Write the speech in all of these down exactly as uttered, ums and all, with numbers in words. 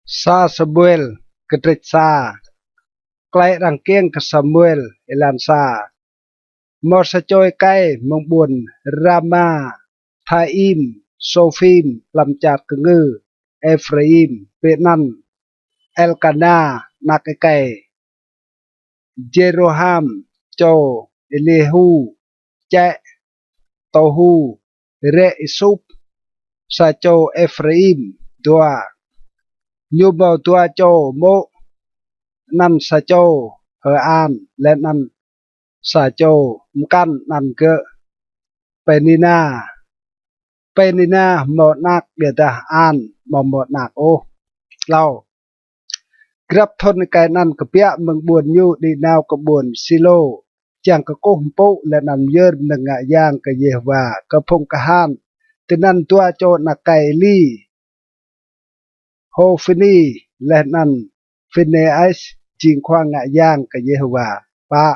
Sa Samuel, kdrêč sa. Klei arăng kkiêng kơ Samuel, êlan sa. Mâo sa čô êkei mơ̆ng ƀuôn Ramathaim Sophim hlăm čar kngư Êphraim, bi anăn Elkana, anak êkei Jêroham, čô Êlihu, čĕ Tôhu, rĕ Y-Sup, sa čô Êphraim. Dua. Ñu mâo dua čô mô̆, anăn sa čô H'An, leh anăn sa čô mkăn anăn gơ̆ Pênina. Pênina mâo anak, ƀiădah H'An amâo mâo anak ôh. Tlâo. Grăp thŭn êkei anăn kbiă mơ̆ng ƀuôn ñu đĭ nao kơ ƀuôn Silo, čiăng kkuh mpŭ leh anăn myơr mnơ̆ng ngă yang kơ Yêhôwa, kơ phung kahan. Tinăn dua čô anak êkei Êli, Hôphni leh anăn Phênêas, jing khua ngă yang kơ Yêhôwa. Pă.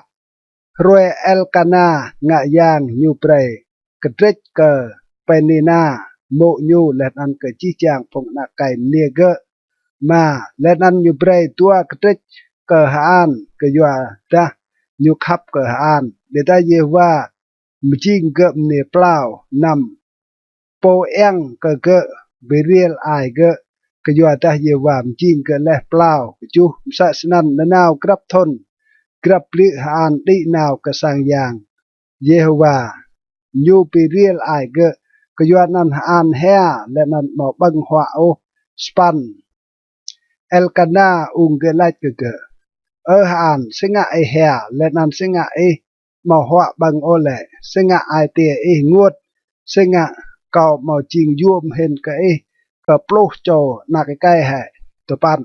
Hruê Elkana ngă yang, ñu brei kdrêč kơ Pênina mô̆ ñu leh anăn kơ jih jang phung anak êkei mniê gơ̆. Êma. Leh anăn ñu brei dua kdrêč kơ H'An, kyuadah ñu khăp kơ H'An, ƀiădah Yêhôwa mjing gơ̆ mniê plao. Năm. Pô êng kơ gơ̆ bi riêl ai gơ̆, kyuadah Yêhôwa mjing gơ̆ leh plao. Kjuh. Msĕ snăn nanao grăp thŭn, grăp bliư̆ H'An đĭ nao kơ sang yang Yêhôwa, ñu bi riêl ai gơ̆, kyuanăn H'An hia leh anăn amâo ƀơ̆ng huă ôh. Sa păn. Elkana ung gơ̆, lač kơ gơ̆: Ơ H'An, si ngă ih hia leh anăn si ngă ih amâo huă ƀơ̆ng ôh lĕ? Si ngă ai tiê ih ênguôt? Si ngă kâo amâo jing yuôm hĭn kơ ih kơ pluh čô anak êkei hĕ? Dua păn.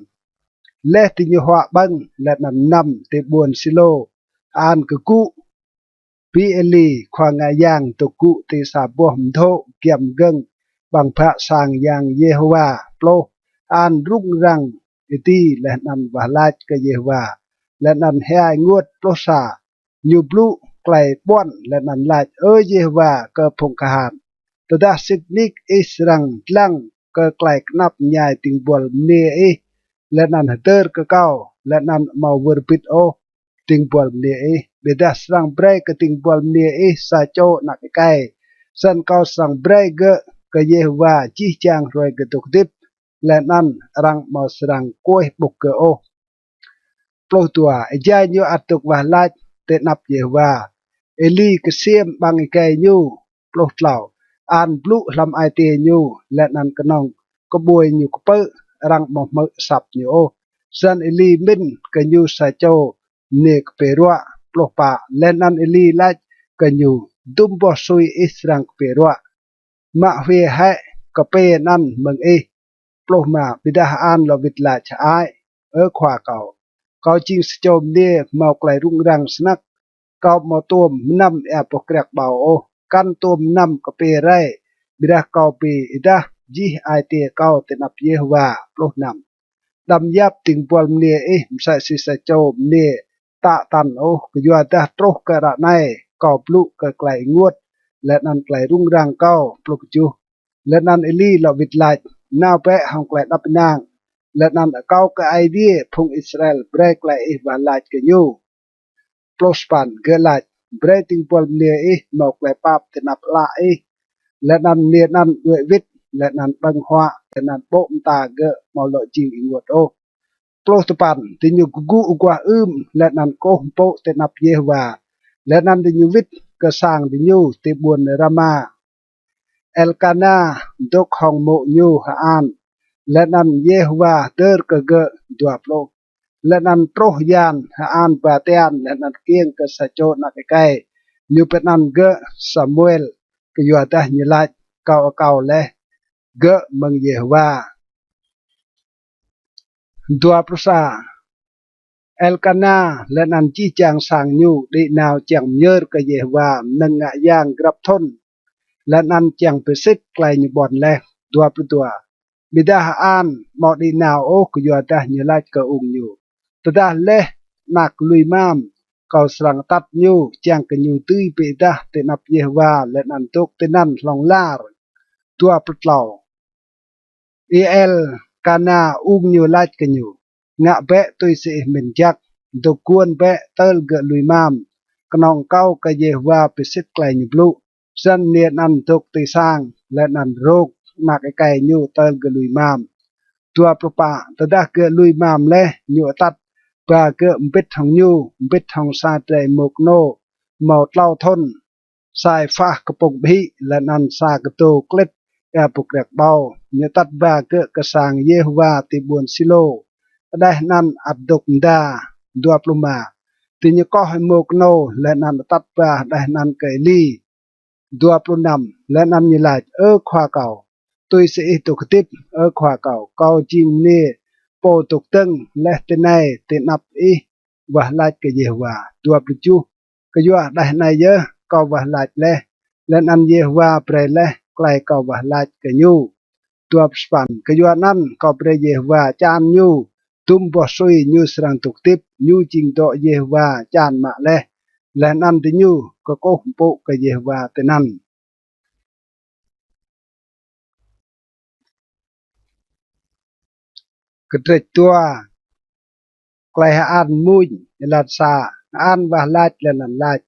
Leh diñu huă ƀơ̆ng leh anăn mnăm ti ƀuôn Silo, H'An kgŭ bi Êli khua ngă yang dôk gŭ ti sa boh mdhô̆ giăm gơ̆ng ƀăng bhă sang yang Yêhôwa. Pluh. H'An rŭng răng êdi leh anăn wah lač kơ Yêhôwa, leh anăn hia ênguôt. Pluh sa. Ñu blŭ klei ƀuăn leh anăn lač: Ơ Yêhôwa kơ phung kahan, tơdah sĭt nik ih srăng dlăng kơ klei knap mñai dĭng buăl mniê ih leh anăn hdơr kơ kâo, leh anăn amâo wơr bĭt ôh dĭng buăl mniê ih, ƀiădah srăng brei kơ dĭng buăl mniê ih sa čô anak êkei, snăn kâo srăng brei gơ̆ kơ Yêhôwa jih jang hruê gơ̆ dôk hdĭp, leh anăn arăng amâo srăng kuêh ƀŭk gơ̆ ôh. Pluh dua. Êjai ñu ăt dôk wah lač ti anăp Yêhôwa, Êli ksiêm ƀăng êgei ñu. Pluh tlâo. H'An blŭ hlăm ai tiê ñu, leh anăn knŏng kƀuê ñu kpư̆, arăng amâo hmư̆ asăp ñu ôh. Snăn Êli mĭn kơ ñu sa čô mniê kpiê ruă. Pluh pă. Leh anăn Êli lač kơ ñu: Dŭm boh sui ih srăng kpiê ruă. Mă hwiê hĕ kpiê anăn mơ̆ng ih. Pluh êma. Ƀiădah H'An lŏ wĭt lač: Hơăi, Ơ khua kâo, kâo jing sa čô mniê mâo klei rŭng răng snăk. Kâo amâo tuôm mnăm êa boh kriăk ƀâo ôh, kăn tuôm mnăm kpiê rei, ƀiădah kâo bi êdah jih ai tiê kâo ti anăp Yêhôwa. Pluh năm. Đăm yap dĭng buăl mniê ih msĕ si sa čô mniê tă tăn ôh, kyuadah truh kơ ară anei kâo blŭ kơ klei ênguôt leh anăn klei rŭng răng kâo. Pluh kjuh. Leh anăn Êli lŏ wĭt lač: Nao bĕ hŏng klei êđăp ênang, leh anăn akâo kơ Aê Diê phung Israel brei klei ih wah lač kơ ñu. Pluh sa păn. Gơ̆ lač: Brei dĭng buăl mniê ih mâo klei pap ti anăp ală ih. Leh anăn mniê anăn đuĕ wĭt, leh anăn ƀơ̆ng huă, leh anăn ƀô̆ mta gơ̆ amâo lŏ jing ênguôt ôh. Pluh dua păn. Diñu kgŭ aguah ưm, leh anăn kkuh mpŭ ti anăp Yêhôwa, leh anăn diñu wĭt kơ sang diñu ti ƀuôn Rama. Elkana dôk hŏng mô̆ ñu H'An, leh anăn Yêhôwa hdơr kơ gơ̆. Dua pluh. Leh anăn truh yan, H'An ba tian leh anăn kkiêng kơ sa čô anak êkei. Ñu bi anăn gơ̆ Samuel, kyuadah ñu lač: Kâo akâo leh gơ̆ mơ̆ng Yêhôwa. Dua pluh sa. Elkana leh anăn jih jang sang ñu đĭ nao čiăng myơr kơ Yêhôwa mnơ̆ng ngă yang grăp thŭn, leh anăn čiăng bi sĭt klei ñu ƀuăn leh. Dua pluh dua. Ƀiădah H'An amâo đĭ nao ôh, kyuadah ñu lač kơ ung ñu: Tơdah leh anak lui mam, kâo srăng atăt ñu, čiăng kơ ñu dưi bi êdah ti anăp Yêhôwa leh anăn dôk tinăn hlŏng lar. Dua pluh tlâo. Y-Êl Elkana ung ñu lač kơ ñu: Ngă bĕ tui si ih mĭn jăk, dôk guôn bĕ tơl gơ̆ lui mam, knŏng akâo kơ Yêhôwa bi sĭt klei ñu blŭ. Snăn mniê anăn dôk ti sang, leh anăn rông anak êkei ñu tơl gơ̆ lui mam. Dua pluh pă. Tơdah gơ̆ lui mam leh, ñu atăt ba gơ̆ mbĭt hŏng ñu, mbĭt hŏng sa drei êmô knô mâo tlâo thŭn, sa êphah kpŭng ƀhĭ, leh anăn sa kdô klĭt êa boh kriăk ƀâo. Ñu atăt ba gơ̆ kơ sang Yêhôwa ti ƀuôn Silô, hđeh anăn ăt dôk mda. Dua pluh êma. Diñu koh êmô knô, leh anăn atăt ba hđeh anăn kơ Êli. Dua pluh năm. Leh anăn ñu lač: Ơ khua kâo, tui si ih dôk hdĭp, Ơ khua kâo, kâo jing mniê pô dôk dơ̆ng leh tinei ti anăp ih wah lač kơ Yêhôwa. Dua pluh kjuh. Kyua hđeh anei yơh kâo wah lač leh, leh anăn Yêhôwa brei leh klei kâo wah lač kơ ñu. Dua pluh sa păn. Kyuanăn kâo brei Yêhôwa čan ñu, dŭm boh sui ñu srăng dôk hdĭp, ñu jing dŏ Yêhôwa čan mă leh. Leh anăn diñu kkuh mpŭ kơ Yêhôwa tinăn. Kdrêč dua. Klei H'An mmuñ. Êlan sa. H'An wah lač leh anăn lač: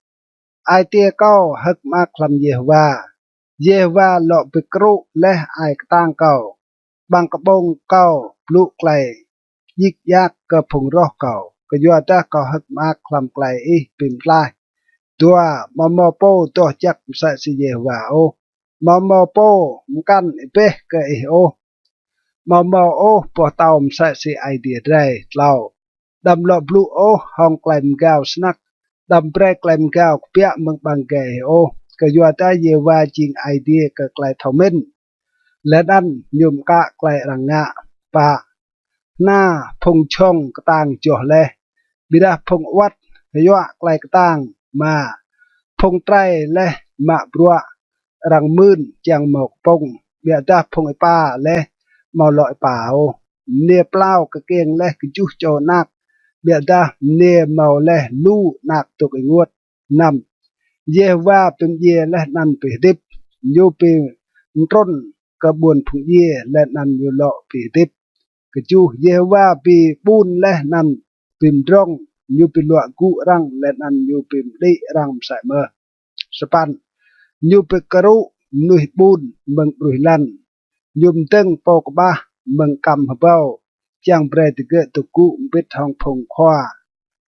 Ai tiê kâo hơ̆k mơak hlăm Yêhôwa, Yêhôwa lŏ bi kơrŭ leh ai ktang kâo. Ƀăng kƀông kâo blŭ klei djik djak kơ phung roh kâo, kyuadah kâo hơ̆k mơak hlăm klei ih bi mtlaih. Dua. Amâo mâo pô doh jăk msĕ si Yêhôwa ôh, amâo mâo pô mkăn êbeh kơ ih ôh, amâo mâo ôh boh tâo msĕ si Aê Diê drei. Tlâo. Đăm lŏ blŭ ôh hŏng klei mgao snăk, đăm brei klei mgao kbiă mơ̆ng ƀăng êgei ih ôh, kyuadah Yêhôwa jing Aê Diê kơ klei thâo mĭn, leh anăn ñu mkă klei arăng ngă. Pă. Hna phung jhŏng ktang joh leh, ƀiădah phung awăt hyuă klei ktang. Êma. Phung trei leh mă bruă arăng mưn čiăng mâo kpŭng, ƀiădah phung êpa leh amâo lŏ êpa ôh. Mniê plao kkiêng leh kjuh čô anak, ƀiădah mniê mâo leh lu anak dôk ênguôt. Năm. Yêhôwa bi mdjiê leh anăn bi hdĭp, ñu bi mtrŭn kơ ƀuôn phung djiê leh anăn ñu lŏ bi hdĭp. Kjuh. Yêhôwa bi ƀun leh anăn bi mdrŏng, ñu bi luă gŭ arăng leh anăn ñu bi mđĭ arăng msĕ mơh. Sa păn. Ñu bi kơrŭ mnuih ƀun mơ̆ng ƀruih lăn, ñu mdơ̆ng pô kƀah mơ̆ng kăm hbâo, čiăng brei digơ̆ dôk gŭ mbĭt hŏng phung khua,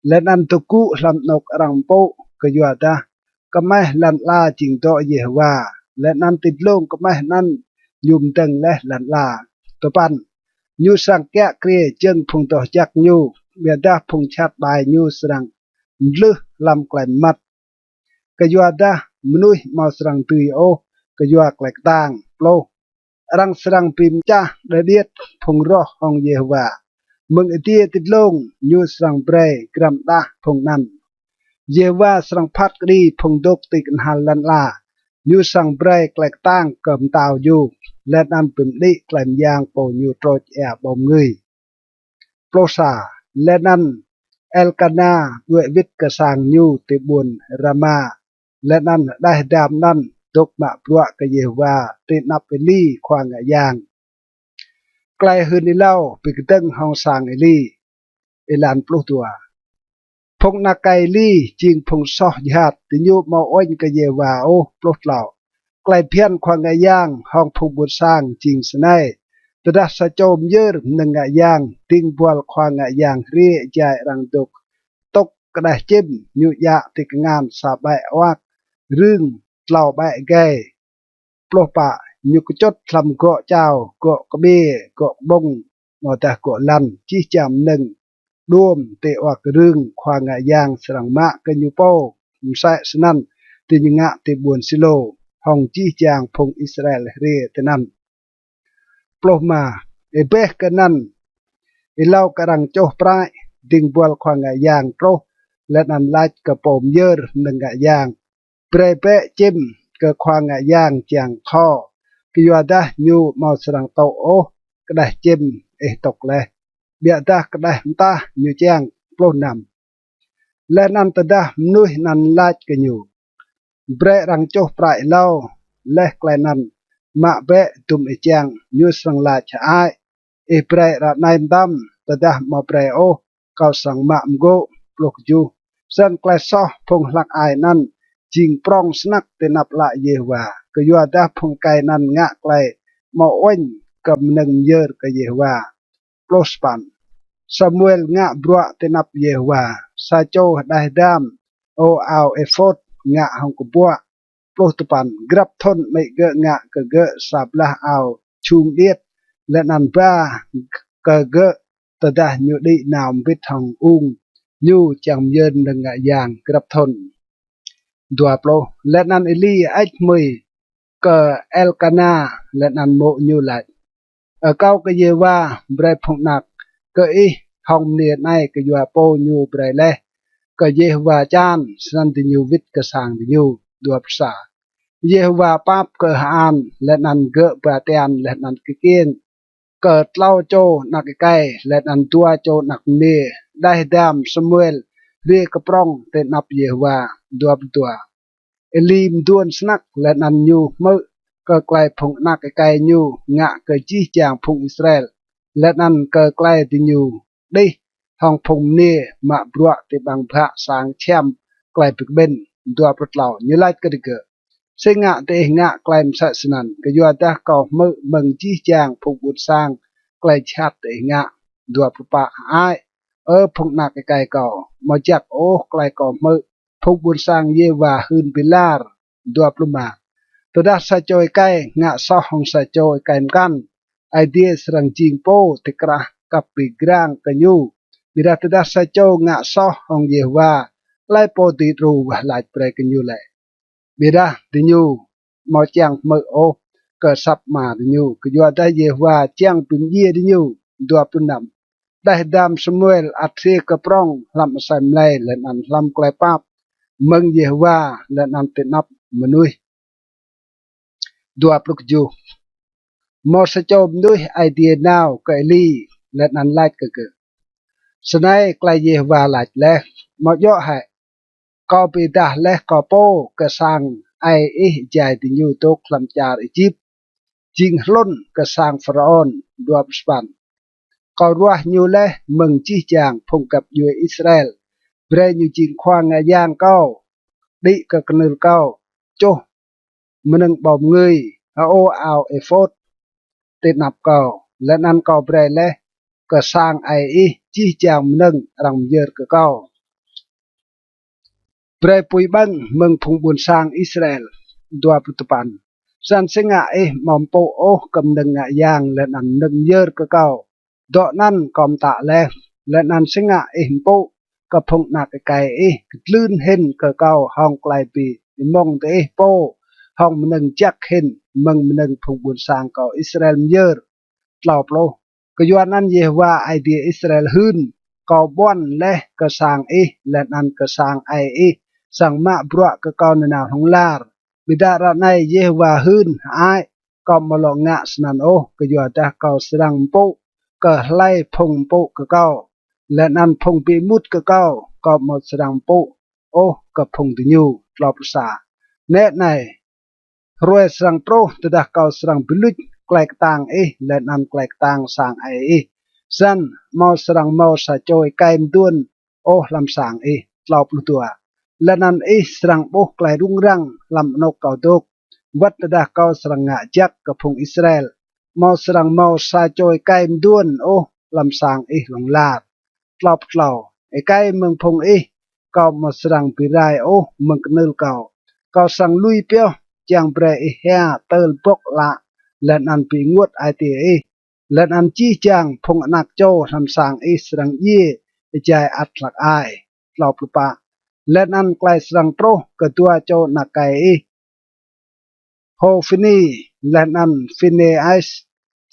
leh anăn dôk gŭ hlăm anôk arăng mpŭ. Kyuadah kmeh lăn ala jing dŏ Yêhôwa, leh anăn ti dlông kmeh anăn ñu mdơ̆ng leh lăn ala. Dua păn. Ñu srăng kiă kriê jơ̆ng phung doh jăk ñu, ƀiădah phung jhat ƀai ñu srăng mdlưh hlăm klei mmăt. Kyuadah mnuih amâo srăng dưi ôh kyua klei ktang. Pluh. Arăng srăng bi mčah đơ điêt phung roh hŏng Yêhôwa, mơ̆ng adiê ti dlông ñu srăng brei grăm đah phung anăn. Yêhôwa srăng phat kđi phung dôk ti knhal lăn ala, ñu srăng brei klei ktang kơ mtao ñu, leh anăn bi mđĭ klei myang pô ñu trôč êa ƀâo mngưi. Pluh sa. Leh anăn Elkana đuĕ wĭt kơ sang ñu ti ƀuôn Rama, leh anăn hđeh êdam anăn dôk mă bruă kơ Yêhôwa ti anăp Êli khua ngă yang. Klei hưn êlâo bi kdơ̆ng hŏng sang Êli. Êlan pluh dua. Phung anak êkei Êli jing phung soh jhat, diñu amâo uêñ kơ Yêhôwa ôh. Pluh tlâo. Klei bhiăn khua ngă yang hŏng phung ƀuôn sang jing snei: Tơdah sa čô myơr mnơ̆ng ngă yang, dĭng buăl khua ngă yang hriê êjai arăng dôk tŭk kđeh čĭm, ñu djă ti kngan sa ƀĕ uak rưng tlâo ƀĕ êgei. Pluh pă. Ñu kčŭt hlăm gŏ čao, gŏ kƀiê, gŏ kƀông, amâodah gŏ lăn, jih jang mnơ̆ng đuôm ti uak rưng khua ngă yang srăng mă kơ ñu pô. Msĕ snăn diñu ngă ti ƀuôn Silô, hŏng jih jang phung Israel hriê tinăn. Pluh êma. Êbeh kơ anăn, êlâo kơ arăng čuh prăi, dĭng buăl khua ngă yang truh, leh anăn lač kơ pô myơr mnơ̆ng ngă yang: Brei bĕ čĭm kơ khua ngă yang čiăng kho, kyuadah ñu amâo srăng tŭ ôh kđeh čĭm ih tŭk leh, ƀiădah kđeh mtah ñu čiăng. Pluh năm. Leh anăn tơdah mnuih anăn lač kơ ñu: Brei arăng čuh prăi êlâo, leh klei anăn mă bĕ dŭm ih čiăng, ñu srăng lač: Hơăi, ih brei ară anei mtam, tơdah amâo brei ôh, kâo srăng mă mgô̆. Pluh kjuh. Snăn klei soh phung hlăk ai anăn jing prŏng snăk ti anăp ală Yêhôwa, kyuadah phung êkei anăn ngă klei amâo uêñ kơ mnơ̆ng myơr kơ Yêhôwa. Pluh sa păn. Samuel ngă bruă ti anăp Yêhôwa. Sa čô hđeh dam, ơ ao êphôt ngă hŏng kbuă. Pluh dua păn. Grăp thŭn amĭ gơ̆ ngă kơ gơ̆ sa blah ao čhung điêt, leh anăn ba kơ gơ̆ tơdah ñu đĭ nao mbĭt hŏng ung ñu čiăng myơr mnơ̆ng ngă yang grăp thŭn. Dua pluh. Leh anăn Êli hơêč hmưi kơ Elkana leh anăn mô̆ ñu lač: Akâo kơ Yêhôwa brei phung anak kơ ih hŏng mniê anei kyua pô ñu brei leh kơ Yêhôwa čan. Snăn diñu wĭt kơ sang diñu. Dua pluh sa. Yêhôwa pap kơ H'An, leh anăn gơ̆ ba tian leh anăn kkiêng kơ tlâo čô anak êkei leh anăn dua čô anak mniê. Hđeh dam Samuel hriê kơ prŏng ti anăp Yêhôwa. Dua pluh dua. Êli mduôn snăk leh anăn ñu hmư̆ kơ klei phung anak êkei ñu ngă kơ jih jang phung Israel, leh anăn kơ klei diñu đih hŏng phung mniê mă bruă ti ƀăng bhă sang čhiăm klei bi kƀĭn. Dua pluh tlâo. Ñu lač kơ digơ̆: Si ngă diih ngă klei msĕ snăn? Kyuadah kâo hmư̆ mơ̆ng jih jang phung ƀuôn sang klei jhat diih ngă. Dua pluh pă. Hơăi, ơ phung anak êkei kâo, amâo jăk ôh klei kâo hmư̆ phung ƀuôn sang Yêhôwa hưn bi lar. Dua pluh êma. Tơdah sa čô êkei ngă soh hŏng sa čô êkei mkăn, Aê Diê srăng jing pô ti krah kăp bi grăng kơ ñu. Ƀiădah tơdah sa čô ngă soh hŏng Yêhôwa, hlei pô dưi đru wah lač brei kơ ñu lĕ? Ƀiădah diñu amâo čiăng hmư̆ ôh kơ asăp ama diñu, kyuadah Yêhôwa čiăng bi mdjiê diñu. Dua pluh năm. Hđeh dam Samuel ăt hriê kơ prŏng hlăm asei mlei leh anăn hlăm klei pap mơ̆ng Yêhôwa leh anăn ti anăp mnuih. Dua pluh kjuh. Mâo sa čô mnuih Aê Diê nao kơ Êli leh anăn lač kơ gơ̆: Snei klei Yêhôwa lač leh: Amâo djŏ hĕ kâo bi êdah leh kâo pô kơ sang aê ih êjai diñu dôk hlăm čar Êjip, jing hlŭn kơ sang Pharaôn? Dua pluh sa păn. Kâo ruah ñu leh mơ̆ng jih jang phung găp djuê Israel, brei ñu jing khua ngă yang kâo, đĭ kơ knưl kâo, čuh mnơ̆ng ƀâo mngưi, hơô ao êphôt ti anăp kâo, leh anăn kâo brei leh kơ sang aê ih jih jang mnơ̆ng arăng myơr kơ kâo. Brei pui ƀơ̆ng mơ̆ng phung ƀuôn sang Israel. Dua pluh dua păn. Snăn si ngă ih amâo mpŭ ôh kơ mnơ̆ng ngă yang leh anăn mnơ̆ng myơr kơ kâo, dŏ anăn kâo mtă leh? Leh anăn si ngă ih mpŭ kơ phung anak êkei ih kdlưn hĭn kơ kâo hŏng klei bi êmŏng diih pô hŏng mnơ̆ng jăk hĭn mơ̆ng mnơ̆ng phung ƀuôn sang kâo Israel myơr? Tlâo pluh. Kyuanăn Yêhôwa Aê Diê Israel hưn: Kâo ƀuăn leh kơ sang ih leh anăn kơ sang aê ih srăng mă bruă kơ kâo nanao hlŏng lar. Ƀiădah ară anei Yêhôwa hưn: Hơăi, kâo amâo lŏ ngă snăn ôh, kyuadah kâo srăng mpŭ kơ hlei phung mpŭ kơ kâo, leh anăn phung bi êmut kơ kâo, kâo amâo srăng mpŭ ôh kơ phung diñu. Tlâo pluh sa. Nĕ anei, hruê srăng truh tơdah kâo srăng bi luč klei ktang ih leh anăn klei ktang sang aê ih, snăn amâo srăng mâo sa čô êkei mduôn ôh hlăm sang ih. Tlâo pluh dua. Leh anăn ih srăng ƀuh klei rŭng răng hlăm anôk kâo dôk, wăt tơdah kâo srăng ngă jăk kơ phung Israel, amâo srăng mâo sa čô êkei mduôn ôh hlăm sang ih hlŏng lar. Tlâo pluh tlâo. Êkei mơ̆ng phung ih kâo amâo srăng bi rai ôh mơ̆ng knưl kâo. Kâo srăng lui pioh čiăng brei ih hia tơl bŏk ală leh anăn bi ênguôt ai tiê ih, leh anăn jih jang phung anak čô hlăm sang ih srăng djiê êjai ăt hlăk ai. Tlâo pluh pă. Leh anăn klei srăng truh kơ dua čô anak êkei ih, Hôphni leh anăn Phînêas,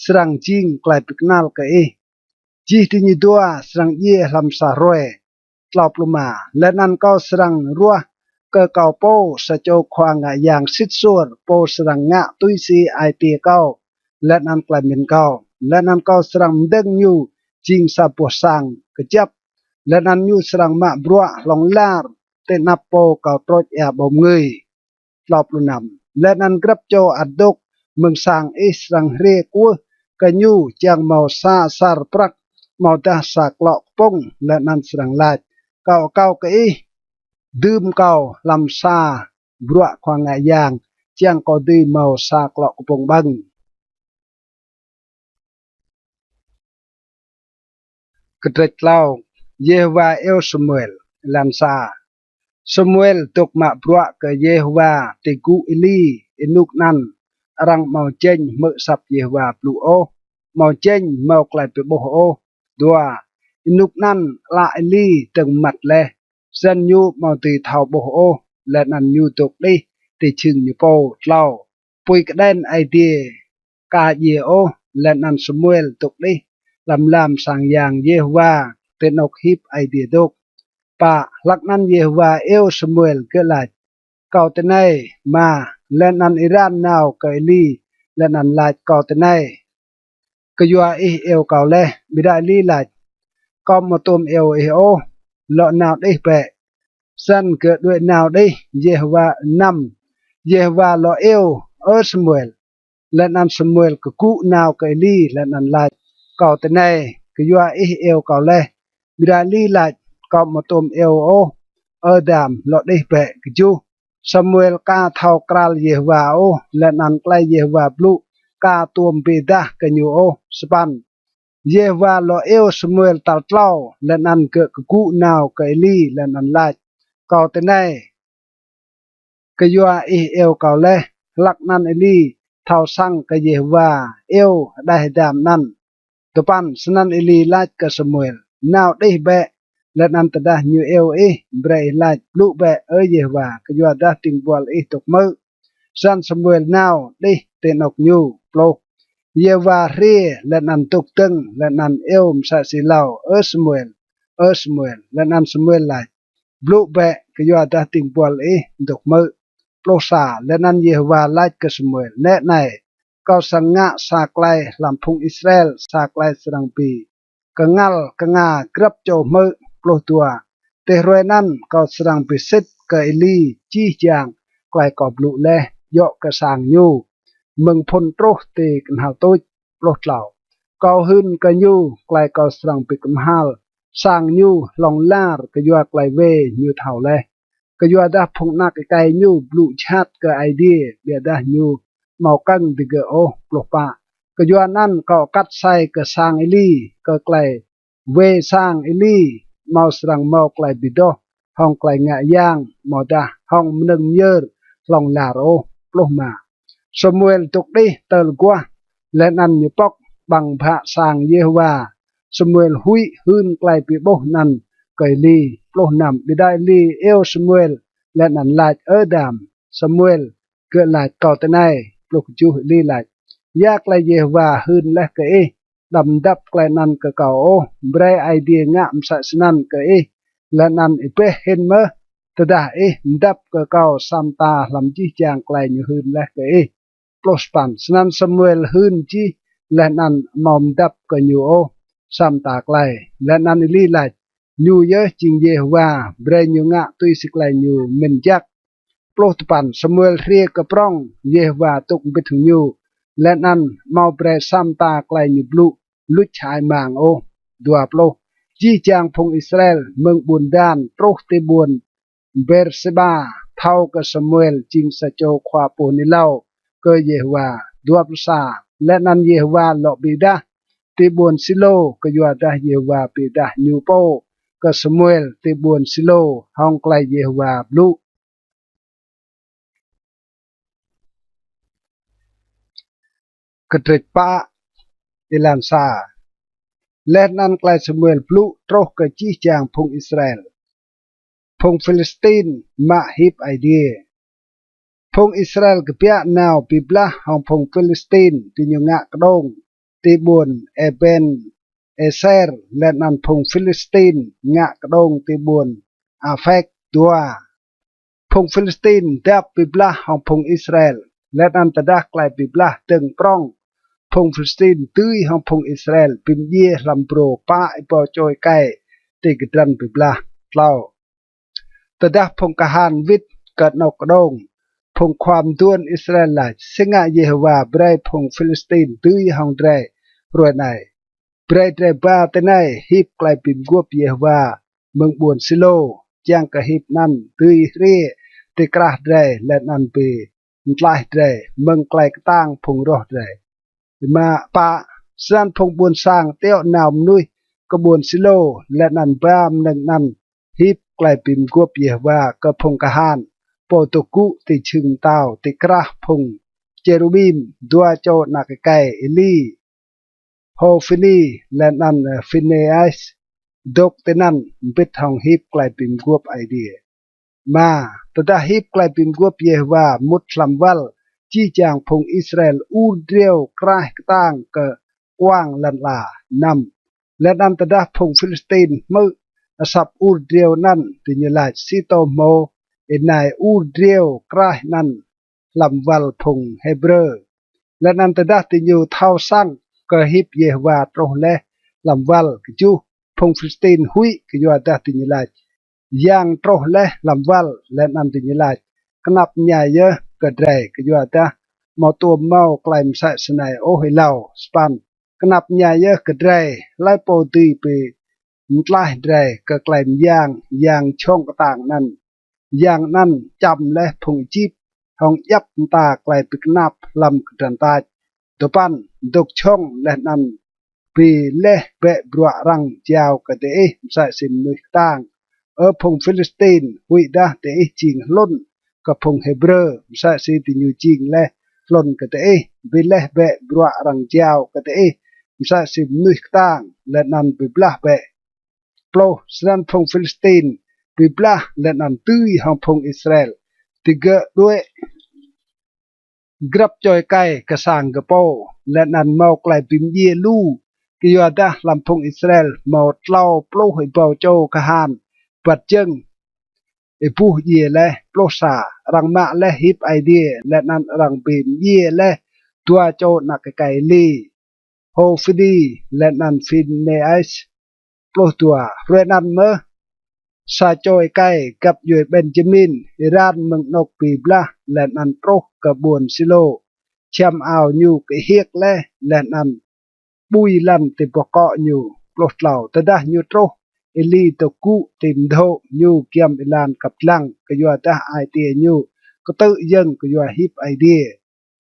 srăng jing klei bi knăl kơ ih. Jih diñu dua srăng djiê hlăm sa hruê. Tlâo pluh êma. Leh anăn kâo srăng ruah kơ kâo pô sa čô khua ngă yang sĭt suôr, pô srăng ngă tui si ai tiê kâo leh anăn klei mĭn kâo. Leh anăn kâo srăng mdơ̆ng ñu jing sa boh sang kjăp, leh anăn ñu srăng mă bruă hlŏng lar ti anăp pô kâo trôč êa ƀâo mngưi. Tlâo pluh năm. Leh anăn grăp čô ăt dôk mơ̆ng sang ih srăng hriê kwưh kơ ñu čiăng mâo sa asăr prăk amâodah sa klŏ kpŭng, leh anăn srăng lač, Kâo akâo kơ ih dưm kâo hlăm sa bruă khua ngă yang, čiăng kâo dưi mâo sa klŏ kpŭng ƀơ̆ng. Kdrêč tlâo. Yêhôwa iêu Samuel. Êlan sa. Samuel dôk mă bruă kơ Yêhôwa ti gŭ Êli. Ênuk anăn arăng amâo jêñ hmư̆ asăp Yêhôwa blŭ ôh, amâo jêñ mâo klei bi ƀuh ôh. Dua. Ênuk anăn ală Êli dơ̆ng mmăt leh, snăn ñu amâo dưi thâo ƀuh ôh, leh anăn ñu dôk đih ti jhưng ñu pô. Tlâo. Pui kđen Aê Diê ka djiê ôh, leh anăn Samuel dôk đih hlăm lam sang yang Yêhôwa ti anôk hip Aê Diê dôk. Pă. Hlăk anăn Yêhôwa iêu Samuel, gơ̆ lač, Kâo tinei, mă. Leh anăn êran nao kơ Êli, leh anăn lač, Kâo tinei, kyua ih iêu kâo leh. Ƀiădah Êli lač, Kâo amâo tuôm iêu ih ôh, lŏ nao đih bĕ. Snăn gơ̆ đuĕ nao đih. Yêhôwa. Năm. Yêhôwa lŏ iêu, Ơ Samuel. Leh anăn Samuel kgŭ nao kơ Êli leh anăn lač, Kâo tinei, kyua ih iêu kâo leh. Ƀiădah Êli lač, Kâo amâo tuôm iêu ôh, ơ dam, lŏ đih bĕ. Kjuh. Samuel ka thâo kral Yêhôwa ôh, leh anăn klei Yêhôwa blŭ ka tuôm bi êdah kơ ñu ôh. Sa păn. Yêhôwa lŏ iêu Samuel tal tlâo, leh anăn gơ̆ kgŭ nao kơ Êli leh anăn lač, Kâo tinei, kyua ih iêu kâo leh. Hlăk anăn Êli thâo săng kơ Yêhôwa iêu hđeh dam anăn. Dua păn. Snăn Êli lač kơ Samuel, Nao đih bĕ. Leh anăn tơdah ñu iêu ih, brei ih lač, Blŭ bĕ, Ơ Yêhôwa, kyuadah dĭng buăl ih dôk hmư̆. Snăn Samuel nao đih ti anôk ñu. Pluh. Yêhôwa hriê leh anăn dôk dơ̆ng, leh anăn iêu msĕ si êlâo, Ơ Samuel, Ơ Samuel. Leh anăn Samuel lač, Blŭ bĕ, kyuadah dĭng buăl ih dôk hmư̆. Pluh sa. Leh anăn Yêhôwa lač kơ Samuel, Nĕ anei, kâo srăng ngă sa klei hlăm phung Israel, sa klei srăng bi kngăl knga grăp čô hmư̆. Pluh dua. Ti hruê anăn kâo srăng bi sĭt kơ Êli jih jang klei kâo blŭ leh, djŏ kơ sang ñu mơ̆ng phŭn truh ti knhal tuč. Pluh tlâo. Kâo hưn kơ ñu klei kâo srăng bi kmhal sang ñu hlŏng lar kyua klei wê ñu thâo leh, kyuadah phung anak êkei ñu blŭ jhat kơ Aê Diê, ƀiădah ñu amâo kơ̆ng digơ̆ ôh. Pluh pă. Kyuanăn kâo kat asei kơ sang Êli, kơ klei wê sang Êli amâo srăng mâo klei bi doh hŏng klei ngă yang amâodah hŏng mnơ̆ng myơr hlŏng lar ôh. Pluh êma. Samuel dôk đih tơl aguah, leh anăn ñu pŏk ƀăng bhă sang Yêhôwa. Samuel huĭ hưn klei bi ƀuh anăn kơ Êli. Pluh năm. Ƀiădah Êli iêu Samuel leh anăn lač, Ơ dam, Samuel. Gơ̆ lač, Kâo tinei. Pluh kjuh. Êli lač, Ya klei Yêhôwa hưn leh kơ ih? Đăm mdăp klei anăn kơ kâo ôh. Brei Aê Diê ngă msĕ snăn kơ ih, leh anăn êbeh hĭn mơh tơdah ih mdăp kơ kâo sa mta hlăm jih jang klei ñu hưn leh kơ ih. Pluh sa păn. Snăn Samuel hưn jih leh anăn amâo mdăp kơ ñu ôh sa mta klei. Leh anăn Êli lač, Ñu yơh jing Yêhôwa, brei ñu ngă tui si klei ñu mĭn jăk. Pluh dua păn. Samuel hriê kơ prŏng, Yêhôwa dôk mbĭt hŏng ñu, leh anăn amâo brei sa mta klei ñu blŭ luč hơăi mang ôh. Dua pluh. Jih jang phung Israel mơ̆ng ƀuôn Dan truh ti ƀuôn Bêrsêba thâo kơ Samuel jing sa čô khua pô hưn êlâo kơ Yêhôwa. Dua pluh sa. Leh anăn Yêhôwa lŏ bi êdah ti ƀuôn Silô, kyuadah Yêhôwa bi êdah ñu pô kơ Samuel ti ƀuôn Silô hŏng klei Yêhôwa blŭ. Kdrêč pă. Êlan sa. Leh anăn klei Samuel blŭ truh kơ jih jang phung Israel. Phung Philistin mă hip Aê Diê. Phung Israel kbiă nao bi blah hŏng phung Philistin, diñu ngă kđông ti ƀuôn Êbên-Êser, leh anăn phung Philistin ngă kđông ti ƀuôn Aphek. Dua. Phung Philistin dăp bi blah hŏng phung Israel, leh anăn tơdah klei bi blah dơ̆ng prŏng, phung Philistin dưi hŏng phung Israel bi mdjiê hlăm brô pă êbâo čô êkei ti kdrăn bi blah. Tlâo. Tơdah phung kahan wĭt kơ anôk kđông, phung khua mduôn Israel lač, Si ngă Yêhôwa brei phung Philistin dưi hŏng drei hruê anei. Brei drei ba tinei hip klei bi mguôp Yêhôwa mơ̆ng ƀuôn Silô, čiăng kơ hip anăn dưi hriê ti krah drei leh anăn bi mtlaih drei mơ̆ng klei ktang phung roh drei. Êma pă, snăn phung ƀuôn sang tiŏ nao mnuih kơ ƀuôn Silô leh anăn ba mnơ̆ng anăn hip klei bi mguôp Yêhôwa kơ phung kahan, pô dôk gŭ ti jhưng mtao ti krah phung čêrubim, dua čô anak êkei Êli, Hôphini leh anăn Phinêas, dôk tinăn mbĭt hŏng hip klei bi mguôp Aê Diê. Êma, tơdah hip klei bi mguôp Yêhôwa mŭt hlăm wăl, jih jang phung Israel ur driâo kraih ktang kơ kuang lăn ala. Năm, leh anăn tơdah phung Philistin hmư̆ asăp ur driâo anăn, diñu lač: Si tô hmô ênai ur driâo kraih anăn hlăm wăl phung Hêbrơ. Leh anăn tơdah diñu thâo săng kơ hip Yêhôwa truh leh hlăm wăl. Kjuh, phung Philistin huĭ kyuadah diñu lač: Yang truh leh hlăm wăl. Leh anăn diñu lač: Knap mñai yơh kơ drei kyuadah amâo tuôm mâo klei msĕ snei ôh êlâo. Sa păn, knap mñai yơh kơ drei, hlei pô dưi bi mtlaih drei kơ klei myang yang jhŏng ktang anăn? Yang anăn čăm leh phung Êjip hŏng djăp mta klei bi knap hlăm kdrăn tač. Dua păn, dôk jhŏng leh anăn bi leh bĕ bruă arăng jao kơ diih msĕ si mnuih ktang. Ơ phung Philistin, huĭdah diih jing hlŭn kơ phung Hêbrơ, msĕ si diñu jing leh hlŭn kơ diih, bi leh bĕ bruă arăng jao kơ diih msĕ si mnuih ktang, leh anăn bi blah bĕ. Pluh, snăn phung Philistin bi blah leh anăn dưi hŏng phung Israel. Digơ̆ đuĕ grăp čô êkei kơ sang gơ̆ pô, leh anăn mâo klei bi mdjiê lu, kyuadah hlăm phung Israel mâo tlâo pluh êbâo čô kahan wăt jơ̆ng êbuh djiê leh. Pluh sa, arăng mă leh hip Aê Diê, leh anăn arăng bi mdjiê leh dua čô anak êkei Êli, Hôphini leh anăn Phinêas. Pluh dua, hruê anăn mơh sa čô êkei găp djuê Benjamin êran mơ̆ng anôk bi blah leh anăn truh kơ ƀuôn Silô, čhiăm ao ñu kơhiêk leh, leh anăn ƀui lăn ti boh kŏ ñu. Pluh tlâo, tơdah ñu truh, Êli dôk gŭ ti mdhô̆ ñu giăm êlan kăp dlăng, kyuadah ai tiê ñu ktư̆ yơ̆ng kyua hip Aê Diê.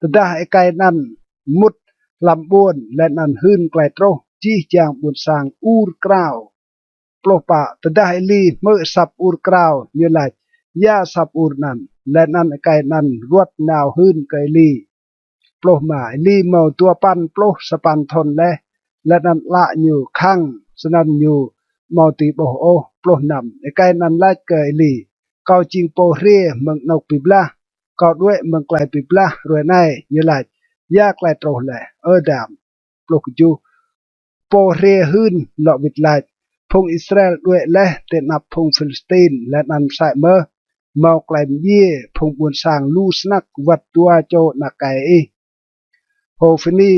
Tơdah êkei anăn mŭt hlăm ƀuôn leh anăn hưn klei truh, jih jang ƀuôn sang ur krao. Pluh pă, tơdah Êli hmư̆ asăp ur krao, ñu lač: Ya asăp ur anăn? Leh anăn êkei anăn ruăt nao hưn kơ Êli. Pluh êma, Êli mâo dua păn pluh sa păn thŭn leh, leh anăn ală ñu khăng, snăn ñu amâo dưi ƀuh ôh. Pluh năm, êkei anăn lač kơ Êli: Kâo jing pô hriê mơ̆ng anôk bi blah, kâo đuĕ mơ̆ng klei bi blah hruê anei. Ñu lač: Ya klei truh leh, ơ dam? Pluh kjuh, pô hriê hưn lŏ wĭt lač: Phung Israel đuĕ leh ti anăp phung Philistin, leh anăn msĕ mơh mâo klei mdjiê phung ƀuôn sang lu snăk, wăt dua čô anak êkei ih, Hôphini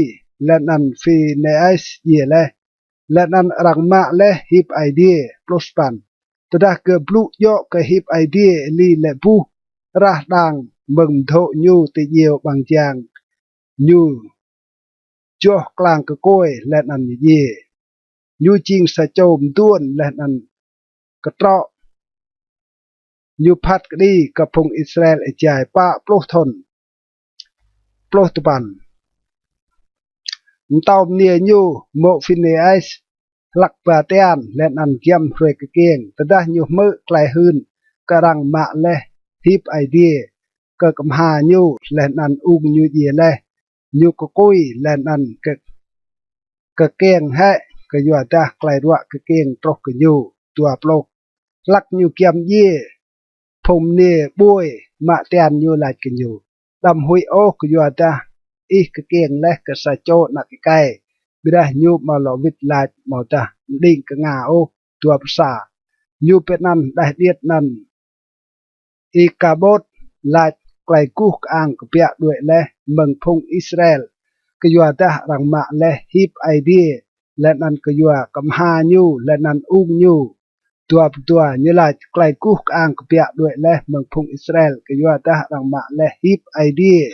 leh anăn Phinêas djiê leh, leh anăn arăng mă leh hip Aê Diê. Pluh sa păn, tơdah gơ̆ blŭ djŏ kơ hip Aê Diê, Êli lĕ buh rah đang mơ̆ng mdhô̆ ñu ti djiêu ƀăng jang ñu joh klang kkuê leh anăn ñu djiê. Ñu jing sa čô mduôn leh anăn ktrŏ. Ñu phat kđi kơ phung Israel êjai pă pluh thŭn. Pluh dua păn, mtao mniê ñu mô̆ Phinêas hlăk ba tian leh anăn giăm hruê kkiêng. Tơdah ñu hmư̆ klei hưn kơ arăng mă leh hip Aê Diê kơ kmha ñu leh anăn ung ñu djiê leh, ñu kkui leh anăn kơ kkiêng hĕ, kyuadah klei ruă kkiêng truh kơ ñu. Dua pluh, hlăk ñu giăm djiê, phung mniê ƀuê mă tian ñu lač kơ ñu: Đăm huĭ ôh kyuadah ih kkiêng leh kơ sa čô anak êkei, ƀiădah ñu amâo lŏ wĭt lač amâodah mđing knga ôh. Dua pluh sa, ñu bi anăn hđeh điêt anăn Ikabôt, lač: Klei guh kơang kbiă đuĕ leh mơ̆ng phung Israel, kyuadah arăng mă leh hip Aê Diê, leh anăn kyua kmha ñu leh anăn ung ñu. Dua pluh dua, ñu lač: Klei guh kơang kbiă đuĕ leh mơ̆ng phung Israel, kyuadah arăng mă leh hip Aê Diê.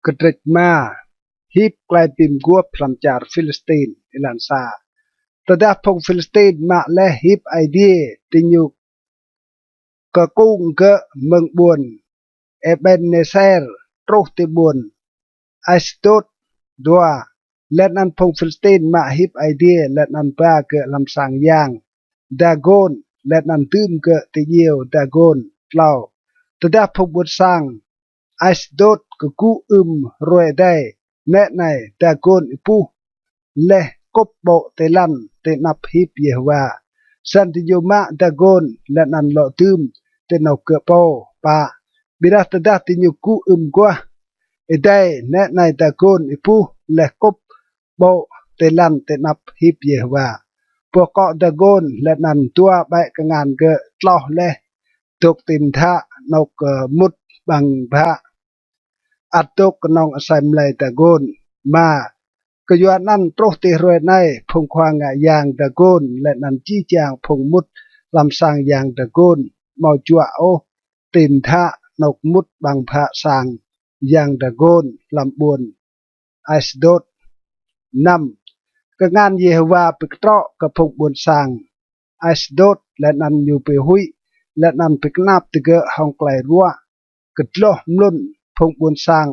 Kdrêč êma. Hip klei bi mguôp hlăm čar Philistin. Êlan sa. Tơdah phung Philistin mă leh hip Aê Diê, diñu kkung gơ̆ mơ̆ng ƀuôn Êbênêser truh ti ƀuôn Asdôt. Dua. Leh anăn phung Philistin mă hip Aê Diê leh anăn ba gơ̆ hlăm sang yang Dagôn, leh anăn dưm gơ̆ ti djiêu Dagôn. Tlâo. Tơdah phung ƀuôn sang Asdôt kgŭ ưm hruê êdei, nĕ anei Dagôn êbuh leh kŭp ƀô̆ ti lăn ti anăp hip Yêhôwa. Snăn diñu mă Dagôn leh anăn lŏ dưm ti anôk gơ̆ pô. Pă. Ƀiădah tơdah diñu kgŭ ưm aguah êdei, nĕ anei Dagôn êbuh leh kŭp ƀô̆ ti lăn ti anăp hip Yêhôwa. Boh kŏ Dagôn leh anăn dua ƀĕ kngan gơ̆ tloh leh dôk ti mdhă anôk, ơ, mŭt ƀăng bhă, ăt dôk knŏng asei mlei Dagôn. Êma. Kyuanăn truh ti hruê anei phung khua ngă yang Dagôn leh anăn jih jang phung mŭt hlăm sang yang Dagôn amâo juă ôh ti mdhă anôk mŭt ƀăng bhă sang yang Dagôn hlăm ƀuôn Asdôt. Năm. Kngan Yêhôwa bi ktrŏ kơ phung ƀuôn sang Asdôt, leh anăn ñu bi huĭ, leh anăn bi knap digơ̆ hŏng klei ruă kdloh mlŭn. Phung ƀuôn sang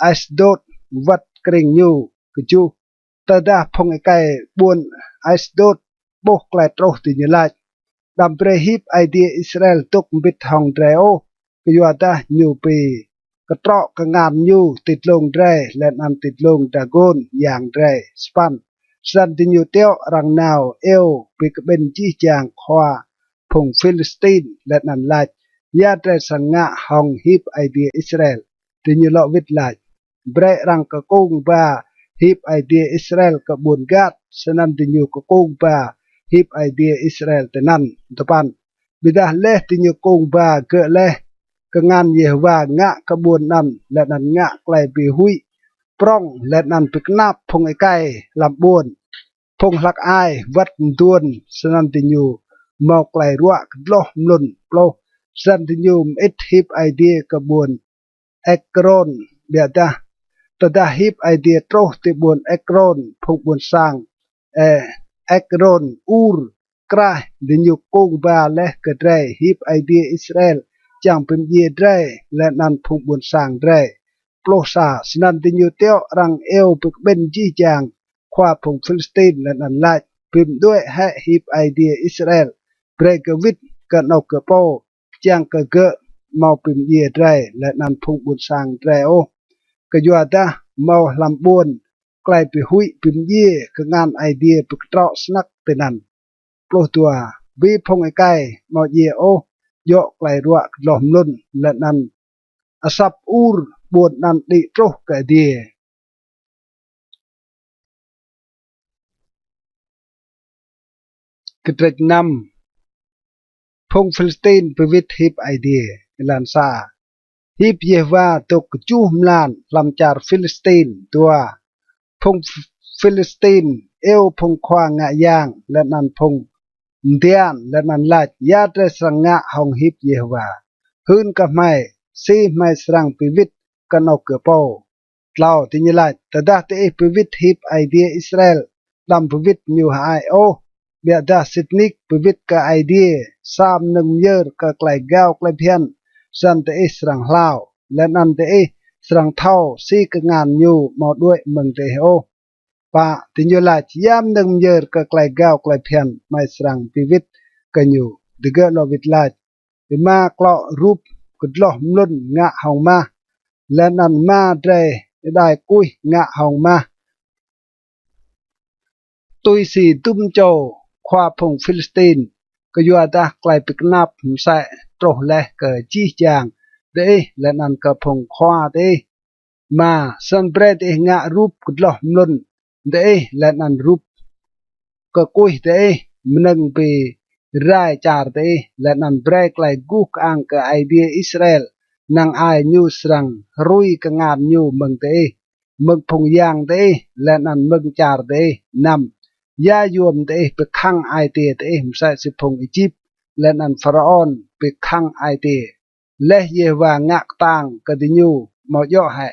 Asdôt wăt krĭng ñu. Kjuh. Tơdah phung êkei ƀuôn Asdôt ƀuh klei truh, diñu lač: Đăm brei hip Aê Diê Israel dôk mbĭt hŏng drei ôh, kyuadah ñu bi ktrŏ kngan ñu ti dlông drei leh anăn ti dlông Dagôn yang drei. Sa păn. Snăn diñu tiŏ arăng nao iêu bi kƀĭn jih jang khua phung Philistin leh anăn lač: Ya drei srăng ngă hŏng hip Aê Diê Israel? Diñu lŏ wĭt lač: Brei arăng kkung ba hip Aê Diê Israel kơ ƀuôn Gat. Snăn diñu kkung ba hip Aê Diê Israel tinăn. Dua păn. Ƀiădah leh diñu kkung ba gơ̆ leh, kngan Yêhôwa ngă kơ ƀuôn anăn leh anăn ngă klei bi huĭ prŏng leh anăn bi knap phung êkei hlăm ƀuôn. Phung hlăk ai wăt mduôn, snăn diñu mâo klei ruă kdloh mlŭn. Pluh. Snăn diñu mơĭt hip Aê Diê kơ ƀuôn Êkrôn. Ƀiădah tơdah hip Aê Diê truh ti ƀuôn Êkrôn, phung ƀuôn sang, ơ, Êkrôn Ur kraih, diñu kkung ba leh kơ drei hip Aê Diê Israel čiăng bi mdjiê drei leh anăn phung ƀuôn sang drei. Pluh sa. Snăn diñu tiŏ arăng iêu bi kƀĭn jih jang khua phung Philistin leh anăn lač: Bi mđuĕ hĕ hip Aê Diê Israel, brei gơ̆ wĭt kơ anôk gơ̆ pô, čiăng kơ gơ̆ amâo bi mdjiê drei leh anăn phung ƀuôn sang drei ôh. Kyuadah mâo hlăm ƀuôn klei bi huĭ bi mdjiê, kngan Aê Diê bi ktrŏ snăk tinăn. Pluh dua. Bi phung êkei amâo djiê ôh djŏ klei ruă kdloh mlŭn, leh anăn asăp Ur ƀuôn anăn đĭ truh kơ adiê. Kdrêč năm. Phung Philistin bi wĭt hip Aê Diê. Êlan sa. Hip Yêhôwa dôk kjuh mlan hlăm čar Philistin. Dua. Phung Philistin iêu phung khua ngă yang leh anăn phung mdian leh anăn lač: Ya drei srăng ngă hŏng hip Yêhôwa? Hưn kơ hmei, si hmei srăng bi wĭt kơ anôk gơ̆ pô? Tlâo. Diñu lač: Tơdah diih bi wĭt hip Aê Diê Israel, đăm bi wĭt ñu hơăi ôh, ƀiădah sĭt nik bi wĭt kơ Aê Diê sa mnơ̆ng myơr kơ klei gao klei bhiăn, snăn diih srăng hlao, leh anăn diih srăng thâo si kngan ñu amâo đuĕ mơ̆ng diih ôh. Pă. Diñu lač: Ya mnơ̆ng myơr kơ klei gao klei bhiăn hmei srăng bi wĭt kơ ñu? Digơ̆ lŏ wĭt lač: Êma klŏ rup kdloh mlŭn ngă hŏng mah, leh anăn êma drei êđai kuih ngă hŏng mah, tui si dŭm čô khua phung Philistin. Kyuadah klei bi knap msĕ truh leh kơ jih jang diih leh anăn kơ phung khua diih. Êma. Snăn brei diih ngă rup kdloh mlŭn diih leh anăn rup kkuih diih, mnơ̆ng bi rai čar diih, leh anăn brei klei guh kơang kơ Aê Diê Israel, năng ai ñu srăng hrui kngan ñu mơ̆ng diih, mơ̆ng phung yang diih, leh anăn mơ̆ng čar diih. Năm. Ya yuôm diih bi khăng ai tiê diih msĕ si phung Êjip, leh anăn Pharaôn bi khăng ai tiê, leh Yêhôwa ngă ktang kơ diñu, amâo djŏ hĕ?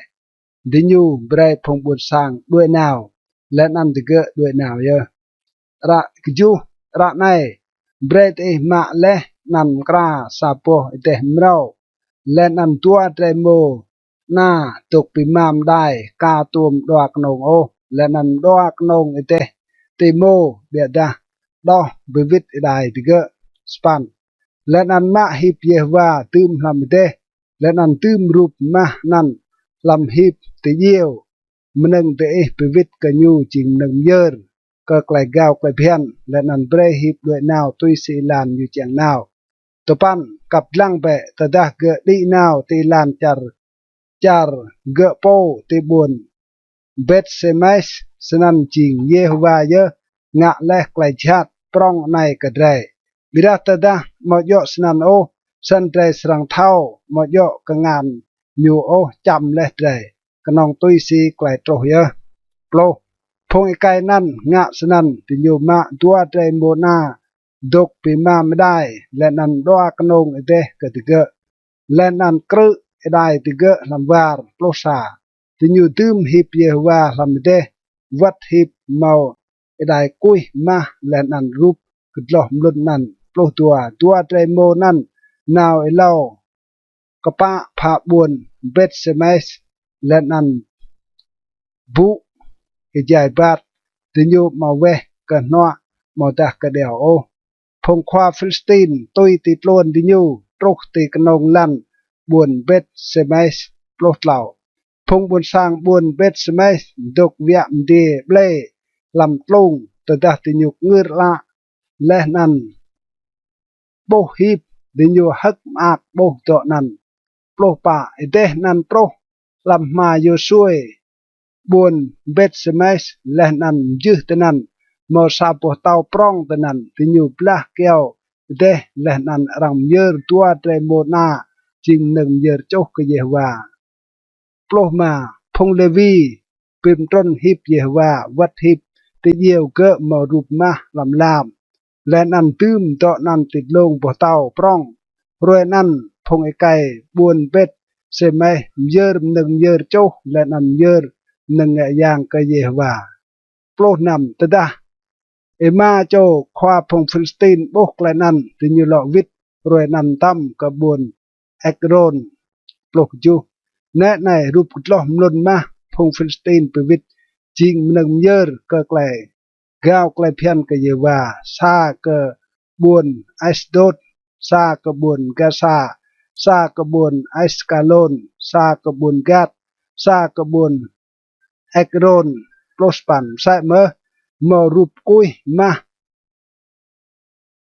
diñu brei phung ƀuôn sang đuĕ nao, leh anăn digơ̆ đuĕ nao yơh. Ară kjuh, ară anei brei diih mă leh anăn mkra sa boh êdeh mrâo, leh anăn dua drei êmô ana dôk bi êma mđai, ka tuôm mđua knông ôh, leh anăn mđua knông êdeh ti êmô, ƀiădah đoh bi wĭt êđai digơ̆. Sa păn. Leh anăn mă hip Yêhôwa dưm hlăm êdeh, leh anăn dưm rup mah anăn hlăm hip ti djiêu mnơ̆ng diih bi wĭt kơ ñu jing mnơ̆ng myơr kơ klei gao klei bhiăn, leh anăn brei hip đuĕ nao tui si êlan ñu čiăng nao. Dua păn. Kăp dlăng bĕ, tơdah gơ̆ đĭ nao ti êlan čar, čar gơ̆ pô ti ƀuôn Bet-Semes, snăn jing Yêhôwa yơh ngă leh klei jhat prŏng anei kơ drei. Ƀiădah tơdah amâo djŏ snăn ôh, snăn drei srăng thâo amâo djŏ kngan ñu ôh čăm leh drei. Knŏng tui si klei truh yơh. Pluh. Phung êkei anăn ngă snăn, diñu mă dua drei êmô ana dôk bi êma mđai, leh anăn mđua knông êdeh kơ digơ̆, leh anăn krư̆ êđai digơ̆ hlăm war. Pluh sa. Diñu dưm hip Yêhôwa hlăm êdeh, wăt hip mâo êđai kuih mah leh anăn rup kdloh mlŭn anăn. Pluh dua. Dua drei êmô anăn nao êlâo kpă phă ƀuôn Bet-Semes, leh anăn bŭ êjai êbat, diñu amâo weh kơ hnuă amâodah kơ điâo ôh. Phung khua Philistin tui ti tluôn diñu truh ti knông lăn ƀuôn Bet-Semes. Pluh tlâo. Phung ƀuôn sang ƀuôn Bet-Semes dôk wiă mdiê ƀlê hlăm tlung tơdah diñu kngưr ală leh anăn ƀuh hip, diñu hơ̆k mơak ƀuh dŏ anăn. Pluh pă. Êdeh anăn truh hlăm hma Yôsuê ƀuôn Bet-Semes, leh anăn mjưh tinăn mâo sa boh tâo prŏng tinăn. Diñu blah kyâo êdeh leh anăn arăng myơr dua drei êmô ana jing mnơ̆ng myơr čuh kơ Yêhôwa. Pluh êma. Phung Lêwi bi mtrŭn hip Yêhôwa, wăt hip ti djiêu gơ̆ mâo rup mah hlăm lam, leh anăn dưm dŏ anăn ti dlông boh tâo prŏng. Hruê anăn phung êkei ƀuôn Bet-Semes myơr mnơ̆ng myơr čuh leh anăn myơr mnơ̆ng ngă yang kơ Yêhôwa. Pluh năm. Tơdah êma čô khua phung Philistin ƀuh klei anăn, diñu lŏ wĭt hruê anăn mtam kơ ƀuôn Êkrôn. Pluh kjuh. Nĕ anei, rup kdloh mlŭn mah phung Philistin bi wĭt jing mnơ̆ng myơr kơ klei gao klei bhiăn kơ Yêhôwa: sa kơ ƀuôn Asdôt, sa kơ ƀuôn Gasa, sa kơ ƀuôn Askalôn, sa kơ ƀuôn Gat, sa kơ ƀuôn Êkrôn. Pluh sa păn. Msĕ mơh mâo rup kuih mah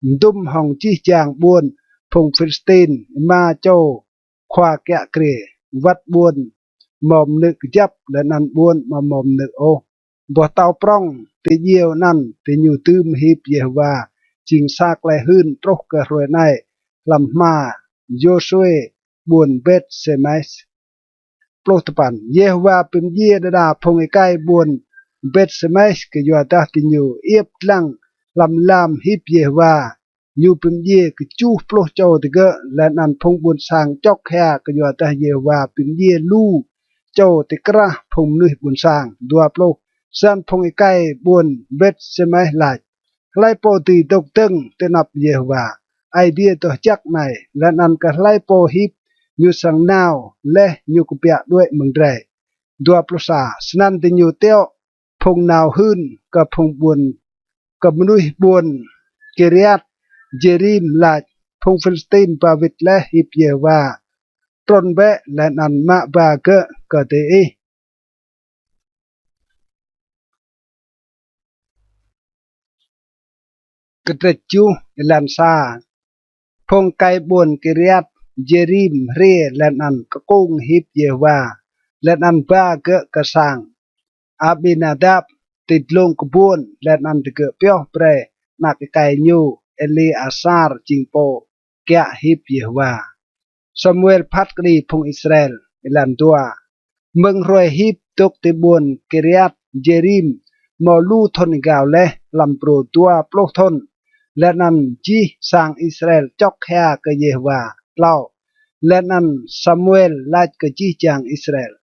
mdŭm hŏng jih jang ƀuôn phung Philistin, êma čô khua kiă kriê, wăt ƀuôn mâo mnư̆ kjăp leh anăn ƀuôn amâo mâo mnư̆ ôh. Boh tâo prŏng ti djiêu anăn diñu dưm hip Yêhôwa jing sa klei hưn truh kơ hruê anei hlăm hma Yôsuê ƀuôn Bet-Semes. Pluh dua păn. Yêhôwa bi mdjiê đa đa phung êkei ƀuôn Bet-Semes kyuadah diñu iêp dlăng hlăm lam hip Yêhôwa. Ñu bi mdjiê kjuh pluh čô digơ̆, leh anăn phung ƀuôn sang čŏk hia kyuadah Yêhôwa bi mdjiê lu čô ti krah phung mnuih ƀuôn sang. Dua pluh. Snăn phung êkei ƀuôn Bet-Semes lač: Hlei pô dưi dôk dơ̆ng ti anăp Yêhôwa Aê Diê doh jăk anei, leh anăn kơ hlei pô hip ñu srăng nao leh ñu kbiă đuĕ mơ̆ng drei? Dua pluh sa. Snăn diñu tiŏ phung nao hưn kơ phung ƀuôn, kơ mnuih ƀuôn Kiriat-Jêrim lač: Phung Philistin ba wĭt leh hip Yêhôwa. Trŭn bĕ leh anăn mă ba gơ̆ kơ diih. Kdrêč kjuh, êlan sa. Phung êkei ƀuôn Kiriat-Jêrim hriê leh anăn kkung hip Yêhôwa, leh anăn ba gơ̆ kơ sang Abinadap ti dlông kbuôn, leh anăn digơ̆ pioh brei anak êkei ñu Êlêasar jing pô kiă hip Yêhôwa. Samuel phat kđi phung Israel. Êlan dua. Mơ̆ng hruê hip dôk ti ƀuôn Kiriat-Jêrim mâo lu thŭn êgao leh, hlăm brô dua pluh thŭn, leh anăn jih sang Israel čŏk hia kơ Yêhôwa. Tlâo. Leh anăn Samuel lač kơ jih jang Israel: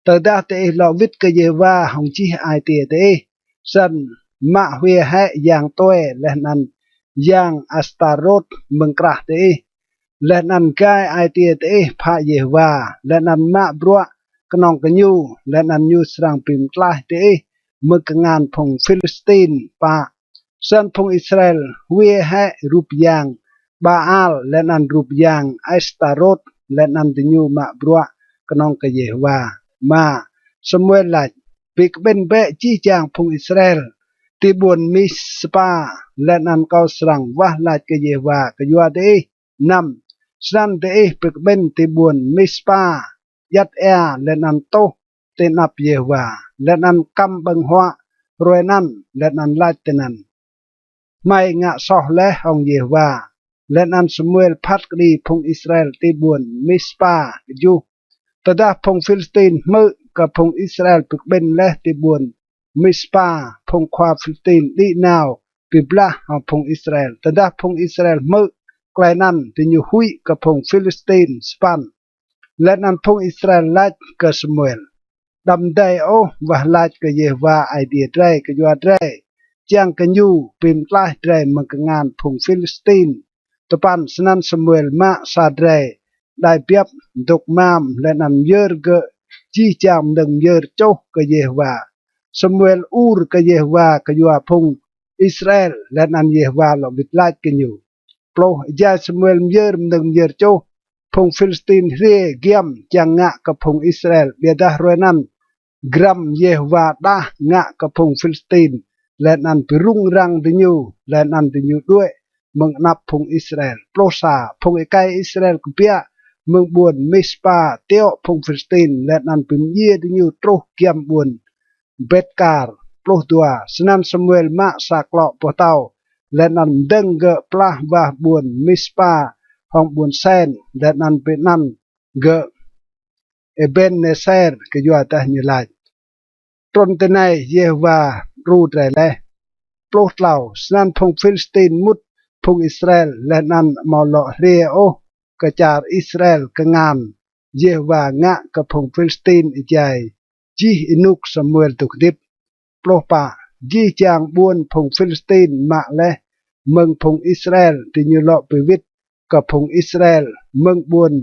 Tơdah diih lŏ wĭt kơ Yêhôwa hŏng jih ai tiê diih, snăn mă hwiê hĕ yang tue leh anăn yang Astarôt mơ̆ng krah diih, leh anăn gai ai tiê diih phă Yêhôwa, leh anăn mă bruă knŏng kơ ñu, leh anăn ñu srăng bi mtlaih diih mơ̆ng kngan phung Philistin. Pă. Snăn phung Israel hwiê hĕ rup yang Baal leh anăn rup yang Astarôt, leh anăn diñu mă bruă knŏng kơ Yêhôwa. Êma. Samuel lač: Bi kƀĭn bĕ jih jang phung Israel ti ƀuôn Mispa, leh anăn kâo srăng wah lač kơ Yêhôwa kyua diih. Năm. Snăn diih bi kƀĭn ti ƀuôn Mispa, djăt êa leh anăn tuh ti anăp Yêhôwa, leh anăn kăm ƀơ̆ng huă hruê anăn, leh anăn lač tinăn: Hmei ngă soh leh hŏng Yêhôwa. Leh anăn Samuel phat kđi phung Israel ti ƀuôn Mispa. Kjuh. Tơdah phung Philistin hmư̆ kơ phung Israel bi kƀĭn leh ti ƀuôn Mispa, phung khua Philistin đĭ nao bi blah hŏng phung Israel. Tơdah phung Israel hmư̆ klei anăn, diñu huĭ kơ phung Philistin. Sa păn. Leh anăn phung Israel lač kơ Samuel: Đăm dei ôh wah lač kơ Yêhôwa Aê Diê drei kyua drei, čiăng kơ ñu bi mtlaih drei mơ̆ng kngan phung Philistin. Dua păn. Snăn Samuel mă sa drei êđai biăp dôk mam leh anăn myơr gơ̆ jih jang mnơ̆ng myơr čuh kơ Yêhôwa. Samuel ur kơ Yêhôwa kyua phung Israel, leh anăn Yêhôwa lŏ wĭt lač kơ ñu. Pluh. Êjai Samuel myơr mnơ̆ng myơr čuh, phung Philistin hriê giăm čiăng ngă kơ phung Israel, ƀiădah hruê anăn grăm Yêhôwa đah ngă kơ phung Philistin, leh anăn bi rŭng răng diñu, leh anăn diñu đuĕ mơ̆ng anăp phung Israel. Pluh sa. Phung êkei Israel kbiă mơ̆ng ƀuôn Mispa tiŏ phung Philistin, leh anăn bi mdjiê diñu truh giăm ƀuôn Betkar. Pluh dua. Snăn Samuel mă sa klŏ boh tâo, leh anăn mdơ̆ng gơ̆ plah wah ƀuôn Mispa hŏng ƀuôn Sen, leh anăn bi anăn gơ̆ Êbên-Êser, kyuadah ñu lač: Trŭn tinei, Yêhôwa đru drei leh. Pluh tlâo. Snăn phung Philistin mŭt phung Israel, leh anăn amâo lŏ hriê ôh kơ čar Israel kngan Yêhôwa ngă kơ phung Philistin êjai jih ênuk Samuel dôk hdĭp. Pluh pă. Jih jang ƀuôn phung Philistin mă leh mơ̆ng phung Israel, diñu lŏ bi wĭt kơ phung Israel mơ̆ng ƀuôn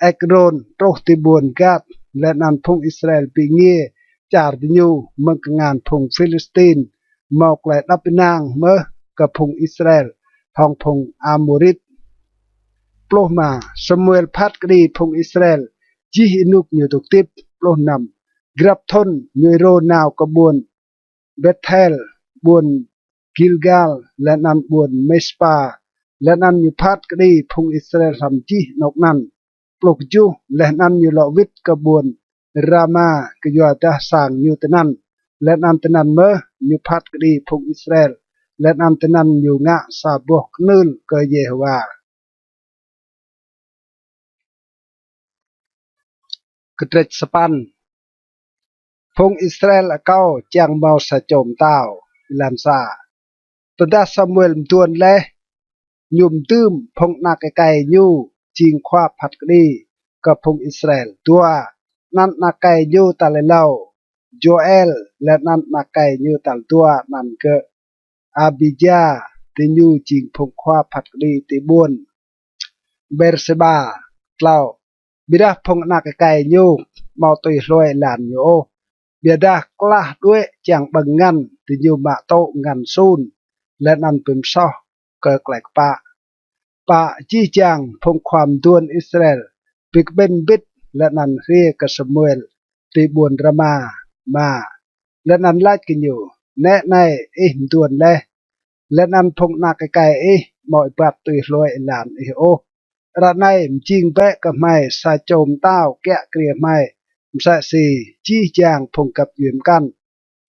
Êkrôn truh ti ƀuôn Gat, leh anăn phung Israel bi êngiê čar diñu mơ̆ng kngan phung Philistin mâo klei êđăp ênang mơh kơ phung Israel hŏng phung Amôrit. Pluh êma. Samuel phat kđi phung Israel jih ênuk ñu dôk hdĭp. Pluh năm. Grăp thŭn ñu êrô nao kơ ƀuôn Bêthel, ƀuôn Gilgal, leh anăn ƀuôn Mispa, leh anăn ñu phat kđi phung Israel hlăm jih anôk anăn. Pluh kjuh. Leh anăn ñu lŏ wĭt kơ ƀuôn Rama, kyuadah sang ñu tinăn, leh anăn tinăn mơh ñu phat kđi phung Israel, leh anăn tinăn ñu ngă sa boh knưl kơ Yêhôwa. Kdrêč sa păn. Phung Israel akâo čiăng mâo sa čô mtao. Êlan sa. Tơdah Samuel mduôn leh, ñu mdưm phung anak êkei ñu jing khua phat kđi kơ phung Israel. Dua. Anăn anak êkei ñu tal êlâo Joel, leh anăn anak êkei ñu tal dua anăn gơ̆ Abija, diñu jing phung khua phat kđi ti ƀuôn Bêrsêba. Tlâo. Ƀiădah phung anak êkei ñu amâo tui hlue êlan ñu ôh, ƀiădah klah đuĕ čiăng ƀơ̆ng ngăn, diñu mă tŭ ngăn sun, leh anăn bi msoh kơ klei kpă. Pă. Jih jang phung khua mduôn Israel bi kƀĭn mbĭt leh anăn hriê kơ Samuel ti ƀuôn Rama. Êma. Leh anăn lač kơ ñu: Nĕ anei, ih mduôn leh, leh anăn phung anak êkei ih amâo êbat tui hlue êlan ih ôh. Ară anei mjing bĕ kơ hmei sa čô mtao kiă kriê hmei, msĕ si jih jang phung găp djuê mkăn.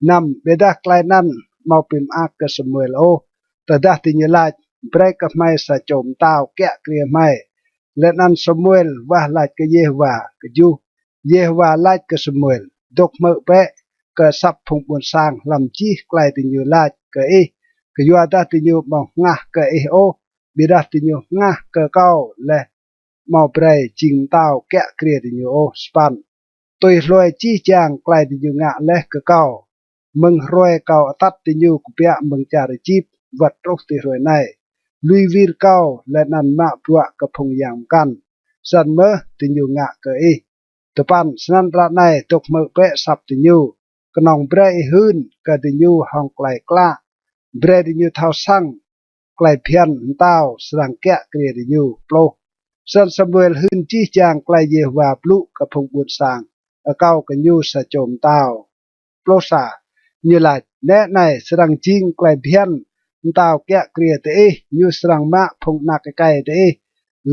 Năm. Ƀiădah klei anăn amâo bi mơak kơ Samuel ôh. Tơdah diñu lač: Brei kơ hmei sa čô mtao kiă kriê hmei, leh anăn Samuel wah lač kơ Yêhôwa. Kjuh. Yêhôwa lač kơ Samuel: Dôk hmư̆ bĕ kơ asăp phung ƀuôn sang hlăm jih klei diñu lač kơ ih, kyuadah diñu amâo hngah kơ ih ôh, ƀiădah diñu hngah kơ kâo leh amâo brei jing mtao kiă kriê diñu ôh. Sa păn. tui hlue jih jang klei diñu ngă leh kơ kâo, mơ̆ng hruê kâo atăt diñu kbiă mơ̆ng čar Êjip wăt truh ti hruê anei, lui wir kâo leh anăn mă bruă kơ phung yang mkăn, snăn mơh diñu ngă kơ ih. Dua păn. Snăn ară anei dôk hmư̆ bĕ asăp diñu, knŏng brei ih hưn kơ diñu hŏng klei klă, brei diñu thâo săng klei bhiăn mtao srăng kiă kriê diñu. Pluh. Snăn Samuel hưn jih jang klei Yêhôwa blŭ kơ phung ƀuôn sang akâo kơ ñu sa čô mtao. Pluh sa. Ñu lač: Nĕ anei srăng jing klei bhiăn mtao kiă kriê diih: ñu srăng mă phung anak êkei diih,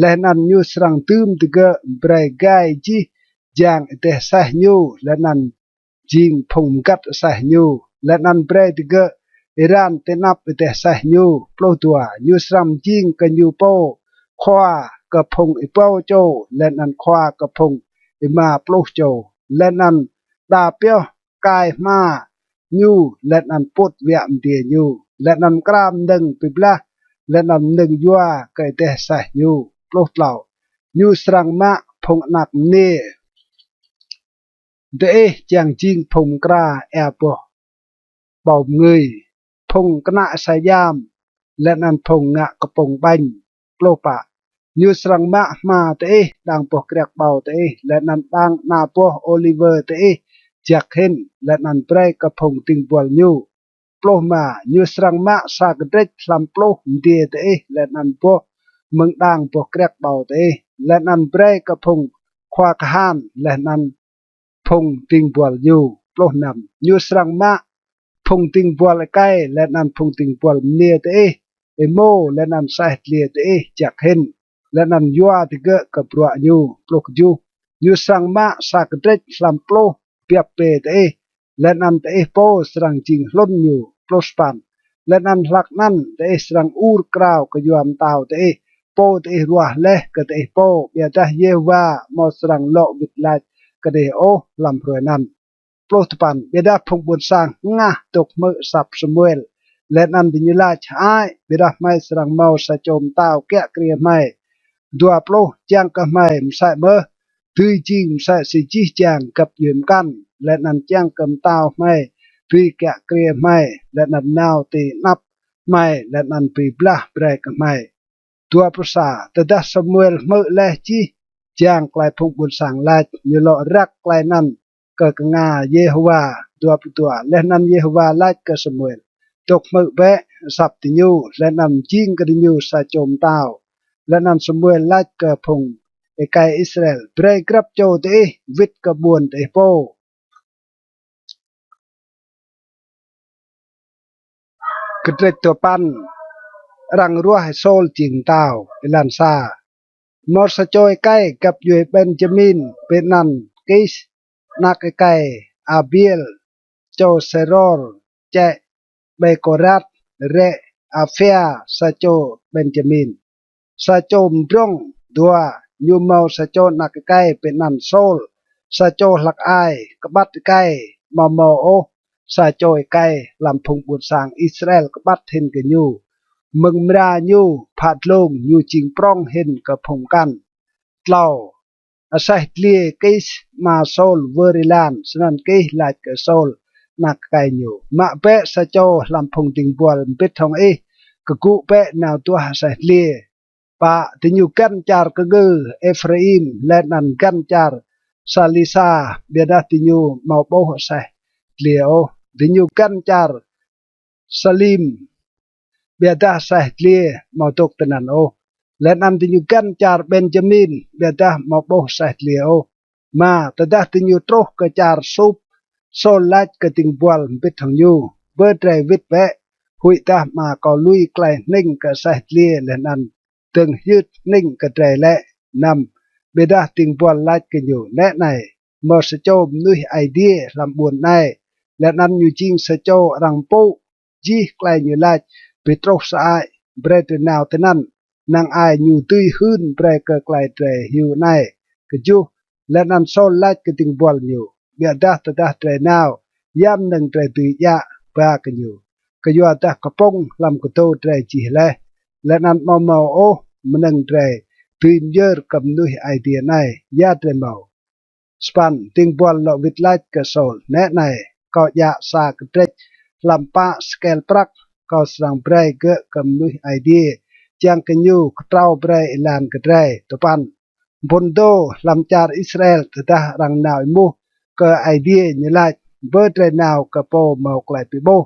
leh anăn ñu srăng dưm digơ̆ brei gai jih jang êdeh aseh ñu, leh anăn jing phung mgăt aseh ñu, leh anăn brei digơ̆ êran ti anăp êdeh aseh ñu. Pluh dua. Ñu srăng mjing kơ ñu pô khua kơ phung êbâo čô, leh anăn khua kơ phung êma pluh čô, leh anăn đa pioh kai hma ñu, leh anăn pŭt wiă mdiê ñu, leh anăn mkra mnơ̆ng bi blah, leh anăn mnơ̆ng yua kơ êdeh aseh ñu. Pluh tlâo. Ñu srăng mă phung anak mniê diih čiăng jing phung mkra êa boh ƀâo mngưi, phung knă sa jam, leh anăn phung ngă kpŭng ƀañ. Pluh pă. Ñu srăng mă hma diih, đang boh kriăk ƀâo diih, leh anăn đang ana boh ôliwơ diih jăk hĭn, leh anăn brei kơ phung dĭng buăl ñu. Pluh êma. Ñu srăng mă sa kdrêč hlăm pluh mdiê diih, leh anăn boh mơ̆ng đang boh kriăk ƀâo diih, leh anăn brei kơ phung khua kahan leh anăn phung dĭng buăl ñu. Pluh năm. Ñu srăng mă phung dĭng buăl êkei leh anăn phung dĭng buăl mniê diih, êmô leh anăn aseh dliê diih jăk hĭn, leh anăn yua digơ̆ kơ bruă ñu. Pluh kjuh. Ñu srăng mă sa kdrêč hlăm pluh biăp bê diih, leh anăn diih pô srăng jing hlŭn ñu. Pluh sa păn. Leh anăn hlăk anăn diih srăng ur krao kyua mtao diih, pô diih ruah leh kơ diih pô, ƀiădah Yêhôwa amâo srăng lŏ wĭt lač kơ diih ôh hlăm hruê anăn. Pluh dua păn. Ƀiădah phung ƀuôn sang hngah dôk hmư̆ asăp Samuel, leh anăn diñu lač: Hơăi, ƀiădah hmei srăng mâo sa čô mtao kiă kriê hmei. Dua pluh. Čiăng kơ hmei msĕ mơh dưi jing msĕ si jih jang găp djuê mkăn, leh anăn čiăng kơ mtao hmei dưi kiă kriê hmei, leh anăn nao ti anăp hmei, leh anăn bi blah brei kơ hmei. Dua pluh sa. Tơdah Samuel hmư̆ leh jih jang klei phung ƀuôn sang lač, ñu lŏ răk klei anăn kơ knga Yêhôwa. Dua pluh dua. Leh anăn Yêhôwa lač kơ Samuel: Dôk hmư̆ bĕ asăp diñu, leh anăn mjing kơ diñu sa čô mtao. Leh anăn Samuel lač kơ phung êkei Israel: Brei grăp čô diih wĭt kơ ƀuôn diih pô. Kdrêč dua păn. Arăng ruah Saul jing mtao. Êlan sa. Mâo sa čô êkei găp djuê Benjamin bi anăn Kis, anak êkei Abiel, čô Seror, čĕ Bekorat, rĕ Aphia, sa čô Benjamin, sa čô mdrŏng. Dua. Ñu mâo sa čô anak êkei bi anăn Saul, sa čô hlăk ai, kƀăt êkei. Amâo mâo ôh sa čô êkei hlăm phung ƀuôn sang Israel kƀăt hĭn kơ ñu. Mơ̆ng mra ñu phă dlông, ñu jing prŏng hĭn kơ phung mkăn. Tlâo. Aseh dliê Kis ama Saul wơr êlan. Snăn Kis lač kơ Saul anak êkei ñu: Mă bĕ sa čô hlăm phung dĭng buăl mbĭt hŏng ih, kgŭ bĕ nao duah aseh dliê. Pă. Diñu găn čar kngư Êphraim leh anăn găn čar Salisa, ƀiădah diñu amâo ƀuh aseh dliê ôh. Diñu găn čar Salim, ƀiădah aseh dliê amâo dôk tinăn ôh. Leh anăn diñu găn čar Benjamin, ƀiădah amâo ƀuh aseh dliê ôh. Êma. Tơdah diñu truh kơ čar Sup, Saul lač kơ dĭng buăl mbĭt hŏng ñu: Bơ drei wĭt bĕ, huĭdah ama kâo lui klei hnĭng kơ aseh dliê leh anăn dơ̆ng hyưt hnĭng kơ drei lĕ. Năm. Ƀiădah dĭng buăl lač kơ ñu: Nĕ anei, mâo sa čô mnuih Aê Diê hlăm ƀuôn anei, leh anăn ñu jing sa čô arăng mpŭ. Jih klei ñu lač bi truh sơăi. Brei drei nao tinăn, năng ai ñu dưi hưn brei kơ klei drei hiu anei. Kjuh. Leh anăn Saul lač kơ dĭng buăl ñu: Ƀiădah tơdah drei nao, ya mnơ̆ng drei dưi djă ba kơ ñu? Kyuadah kpŭng hlăm kdô drei jih leh, leh anăn amâo mâo ôh mnơ̆ng drei dưi myơr kơ mnuih Aê Diê anei. Ya drei mâo? Sa păn. Dĭng buăl lŏ wĭt lač kơ Sôl: Nĕ anei, kâo djă sa kdrêč hlăm pă skel prăk, kâo srăng brei gơ̆ kơ mnuih Aê Diê, čiăng kơ ñu ktrâo brei êlan kơ drei. Dua păn. Mphŭn dô hlăm čar Israel, tơdah arăng nao êmuh kơ Aê Diê, ñu lač: Bơ drei nao kơ pô mâo klei bi ƀuh,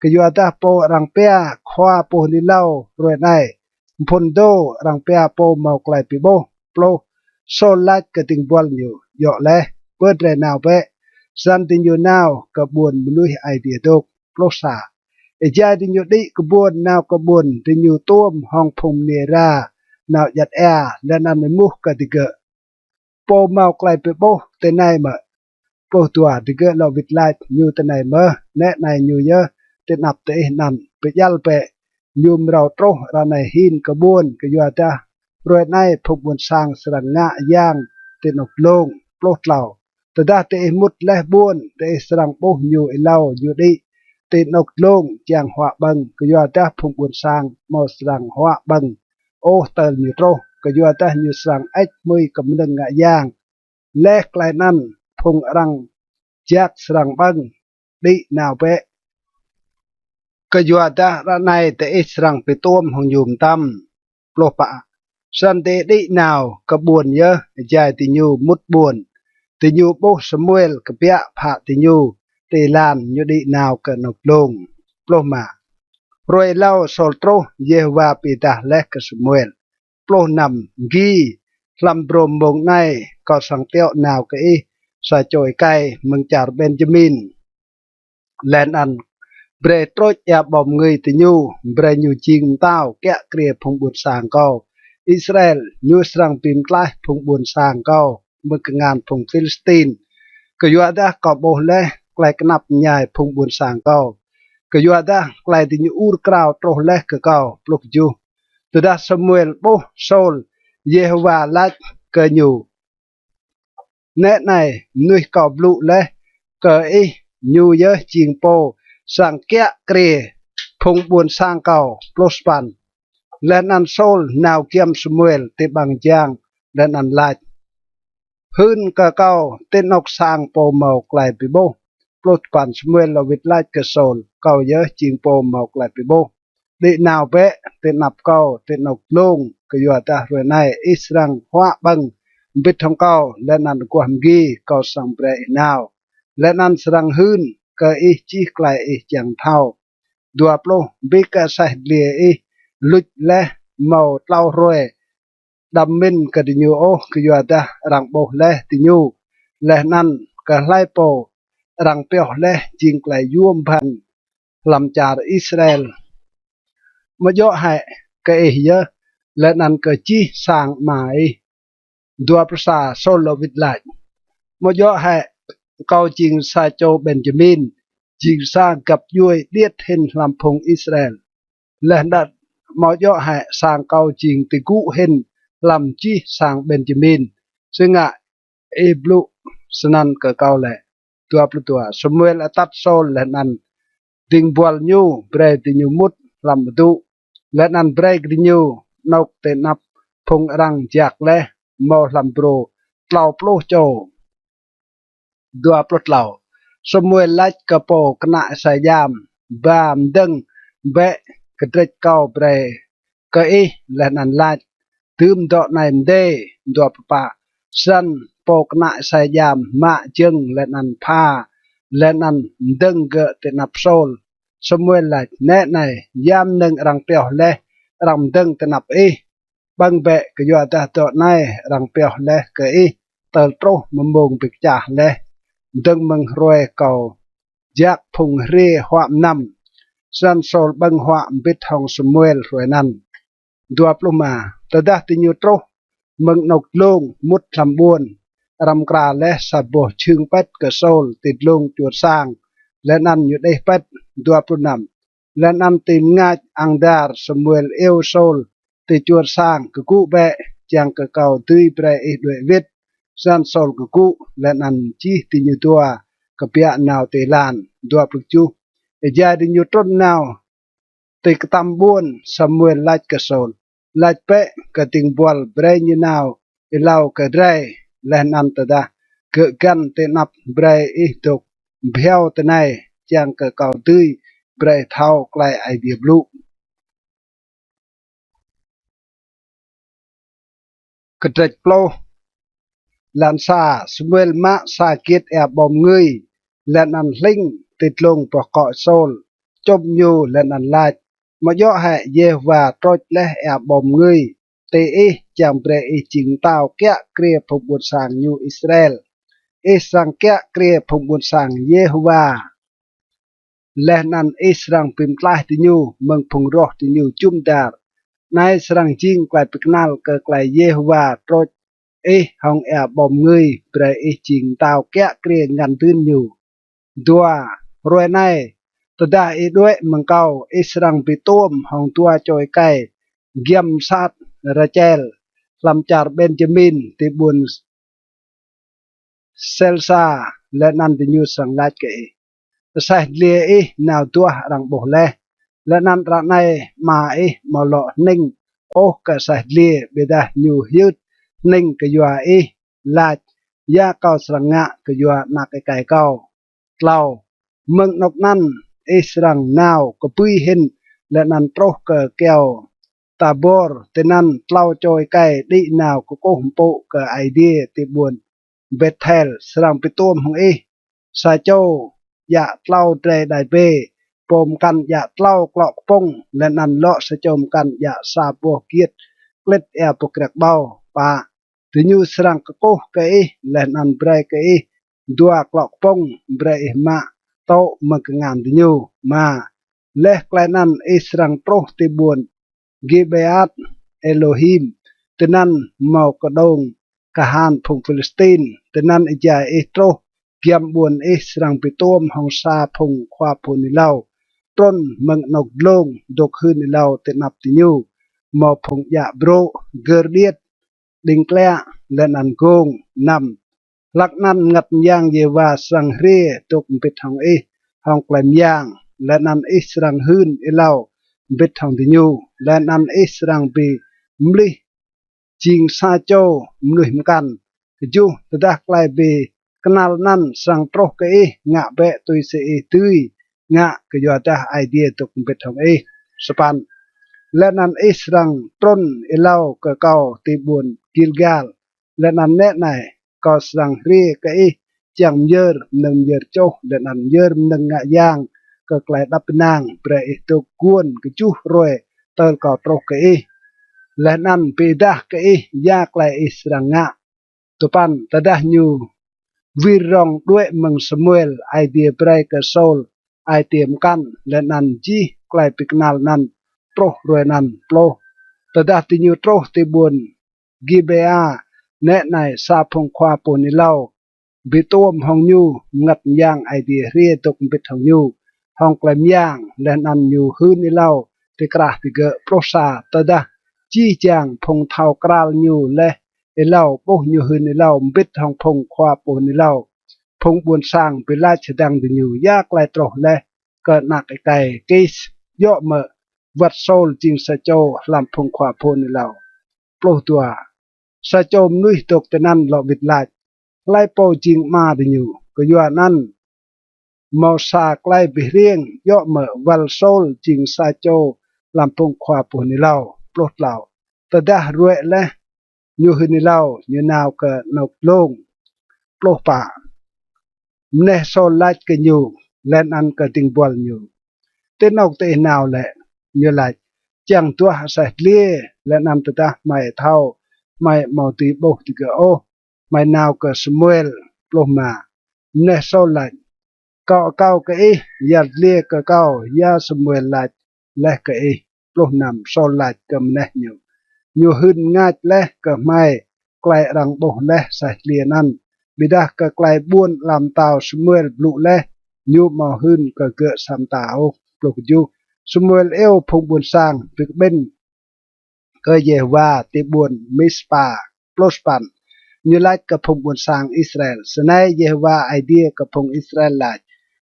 kyuadah pô arăng pia khua pô hưn êlâo hruê anei, mphŭn dô arăng pia pô mâo klei bi ƀuh. Pluh. Sôl lač kơ dĭng buăl ñu: Djŏ leh, bơ drei nao bĕ. Snăn diñu nao kơ ƀuôn mnuih Aê Diê dôk. Pluh sa. Êjai diñu đĭ kbuôn nao kơ ƀuôn, diñu tuôm hŏng phung mniê êra nao djăt êa, leh anăn êmuh kơ digơ̆: Pô mâo klei bi ƀuh tinei mơ̆? Pluh dua. Digơ̆ lŏ wĭt lač: Ñu tinei mơh, nĕ anei ñu yơh ti anăp diih anăn. Bi djăl bĕ, ñu mrâo truh ară anei hin kơ ƀuôn, kyuadah hruê anei phung ƀuôn sang srăng ngă yang ti anôk dlông. Pluh tlâo. Tơdah diih mŭt leh ƀuôn, diih srăng ƀuh ñu êlâo ñu đĭ ti anôk dlông čiăng huă ƀơ̆ng, kyuadah phung ƀuôn sang amâo srăng huă ƀơ̆ng ôh tơl ñu truh, kyuadah ñu srăng hơêč hmưi kơ mnơ̆ng ngă yang. Leh klei anăn phung arăng jak srăng ƀơ̆ng. Đĭ nao bĕ, kyuadah ară anei diih srăng bi tuôm hŏng ñu mtam. Pluh pă. Snăn diih đĭ nao kơ ƀuôn yơh. Êjai diñu mŭt ƀuôn, diñu ƀuh Samuel kbiă phă diñu ti êlan, ñu đĭ nao kơ anôk dlông. Pluh êma. Hruê êlâo Sôl truh, Yêhôwa bi êdah leh kơ Samuel: Pluh năm. Êngiê, hlăm brô mmông anei kâo srăng tiŏ nao kơ ih sa čô êkei mơ̆ng čar Benjamin, leh anăn brei trôč êa ƀâo mngưi ti ñu, brei ñu jing mtao kiă kriê phung ƀuôn sang kâo Israel. Ñu srăng bi mtlaih phung ƀuôn sang kâo mơ̆ng kngan phung Philistin, kyuadah kâo ƀuh leh klei knap mñai phung ƀuôn sang kâo, kyuadah klei diñu ur krao truh leh kơ kâo. Pluh kjuh. Tơdah Samuel ƀuh Sôl, Yêhôwa lač kơ ñu: Nĕ anei, mnuih kâo blŭ leh kơ ih, ñu yơh jing pô srăng kiă kriê phung ƀuôn sang kâo. Pluh sa păn. Leh anăn Sôl nao giăm Samuel ti ƀăng jang, leh anăn lač: Hưn kơ kâo ti anôk sang pô mâo klei bi ƀuh. Pluh dua păn. Samuel lŏ wĭt lač kơ Sôl: Kâo yơh jing pô mâo klei bi ƀuh. Đĭ nao bĕ ti anăp kâo ti anôk dlông, kyuadah hruê anei ih srăng huă ƀơ̆ng mbĭt hŏng kâo, leh anăn aguah mgi kâo srăng brei ih nao, leh anăn srăng hưn kơ ih jih klei ih čiăng thâo. Dua pluh. Bi kơ aseh dliê ih luč leh mâo tlâo hruê, đăm mĭn kơ diñu ôh, kyuadah arăng ƀuh leh diñu, leh anăn kơ hlei pô arăng pioh leh jing klei yuôm bhăn hlăm čar Israel. Amâo djŏ hĕ kơ ih yơh, leh anăn kơ jih sang ama ih? Dua pluh sa. Sôl lŏ wĭt lač: Amâo djŏ hĕ kâo jing sa čô Benjamin, jing sa găp djuê điêt hĭn hlăm phung Israel? Leh anăn amâo djŏ hĕ sang kâo jing ti gŭ hĭn hlăm jih sang Benjamin? Si ngă ih blŭ snăn kơ kâo lĕ? Dua pluh dua. Samuel atăt Sôl leh anăn dĭng buăl ñu, brei diñu mŭt hlăm adŭ, leh anăn brei kơ diñu anôk ti anăp phung arăng jak leh mâo hlăm brô tlâo pluh čô. Dua pluh tlâo. Samuel lač kơ pô knă asei djam: Ba mdơ̆ng bĕ kdrêč kâo brei kơ ih, leh anăn lač: Dưm dŏ anei mdê. Dua pluh pă. Snăn pô knă asei djam mă jơ̆ng leh anăn pha, leh anăn mdơ̆ng gơ̆ ti anăp Sôl. Samuel lač: Nĕ anei, ya mnơ̆ng arăng pioh leh arăng mdơ̆ng ti anăp ih? Ƀơ̆ng bĕ, kyuadah dŏ anei arăng pioh leh kơ ih tơl truh mmông bi kčah leh, dơ̆ng mơ̆ng hruê kâo jak phung hriê huă mnăm. Snăn Sôl ƀơ̆ng huă mbĭt hŏng Samuel hruê anăn. Dua pluh êma. Tơdah diñu truh mơ̆ng anôk dlông mŭt hlăm ƀuôn, arăng mkra leh sa boh jhưng pĭt kơ Sôl ti dlông čuôr sang, leh anăn ñu đih pĭt. Dua pluh năm. Leh anăn ti mngač ang dar Samuel iêu Sôl ti čuôr sang: Kgŭ bĕ, čiăng kơ kâo dưi brei ih đuĕ wĭt. Snăn Sôl kgŭ, leh anăn jih diñu dua kbiă nao ti êlan. Dua pluh kjuh. Êjai diñu trŭn nao ti ktăm ƀuôn, Samuel lač kơ Sôl: Lač bĕ kơ dĭng buăl brei ñu nao êlâo kơ drei. Leh anăn tơdah gơ̆ găn ti anăp brei ih dôk bhiâo tinei, čiăng kơ kâo dưi brei thâo klei Aê Diê blŭ. Kdrêč pluh. Êlan sa. Samuel mă sa giêt êa ƀâo mngưi, leh anăn hlĭng ti dlông boh kŏ Sôl, čŭm ñu leh anăn lač: Amâo djŏ hĕ Yêhôwa trôč leh êa ƀâo mngưi ti ih čiăng brei ih jing mtao kiă kriê phung ƀuôn sang ñu Israel? Ih srăng kiă kriê phung ƀuôn sang Yêhôwa, leh anăn ih srăng bi mtlaih diñu mơ̆ng phung roh diñu jŭm dar. Anei srăng jing klei bi knăl kơ klei Yêhôwa trôč ih hŏng êa ƀâo mngưi brei ih jing mtao kiă kriê ngăn dưn ñu. Dua. Hruê anei, tơdah ih đuĕ mơ̆ng kâo, ih srăng bi tuôm hŏng dua čô êkei giăm msat Rachel hlăm čar Benjamin ti ƀuôn Sêlsa, leh anăn diñu srăng lač kơ ih: Aseh dliê ih nao duah arăng ƀuh leh, leh anăn ară anei ama ih amâo lŏ hnĭng ôh kơ aseh dliê, ƀiădah ñu hyưt hnĭng kyua ih, lač: Ya kâo srăng ngă kyua anak êkei kâo? Tlâo. Mơ̆ng anôk anăn ih srăng nao kbưi hĭn leh anăn truh kơ kyâo Tabor, tinăn tlâo čô êkei đĭ nao kkuh mpŭ kơ Aê Diê ti ƀuôn Bêthel srăng bi tuôm hŏng ih. Sa čô djă tlâo drei đai bê, pô mkăn djă tlâo klŏ kpŭng, leh anăn lŏ sa čô mkăn djă sa boh giêt klĭt êa boh kriăk ƀâo. Pă. Diñu srăng kkuh kơ ih leh anăn brei kơ ih dua klŏ kpŭng, brei ih mă tŭ mơ̆ng kngan diñu. Êma. Leh klei anăn ih srăng truh ti ƀuôn Gibeat Êlôhim, tinăn mâo kđông kahan phung Philistin. Tinăn êjai ih truh giăm ƀuôn, ih srăng bi tuôm hŏng sa phung khua pô hưn êlâo trŭn mơ̆ng anôk dlông dôk hưn êlâo ti anăp diñu, mâo phung djă brô̆, gơr điêt, đĭng kliă, leh anăn gông. Năm. Hlăk anăn Mngăt Myang Yêhôwa srăng hriê dôk mbĭt hŏng ih hŏng klei myang, leh anăn ih srăng hưn êlâo mbĭt hŏng diñu, leh anăn ih srăng bi mlih jing sa čô mnuih mkăn. Kjuh. Tơdah klei bi knăl anăn srăng truh kơ ih, ngă bĕ tui si ih dưi ngă, kyuadah Aê Diê dôk mbĭt hŏng ih. Sa păn. Leh anăn ih srăng trŭn êlâo kơ kâo ti ƀuôn Gilgal, leh anăn nĕ anei, kâo srăng hriê kơ ih čiăng myơr mnơ̆ng myơr čuh, leh anăn myơr mnơ̆ng ngă yang kơ klei êđăp ênang, brei ih dôk guôn kjuh hruê tơl kâo truh kơ ih, leh anăn bi êdah kơ ih ya klei ih srăng ngă. Dua păn. Tơdah ñu wir rŏng đuĕ mơ̆ng Samuel, Aê Diê brei kơ Sôl ai tiê mkăn, leh anăn jih klei bi knăl anăn truh hruê anăn. Pluh. Tơdah diñu truh ti ƀuôn Gibea, nĕ anei, sa phung khua pô hưn êlâo bi tuôm hŏng ñu, Mngăt Myang Aê Diê hriê dôk mbĭt hŏng ñu hŏng klei myang, leh anăn ñu hưn êlâo ti krah digơ̆. Pluh sa. Tơdah jih jang phung thâo kral ñu leh êlâo, ƀuh ñu hưn êlâo mbĭt hŏng phung khua pô hưn êlâo, phung ƀuôn sang bi lač hdơ̆ng diñu: Ya klei truh leh kơ anak êkei Kis? Djŏ mơ̆ wăt Sôl jing sa čô hlăm phung khua pô hưn êlâo? Pluh dua. Sa čô mnuih dôk tinăn lŏ wĭt lač: Hlei pô jing ama diñu? Kyuanăn mâo sa klei bi hriêng. Djŏ mơ̆ wăl Sôl jing sa čô hlăm phung khua pô hưn êlâo? Pluh tlâo. Tơdah ruê̆ leh ñu hưn êlâo, ñu nao kơ anôk dlông. Pluh pă. Mneh Sôl lač kơ ñu leh anăn kơ dĭng buăl ñu: Ti anôk diih nao lĕ? Ñu lač: Čiăng duah aseh dliê, leh anăn tơdah hmei thâo hmei amâo dưi ƀuh digơ̆ ôh, hmei nao kơ Samuel. Pluh êma. Mneh Sôl lač: Kâo akâo kơ ih, yăl dliê kơ kâo ya Samuel lač leh kơ ih. Pluh năm. Sôl lač kơ mneh ñu: Ñu hưn mngač leh kơ hmei klei arăng ƀuh leh aseh dliê anăn, ƀiădah kơ klei ƀuôn ala mtao Samuel blŭ leh, ñu amâo hưn kơ gơ̆ sa mta ôh. Pluh kjuh. Samuel iêu phung ƀuôn sang bi kƀĭn kơ Yêhôwa ti ƀuôn Mispa. Pluh sa păn. Ñu lač kơ phung ƀuôn sang Israel: Snei Yêhôwa Aê Diê kơ phung Israel lač: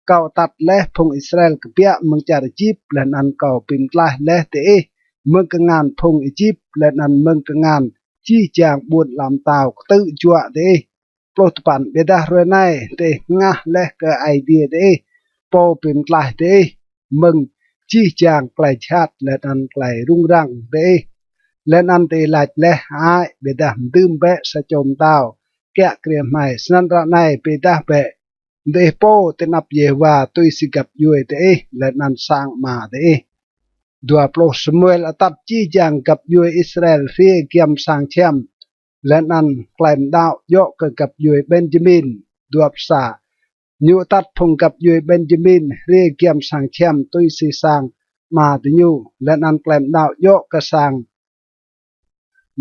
Kâo atăt leh phung Israel kbiă mơ̆ng čar Êjip, leh anăn kâo bi mtlaih leh diih mơ̆ng kngan phung Êjip, leh anăn mơ̆ng kngan jih jang ƀuôn ala mtao ktư̆ juă diih. Pluh dua păn. Ƀiădah hruê anei diih hngah leh kơ Aê Diê diih, Pô bi mtlaih diih mơ̆ng jih jang klei jhat leh anăn klei rŭng răng diih, leh anăn diih lač leh, hơăi, ƀiădah mdưm bĕ sa čô mtao kiă kriê hmei. Snăn ară anei bi êdah bĕ, diih pô ti anăp Yêhôwa tui si găp djuê diih leh anăn sang ama diih. Dua pluh. Samuel atăt jih jang găp djuê Israel hriê giăm sang čhiăm, leh anăn klei mđao djŏ kơ găp djuê Benjamin. Dua pluh sa. Ñu atăt phung găp djuê Benjamin hriê giăm sang čhiăm tui si sang ama diñu, leh anăn klei mđao djŏ kơ sang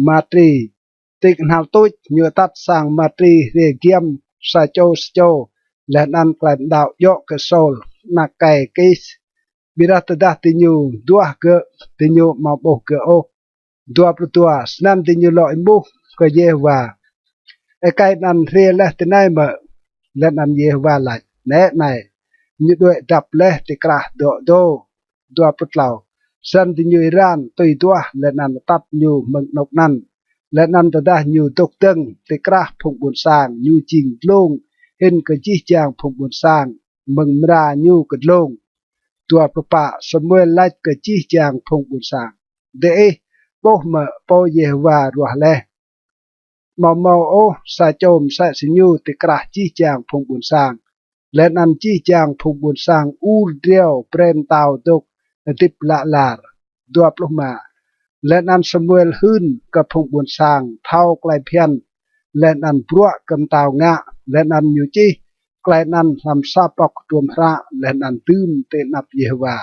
Matri. Ti knhal tuč ñu atăt sang Matri hriê giăm sa čô sa čô, leh anăn klei mđao djŏ kơ Saul anak êkei Kis. Ƀiădah tơdah diñu duah gơ̆, diñu amâo ƀuh gơ̆ ôh. Dua pluh dua. Snăn diñu lŏ êmuh kơ Yêhôwa, êkei anăn hriê leh tinei mơ̆? Leh anăn Yêhôwa lač, nĕ anei, ñu đuĕ dăp leh ti krah dŏ dô. Dua pluh tlâo. Snăn diñu êran tui duah leh anăn atăt ñu mơ̆ng anôk anăn. Leh anăn tơdah ñu dôk dơ̆ng ti krah phung ƀuôn sang, ñu jing dlông hĭn kơ jih jang phung ƀuôn sang mơ̆ng mra ñu kơ dlông. Dua pluh pă. Samuel lač kơ jih jang phung ƀuôn sang, diih ƀuh mơ̆ pô Yêhôwa ruah leh? Amâo mâo ôh sa čô msĕ si ñu ti krah jih jang phung ƀuôn sang. Leh anăn jih jang phung ƀuôn sang ur driâo brei mtao dôk hdĭp lă lar. Dua pluh êma. Leh anăn Samuel hưn kơ phung ƀuôn sang thâo klei bhiăn leh anăn bruă kơ mtao ngă, leh anăn ñu čih klei anăn hlăm sa pŏk hdruôm hră leh anăn dưm ti anăp Yêhôwa.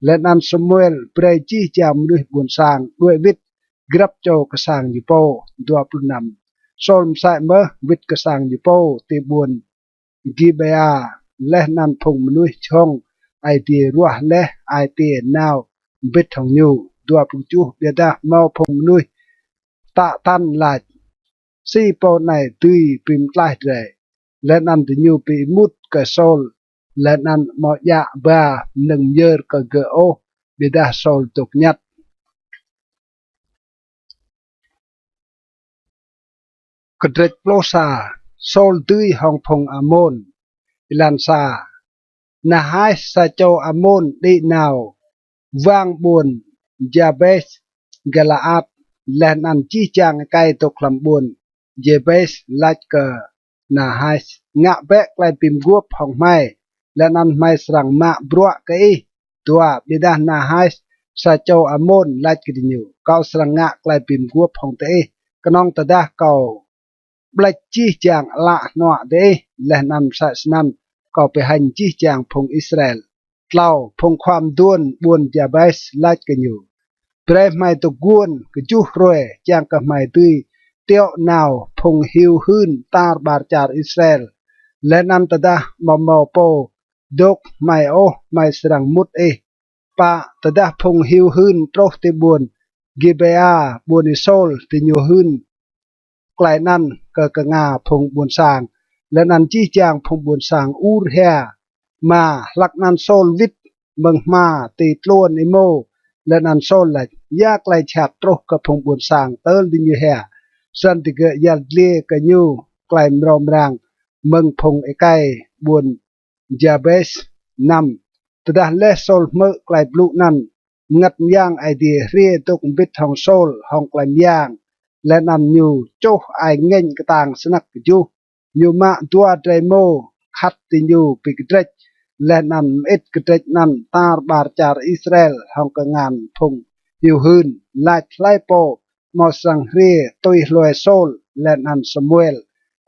Leh anăn Samuel brei jih jang mnuih ƀuôn sang đuĕ wĭt grăp čô kơ sang ñu pô. Dua pluh năm. Saul msĕ mơh wĭt kơ sang ñu pô ti ƀuôn Gibêa, leh anăn phung mnuih jhŏng Aê Diê ruah leh ai tiê nao mbĭt hŏng ñu. Dua pluh kjuh. Ƀiădah mâo phung mnuih tă tăn lač, si pô anei dưi bi mtlaih drei? Leh anăn diñu bi êmut kơ Saul, leh anăn amâo djă ba mnơ̆ng myơr kơ gơ̆ ôh, ƀiădah Saul dôk ñăt. Kdrêč pluh sa. Saul dưi hŏng phung Amôn. Êlan sa. Nahas sa čô Amôn đĭ nao wang ƀuôn Jabes Galaat, leh anăn jih jang êkei dôk hlăm ƀuôn Jabes lač kơ Nahas, ngă bĕ klei bi mguôp hŏng hmei, leh anăn hmei srăng mă bruă kơ ih. Dua. Ƀiădah Nahas sa čô Amôn lač kơ diñu, kâo srăng ngă klei bi mguôp hŏng diih, knŏng tơdah kâo ƀlĕč jih jang ală hnuă diih, leh anăn msĕ snăn kâo bi hêñ jih jang phung Israel. Tlâo. Phung khua mduôn ƀuôn Jabes lač kơ ñu, brei hmei dôk guôn kjuh hruê, čiăng kơ hmei dưi tiŏ nao phung hiu hưn tar ƀar čar Israel. Leh anăn tơdah amâo mâo pô dôk hmei ôh, hmei srăng mŭt ih. Pă. Tơdah phung hiu hưn truh ti ƀuôn Gibêa, ƀuôn Y-Saul, diñu hưn klei anăn kơ knga phung ƀuôn sang, leh anăn jih jang phung ƀuôn sang ur hia. Êma. Hlăk anăn Saul wĭt mơ̆ng hma ti tluôn êmô, leh anăn Saul lač, ya klei jhat truh kơ phung ƀuôn sang tơl diñu hia? Snăn digơ̆ yăl dliê kơ ñu klei mrâo mrang mơ̆ng phung êkei ƀuôn Jabes. Năm. Tơdah leh Saul hmư̆ klei blŭ anăn, Mngăt Myang Aê Diê hriê dôk mbĭt hŏng Saul hŏng klei myang, leh anăn ñu čuh ai ngêñ ktang snăk. Kjuh. Ñu mă dua drei êmô khăt diñu bi kdrêč, leh anăn mơĭt kdrêč anăn tar ƀar čar Israel hŏng kngan phung hiu hưn, lač, hlei pô amâo srăng hriê tui hlue Saul leh anăn Samuel,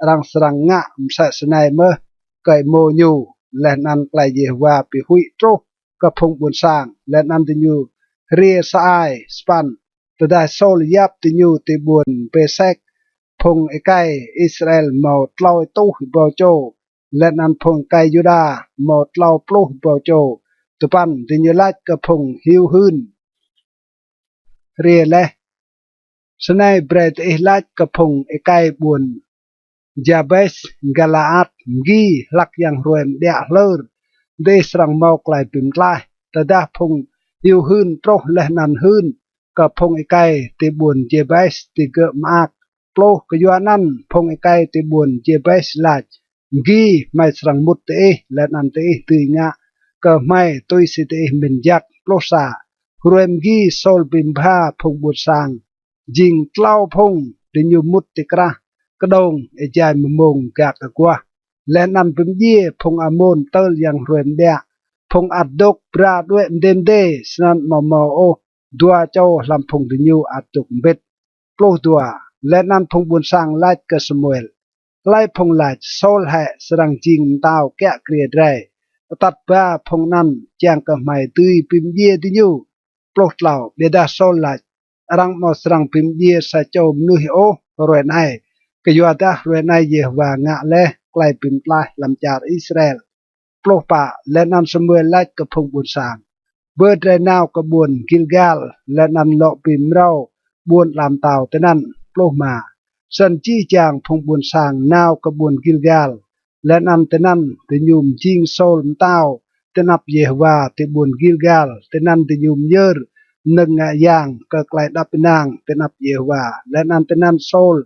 arăng srăng ngă msĕ snei mơh kơ êmô ñu. Leh anăn klei Yêhôwa bi huĭ truh kơ phung ƀuôn sang, leh anăn diñu hriê sa ai. Sa păn. Tơdah Saul yap diñu ti ƀuôn Besek, phung êkei Israel mâo tlâo êtuh êbâo čô, leh anăn phung êkei Yuđa mâo tlâo pluh êbâo čô. Dua păn. Diñu lač kơ phung hiu hưn hriê leh, snei brei diih lač kơ phung êkei ƀuôn Jabes Galaat, mgi hlăk yang hruê mđiă hlơr, diih srăng mâo klei bi mtlaih. Tơdah phung hiu hưn truh leh anăn hưn kơ phung êkei ti ƀuôn Jabes, digơ̆ mơak Pluh. Kyuanăn phung êkei ti ƀuôn Jêbes lač, mgi hmei srăng mŭt diih, leh anăn diih dưi ngă kơ hmei tui si diih mĭn jăk. Pluh sa. Hruê mgi Sôl bi mbha phung ƀuôn sang jing tlâo phung, diñu mŭt ti krah kđông êjai mmông gak aguah, leh anăn bi mdjiê phung Amôn tơl yang hruê mđiă. Phung ăt dôk bra đuĕ mdê mdê, snăn amâo mâo ôh dua čô hlăm phung diñu ăt dôk mbĭt. Pluh dua. Leh anăn phung ƀuôn sang lač kơ Samuel, hlei phung lač Sôl hĕ srăng jing mtao kiă kriê drei? Atăt ba phung anăn čiăng kơ hmei dưi bi mdjiê diñu. Pluh tlâo. Ƀiădah Sôl lač, arăng amâo srăng bi mdjiê sa čô mnuih ôh hruê anei, kyuadah hruê anei Yêhôwa ngă leh klei bi mtlaih hlăm čar Israel. Pluh pă. Leh anăn Samuel lač kơ phung ƀuôn sang, bơ drei nao kơ ƀuôn Gilgal, leh anăn lŏ bi mrâo ƀuôn ala mtao tinăn. Pluh êma. Snăn jih jang phung ƀuôn sang nao kơ ƀuôn Gilgal, leh anăn tinăn diñu mjing Sôl mtao ti anăp Yêhôwa ti ƀuôn Gilgal. Tinăn diñu myơr mnơ̆ng ngă yang kơ klei êđăp ênang ti anăp Yêhôwa, leh anăn tinăn Sôl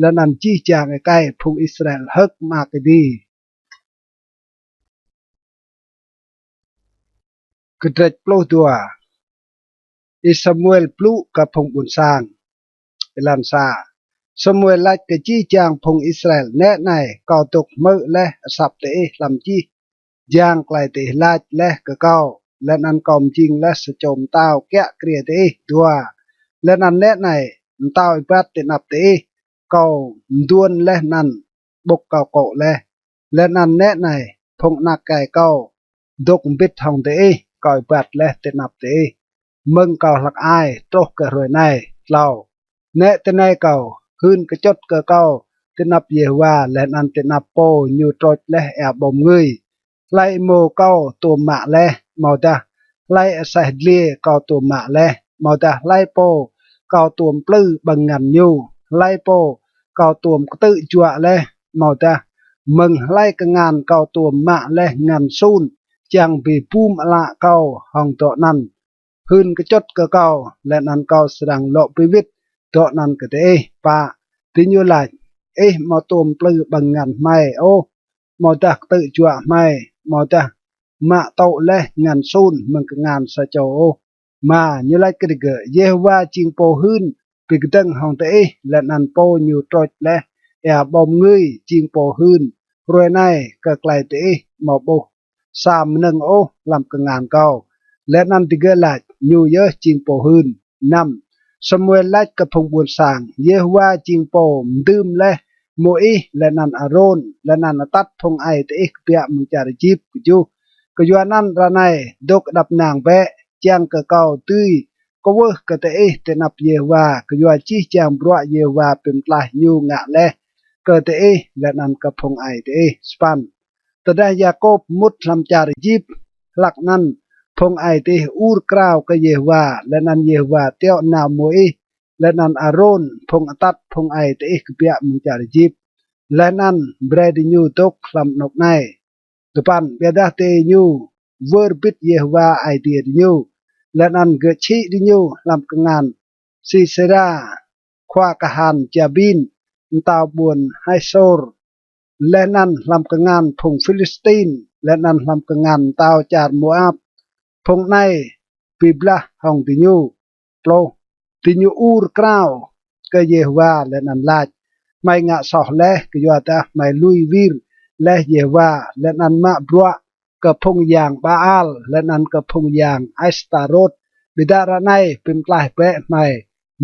leh anăn jih jang êkei phung Israel hơ̆k mơak êdi. Kdrêč pluh dua. Y-Samuel blŭ kơ phung ƀuôn sang. Êlan sa. Samuel lač kơ jih jang phung Israel, nĕ anei, kâo dôk hmư̆ leh asăp diih hlăm jih jang klei diih lač leh kơ kâo, leh anăn kâo mjing leh sa čô mtao kiă kriê diih. Dua. Leh anăn nĕ anei, mtao êbat ti anăp diih, kâo mduôn leh anăn ƀŭk kâo kô̆ leh. Leh anăn nĕ anei, phung anak êkei kâo dôk mbĭt hŏng diih, kâo êbat leh ti anăp diih mơ̆ng kâo hlăk ai truh kơ hruê anei. Tlâo. Nĕ tinei kâo hưn kčŭt kơ kâo ti anăp Yêhôwa leh anăn ti anăp pô ñu trôč leh êa ƀâo mngưi. Hlei êmô kâo tuôm mă leh, amâodah hlei aseh dliê kâo tuôm mă leh, amâodah hlei pô kâo tuôm mplư ƀơ̆ng ngăn ñu, hlei pô kâo tuôm ktư̆ juă leh, amâodah mơ̆ng hlei kngan kâo tuôm mă leh ngăn sun čiăng bi bum ală kâo hŏng dŏ anăn, hưn kčŭt kơ kâo, leh anăn kâo srăng lŏ bi wĭt dŏ anăn kơ diih. Pă. Diñu lač, ih amâo tuôm mplư ƀơ̆ng ngăn hmei ôh, amâodah ktư̆ juă hmei, amâodah mă tŭ leh ngăn sun mơ̆ng kngan sa čô ôh. Êma. Ñu lač kơ digơ̆, Yêhôwa jing pô hưn bi kdơ̆ng hŏng diih, leh anăn pô ñu trôč leh êa ƀâo mngưi jing pô hưn hruê anei kơ klei diih amâo ƀuh sa mnơ̆ng ôh hlăm kngan kâo. Leh anăn digơ̆ lač, ñu yơh jing pô hưn. Năm. Samuel lač kơ phung ƀuôn sang, Yêhôwa jing pô mdưm leh Y-Môis leh anăn Y-Arôn, leh anăn atăt phung aê diih kbiă mơ̆ng čar Êjip. Kjuh. Kyuanăn ară anei dôk êđăp ênang bĕ, čiăng kơ kâo dưi kwưh kơ diih ti anăp Yêhôwa kyua jih jang bruă Yêhôwa bi mtlaih ñu ngă leh kơ diih leh anăn kơ phung aê diih. Sa păn. Tơdah Yakôp mŭt hlăm čar Êjip, hlăk anăn phung aê diih ur krao kơ Yêhôwa, leh anăn Yêhôwa tiŏ nao Y-Môis leh anăn Y-Arôn, phung atăt phung aê diih kbiă mơ̆ng čar Êjip, leh anăn brei diñu dôk hlăm anôk anei. Dua păn. Ƀiădah diñu wơr bĭt Yêhôwa Aê Diê diñu, leh anăn gơ̆ čhĭ diñu hlăm kngan Sisêra, khua kahan Jabin, mtao ƀuôn Hêsôr, leh anăn hlăm kngan phung Philistin, leh anăn hlăm kngan mtao čar Môap. Phung anei bi blah hŏng diñu. Pluh. Diñu ur krao kơ Yêhôwa leh anăn lač, hmei ngă soh leh kyuadah hmei lui wir leh Yêhôwa, leh anăn mă bruă kơ phung yang Baal leh anăn kơ phung yang Astarôt. Ƀiădah ară anei bi mtlaih bĕ hmei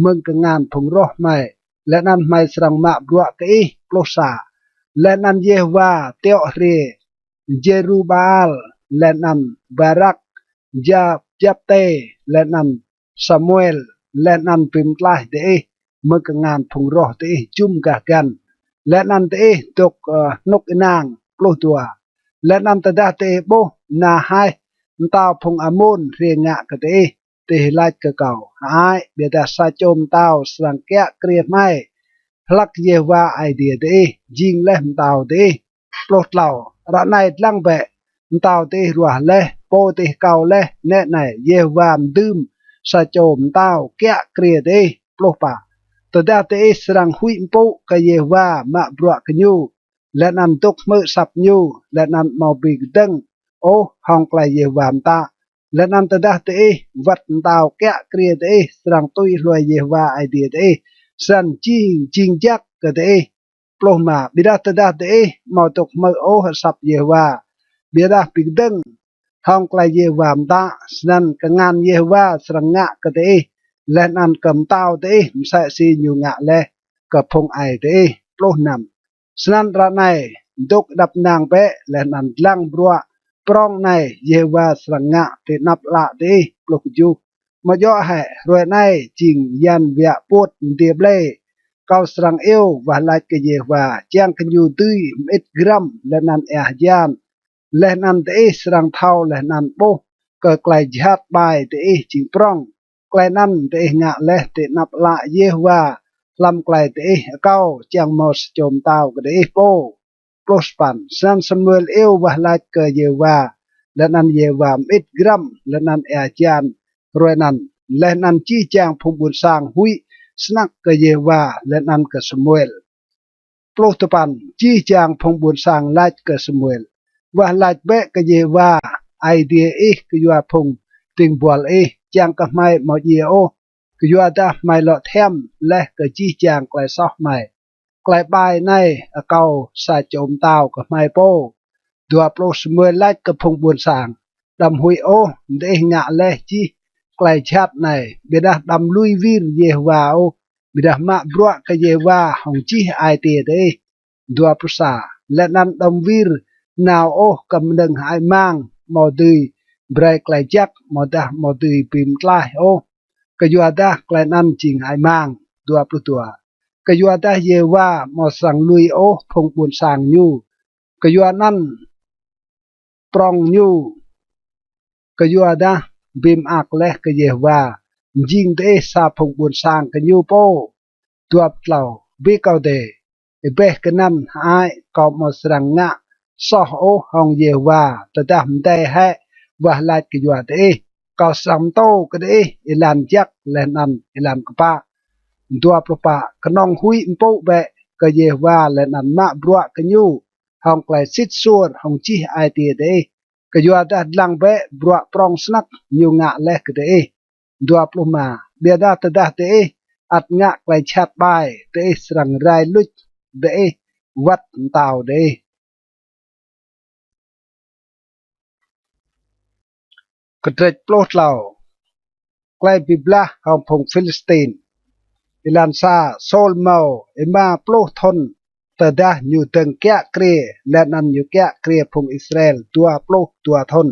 mơ̆ng kngan phung roh hmei, leh anăn hmei srăng mă bruă kơ ih. Pluh sa. Leh anăn Yêhôwa tiŏ hriê Jêrubaal, leh anăn Barak, Ja-, Japtê, leh anăn Samuel, leh anăn bi mtlaih diih mơ̆ng kngan phung roh diih jŭm gah găn, leh anăn diih dôk, ơ, hnŭk ênang. Pluh dua. Leh anăn tơdah diih ƀuh Nahaih, mtao phung Amôn hriê ngă kơ diih, diih lač kơ kâo, hơăi, ƀiădah sa čô mtao srăng kiă kriê hmei, hlăk Yêhôwa Aê Diê diih jing leh mtao diih. Pluh tlâo. Ară anei dlăng bĕ, mtao diih ruah leh, pô diih akâo leh, nĕ anei, Yêhôwa mdưm sa čô mtao kiă kriê diih. Pluh pă. Tơdah diih srăng huĭ mpŭ kơ Yêhôwa mă bruă kơ ñu, leh anăn dôk hmư̆ asăp ñu, leh anăn amâo bi kdơ̆ng ôh hŏng klei Yêhôwa mtă, leh anăn tơdah diih wăt mtao kiă kriê diih srăng tui hlue Yêhôwa Aê Diê diih, snăn jing jăk kơ diih. Pluh êma. Ƀiădah tơdah diih amâo dôk hmư̆ ôh asăp Yêhôwa, ƀiădah bi kdơ̆ng hŏng klei Yêhôwa mtă, snăn kngan Yêhôwa srăng ngă kơ diih, leh anăn kơ mtao diih msĕ si ñu ngă leh kơ phung aê diih. Pluh năm. Snăn ară anei dôk êđăp ênang bĕ, leh anăn dlăng bruă prŏng anei Yêhôwa srăng ngă ti anăp ală diih. Pluh kjuh. Amâo djŏ hĕ hruê anei jing yan wiă puôt mdiê ƀlê? Kâo srăng iêu wah lač kơ Yêhôwa, čiăng kơ ñu dưi mơĭt grăm leh anăn êa hjan, leh anăn diih srăng thâo leh anăn ƀuh kơ klei jhat ƀai diih jing prŏng. Klei anăn diih ngă leh ti anăp ală Yêhôwa hlăm klei diih akâo čiăng mâo sa čô mtao kơ diih pô. Pluh sa păn. Snăn Samuel iêu wah lač kơ Yêhôwa, leh anăn Yêhôwa mơĭt grăm leh anăn êa hjan hruê anăn. Leh anăn jih jang phung ƀuôn sang huĭ snăk kơ Yêhôwa leh anăn kơ Samuel. Pluh dua păn. Jih jang phung ƀuôn sang lač kơ Samuel, wah lač bĕ kơ Yêhôwa Aê Diê ih kyua phung dĭng buăl ih, čiăng kơ hmei amâo djiê ôh, kyuadah hmei lŏ thiăm leh kơ jih jang klei soh hmei. Klei ƀai anei akâo sa čô mtao kơ hmei pô. Dua pluh. Samuel lač kơ phung ƀuôn sang, đăm huĭ ôh, diih ngă leh jih klei jhat anei, ƀiădah đăm lui wir Yêhôwa ôh, ƀiădah mă bruă kơ Yêhôwa hŏng jih ai tiê diih. Dua pluh sa. Leh anăn đăm wir nao ôh kơ mnơ̆ng hơăi mang amâo dưi brei klei jăk, amâodah amâo dưi bi mtlaih ôh, kyuadah klei anăn jing hơăi mang. Dua pluh dua. Kyuadah Yêhôwa amâo srăng lui ôh phung ƀuôn sang ñu, kyuanăn prŏng ñu, kyuadah bi mơak leh kơ Yêhôwa, mjing diih sa phung ƀuôn sang kơ ñu pô. Dua pluh tlâo. Bi kâo dê, êbeh kơ anăn hơăi, kâo amâo srăng ngă soh ôh hŏng Yêhôwa. Tơdah mdei hĕ wah lač kyua diih, kâo srăng mtô kơ diih êlan jăk leh anăn êlan kpă. Dua pluh pă. Knŏng huĭ mpŭ bĕ kơ Yêhôwa leh anăn mă bruă kơ ñu hŏng klei sĭt suôr hŏng jih ai tiê diih, kyuadah dlăng bĕ bruă prŏng snăk ñu ngă leh kơ diih. Dua pluh êma. Ƀiădah tơdah diih ăt ngă klei jhat ƀai, diih srăng rai luč diih wăt mtao diih. Kdrêč pluh tlâo. Klei bi blah hŏng phung Philistin. Êlan sa. Sôl mâo êma pluh thŭn tơdah ñu dơ̆ng kiă kriê, leh anăn ñu kiă kriê phung Israel dua pluh dua thŭn.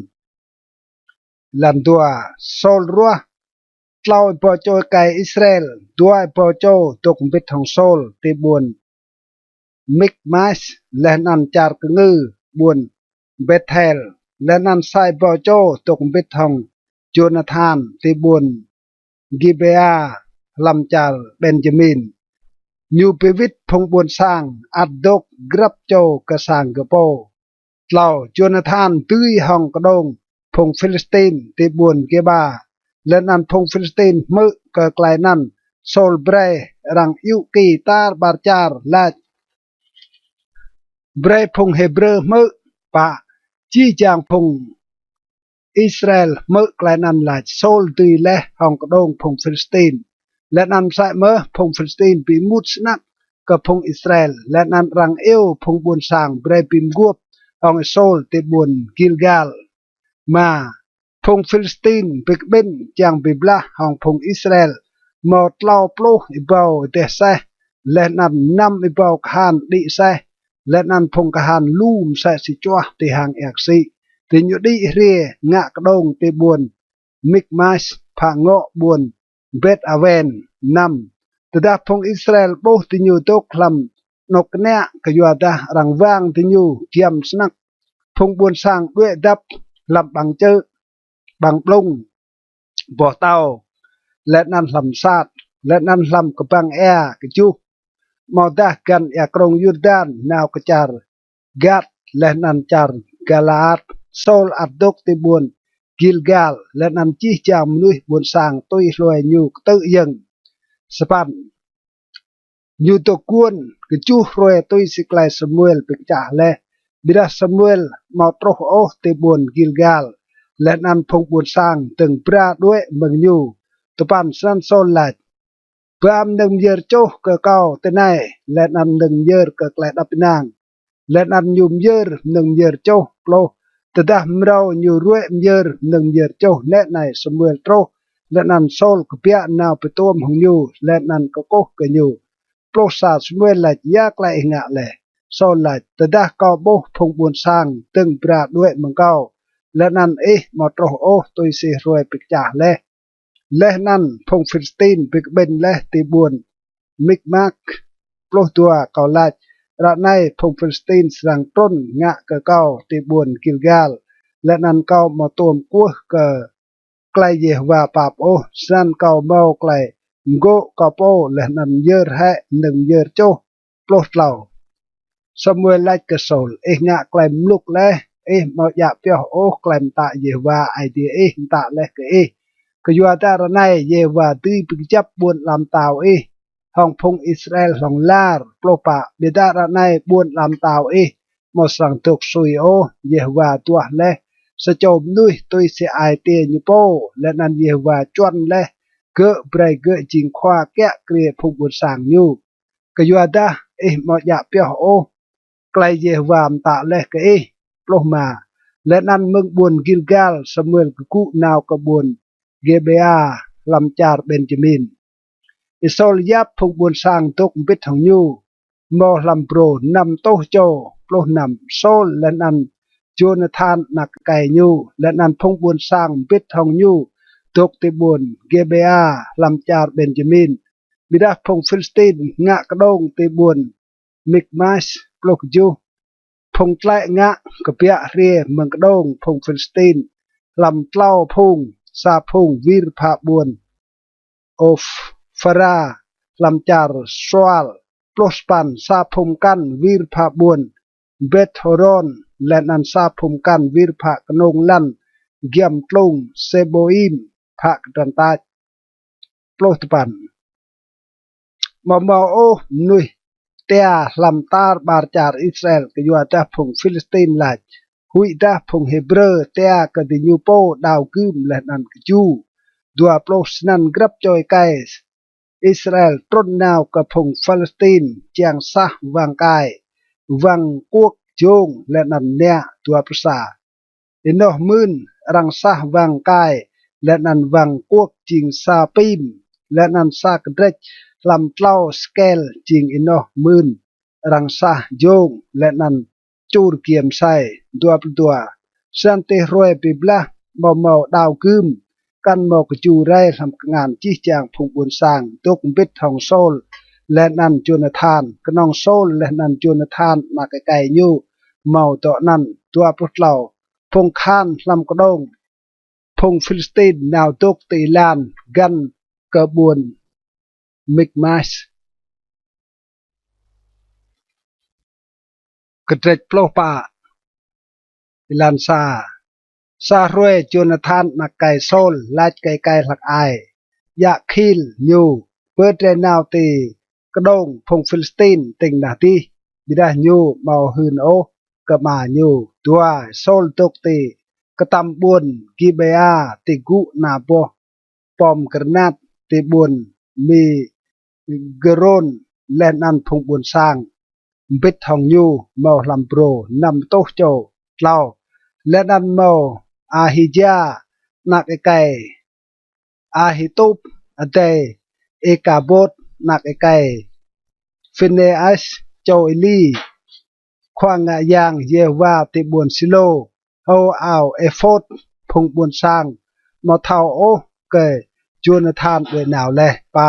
Êlan dua. Sôl ruah tlâo êbâo čô êkei Israel, dua êbâo čô dôk mbĭt hŏng Sôl ti ƀuôn Mikmas, leh anăn čar kngư ƀuôn Bêthel, leh anăn sa êbâo čô dôk mbĭt hŏng Jônathan ti ƀuôn Gibêa hlăm čar Benjamin. Ñu bi wĭt phung ƀuôn sang ăt dôk grăp čô kơ sang gơ̆ pô. Tlâo. Jônathan dưi hŏng kđông phung Philistin ti ƀuôn Gêba, leh anăn phung Philistin hmư̆ kơ klei anăn. Sôl brei arăng iŭ ki tar ƀar čar lač, brei phung Hêbrơ hmư̆. Pă. Jih jang phung Israel hmư̆ klei anăn lač Sôl dưi leh hŏng kđông phung Philistin. Leh anăn msĕ mơh phung Philistin bi êmut snăk kơ phung Israel, leh anăn arăng iêu phung ƀuôn sang brei bi mguôp hŏng Sôl ti ƀuôn Gilgal. Êma. Phung Philistin bi kƀĭn čiăng bi blah hŏng phung Israel, mâo tlâo pluh êbâo êdeh aseh, leh anăn năm êbâo kahan đĭ aseh, leh anăn phung kahan lu msĕ si čuah ti hang êa ksĭ. Diñu đĭ hriê ngă kđông ti ƀuôn Mikmas, phă ngŏ ƀuôn Bet-Awen. Năm. Tơdah phung Israel ƀuh diñu dôk hlăm anôk kniă, kyuadah arăng wang diñu giăm snăk, phung ƀuôn sang đuĕ dăp hlăm ƀăng čư̆, ƀăng ƀlŭng, boh tâo, leh anăn hlăm msat, leh anăn hlăm kbăng êa. Kjuh. Amâodah găn êa krông Yurdan nao kơ čar Gad leh anăn čar Galaat, Sôl ăt dôk ti ƀuôn Gilgal, leh anăn jih jang mnuih ƀuôn sang tui hlue ñu ktư̆ yơ̆ng. Sa păn. Ñu dôk guôn kjuh hruê tui si klei Samuel bi kčah leh. Ƀiădah Samuel amâo truh ôh ti ƀuôn Gilgal, leh anăn phung ƀuôn sang dơ̆ng bra đuĕ mơ̆ng ñu. Dua păn. Snăn Saul lač: Ba mnơ̆ng myơr čuh kơ kâo tinei, leh anăn mnơ̆ng myơr kơ klei êđăp ênang. Leh anăn ñu myơr mnơ̆ng myơr čuh. Pluh. Tơdah mrâo ñu ruĕ myơr mnơ̆ng myơr čuh, nĕ anei Samuel truh, leh anăn Saul kbiă nao bi tuôm hŏng ñu, leh anăn kkuh kơ ñu. Pluh sa. Samuel lač: Ya klei ih ngă leh? Saul lač: Tơdah kâo ƀuh phung ƀuôn sang dơ̆ng bra đuĕ mơ̆ng kâo, leh anăn ih amâo truh ôh tui si hruê bi kčah leh, leh anăn phung Philistin bi kƀĭn leh ti ƀuôn Mikmas. Pluh dua. Kâo lač: Ară anei phung Philistin srăng trŭn ngă kơ kâo ti ƀuôn Gilgal, leh anăn kâo amâo tuôm kwưh kơ klei Yêhôwa pap ôh. Snăn kâo mâo klei mgô̆ kâo pô leh anăn myơr hĕ mnơ̆ng myơr čuh. Pluh tlâo. Samuel lač kơ Saul: Ih ngă klei mluk leh, ih amâo djă pioh ôh klei mtă Yêhôwa Aê Diê ih mtă leh kơ ih. Kyuadah ară anei Yêhôwa dưi bi kjăp ƀuôn ala mtao ih hŏng phung Israel hlŏng lar. Pluh pă. Ƀiădah ară anei ƀuôn ala mtao ih amâo srăng dôk sui ôh. Yêhôwa duah leh sa čô mnuih tui si ai tiê ñu pô, leh anăn Yêhôwa čuăn leh gơ̆ brei gơ̆ jing khua kiă kriê phung ƀuôn sang ñu. Kyuadah ih amâo djă pioh ôh klei Yêhôwa mtă leh kơ ih. Pluh êma. Leh anăn mơ̆ng ƀuôn Gilgal Samuel kgŭ nao kơ ƀuôn Gêbêa hlăm čar Benjamin. Y-Saul yap phung ƀuôn sang dôk mbĭt hŏng ñu, mâo hlăm brô năm êtuh čô. Pluh năm. Saul leh anăn Jônathan anak êkei ñu, leh anăn phung ƀuôn sang mbĭt hŏng ñu dôk ti ƀuôn Gêbêa hlăm čar Benjamin. Ƀiădah phung Philistin ngă kđông ti ƀuôn Mikmas. Pluh kjuh. Phung tlĕ ngă kbiă hriê mơ̆ng kđông phung Philistin hlăm tlâo phung, sa phung wir phă ƀuôn Ôphra hlăm čar Sual. Pluh sa păn. Sa phung mkăn wir phă ƀuôn Bêt-Hôron, leh anăn sa phung mkăn wir phă knông lăn giăm tlung Sêbôim phă kdrăn tač. Pluh dua păn. Amâo mâo ôh mnuih tia hlăm tar ƀar čar Israel, kyuadah phung Philistin lač: Huĭdah phung Hêbrơ tia kơ diñu pô đao gưm leh anăn kju. Dua pluh. Snăn grăp čô êkei Israel trŭn nao kơ phung Philistin čiăng sah wăng kai, wăng kuôk, jông, leh anăn mniă. Dua pluh sa. Ênoh mưn arăng sah wăng kai leh anăn wăng kuôk jing sa pim, leh anăn sa kdrêč hlăm tlâo skel jing ênoh mưn arăng sah jông, leh anăn čur giê msei. Dua pluh dua. Snăn ti hruê bi blah amâo mâo đao gưm, kăn mâo kju rei hlăm kngan jih jang phung ƀuôn sang dôk mbĭt hŏng Saul leh anăn Jônathan. Knŏng Saul leh anăn Jônathan anak êkei ñu mâo dŏ anăn. Dua pluh tlâo. Phung kahan hlăm kđông phung Philistin nao dôk ti êlan găn kơ ƀuôn Mikmas. Kdrêč pluh pă. Êlan sa. Sa hruê Jônathan anak êkei Saul lač kơ êkei hlăk ai: Djă khil ñu, bơ drei nao ti kđông phung Philistin tĭng nah dih. Ƀiădah ñu amâo hưn ôh kơ ama ñu. Dua. Saul dôk ti ktăm ƀuôn Gibêa ti gŭ ana boh pom granat ti ƀuôn Migron leh anăn phung ƀuôn sang mbĭt hŏng ñu mâo hlăm brô năm êtuh čô. Tlâo. Leh anăn mâo Ahija anak êkei Ahitub, adei Ikabôt anak êkei Phinêas čô Êli, khua ngă yang Yêhôwa ti ƀuôn Silô, hâo ao êphôt. Phung ƀuôn sang amâo thâo ôh kơ Jônathan đuĕ nao leh. Pă.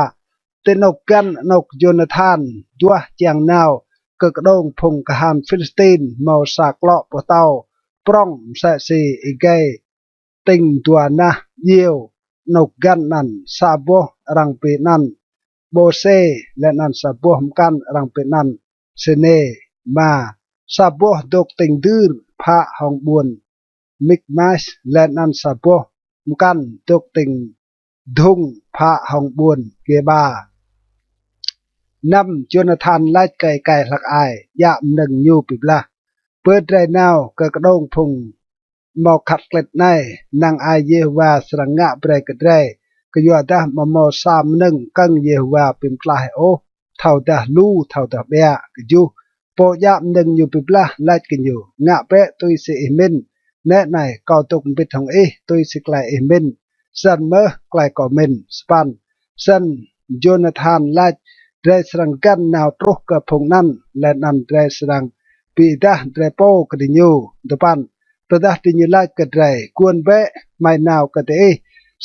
Ti anôk găn anôk Jônathan duah čiăng nao kơ kđông phung kahan Philistin mâo sa klŏ boh tâo prŏng msĕ si êgei tĭng dua nah djiêu. Anôk găn anăn sa boh arăng bi anăn Bôsê, leh anăn sa boh mkăn arăng bi anăn Sênê. Êma. Sa boh dôk tĭng dưr phă hŏng ƀuôn Mikmas, leh anăn sa boh mkăn dôk tĭng dhŭng phă hŏng ƀuôn Gêba. Năm, Jônathan lač kơ êkei hlăk ai djă mnơ̆ng ñu bi blah: Bơ drei nao kơ kđông phung mâo khăt klĭt anei, năng ai Yêhôwa srăng ngă brei kơ drei, kyuadah amâo mâo sa mnơ̆ng kơ̆ng Yêhôwa bi mtlaih ôh, thâodah lu thâodah ƀiă. Kjuh, pô djă mnơ̆ng ñu bi blah lač kơ ñu: Ngă bĕ tui si ih mĭn. Nĕ anei, kâo dôk mbĭt hŏng ih tui si klei ih mĭn, snăn mơh klei kâo mĭn. Sa păn, snăn Jônathan lač: Drei srăng găn nao truh kơ phung anăn, leh anăn drei srăng bi êdah drei pô kơ diñu. Dua păn, tơdah diñu lač kơ drei: Guôn bĕ, hmei nao kơ diih,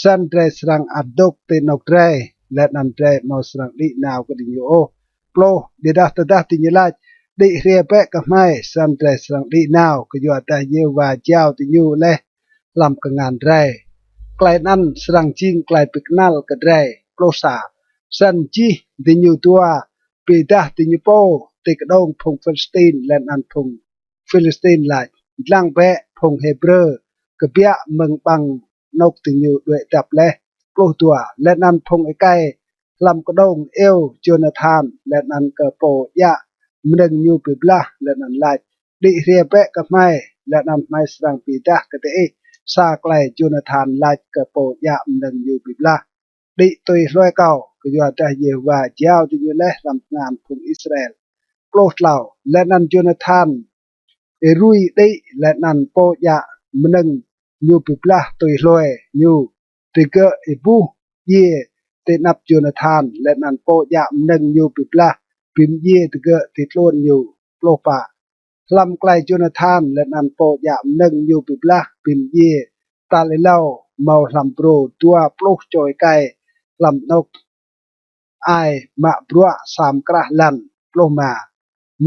snăn drei srăng ăt dôk ti anôk drei, leh anăn drei amâo srăng đĭ nao kơ diñu ôh. Pluh, ƀiădah tơdah diñu lač: Đĭ hriê bĕ kơ hmei, snăn drei srăng đĭ nao, kyuadah Yêhôwa jao diñu leh hlăm kngan drei. Klei anăn srăng jing klei bi knăl kơ drei. Pluh sa, snăn jih diñu dua bi êdah diñu pô ti kđông phung Philistin, leh anăn phung Philistin lač: Dlăng bĕ, phung Hêbrơ kbiă mơ̆ng ƀăng anôk diñu đuĕ dăp leh. Pluh dua, leh anăn phung êkei hlăm kđông iêu Jônathan leh anăn kơ pô djă mnơ̆ng ñu bi blah, leh anăn lač: Đĭ hriê bĕ kơ hmei, leh anăn hmei srăng bi êdah kơ diih sa klei. Jônathan lač kơ pô djă mnơ̆ng ñu bi blah: Đĭ tui hlue kâo, kyuadah Yêhôwa jao diñu leh hlăm kngan phung Israel. Pluh tlâo, leh anăn Jônathan êrui đĭ, leh anăn pô djă mnơ̆ng ñu bi blah tui hlue ñu. Digơ̆ êbuh djiê ti anăp Jônathan, leh anăn pô djă mnơ̆ng ñu bi blah bi mdjiê digơ̆ ti tluôn ñu. Pluh pă, hlăm klei Jônathan leh anăn pô djă mnơ̆ng ñu bi blah bi mdjiê tal êlâo mâo hlăm brô dua pluh čô êkei hlăm anôk ai mă bruă sa mkrah lăn. Pluh êma,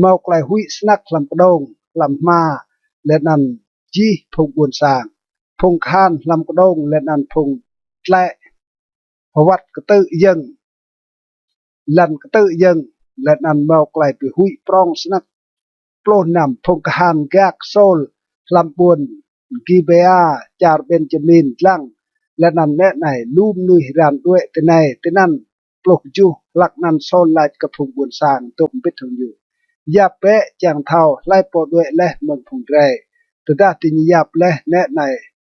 mâo klei huĭ snăk hlăm kđông, hlăm hma, leh anăn jih phung ƀuôn sang, phung kahan hlăm kđông leh anăn phung tlĕ hwăt ktư̆ yơ̆ng, lăn ktư̆ yơ̆ng, leh anăn mâo klei bi huĭ prŏng snăk. Pluh năm, phung kahan gak Sôl hlăm ƀuôn Gibêa čar Benjamin dlăng, leh anăn nĕ anei, lu mnuih ran đuĕ tinei tinăn. Pluh kjuh, hlăk anăn Sôl lač kơ phung ƀuôn sang dôk mbĭt hŏng ñu: Yap bĕ čiăng thâo hlei pô đuĕ leh mơ̆ng phung drei. Tơdah diñu yap leh, nĕ anei,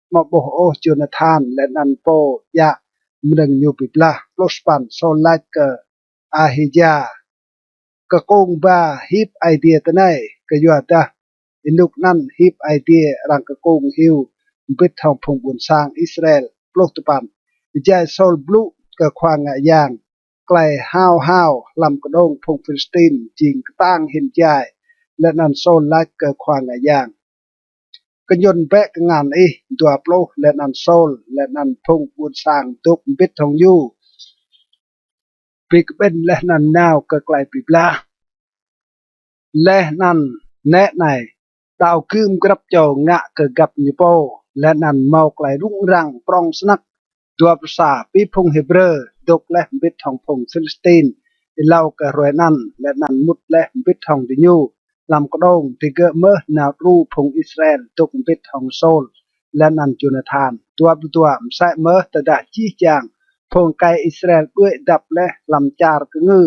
amâo ƀuh ôh Jônathan leh anăn pô djă mnơ̆ng ñu bi blah. Pluh sa păn, Sôl lač kơ Ahija: Kkung ba hip Aê Diê tinei, kyuadah ênuk anăn hip Aê Diê arăng kkung hiu mbĭt hŏng phung ƀuôn sang Israel. Pluh dua păn, êjai Sôl blŭ kơ khua ngă yang klei hao hao hlăm kđông phung Philistin jing ktang hĭn êjai, leh anăn Sôl lač kơ khua ngă yang: Kñŭn bĕ kngan ih. Dua pluh, leh anăn Sôl leh anăn phung ƀuôn sang dôk mbĭt hŏng ñu bi kƀĭn leh anăn nao kơ klei bi blah. Leh anăn nĕ anei, đao gưm grăp čô ngă kơ găp ñu pô, leh anăn mâo klei rŭng răng prŏng snăk. Dua pluh sa, bi phung Hêbrơ dôk leh mbĭt hŏng phung Philistin êlâo kơ hruê anăn, leh anăn mŭt leh mbĭt hŏng diñu hlăm kđông. Digơ̆ mơh nao đru phung Israel dôk mbĭt hŏng Sôl leh anăn Jônathan. Dua pluh dua, msĕ mơh tơdah jih jang phung êkei Israel đuĕ dăp leh hlăm čar kngư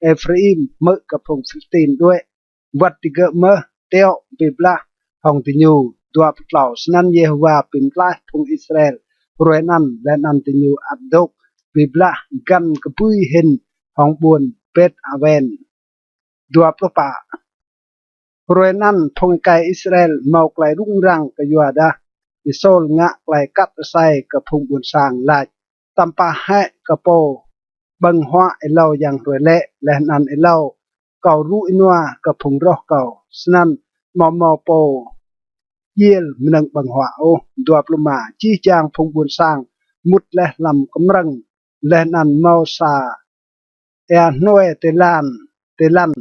Êphraim hmư̆ kơ phung Philistin đuĕ, wăt digơ̆ mơh tiŏ bi blah hŏng diñu. Dua pluh tlâo, snăn Yêhôwa bi mtlaih phung Israel hruê anăn, leh anăn diñu ăt dôk bi blah găn kbưi hĭn hŏng ƀuôn Bet-Awen. Dua pluh pă, hruê anăn phung êkei Israel mâo klei rŭng răng kyuadah Y-Sôl ngă klei kat asei kơ phung ƀuôn sang lač: Tăm pah hĕ kơ pô ƀơ̆ng huă êlâo yang hruê lĕ, leh anăn êlâo kâo rŭ ênua kơ phung roh kâo. Snăn amâo mâo pô djiêl mnơ̆ng ƀơ̆ng huă ôh. Dua pluh êma, jih jang phung ƀuôn sang mŭt leh hlăm kmrơ̆ng, leh anăn mâo sa êa hnuê ti lăn, ti lăn.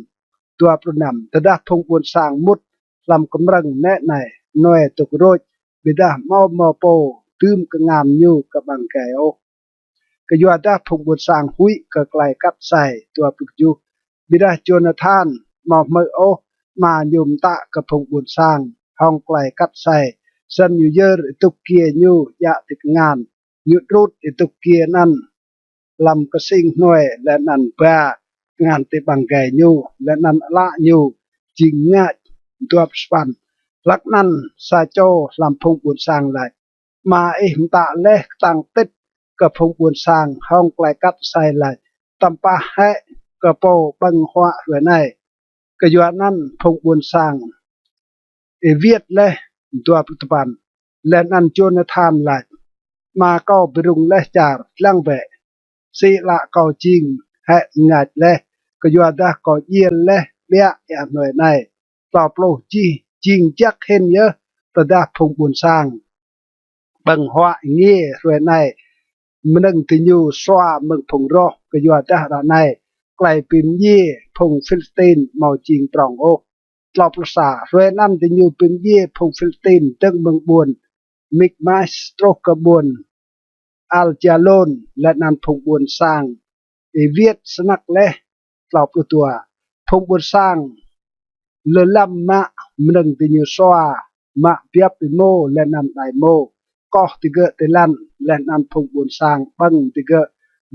Dua pluh năm, tơdah phung ƀuôn sang mŭt hlăm kmrơ̆ng nĕ anei, hnuê dôk rôč, ƀiădah amâo mâo pô dưm kngan ñu kơ ƀăng êgei ôh, kyuadah phung ƀuôn sang huĭ kơ klei kat asei. Dua pluh kjuh, ƀiădah Jônathan amâo hmư̆ ôh ama ñu mtă kơ phung ƀuôn sang hŏng klei kat asei, snăn ñu yơr êdŭk giê ñu djă ti kngan. Ñu đrŭt êdŭk giê anăn hlăm ksing hnuê leh anăn ba kngan ti ƀăng gai ñu, leh anăn ală ñu jing mngač. Dua pluh sa păn. Hlăk anăn sa čô hlăm phung ƀuôn sang lač: Ama ih mtă leh ktang tĭt kơ phung ƀuôn sang hŏng klei kat asei lač: Tăm pah hĕ kơ pô ƀơ̆ng huă hruê anei. Kyuanăn phung ƀuôn sang êwiêt leh. Dua pluh dua păn. Leh anăn Jônathan lač: Ama kâo bi rŭng leh čar, dlăng bĕ, si ală kâo jing hĕ mngač leh, kyuadah kâo djiêl leh ƀiă êa hnuê anei. Tlâo pluh. Jih jing jăk hĭn yơh tơdah phung ƀuôn sang ƀơ̆ng huă êngiê hruê anei mnơ̆ng diñu sua mơ̆ng phung roh, kyuadah ară anei klei bi mdjiê phung Philistin amâo jing prŏng ôh. Tlâo pluh sa. Hruê anăn diñu bi mdjiê phung Philistin dơ̆ng mơ̆ng ƀuôn Mikmas truh kơ ƀuôn Ajalôn, leh anăn phung ƀuôn sang êwiêt snăk leh. Tlâo pluh dua. Phung ƀuôn sang lơlăm mă mnơ̆ng diñu sua, mă biăp êmô leh anăn đai êmô, koh digơ̆ ti lăn, leh anăn phung ƀuôn sang ƀơ̆ng digơ̆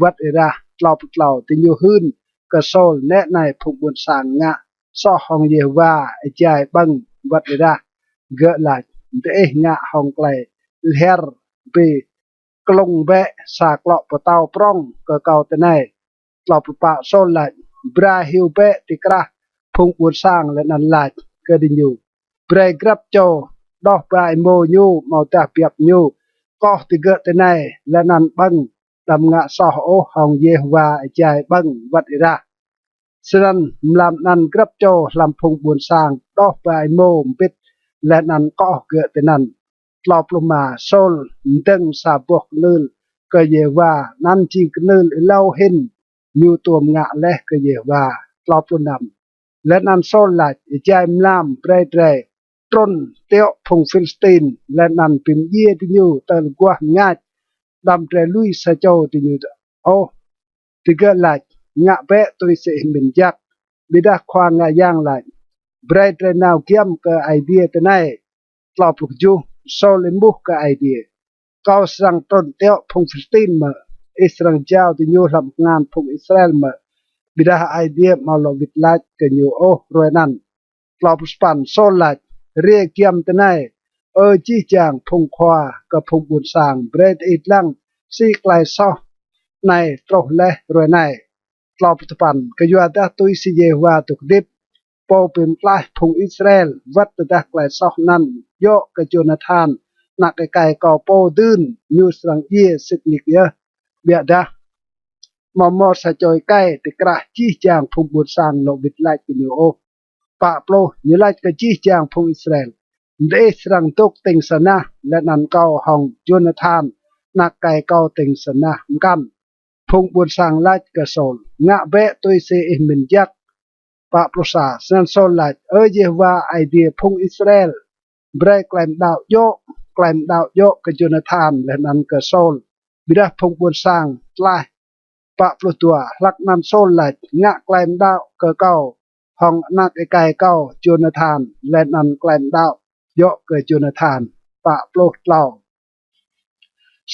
wăt êrah. Tlâo pluh tlâo. Diñu hưn kơ Sôl: Nĕ anei, phung ƀuôn sang ngă soh hŏng Yêhôwa êjai ƀơ̆ng wăt êrah. Gơ̆ lač: Diih ngă hŏng klei lhiăr, bi klŭng bĕ sa klŏ pơtâo prŏng kơ kâo tinei. Tlâo pluh pă. Sôl lač: Bra hiu bĕ ti krah phung ƀuôn sang leh anăn lač kơ diñu: Brei grăp čô đoh ba êmô ñu amâodah biăp ñu, koh digơ̆ tinei leh anăn ƀơ̆ng, đăm ngă soh ôh hŏng Yêhôwa êjai ƀơ̆ng wăt êrah. Snăn mlam anăn grăp čô hlăm phung ƀuôn sang đoh ba êmô mbĭt leh anăn koh gơ̆ tinăn. Tlâo pluh êma. Sôl mdơ̆ng sa boh knưl kơ Yêhôwa, anăn jing knưl êlâo hĭn ñu tuôm ngă leh kơ Yêhôwa. Tlâo pluh năm. Leh anăn Sôl lač: Êjai mlam brei drei trŭn tiŏ phung Philistin leh anăn bi mdjiê diñu tơl aguah mngač, đăm drei lui sa čô diñu ôh. Digơ̆ lač: Ngă bĕ tui si ih mĭn jăk. Ƀiădah khua ngă yang lač: Brei drei nao giăm kơ Aê Diê tinei. Tlâo pluh kjuh. Sôl êmuh kơ Aê Diê: Kâo srăng trŭn tiŏ phung Philistin mơ̆? Ih srăng jao diñu hlăm kngan phung Israel mơ̆? Ƀiădah Aê Diê amâo lŏ wĭt lač kơ ñu ôh hruê anăn. Tlâo pluh sa păn. Sôl lač: Hriê giăm tinei, Ơ jih jang phung khua, kơ phung ƀuôn sang, brei diih dlăng si klei soh anei truh leh hruê anei. Tlâo pluh dua păn. Kyuadah tui si Yêhôwa dôk hdĭp, pô bi mtlaih phung Israel, wăt tơdah klei soh anăn djŏ kơ Jônathan anak êkei kâo pô dưn, ñu srăng djiê sĭt nik yơh. Ƀiădah amâo mâo sa čô êkei ti krah jih jang phung ƀuôn sang lŏ wĭt lač kơ ñu ôh. Pă pluh. Ñu lač kơ jih jang phung Israel: Diih srăng dôk tĭng sa nah, leh anăn kâo hŏng Jônathan anak êkei kâo tĭng sa nah mkăn. Phung ƀuôn sang lač kơ Sôl: Ngă bĕ tui si ih mĭn jăk. Pă pluh sa. Snăn Sôl lač: Ơ Yêhôwa, Aê Diê phung Israel, brei klei mđao djŏ, klei mđao djŏ kơ Jônathan leh anăn kơ Sôl. Ƀiădah phung ƀuôn sang tlaih. Pă pluh dua. Hlăk anăn Sôl lač: Ngă klei mđao kơ kâo hŏng anak êkei kâo Jônathan, leh anăn klei mđao djŏ kơ Jônathan. Pă pluh tlâo.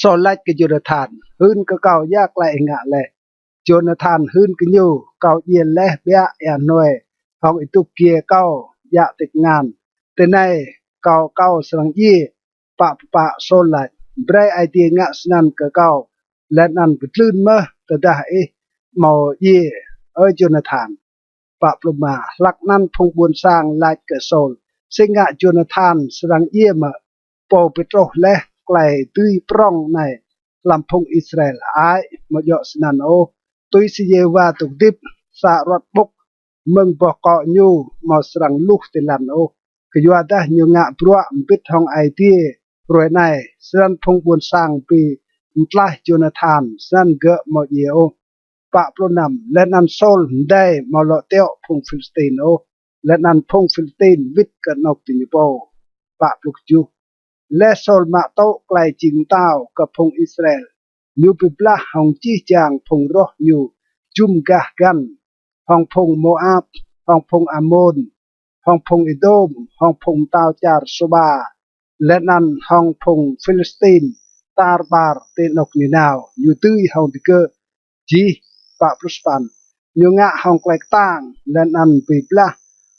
Sôl lač kơ Jônathan: Hưn kơ kâo ya klei ih ngă leh. Jônathan hưn kơ ñu: Kâo djiêl leh ƀiă êa hnuê hŏng êdŭk giê kâo djă ti kngan. Tinei kâo, kâo srăng djiê. Pă pluh pă. Sôl lač: Brei Aê Diê ngă snăn kơ kâo, leh anăn kdlưn mơh tơdah ih amâo djiê, Ơ Jônathan. Pă pluh êma. Hlăk anăn phung ƀuôn sang lač kơ Sôl: Si ngă Jônathan srăng djiê mơ̆, pô bi truh leh klei dưi prŏng anei hlăm phung Israel? Hơăi, amâo djŏ snăn ôh. Tui si Yêhôwa dôk hdĭp, sa aruăt ƀŭk mơ̆ng boh kŏ ñu amâo srăng luh ti lăn ôh. Kyuadah ñu ngă bruă mbĭt hŏng Aê Diê hruê anei. Snăn phung ƀuôn sang bi mtlaih Jônathan, snăn gơ̆ amâo djiê ôh. Pă pluh năm. Leh anăn Sôl mdei amâo lŏ tiŏ phung Philistin ôh, leh anăn phung Philistin wĭt kơ anôk diñu pô. Pă pluh kjuh. Leh Sôl mă tŭ klei jing mtao kơ phung Israel, ñu bi blah hŏng jih jang phung roh ñu jŭm gah găn, hŏng phung Môap, hŏng phung Amôn, hŏng phung Êdôm, hŏng phung mtao čar Sôba, leh anăn hŏng phung Philistin tar ƀar ti anôk ñu nao, ñu dưi hŏng digơ̆ jih. Pă pluh sa păn. Ñu ngă hŏng klei ktang, leh anăn bi blah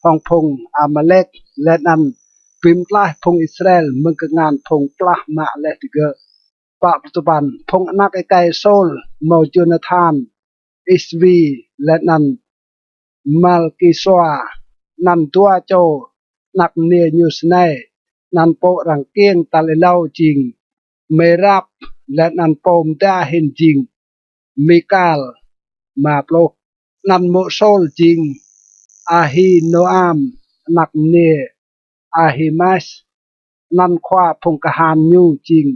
hŏng phung Amalek, leh anăn bi mtlaih phung Israel mơ̆ng kngan phung plah mă leh digơ̆. Pă pluh dua păn. Phung anak êkei Saul mâo Jonathan, Isvi, leh anăn Malkisua, anăn dua čô anak mniê ñu snei, anăn pô arăng kkiêng tal êlâo jing Merap, leh anăn pô mda hĭn jing Mikal. Êma pluh. Anăn mô̆ Saul jing Ahinoam, anak mniê Ahimaas, anăn khua phung kahan ñu jing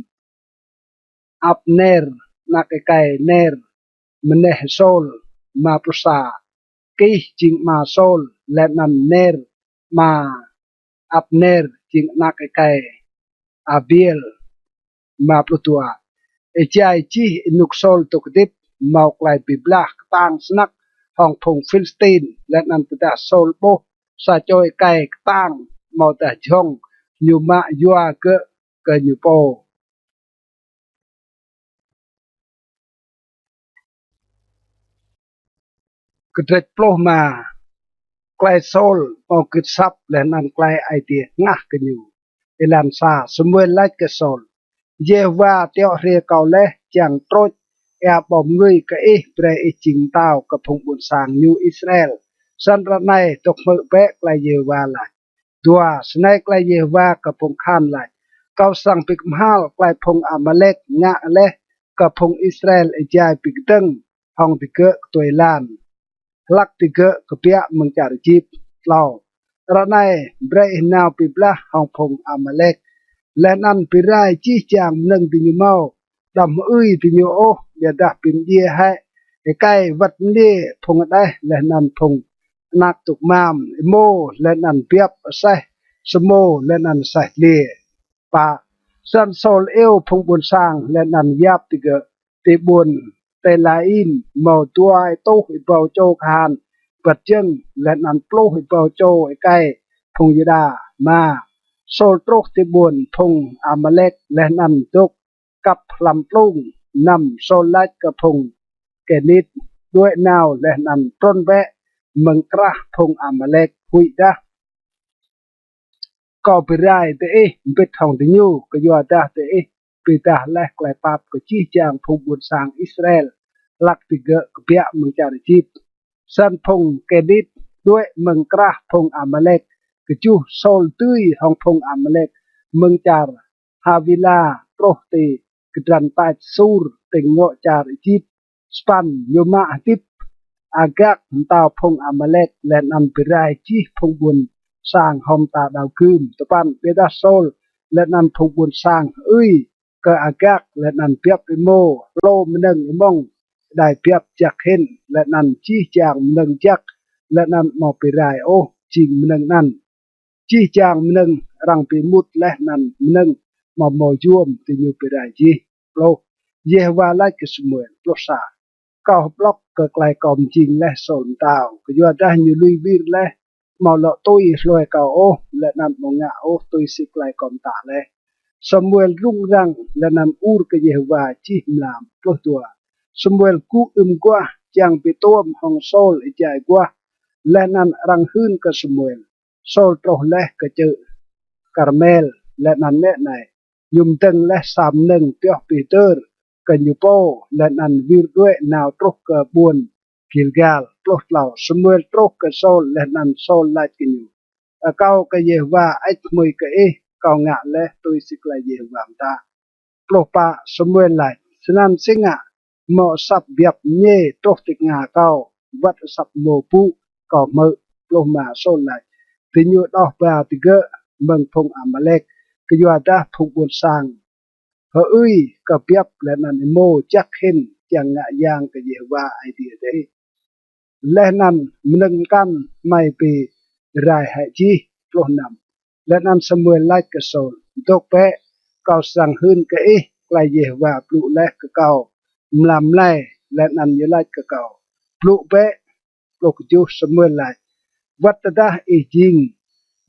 Abner, anak êkei Ner, mneh Saul. Êma pluh sa. Kis jing ama Saul, leh anăn Ner, ama Abner, jing anak êkei Abiel. Êma pluh dua. Êjai jih ênuk Saul dôk hdĭp, mâo klei bi blah ktang snăk hŏng phung Philistin, leh anăn tơdah Saul ƀuh sa čô êkei ktang amâodah jhŏng, ñu mă yua gơ̆ kơ ñu pô. Kdrêč pluh êma. Klei Saul mâo gưt asăp leh anăn klei Aê Diê hngah kơ ñu. Êlan sa. Samuel lač kơ Saul: Yêhôwa tiŏ hriê kâo leh čiăng trôč êa ƀâo mngưi kơ ih brei ih jing mtao kơ phung ƀuôn sang ñu Israel. Snăn ară anei dôk hmư̆ bĕ klei Yêhôwa lač. Dua. Snei klei Yêhôwa kơ phung kahan lač: Kâo srăng bi kmhal klei phung Amalek ngă leh kơ phung Israel êjai bi kdơ̆ng hŏng digơ̆ ktuê êlan, hlăk digơ̆ kbiă mơ̆ng čar Êjip. Tlâo. Ară anei brei ih nao bi blah hŏng phung Amalek, leh anăn bi rai jih jang mnơ̆ng diñu mâo. Đăm hơưi diñu ôh, ƀiădah bi mdjiê hĕ êkei wăt mniê phung hđeh leh anăn phung anak dôk mam, êmô leh anăn biăp aseh, samô leh anăn aseh dliê. Pă. Snăn Saul iêu phung ƀuôn sang leh anăn yap digơ̆ ti ƀuôn Têlaim, mâo dua êtuh êbâo čô kahan băt jơ̆ng, leh anăn pluh êbâo čô êkei phung Yuđa. Êma. Saul truh ti ƀuôn phung Amalek leh anăn dôk kăp hlăm tlung. Năm. Saul lač kơ phung Kenit: Đuĕ nao leh anăn trŭn bĕ mơ̆ng krah phung Amalek, huĭdah kâo bi rai diih mbĭt hŏng diñu, kyuadah diih bi êdah leh klei pap kơ jih jang phung ƀuôn sang Israel, hlăk digơ̆ kbiă mơ̆ng čar Êjip. Snăn phung Kenit đuĕ mơ̆ng krah phung Amalek. Kjuh. Saul dưi hŏng phung Amalek mơ̆ng čar Hawila truh ti kdrăn tač Sur, tĭng ngŏ čar Êjip. Sa păn. Ñu mă hdĭp Agak mtao phung Amalek leh anăn bi rai jih phung ƀuôn sang hŏng mta đao gưm. Dua păn. Ƀiădah Saul leh anăn phung ƀuôn sang hơưi kơ Agak leh anăn biăp êmô, hlô mnơ̆ng êmŏng, êđai biăp jăk hĭn, leh anăn jih jang mnơ̆ng jăk leh anăn amâo bi rai ôh jing mnơ̆ng anăn. Jih jang mnơ̆ng arăng bi êmut leh anăn mnơ̆ng amâo mâo yuôm diñu bi rai jih. Pluh. Yêhôwa lač kơ Samuel: Pluh sa. Kâo hƀlŏk kơ klei kâo mjing leh Saul mtao, kyuadah ñu lui wir leh, amâo lŏ tui hlue kâo ôh, leh anăn amâo ngă ôh tui si klei kâo mtă leh. Samuel rŭng răng leh anăn ur kơ Yêhôwa jih mlam. Pluh dua. Samuel gŭ ưm aguah čiăng bi tuôm hŏng Saul êjai aguah, leh anăn arăng hưn kơ Samuel. Saul truh leh kơ čư̆ Karmel, leh anăn nĕ anei, ñu mdơ̆ng leh sa mnơ̆ng pioh bi hdơr kơ ñu pô, leh anăn wir đuĕ nao truh kơ ƀuôn Gilgal. Pluh tlâo. Samuel truh kơ Saul leh anăn Saul lač kơ ñu: Akâo kơ Yêhôwa hơêč hmưi kơ ih, kâo ngă leh tui si klei Yêhôwa mtă. Pluh pă. Samuel lač: Snăn si ngă mâo asăp biăp mñê truh ti knga kâo, wăt asăp êmô bŭ kâo hmư̆? Pluh êma. Saul lač: Diñu đoh ba digơ̆ mơ̆ng phung Amalek, kyuadah phung ƀuôn sang hơưi kơ biăp leh anăn êmô jăk hĭn čiăng ngă yang kơ Yêhôwa Aê Diê diih. Leh anăn mnơ̆ng mkăn hmei bi rai hĕ jih. Pluh năm. Leh anăn Samuel lač kơ Saul: Dôk bĕ, kâo srăng hưn kơ ih klei Yêhôwa blŭ leh kơ kâo mlam mlei, leh anăn ñu lač kơ kâo: Blŭ bĕ. Pluh kjuh. Samuel lač: Wăt tơdah ih jing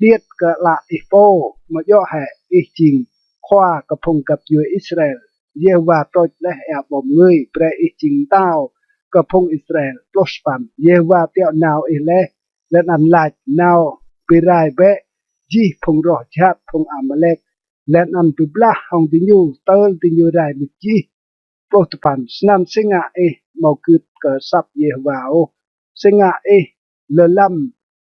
điêt kơ ală ih pô, amâo djŏ hĕ ih jing khua kơ phung găp djuê Israel? Yêhôwa trôč leh êa ƀâo mngưi brei ih jing mtao kơ phung Israel. Pluh sa păn. Yêhôwa tiŏ nao ih leh, leh anăn lač: Nao bi rai bĕ jih phung roh jhat phung Amalek, leh anăn bi blah hŏng diñu tơl diñu rai luč jih. Pluh dua păn. Snăn si ngă ih amâo gưt kơ asăp Yêhôwa ôh? Si ngă ih lơlăm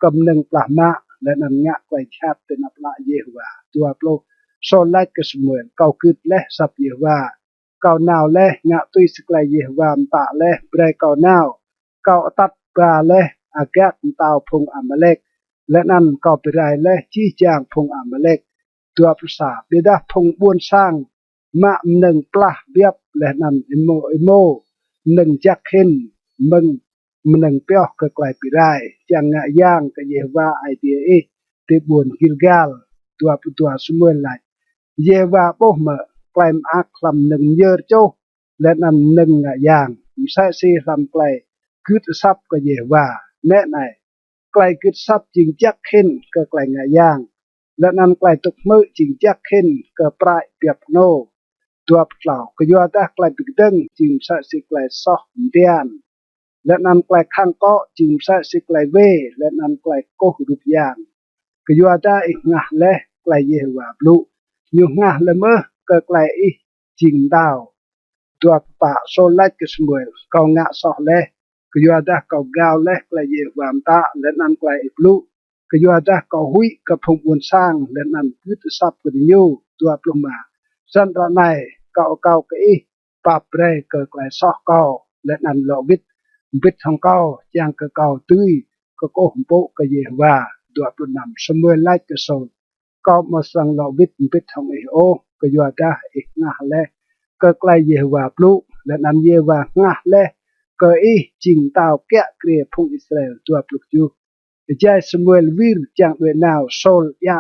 kơ mnơ̆ng plah mă, leh anăn ngă klei jhat ti anăp ală Yêhôwa? Dua pluh. Sôl lač kơ Samuel: Kâo gưt leh asăp Yêhôwa. Kâo nao leh, ngă tui si klei Yêhôwa mtă leh brei kâo nao. Kâo atăt ba leh Agak mtao phung Amalek, leh anăn kâo bi rai leh jih jang phung Amalek. Dua pluh sa. Ƀiădah phung ƀuôn sang mă mnơ̆ng plah biăp leh anăn êmô êmô, mnơ̆ng jăk hĭn mơ̆ng mnơ̆ng pioh kơ klei bi rai, čiăng ngă yang kơ Yêhôwa Aê Diê ih ti ƀuôn Gilgal. Dua pluh dua. Samuel lač: Yêhôwa ƀuh mơ̆ klei mơak hlăm mnơ̆ng myơr čuh leh anăn mnơ̆ng ngă yang, msĕ si hlăm klei gưt asăp kơ Yêhôwa? Nĕ anei, klei gưt asăp jing jăk hĭn kơ klei ngă yang, leh anăn klei dôk hmư̆ jing jăk hĭn kơ prăi biăp knô. Dua pluh tlâo. Kyuadah klei bi kdơ̆ng jing msĕ si klei soh mdian, leh anăn klei khăng kŏ jing msĕ si klei wê, leh anăn klei kkuh rup yang. Kyuadah ih hngah leh klei Yêhôwa blŭ, ñu hngah leh mơh kơ klei ih jing mtao. Dua pluh pă. Sôl lač kơ Samuel: Kâo ngă soh leh, kyuadah kâo gao leh klei Yêhôwa mtă leh anăn klei ih blŭ, kyuadah kâo huĭ kơ phung ƀuôn sang leh anăn gưt asăp kơ diñu. Dua pluh êma. Snăn ară anei kâo akâo kơ ih pap brei kơ klei soh kâo, leh anăn lŏ wĭt mbĭt hŏng kâo, čiăng kơ kâo dưi kkuh mpŭ kơ Yêhôwa. Dua pluh năm. Samuel lač kơ Sôl: Kâo amâo srăng lŏ wĭt mbĭt hŏng ih ôh, kyuadah ih hngah leh kơ klei Yêhôwa blŭ, leh anăn Yêhôwa hngah leh kơ ih jing mtao kiă kriê phung Israel. Dua pluh kjuh. Êjai Samuel wir čiăng đuĕ nao, Sôl djă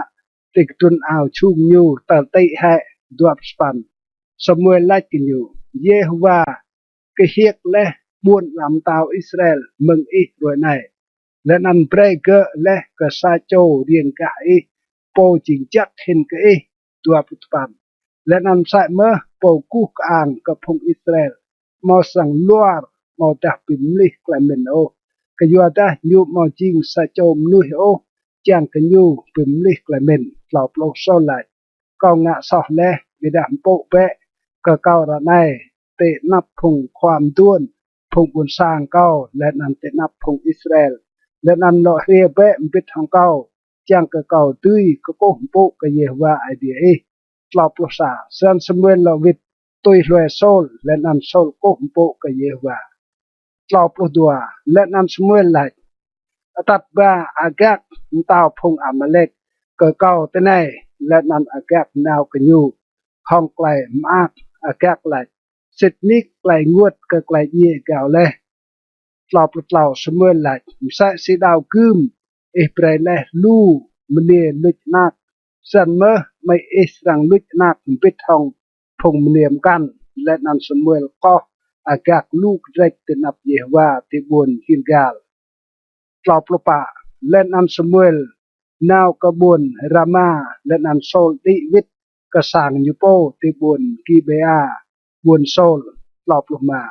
ti kdrŭn ao jhung ñu tơl ti hĕ. Dua pluh sa păn. Samuel lač kơ ñu: Yêhôwa kơhiêk leh ƀuôn ala mtao Israel mơ̆ng ih hruê anei, leh anăn brei gơ̆ leh kơ sa čô riêng gah ih, pô jing jăk hĭn kơ ih. Dua pluh dua păn. Leh anăn msĕ mơh pô guh kơang kơ phung Israel amâo srăng luar amâodah bi mlih klei mĭn ôh, kyuadah ñu amâo jing sa čô mnuih ôh, čiăng kơ ñu bi mlih klei mĭn. Tlâo pluh. Sôl lač: Kâo ngă soh leh, ƀiădah mpŭ bĕ kơ kâo ară anei ti anăp phung khua mduôn phung ƀuôn sang kâo, leh anăn ti anăp phung Israel, leh anăn lŏ hriê bĕ mbĭt hŏng kâo, čiăng kơ kâo dưi kkuh mpŭ kơ Yêhôwa Aê Diê ih. Tlâo pluh sa. Snăn Samuel lŏ wĭt tui hlue Sôl, leh anăn Sôl kkuh mpŭ kơ Yêhôwa. Tlâo pluh dua. Leh anăn Samuel lač: Atăt ba Agak mtao phung Amalek kơ kâo tinei. Leh anăn Agak nao kơ ñu hŏng klei mơak. Agak lač: Sĭt nik klei ênguôt kơ klei djiê êgao leh. Tlâo pluh tlâo. Samuel lač: Msĕ si đao gưm ih brei leh lu mniê luč anak, snăn mơh amĭ ih srăng luč anak mbĭt hŏng phung mniê mkăn. Leh anăn Samuel koh Agak lu kdrêč ti anăp Yêhôwa ti ƀuôn Gilgal. Tlâo pluh pă. Leh anăn Samuel nao kơ ƀuôn Rama, leh anăn Sôl đĭ wĭt kơ sang ñu pô ti ƀuôn Gibêa, ƀuôn Sôl. Tlâo pluh êma.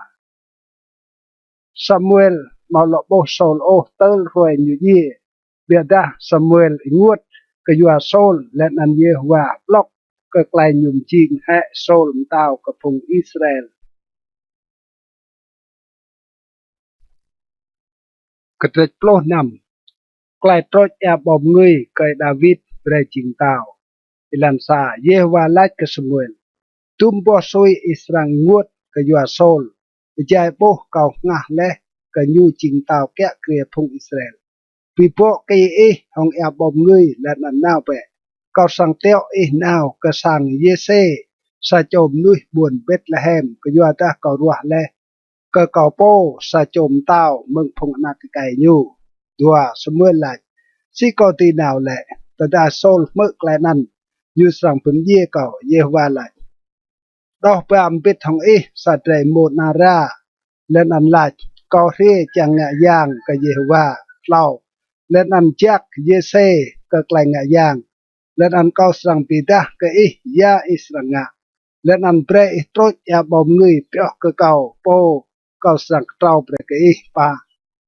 Samuel amâo lŏ ƀuh Sôl ôh tơl hruê ñu djiê. Ƀiădah Samuel ênguôt kyua Sôl, leh anăn Yêhôwa ƀlŏk kơ klei ñu mjing hĕ Sôl mtao kơ phung Israel. Kdrêč pluh năm. Klei trôč êa ƀâo mngưi kơ Y-Đawit brei jing mtao. Êlan sa. Yêhôwa lač kơ Samuel: Dŭm boh sui ih srăng ênguôt kyua Sôl, êjai ƀuh kâo hngah leh kơ ñu jing mtao kiă kriê phung Israel. Bi bŏ ki ih hŏng êa ƀâo mngưi leh anăn nao bĕ. Kâo srăng tiŏ ih nao kơ sang Yêsê, sa čô mnuih ƀuôn Bêtlêhem, kyuadah kâo ruah leh kơ kâo pô sa čô mtao mơ̆ng phung anak êkei ñu. Dua. Samuel lač: Si kâo dưi nao lĕ? Tơdah Sôl hmư̆ klei anăn, ñu srăng bi mdjiê kâo. Yêhôwa lač: Đoh ba mbĭt hŏng ih sa drei êmô ana ra, leh anăn lač: Kâo hriê čiăng ngă yang kơ Yêhôwa. Tlâo. Leh anăn jak Yêsê kơ klei ngă yang, leh anăn kâo srăng bi êdah kơ ih ya ih srăng ngă. Leh anăn brei ih trôč êa ƀâo mngưi pioh kơ kâo pô kâo srăng ktrâo brei kơ ih. Pă.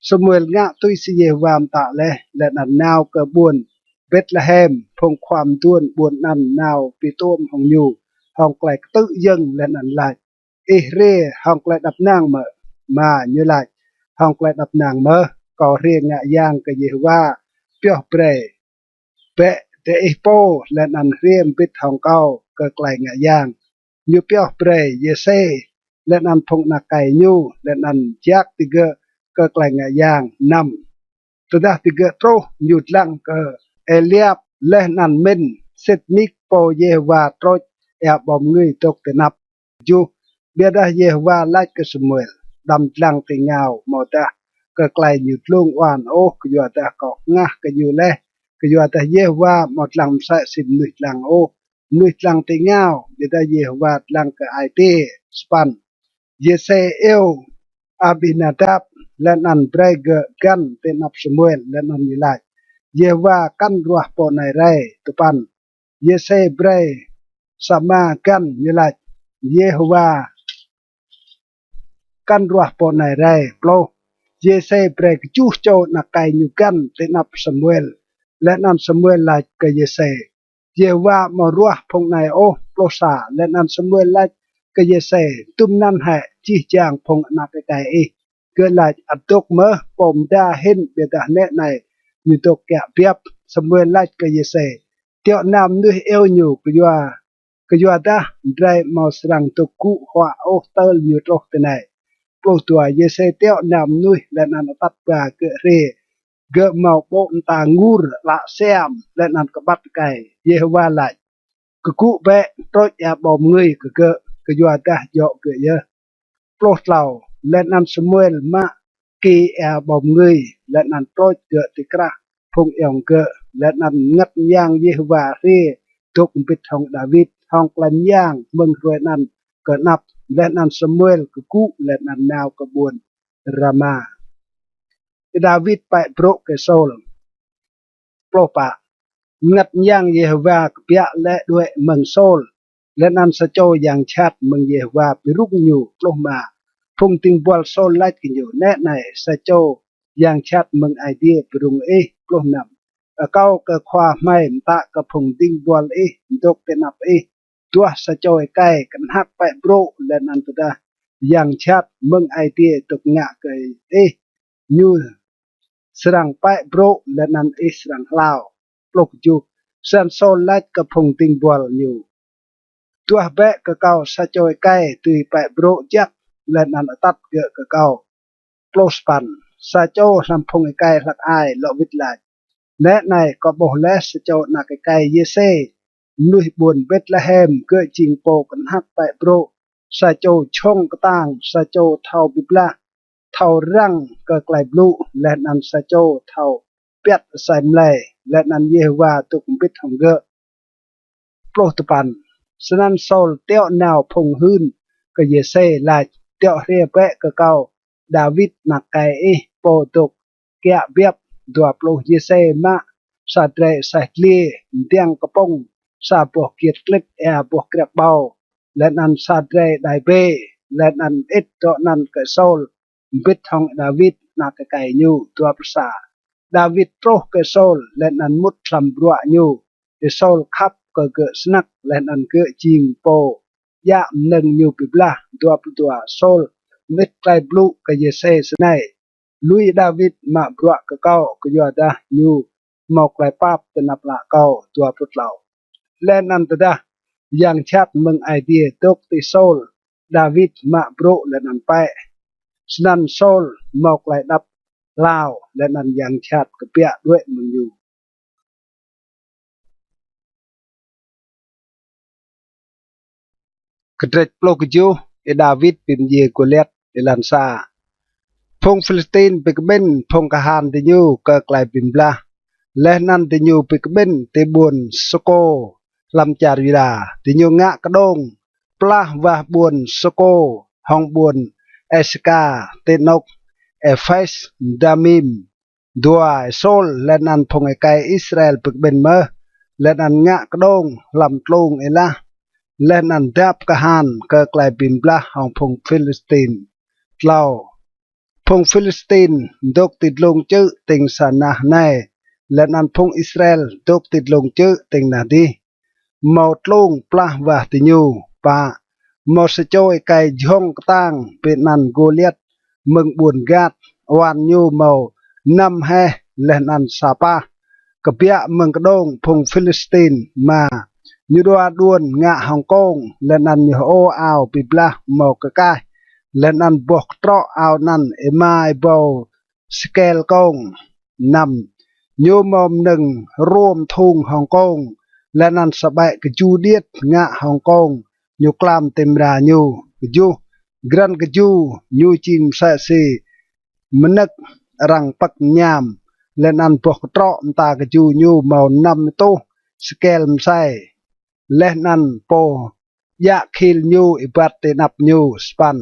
Samuel ngă tui si Yêhôwa mtă leh, leh anăn nao kơ ƀuôn Bêtlêhem. Phung khua mduôn ƀuôn anăn nao bi tuôm hŏng ñu hŏng klei ktư̆ yơ̆ng leh anăn lač: Ih hriê hŏng klei êđăp ênang mơ̆? Êma, ñu lač: Hŏng klei êđăp ênang mơh. Kâo hriê ngă yang kơ Yêhôwa pioh brei bĕ diih pô, leh anăn hriê mbĭt hŏng kâo kơ klei ngă yang. Ñu pioh brei Yêsê leh anăn phung anak êkei ñu, leh anăn jak digơ̆ kơ klei ngă yang. Năm. Tơdah digơ̆ truh, ñu dlăng kơ Êliap leh anăn mĭn: Sĭt nik pô Yêhôwa trôč êa ƀâo mngưi dôk ti anăp. Kjuh. Ƀiădah Yêhôwa lač kơ Samuel: Đăm dlăng ti êngao amâodah kơ klei ñu dlông êwan ôh, kyuadah kâo hngah kơ ñu leh. Kyuadah Yêhôwa amâo dlăng msĕ si mnuih dlăng ôh. Mnuih dlăng ti êngao, ƀiădah Yêhôwa dlăng kơ ai tiê. Sa păn. Yêsê iêu Abinadap leh anăn brei gơ̆ găn ti anăp Samuel, leh anăn ñu lač: Yêhôwa kăn ruah pô anei rei. Dua păn. Yêsê brei Sama găn, ñu lač: Yêhôwa kăn ruah pô anei rei. Pluh. Yêsê brei kjuh čô anak êkei ñu găn ti anăp Samuel, leh anăn Samuel lač kơ Yêsê: Yêhôwa amâo ruah phung anei ôh. Pluh sa. Leh anăn Samuel lač kơ Yêsê: Dŭm anăn hĕ jih jang phung anak êkei ih? Gơ̆ lač: Ăt dôk mơh, pô mda hĭn, ƀiădah nĕ anei ñu dôk kiă biăp. Samuel lač kơ Yêsê: Tiŏ nao mnuih iêu ñu, kyua, kyuadah drei amâo srăng dôk gŭ huă ôh tơl ñu truh tinei. Pluh dua. Yêsê tiŏ nao mnuih leh anăn atăt ba gơ̆ hriê. Gơ̆ mâo ƀô̆ mta ngur ală siam leh anăn kƀăt êkei. Yêhôwa lač: Kgŭ bĕ, trôč êa ƀâo mngưi kơ gơ̆, kyuadah djŏ gơ̆ yơh. Pluh tlâo. Leh anăn Samuel mă ki êa ƀâo mngưi, leh anăn trôč gơ̆ ti krah phung ayŏng gơ̆. Leh anăn mngăt myang Yêhôwa hriê dôk mbĭt hŏng Đawit hŏng klei myang mơ̆ng hruê anăn kơ anăp. Leh anăn Samuel kgŭ leh anăn nao kơ ƀuôn Rama. Y-Đawit pĕ brô̆ kơ Sôl. Pluh pă. Mngăt myang Yêhôwa kbiă lĕ đuĕ mơ̆ng Sôl, leh anăn sa čô yang jhat mơ̆ng Yêhôwa bi rŭng ñu. Pluh êma. Phung dĭng buăl Sôl lač kơ ñu: Nĕ anei, sa čô yang jhat mơ̆ng Aê Diê bi rŭng ih. Pluh năm. Akâo kơ khua hmei mtă kơ phung dĭng buăl ih dôk ti anăp ih, duah sa čô êkei knhăk pĕ brô̆, leh anăn tơdah yang jhat mơ̆ng Aê Diê dôk ngă kơ ih, ñu srăng pĕ brô̆ leh anăn ih srăng hlao. Pluh kjuh. Snăn Sôl lač kơ phung dĭng buăl ñu: Duah bĕ kơ kâo sa čô êkei dưi pĕ brô̆ jăk, leh anăn atăt gơ̆ kơ kâo. Pluh sa păn. Sa čô hlăm phung êkei hlăk ai lŏ wĭt lač: Nĕ anei, kâo ƀuh leh sa čô anak êkei Yêsê, mnuih ƀuôn Bêtlêhem, gơ̆ jing pô knhăk pĕ brô̆, sa čô jhŏng ktang, sa čô thâo bi blah, thâo răng kơ klei blŭ, leh anăn sa čô thâo piăt asei mlei, leh anăn Yêhôwa dôk mbĭt hŏng gơ̆. Pluh dua păn. Snăn Sôl tiŏ nao phung hưn kơ Yêsê lač: Tiŏ hriê bĕ kơ kâo Đawit anak êkei ih, pô dôk kiă biăp. Dua pluh. Yêsê mă sa drei aseh dliê, mdiăng kpŭng, sa boh giêt klĭt êa boh kriăk ƀâo, leh anăn sa drei êđai bê, leh anăn mơĭt dŏ anăn kơ Sôl mbĭt hŏng Đawit anak êkei ñu. Dua pluh sa. Đawit truh kơ Sôl leh anăn mŭt hlăm bruă ñu. Ơ Sôl khăp kơ gơ̆ snăk, leh anăn gơ̆ jing pô djă mnơ̆ng ñu bi blah. Dua pluh dua. Sôl mơĭt klei blŭ kơ Yêsê snei: Lui Đawit mă bruă kơ kâo, kyuadah ñu mâo klei pap ti anăp ală kâo. Dua pluh tlâo. Leh anăn tơdah yang jhat mơ̆ng Aê Diê dôk ti Sôl, Đawit mă brô̆ leh anăn pĕ. Snăn Sôl mâo klei êđăp hlao, leh anăn yang jhat kbiă đuĕ mơ̆ng ñu. Kdrêč pluh kjuh. Y-Đawit bi mdjiê Gôliat. Êlan sa. Phung Philistin bi kƀĭn phung kahan diñu kơ klei bi blah, leh anăn diñu bi kƀĭn ti ƀuôn Sôkô hlăm čar Yuđa. Diñu ngă kđông plah wah ƀuôn Sôkô hŏng ƀuôn Êseka ti anôk Êphes Damim. Dua. Sôl leh anăn phung êkei Israel bi kƀĭn mơh, leh anăn ngă kđông hlăm tlung êlah, leh anăn dap kahan kơ klei bi blah hŏng phung Philistin. Tlâo. Phung Philistin dôk ti dlông čư̆ tĭng sa nah anei, leh anăn phung Israel dôk ti dlông čư̆ tĭng nah dih, mâo tlung plah wah diñu. Pă. Mâo sa čô êkei jhŏng ktang bi anăn Gôliat mơ̆ng ƀuôn Gat, awan ñu mâo năm heh leh anăn sa pah, kbiă mơ̆ng kđông phung Philistin. Êma. Ñu đua đuôn ngă hŏng kông, leh anăn ñu hơô ao bi blah mâo kkaih, leh anăn boh ktrŏ ao anăn êma êbâo sekel kông. Năm. Ñu mâo mnơ̆ng ruôm thŭng hŏng kông, leh anăn sa ƀĕ kju điêt ngă hŏng kông ñu klam ti mra ñu. Kjuh. Grăn kju ñu jing msĕ si mnơ̆k arăng pơ̆k mñam, leh anăn boh ktrŏ mta kju ñu mâo năm êtuh sekel msei, leh anăn pô djă khil ñu êbat ti anăp ñu. Sa păn.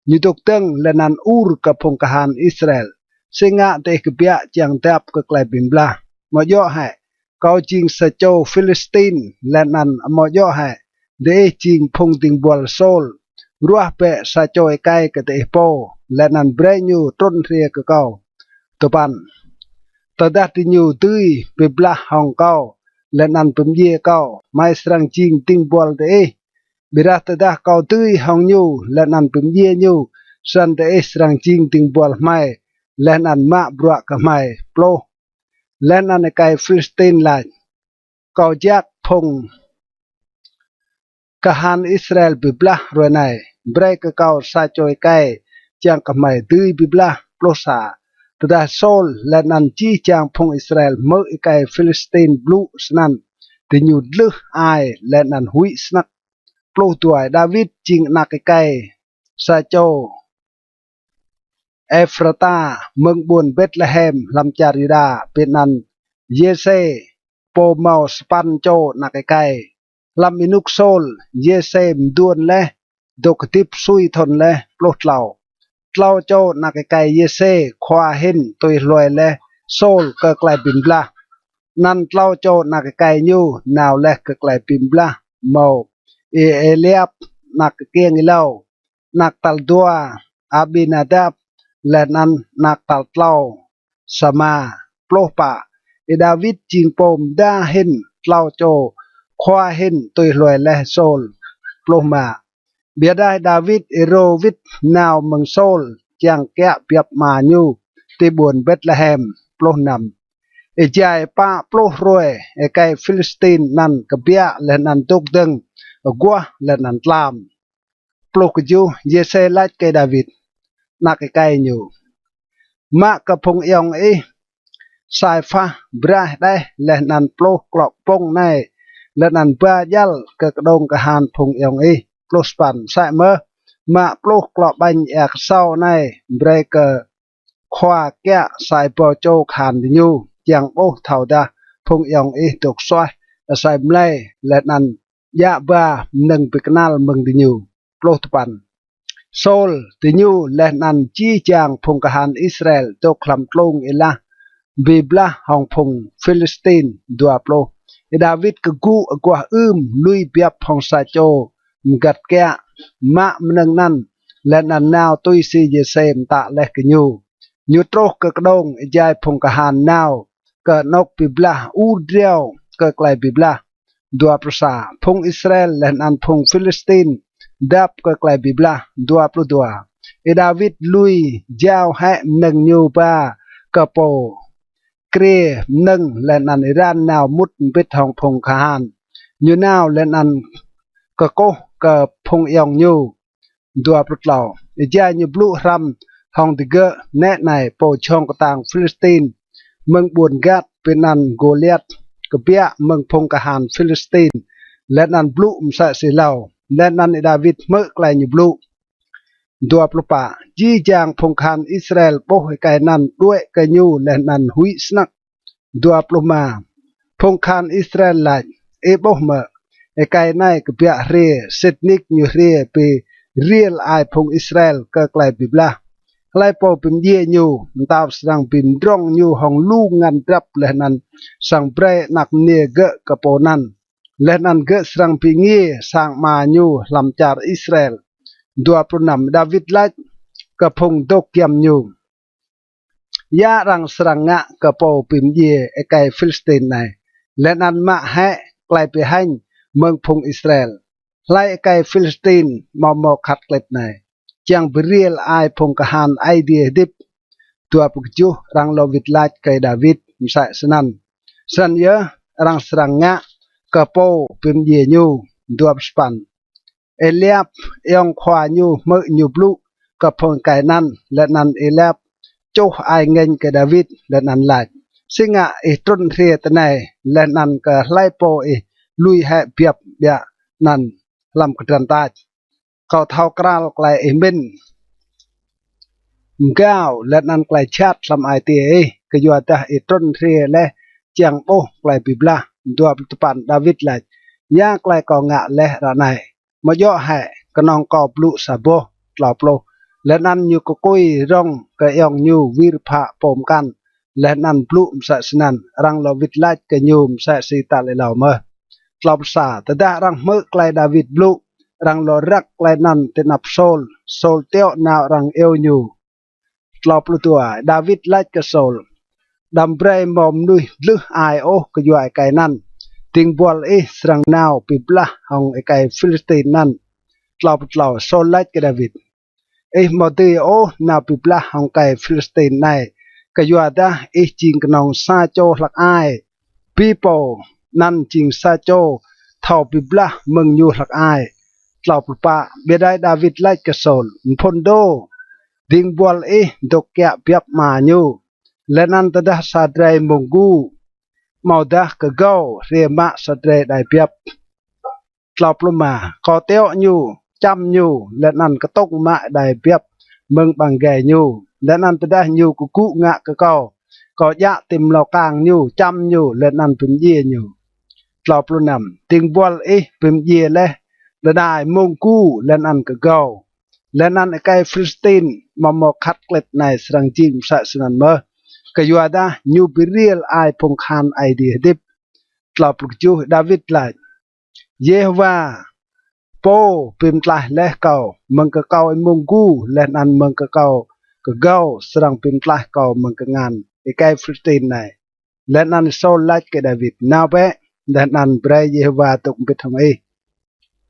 Ñu dôk dơ̆ng leh anăn ur kơ phung kahan Israel: Si ngă diih kbiă čiăng dap kơ klei bi blah? Amâo djŏ hĕ kâo jing sa čô Philistin? Leh anăn amâo djŏ hĕ diih jing phung dĭng buăl Sôl? Ruah bĕ sa čô êkei kơ diih pô, leh anăn brei ñu trŭn hriê kơ kâo. Dua păn. Tơdah diñu dưi bi blah hŏng kâo leh anăn bi mdjiê kâo, hmei srăng jing dĭng buăl diih. Ƀiădah tơdah kâo dưi hŏng ñu leh anăn bi mdjiê ñu, snăn diih srăng jing dĭng buăl hmei leh anăn mă bruă kơ hmei. Pluh. Leh anăn êkei Philistin lač: Kâo jak phung kahan Israel bi blah hruê anei. Brei kơ kâo sa čô êkei čiăng kơ hmei dưi bi blah. Pluh sa. Tơdah Sôl leh anăn jih jang phung Israel hmư̆ êkei Philistin blŭ snăn, diñu dlưh ai leh anăn huĭ snăk. Pluh dua. Đawit jing anak êkei sa čô Êphrata mơ̆ng ƀuôn Bêtlêhem hlăm čar Yuđa, bi anăn Yêsê, pô mâo sa păn čô anak êkei. Hlăm ênuk Sôl, Yêsê mduôn leh, dôk hdĭp sui thŭn leh. Pluh tlâo. Tlâo čô anak êkei Yêsê khua hĭn tui hlue leh Sôl kơ klei bi blah. Anăn tlâo čô anak êkei ñu nao leh kơ klei bi blah mâo Y-Êliap anak kkiêng êlâo, anak tal dua Abinadap, leh anăn anak tal tlâo Sama. Pluh pă. Y-Đawit jing pô mda hĭn tlâo čô khua hĭn tui hlue leh Sôl. Pluh êma. Ƀiădah Y-Đawit êrô wĭt nao mơ̆ng Sôl čiăng kiă biăp ama ñu ti ƀuôn Bêtlêhem. Pluh năm. Êjai pă pluh hruê, êkei Philistin anăn kbiă leh anăn dôk dơ̆ng aguah leh anăn tlam. Pluh kjuh. Yêsê lač kơ Y-Đawit, anak êkei ñu: Mă kơ phung ayŏng ih sa êphah braih hđeh leh anăn pluh klŏ kpŭng anei, leh anăn ba djăl kơ kđông kahan phung ayŏng ih. Pluh sa păn. Msĕ mơh mă pluh klŏ ƀañ êa ksâo anei, brei kơ khua kiă sa êbâo čô kahan diñu, čiăng ƀuh thâodah phung ayŏng ih dôk suaih asei mlei leh anăn djă ba mnơ̆ng bi knăl mơ̆ng diñu. Pluh dua păn. Sôl, diñu leh anăn jih jang phung kahan Israel dôk hlăm tlung êlah bi blah hŏng phung Philistin. Dua pluh. Y-Đawit kgŭ aguah ưm, lui biăp hŏng sa čô mgăt kiă, mă mnơ̆ng anăn, leh anăn nao tui si Yêsê mtă leh kơ ñu. Ñu truh kơ kđông êjai phung kahan nao kơ anôk bi blah ur driâo kơ klei bi blah. Dua pluh sa. Phung Israel leh anăn phung Philistin dap kơ klei bi blah. Dua pluh dua. Y-Đawit lui jao hĕ mnơ̆ng ñu ba kơ pô kriê mnơ̆ng leh anăn êran nao mŭt mbĭt hŏng phung kahan. Ñu nao leh anăn kkuh kơ phung ayŏng ñu. Dua pluh tlâo. Êjai ñu blŭ hrăm hŏng digơ̆: Nĕ anei, pô jhŏng ktang Philistin mơ̆ng ƀuôn Gat bi anăn Gôliat kbiă mơ̆ng phung kahan Philistin, leh anăn blŭ msĕ si êlâo. Leh anăn Y-Đawit hmư̆ klei ñu blŭ. Dua pluh pă. Jih jang phung kahan Israel ƀuh êkei anăn đuĕ kơ ñu leh anăn huĭ snăk. Dua pluh êma. Phung kahan Israel lač: Ih ƀuh mơ̆, êkei anei kbiă hriê, sĭt nik ñu hriê bi riêl ai phung Israel kơ klei bi blah. Hlei pô bi mdjiê ñu? Mtao srăng bi mdrŏng ñu hŏng lu ngăn drăp leh anăn srăng brei anak mniê gơ̆ kơ pô anăn, leh anăn gơ̆ srăng bi êngiê sang ama ñu hlăm čar Israel. Dua pluh năm. Y-Đawit lač: kơ phung dôk giăm ñu. Ya arăng srăng ngă kơ pô bi mdjiê êkei Philistin anei, leh anăn mă hĕ klei bi hêñ mơ̆ng phung Israel? Hlei êkei Philistin amâo mâo khăt klĭt anei, čiăng bi riêl ai phung kahan Aê Diê hdĭp? Dua pluh kjuh. Arăng lŏ wĭt lač kơ Y-Đawit msĕ snăn: Snăn yơh arăng srăng ngă kơ pô bi mdjiê ñu. Dua pluh sa păn. Êliap ayŏng khua ñu hmư̆ ñu blŭ kơ phung êkei anăn, leh anăn Êliap čuh ai ngêñ kơ Y-Đawit leh anăn lač: Si ngă ih trŭn hriê tinei, leh anăn kơ hlei pô ih lui hĕ biăp ƀiă anăn hlăm kdrăn tač? Kâo thâo kral klei ih mĭn mgao leh anăn klei jhat hlăm ai tiê ih, kyuadah ih trŭn hriê leh čiăng ƀuh klei bi blah. Dua pluh dua păn. Y-Đawit lač: Ya klei kâo ngă leh ară anei? Amâo djŏ hĕ knŏng kâo blŭ sa boh? Tlâo pluh. Leh anăn ñu kkui rŏng kơ ayŏng ñu wir phă pô mkăn, leh anăn blŭ msĕ snăn. Arăng lŏ wĭt lač kơ ñu msĕ si tal êlâo mơh. Tlâo pluh sa. Tơdah arăng hmư̆ klei Y-Đawit blŭ, arăng lŏ răk klei anăn ti anăp Sôl. Sôl tiŏ nao arăng iêu ñu. Tlâo pluh dua. Y-Đawit lač kơ Sôl: Đăm brei mâo mnuih dlưh ai ôh kyua êkei anăn. Dĭng buăl ih srăng nao bi blah hŏng êkei Philistin anăn. Tlâo pluh tlâo. Sôl lač kơ Y-Đawit: Ih amâo dưi ôh nao bi blah hŏng êkei Philistin anei, kyuadah ih jing knŏng sa čô hlăk ai, bi pô anăn jing sa čô thâo bi blah mơ̆ng ñu hlăk ai. Tlâo pluh pă. Ƀiădah Y-Đawit lač kơ Sôl: Mphŭn dô, dĭng buăl ih dôk kiă biăp ama ñu, leh anăn tơdah sa drei êmông gu amâodah kgâo hriê mă sa drei êđai biăp. Tlâo pluh êma. Kâo tiŏ ñu, čăm ñu, leh anăn ktŭng mă êđai biăp mơ̆ng ƀăng êgei ñu. Leh anăn tơdah ñu kgŭ ngă kơ kâo, kâo djă ti mlâo kang ñu, čăm ñu, leh anăn bi mdjiê ñu. Tlâo pluh năm. Dĭng buăl ih bi mdjiê leh êđai, êmông gu, leh anăn kgâo. Leh anăn êkei Philistin amâo mâo khăt klĭt anei srăng jing msĕ snăn mơh, kyuadah ñu bi riêl ai phung kahan Aê Diê hdĭp. Tlâo pluh kjuh. Y-Đawit lač: Yêhôwa, pô bi mtlaih leh kâo mơ̆ng kơ kâo êmông gu leh anăn mơ̆ng kơ kâo kgâo, srăng bi mtlaih kâo mơ̆ng kngan êkei Philistin anei. Leh anăn Sôl lač kơ Y-Đawit: Nao bĕ, leh anăn brei Yêhôwa dôk mbĭt hŏng ih.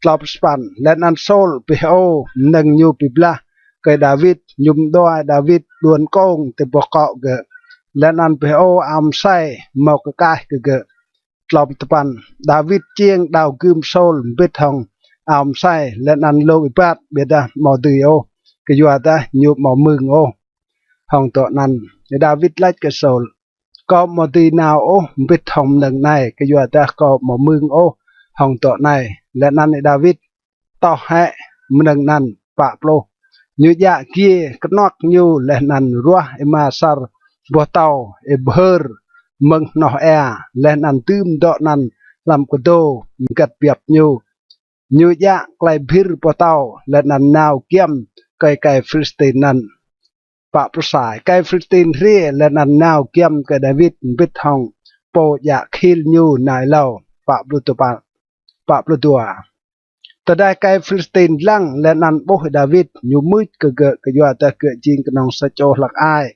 Tlâo pluh sa păn. Leh anăn Sôl bi hơô mnơ̆ng ñu bi blah kơ Y-Đawit, ñu mđua Y-Đawit đuôn kông ti boh kŏ gơ̆, leh anăn bi hơô ao msei mâo kkaih kơ gơ̆. Tlâo pluh dua păn. Y-Đawit čiêng đao gưm Sôl mbĭt hŏng ao msei, leh anăn lông êbat, ƀiădah amâo dưi ôh, kyuadah ñu amâo mưng ôh. Hŏng dŏ anăn Y-Đawit lač kơ Sôl: Kâo amâo dưi nao ôh mbĭt hŏng mnơ̆ng anei, kyuadah kâo amâo mưng ôh hŏng dŏ anei. Leh anăn Y-Đawit toh hĕ mnơ̆ng anăn. Pă pluh. Ñu djă giê knuăk ñu leh anăn ruah êma asăr boh tâo êbhơr mơ̆ng hnoh êa, leh anăn dưm dŏ anăn hlăm kdô mgăt biăp ñu. Ñu djă klei bhĭr boh tâo leh anăn nao giăm kơ êkei Philistin anăn. Pă pluh sa. Êkei Philistin hriê leh anăn nao giăm kơ Y-Đawit mbĭt hŏng pô djă khil ñu nao êlâo. Pă pluh dua. Pă pluh dua. Tơdah êkei Philistin dlăng leh anăn ƀuh Y-Đawit, ñu mưč kơ gơ̆, kyuadah gơ̆ jing knŏng sa čô hlăk ai,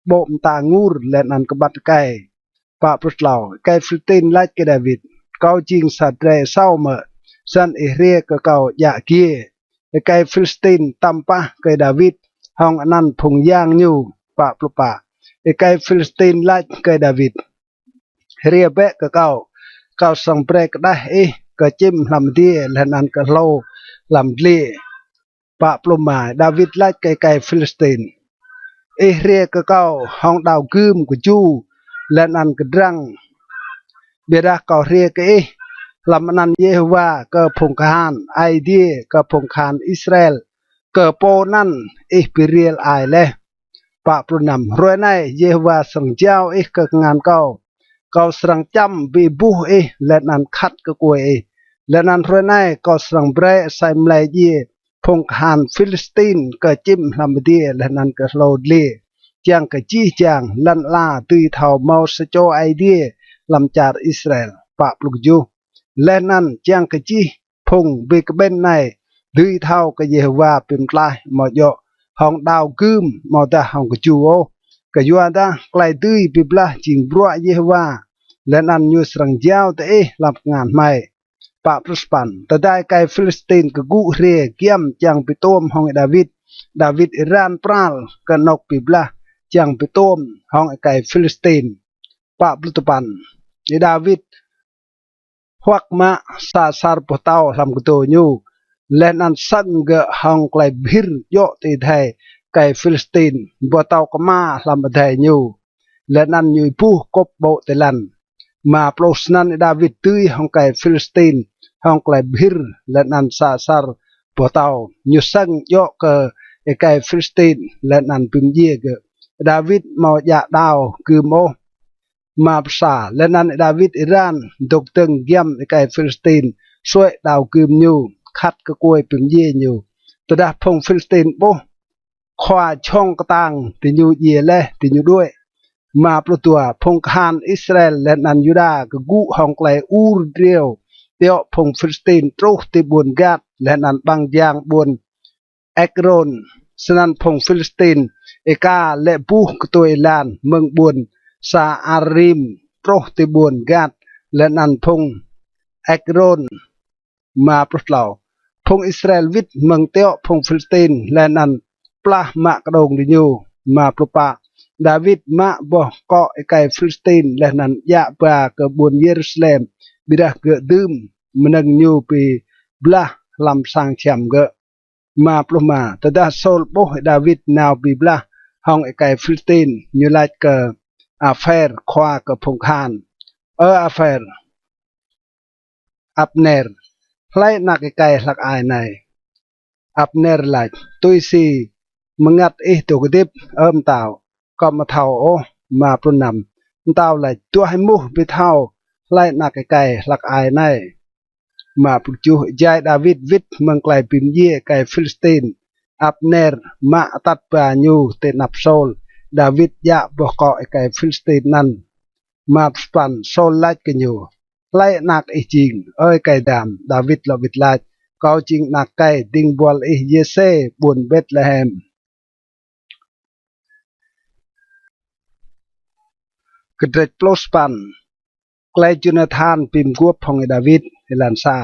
ƀô̆ mta ngur leh anăn kƀăt êkei. Pă pluh tlâo. Êkei Philistin lač kơ Y-Đawit: Kâo jing sa drei asâo mơ̆, snăn ih hriê kơ kâo djă giê? Êkei Philistin tăm pah kơ Y-Đawit hŏng anăn phung yang ñu. Pă pluh pă. Êkei Philistin lač kơ Y-Đawit: Hriê bĕ kơ kâo, kâo srăng brei kđeh ih kơ čĭm hlăm adiê leh anăn kơ hlô hlăm dliê. Pă pluh êma. Y-Đawit lač kơ êkei Philistin: Ih hriê kơ kâo hŏng đao gưm, kju, leh anăn kdrăng, ƀiădah kâo hriê kơ ih hlăm anăn Yêhôwa kơ phung kahan, Aê Diê kơ phung kahan Israel, kơ pô anăn ih bi riêl ai leh. Pă pluh năm. Hruê anei Yêhôwa srăng jao ih kơ kngan kâo. Kâo srăng čăm bi êbuh ih leh anăn khăt kkuê ih. Leh anăn hruê anei kâo srăng brei asei mlei djiê phung kahan Philistin kơ čĭm hlăm adiê leh anăn kơ hlô dliê, čiăng kơ jih jang lăn ala dưi thâo mâo sa čô Aê Diê hlăm čar Israel. Pă pluh kjuh. Leh anăn čiăng kơ jih phung bi kƀĭn anei dưi thâo kơ Yêhôwa bi mtlaih amâo djŏ hŏng đao gưm amâodah hŏng kju ôh. Kyuadah klei dưi bi blah jing bruă Yêhôwa, leh anăn ñu srăng jao diih hlăm kngan hmei. Pă pluh sa păn. Tơdah êkei Philistin kgŭ hriê giăm čiăng bi tuôm hŏng Y-Đawit, Y-Đawit êran pral kơ anôk bi blah čiăng bi tuôm hŏng êkei Philistin. Pă pluh dua păn. Y-Đawit huăk mă sa asăr boh tâo hlăm kdô ñu, leh anăn sơ̆ng gơ̆ hŏng klei bhĭr djŏ ti adhei êkei Philistin, boh tâo kma hlăm adhei ñu, leh anăn ñu êbuh kŭp ƀô̆ ti lăn. Mă pluh. Snăn Y-Đawit dưi hŏng êkei Philistin hŏng klei bhĭr leh anăn sa asăr boh tâo. Ñu sơ̆ng djŏ kơ êkei Philistin leh anăn bi mdjiê gơ̆. Y-Đawit amâo djă đao gưm ôh. Mă pluh sa. Leh anăn Y-Đawit êran dôk dơ̆ng giăm êkei Philistin, suê̆ đao gưm ñu, khăt kkuê bi mdjiê ñu. Tơdah phung Philistin ƀuh khua jhŏng ktang diñu djiê leh, diñu đuĕ. Mă pluh dua. Phung kahan Israel leh anăn Yuđa kgŭ hŏng klei ur driâo tiŏ phung Philistin truh ti ƀuôn Gat leh anăn ƀăng jang ƀuôn Êkrôn. Snăn phung Philistin êka lĕ buh ktuê êlan mơ̆ng ƀuôn Saarim truh ti ƀuôn Gat leh anăn phung Êkrôn. Mă pluh tlâo. Phung Israel wĭt mơ̆ng tiŏ phung Philistin leh anăn plah mă kđông diñu. Mă pluh pă. Đawit mă boh kŏ êkei Philistin leh anăn djă ba kơ ƀuôn Yêrusalem, ƀiădah gơ̆ dưm mnơ̆ng ñu bi blah hlăm sang čhiăm gơ̆. Mă pluh êma. Tơdah Sôl ƀuh Y-Đawit nao bi blah hŏng êkei Philistin, ñu lač kơ Apher, khua kơ phung kahan: Ơ Apher, Apner, hlei anak êkei hlăk ai anei? Apner lač: Tui si mngăt ih dôk hdĭp, Ơ mtao, kâo amâo thâo ôh. Mă pluh năm. Mtao lač: Duah êmuh bi thâo hlei anak êkei hlăk ai anei. Mă pluh kjuh. Êjai Đawit wĭt mơ̆ng klei bi mdjiê êkei Philistin, Apner mă atăt ba ñu ti anăp Sôl. Đawit djă boh kŏ êkei Philistin anăn. Mă pluh sa păn. Sôl lač kơ ñu: Hlei anak ih jing, Ơ êkei dam? Đawit lŏ wĭt lač: Kâo jing anak êkei dĭng buăl ih Yêsê ƀuôn Betlêhem. Kdrêč pluh sa păn. Klei Jônathan bi mguôp hŏng Y-Đawit. Êlan sa.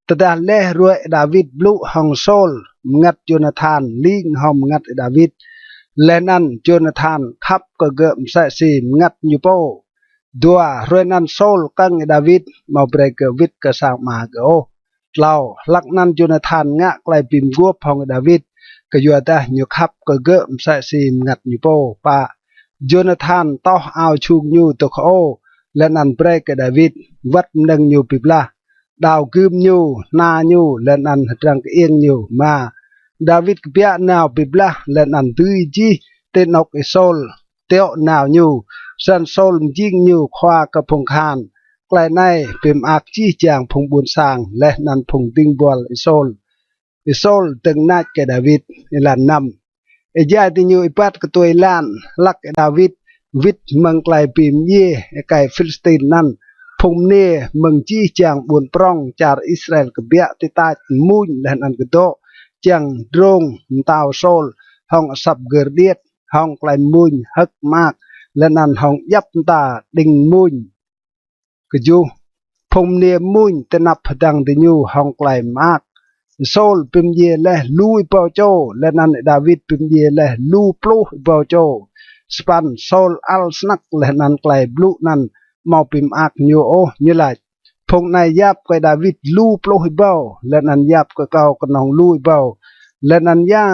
Tơdah leh ruê̆ Y-Đawit blŭ hŏng Sôl, mngăt Jônathan ling hŏng mngăt Y-Đawit, leh anăn Jônathan khăp kơ gơ̆ msĕ si mngăt ñu pô. Dua. Hruê anăn Sôl kơ̆ng Y-Đawit, amâo brei gơ̆ wĭt kơ sang ama gơ̆ ôh. Tlâo. Hlăk anăn Jônathan ngă klei bi mguôp hŏng Y-Đawit, kyuadah ñu khăp kơ gơ̆ msĕ si mngăt ñu pô. Pă. Jônathan toh ao jhung ñu dôk hơô, leh anăn brei kơ Y-Đawit, wăt mnơ̆ng ñu bi blah, đao gưm ñu, hna ñu, leh anăn hdrăng kơiêng ñu. Êma. Y-Đawit kbiă nao bi blah leh anăn dưi jih ti anôk Y-Sôl tiŏ nao ñu. Snăn Sôl mjing ñu khua kơ phung kahan. Klei anei bi mơak jih jang phung ƀuôn sang leh anăn phung dĭng buăl Y-Sôl. Y-Sôl dơ̆ng nač kơ Y-Đawit. Êlan năm. Êjai diñu êbat ktuê êlan, hlăk Y-Đawit wĭt mơ̆ng klei bi mdjiê êkei Philistin anăn, phung mniê mơ̆ng jih jang ƀuôn prŏng čar Israel kbiă ti tač mmuñ leh anăn kdŏ čiăng drông mtao Sôl hŏng asăp gơr điêt, hŏng klei mmuñ hơ̆k mơak, leh anăn hŏng djăp mta đĭng mmuñ. Kjuh. Phung mniê mmuñ ti anăp hdơ̆ng diñu hŏng klei mơak. Sôl bi mdjiê leh lu êbâo čô, leh anăn Y-Đawit bi mdjiê leh lu pluh êbâo čô. Sa păn. Sôl ăl snăk leh anăn klei blŭ anăn amâo bi mơak ñu ôh, ñu lač: Phung anei yap kơ Y-Đawit lu pluh êbâo, leh anăn yap kơ kâo knŏng lu êbâo, leh anăn ya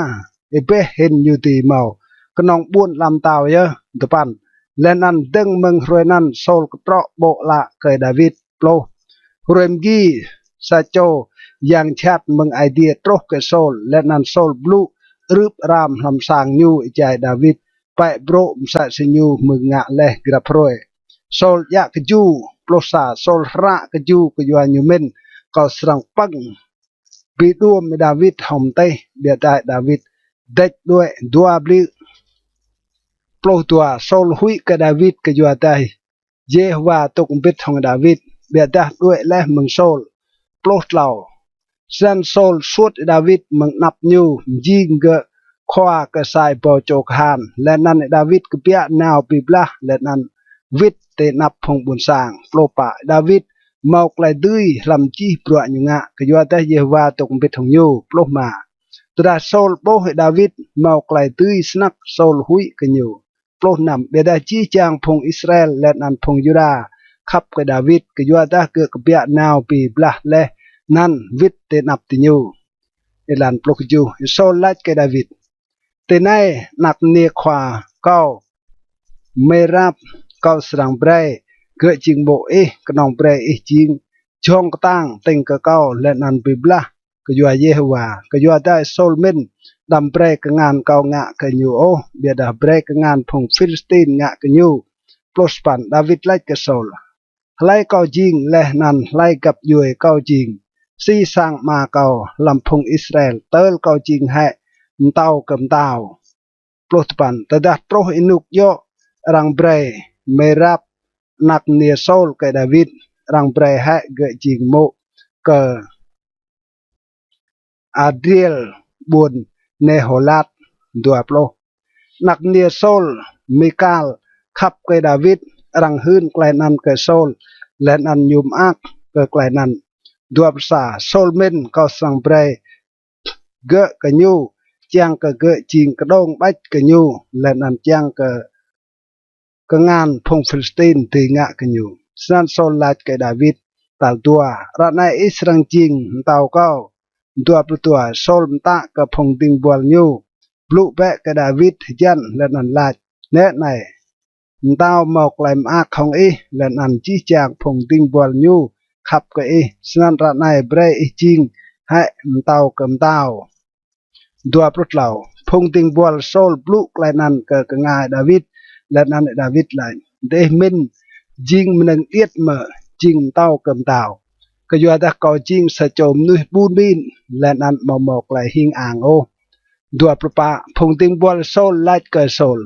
êbeh hĭn ñu dưi mâo, knŏng ƀuôn ala mtao yơh. Dua păn. Leh anăn dơ̆ng mơ̆ng hruê anăn Sôl ktrŏ ƀô̆ ală kơ Y-Đawit. Pluh. Hruê mgi sa čô yang jhat mơ̆ng Aê Diê truh kơ Sôl, leh anăn Sôl blŭ arưp aram hlăm sang ñu êjai Y-Đawit pĕ brô̆ msĕ si ñu hmư̆ ngă leh grăp hruê. Sôl djă kju. Pluh sa. Sôl hră kju kyua ñu mĭn: Kâo srăng pơ̆ng bi đuôm Y-Đawit hŏng mtih. Ƀiădah Y-Đawit dêč đuĕ dua bliư̆. Pluh dua. Sôl huĭ kơ Y-Đawit kyuadah Yêhôwa dôk mbĭt hŏng Y-Đawit, ƀiădah đuĕ leh mơ̆ng Sôl. Pluh tlâo. Snăn Sôl suôt Y-Đawit mơ̆ng anăp ñu, mjing gơ̆ khua kơ sa êbâo čô kahan. Leh anăn Y-Đawit kbiă nao bi blah leh anăn wĭt ti anăp phung ƀuôn sang. Pluh pă. Y-Đawit mâo klei dưi hlăm jih bruă ñu ngă, kyuadah Yêhôwa dôk mbĭt hŏng ñu. Pluh êma. Tơdah Sôl ƀuh Y-Đawit mâo klei dưi snăk, Sôl huĭ kơ ñu. Pluh năm. Ƀiădah jih jang phung Israel leh anăn phung Yuđa khăp kơ Y-Đawit, kyuadah gơ̆ kbiă nao bi blah leh anăn wĭt ti anăp diñu. Êlan pluh kjuh. Sôl lač kơ Y-Đawit: Tinei anak mniê khua kâo Mêrap, kâo srăng brei gơ̆ jing mô̆ ih, knŏng brei ih jing jhŏng ktang tĭng kơ kâo leh anăn bi blah kyua Yêhôwa. Kyuadah Sôl mĭn: Đăm brei kngan kâo ngă kơ ñu ôh, ƀiădah brei kngan phung Philistin ngă kơ ñu. Pluh sa păn. Y-Đawit lač kơ Sôl: Hlei kâo jing leh anăn hlei găp djuê kâo jing? Si sang ama kâo hlăm phung Israel tơl kâo jing hĕ mtao kơ mtao? Pluh dua păn. Tơdah truh ênuk djŏ, arăng brei Mêrap anak mniê Sôl kơ Y-Đawit, arăng brei hĕ gơ̆ jing mô̆ kơ Adriel ƀuôn Mêhôlat. Dua pluh. Anak mniê Sôl Mikal khăp kơ Y-Đawit, arăng hưn klei anăn kơ Sôl, leh anăn ñu mơak kơ klei anăn. Dua pluh sa. Sôl mĭn: Kâo srăng brei gơ̆ kơ ñu, čiăng kơ gơ̆ jing kđông ƀač kơ ñu, leh anăn čiăng kơ kngan phung Philistin dưi ngă kơ ñu. Snăn Sôl lač kơ Y-Đawit tal dua: Ară anei ih srăng jing mtao kâo. Dua pluh dua. Sôl mtă kơ phung dĭng buăl ñu: Blŭ bĕ kơ Y-Đawit hjăn leh anăn lač: Nĕ anei, mtao mâo klei mơak hŏng ih, leh anăn jih jang phung dĭng buăl ñu khăp kơ ih. Snăn ară anei brei ih jing hĕ mtao kơ mtao. Dua pluh tlâo. Phung dĭng buăl Sôl blŭ klei anăn kơ knga Y-Đawit, leh anăn Y-Đawit lač: Diih mĭn jing mnơ̆ng điêt mơ̆, jing mtao kơ mtao? Kyuadah kâo jing sa čô mnuih ƀun ƀin, leh anăn amâo mâo klei hing ang ôh. Dua pluh pă. Phung dĭng buăl Sôl lač kơ Sôl: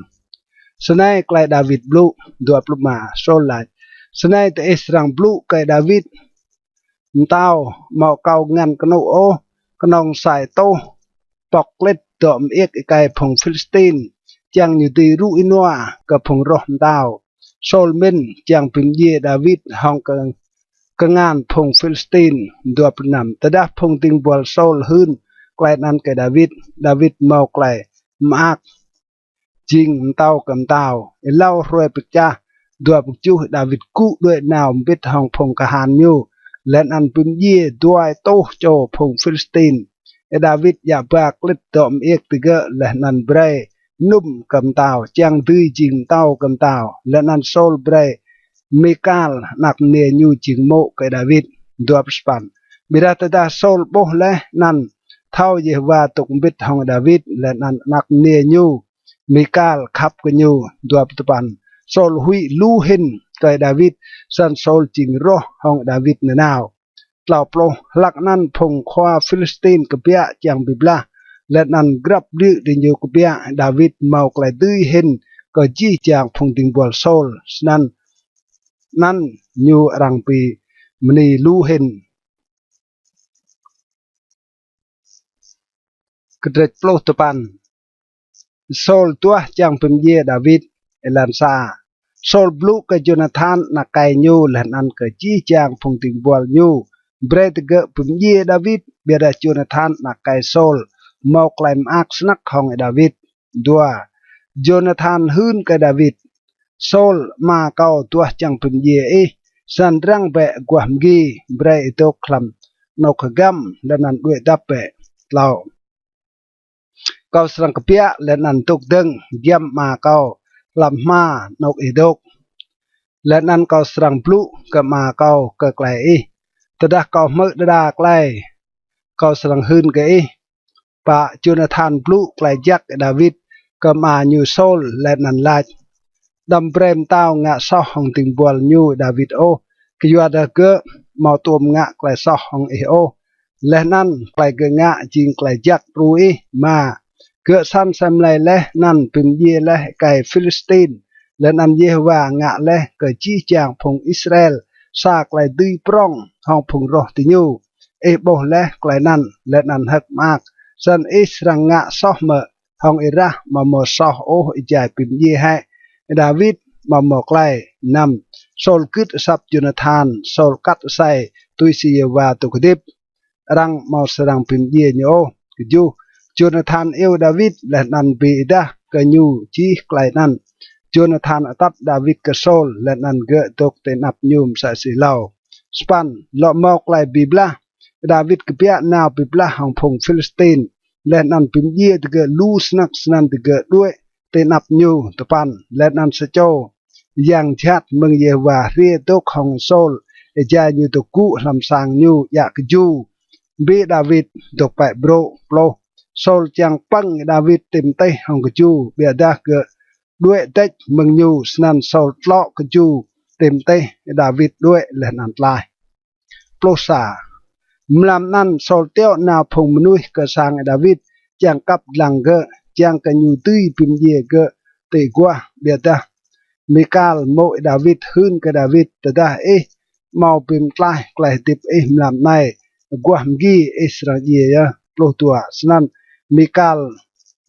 Snei klei Y-Đawit blŭ. Dua pluh êma. Sôl lač: Snei diih srăng blŭ kơ Y-Đawit: Mtao amâo akâo ngăn knŭ ôh, knŏng sa êtuh pŏk klĭt dŏ mơiêk êkei phung Philistin, čiăng ñu dưi rŭ ênua kơ phung roh mtao. Sôl mĭn čiăng bi mdjiê Y-Đawit hŏng kơ kngan phung Philistin. Dua pluh năm. Tơdah phung dĭng buăl Sôl hưn klei anăn kơ Y-Đawit, Y-Đawit mâo klei mơak jing mtao kơ mtao. Êlâo hruê bi kčah, dua pluh kjuh. Y-Đawit kgŭ đuĕ nao mbĭt hŏng phung kahan ñu, leh anăn bi mdjiê dua êtuh čô phung Philistin. Y-Đawit djă ba klĭt dŏ mơiêk digơ̆ leh anăn brei mnŭm kơ mtao, čiăng dưi jing mtao kơ mtao. Leh anăn Sôl brei Mikal anak mniê ñu jing mô̆ kơ Y-Đawit. Dua pluh sa păn. Ƀiădah tơdah Sôl ƀuh leh anăn thâo Yêhôwa dôk mbĭt hŏng Y-Đawit leh anăn anak mniê ñu Mikal khăp kơ ñu. Dua pluh dua păn. Sôl huĭ lu hĭn kơ Y-Đawit, snăn Sôl jing roh hŏng Y-Đawit nanao. Tlâo pluh. Hlăk anăn phung khua Philistin kbiă čiăng bi blah, leh anăn grăp bliư̆ diñu kbiă, Y-Đawit mâo klei dưi hĭn kơ jih jang phung dĭng buăl Sôl. Snăn anăn ñu arăng bi mni lu hĭn. Kdrêč pluh dua păn. Sôl duah čiăng bi mdjiê Y-Đawit. Êlan sa. Sôl blŭ kơ Jônathan anak êkei ñu leh anăn kơ jih jang phung dĭng buăl ñu brei digơ̆ bi mdjiê Y-Đawit. Ƀiădah Jônathan anak êkei Sôl mâo klei mơak snăk hŏng Y-Đawit. Dua. Jônathan hưn kơ Y-Đawit: Sôl ama kâo duah čiăng bi mdjiê ih, snăn răng bĕ aguah mgi, brei ih dôk hlăm anôk hgăm leh anăn đuĕ dăp bĕ. Tlâo. Kâo srăng kbiă leh anăn dôk dơ̆ng giăm ama kâo hlăm hma anôk ih dôk, leh anăn kâo srăng blŭ kơ ama kâo kơ klei ih. Tơdah kâo hmư̆ đa đa klei, kâo srăng hưn kơ ih. Pă. Jônathan blŭ klei jăk Y-Đawit kơ ama ñu Sôl leh anăn lač: Đăm brei mtao ngă soh hŏng dĭng buăl ñu Y-Đawit ôh, kyuadah gơ̆ amâo tuôm ngă klei soh hŏng ih ôh, leh anăn klei gơ̆ ngă jing klei jăk đru ih. Êma. Gơ̆ săn asei mlei leh anăn bi mdjiê leh êkei Philistin, leh anăn Yêhôwa ngă leh kơ jih jang phung Israel sa klei dưi prŏng hŏng phung roh diñu. Ih ƀuh leh klei anăn leh anăn hơ̆k mơak, snăn ih srăng ngă soh mơ̆? hŏng êrah amâo mâo soh ôh êjai bi mdjiê hĕ Y-Đawit amâo mâo klei. Năm, Sôl gưt asăp Yônathan, Sôl kat asei tui si Yêhôwa dôk hdĭp, arăng amâo srăng bi mdjiê ñu ôh. Kjuh, Yônathan iêu Y-Đawit leh anăn bi êdah kơ ñu jih klei anăn. Yônathan atăt Y-Đawit kơ Sôl leh anăn gơ̆ dôk ti anăp ñu msĕ si êlâo. Sa păn, lŏ mâo klei bi blah, Y-Đawit kbiă nao bi blah hŏng phung Philistin, leh anăn bi mdjiê digơ̆ lu snăk snăn digơ̆ đuĕ ti anăp ñu. Dua păn, leh anăn sa čô yang jhat mơ̆ng Yêhôwa hriê dôk hŏng Sôl, êjai ñu dôk gŭ hlăm sang ñu djă kju, bi Y-Đawit dôk pĕ brô̆. Pluh, Sôl čiăng pơ̆ng Y-Đawit ti mtih hŏng kju, ƀiădah gơ̆ đuĕ dêč mơ̆ng ñu, snăn Sôl tlŏ kju ti mtih, Y-Đawit đuĕ leh anăn tlaih. Pluh sa, mlam anăn Sôl tiŏ nao phung mnuih kơ sang Y-Đawit čiăng kăp dlăng gơ̆, čiăng kơ ñu dưi bi mdjiê gơ̆ ti aguah. Ƀiădah Mikal mô̆ Y-Đawit hưn kơ Y-Đawit: Tơdah ih amâo bi mtlaih klei hdĭp ih mlam anei, aguah mgi ih srăng djiê yơh. Pluh dua, snăn Mikal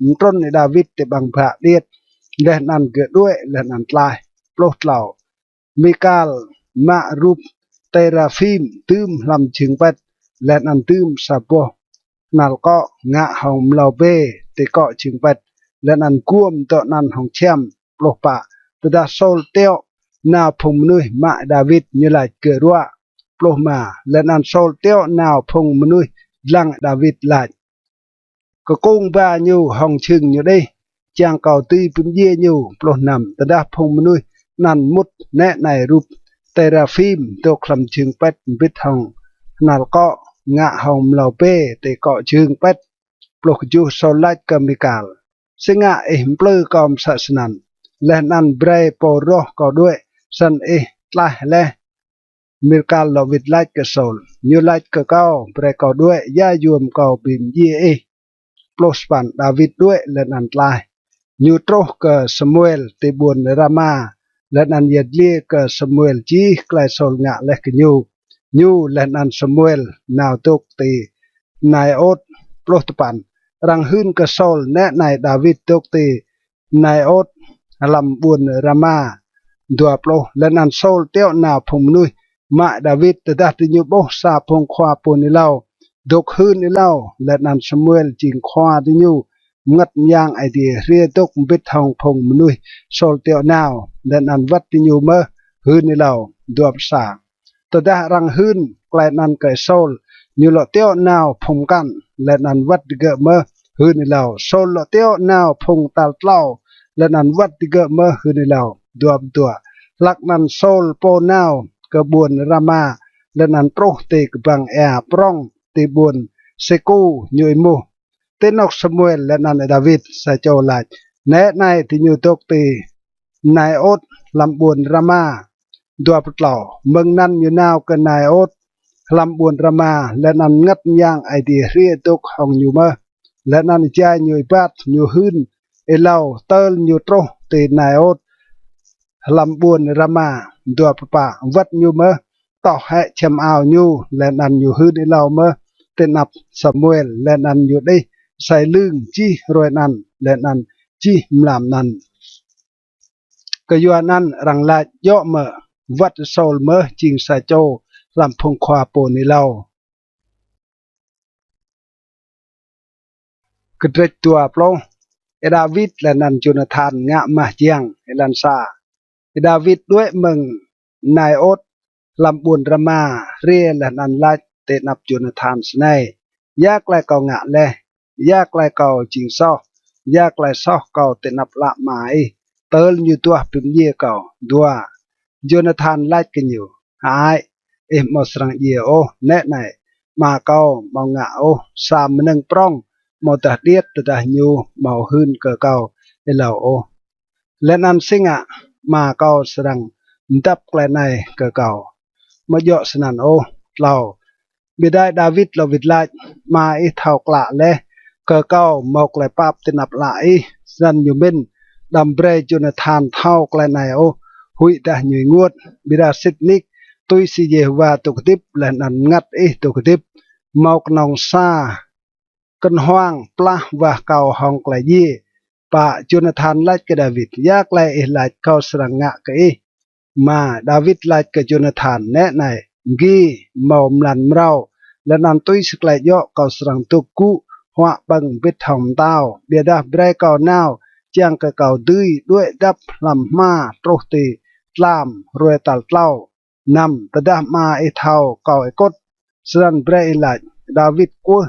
mtrŭn Y-Đawit ti ƀăng bhă điêt, leh anăn gơ̆ đuĕ leh anăn tlaih. Pluh tlâo, Mikal mă rup têraphim dưm hlăm jhưng pĭt, leh anăn dưm sa boh knhal kŏ ngă hŏng mlâo bê ti kŏ jhưng pĭt, leh anăn guôm dŏ anăn hŏng čhiăm. Pluh pă, tơdah Sôl tiŏ nao phung mnuih mă Y-Đawit, ñu lač: Gơ̆ ruă. Pluh êma, leh anăn Sôl tiŏ nao phung mnuih dlăng Y-Đawit lač: Kkung ba ñu hŏng jhưng ñu đih, čiăng kâo dưi bi mdjiê ñu. Pluh năm, tơdah phung mnuih anăn mŭt, nĕ anei rup têraphim dôk hlăm jhưng pĭt mbĭt hŏng knhal kŏ ngă hŏng mlâo bê ti kŏ jhưng pĭt. Pluh kjuh, Sôl lač kơ Mikal: Si ngă ih mplư kâo msĕ snăn, leh anăn brei pô roh kâo đuĕ, snăn ih tlaih leh? Mikal lŏ wĭt lač kơ Sôl: Ñu lač kơ kâo brei kâo đuĕ, ya yuôm kâo bi mdjiê ih? Pluh sa păn, Y-Đawit đuĕ leh anăn tlaih. Ñu truh kơ Y-Samuel ti ƀuôn Rama, leh anăn yăl dliê kơ Y-Samuel jih klei Sôl ngă leh kơ ñu. Ñu leh anăn Y-Samuel nao dôk ti Naiôt. Pluh dua păn, arăng hưn kơ Sôl: Nĕ anei Y-Đawit dôk ti Naiôt hlăm ƀuôn Rama. Dua pluh, leh anăn Sôl tiŏ nao phung mnuih mă Y-Đawit. Tơdah diñu ƀuh sa phung khua pô hưn êlâo dôk hưn êlâo, leh anăn Y-Samuel jing khua diñu, Mngăt Myang Aê Diê hriê dôk mbĭt hŏng phung mnuih Sôl tiŏ nao, leh anăn wăt diñu mơh hưn êlâo. Dua pluh sa, tơdah arăng hưn klei anăn kơ Sôl, ñu lŏ tiŏ nao phung mkăn, leh anăn wăt digơ̆ mơh hưn êlâo. Sôl lŏ tiŏ nao phung tal tlâo, leh anăn wăt digơ̆ mơh hưn êlâo. Dua pluh dua, hlăk anăn Sôl pô nao kơ ƀuôn Rama, leh anăn truh ti kbăng êa prŏng ti ƀuôn Sêku, ñu êmuh: Ti anôk Y-Samuel leh anăn Y-Đawit? Sa čô lač: Nĕ anei, diñu dôk ti Naiôt hlăm ƀuôn Rama. Dua pluh tlâo, mơ̆ng anăn ñu nao kơ Naiôt hlăm ƀuôn Rama, leh anăn Mngăt Myang Aê Diê hriê dôk hŏng ñu mơh. Leh anăn êjai ñu êbat, ñu hưn êlâo tơl ñu truh ti Naiôt hlăm ƀuôn Rama. Dua pluh pă, wăt ñu mơh toh hĕ čhiăm ao ñu, leh anăn ñu hưn êlâo mơh ti anăp Y-Samuel, leh anăn ñu đih asei lưng jih hruê anăn leh anăn jih mlam anăn. Kyuanăn arăng lač: Djŏ mơ̆, wăt Y-Sôl mơh jing sa čô hlăm phung khua pô hưn êlâo. Kdrêč dua pluh, Y-Đawit leh anăn Y-Jônathan ngă mah jiăng. Êlan sa, Y-Đawit đuĕ mơ̆ng Naiôt hlăm ƀuôn Rama, hriê leh anăn lač ti anăp Y-Jônathan snei: Ya klei kâo ngă leh? Ya klei kâo jing soh? Ya klei soh kâo ti anăp ală ama ih, tơl ñu duah bi mdjiê kâo? Dua, Y-Jônathan lač kơ ñu: Hơăi, ih amâo srăng djiê ôh. Nĕ anei, ama kâo amâo ngă ôh sa mnơ̆ng prŏng amâodah điêt tơdah ñu amâo hưn kơ kâo êlâo ôh. Leh anăn si ngă ama kâo srăng mdăp klei anei kơ kâo? Amâo djŏ snăn ôh. Tlâo, ƀiădah Y-Đawit lŏ wĭt lač: Ama ih thâo klă leh kơ kâo mâo klei pap ti anăp ală ih. Snăn ñu mĭn đăm brei Y-Jônathan thâo klei anei ôh, huĭdah ñu ênguôt. Ƀiădah sĭt nik, tui si Yêhôwa dôk hdĭp leh anăn mngăt ih dôk hdĭp, mâo knŏng sa knhuang plah wah kâo hŏng klei djiê. Pă. Jônathan lač kơ Đawit, Ya klei ih lač kâo srăng ngă kơ ih. Êma. Đawit lač kơ Jônathan, Nĕ anei, mgi mâo mlan mrâo, leh anăn tui si klei djŏ kâo srăng dôk gŭ huă ƀơ̆ng mbĭt hŏng mtao. Ƀiădah brei kâo nao čiăng kơ kâo dưi đuĕ dăp hlăm hma truh ti tlam hruê tal tlâo. Năm. Tơdah ama ih thâo kâo êkŭt, snăn brei ih lač, Đawit kwưh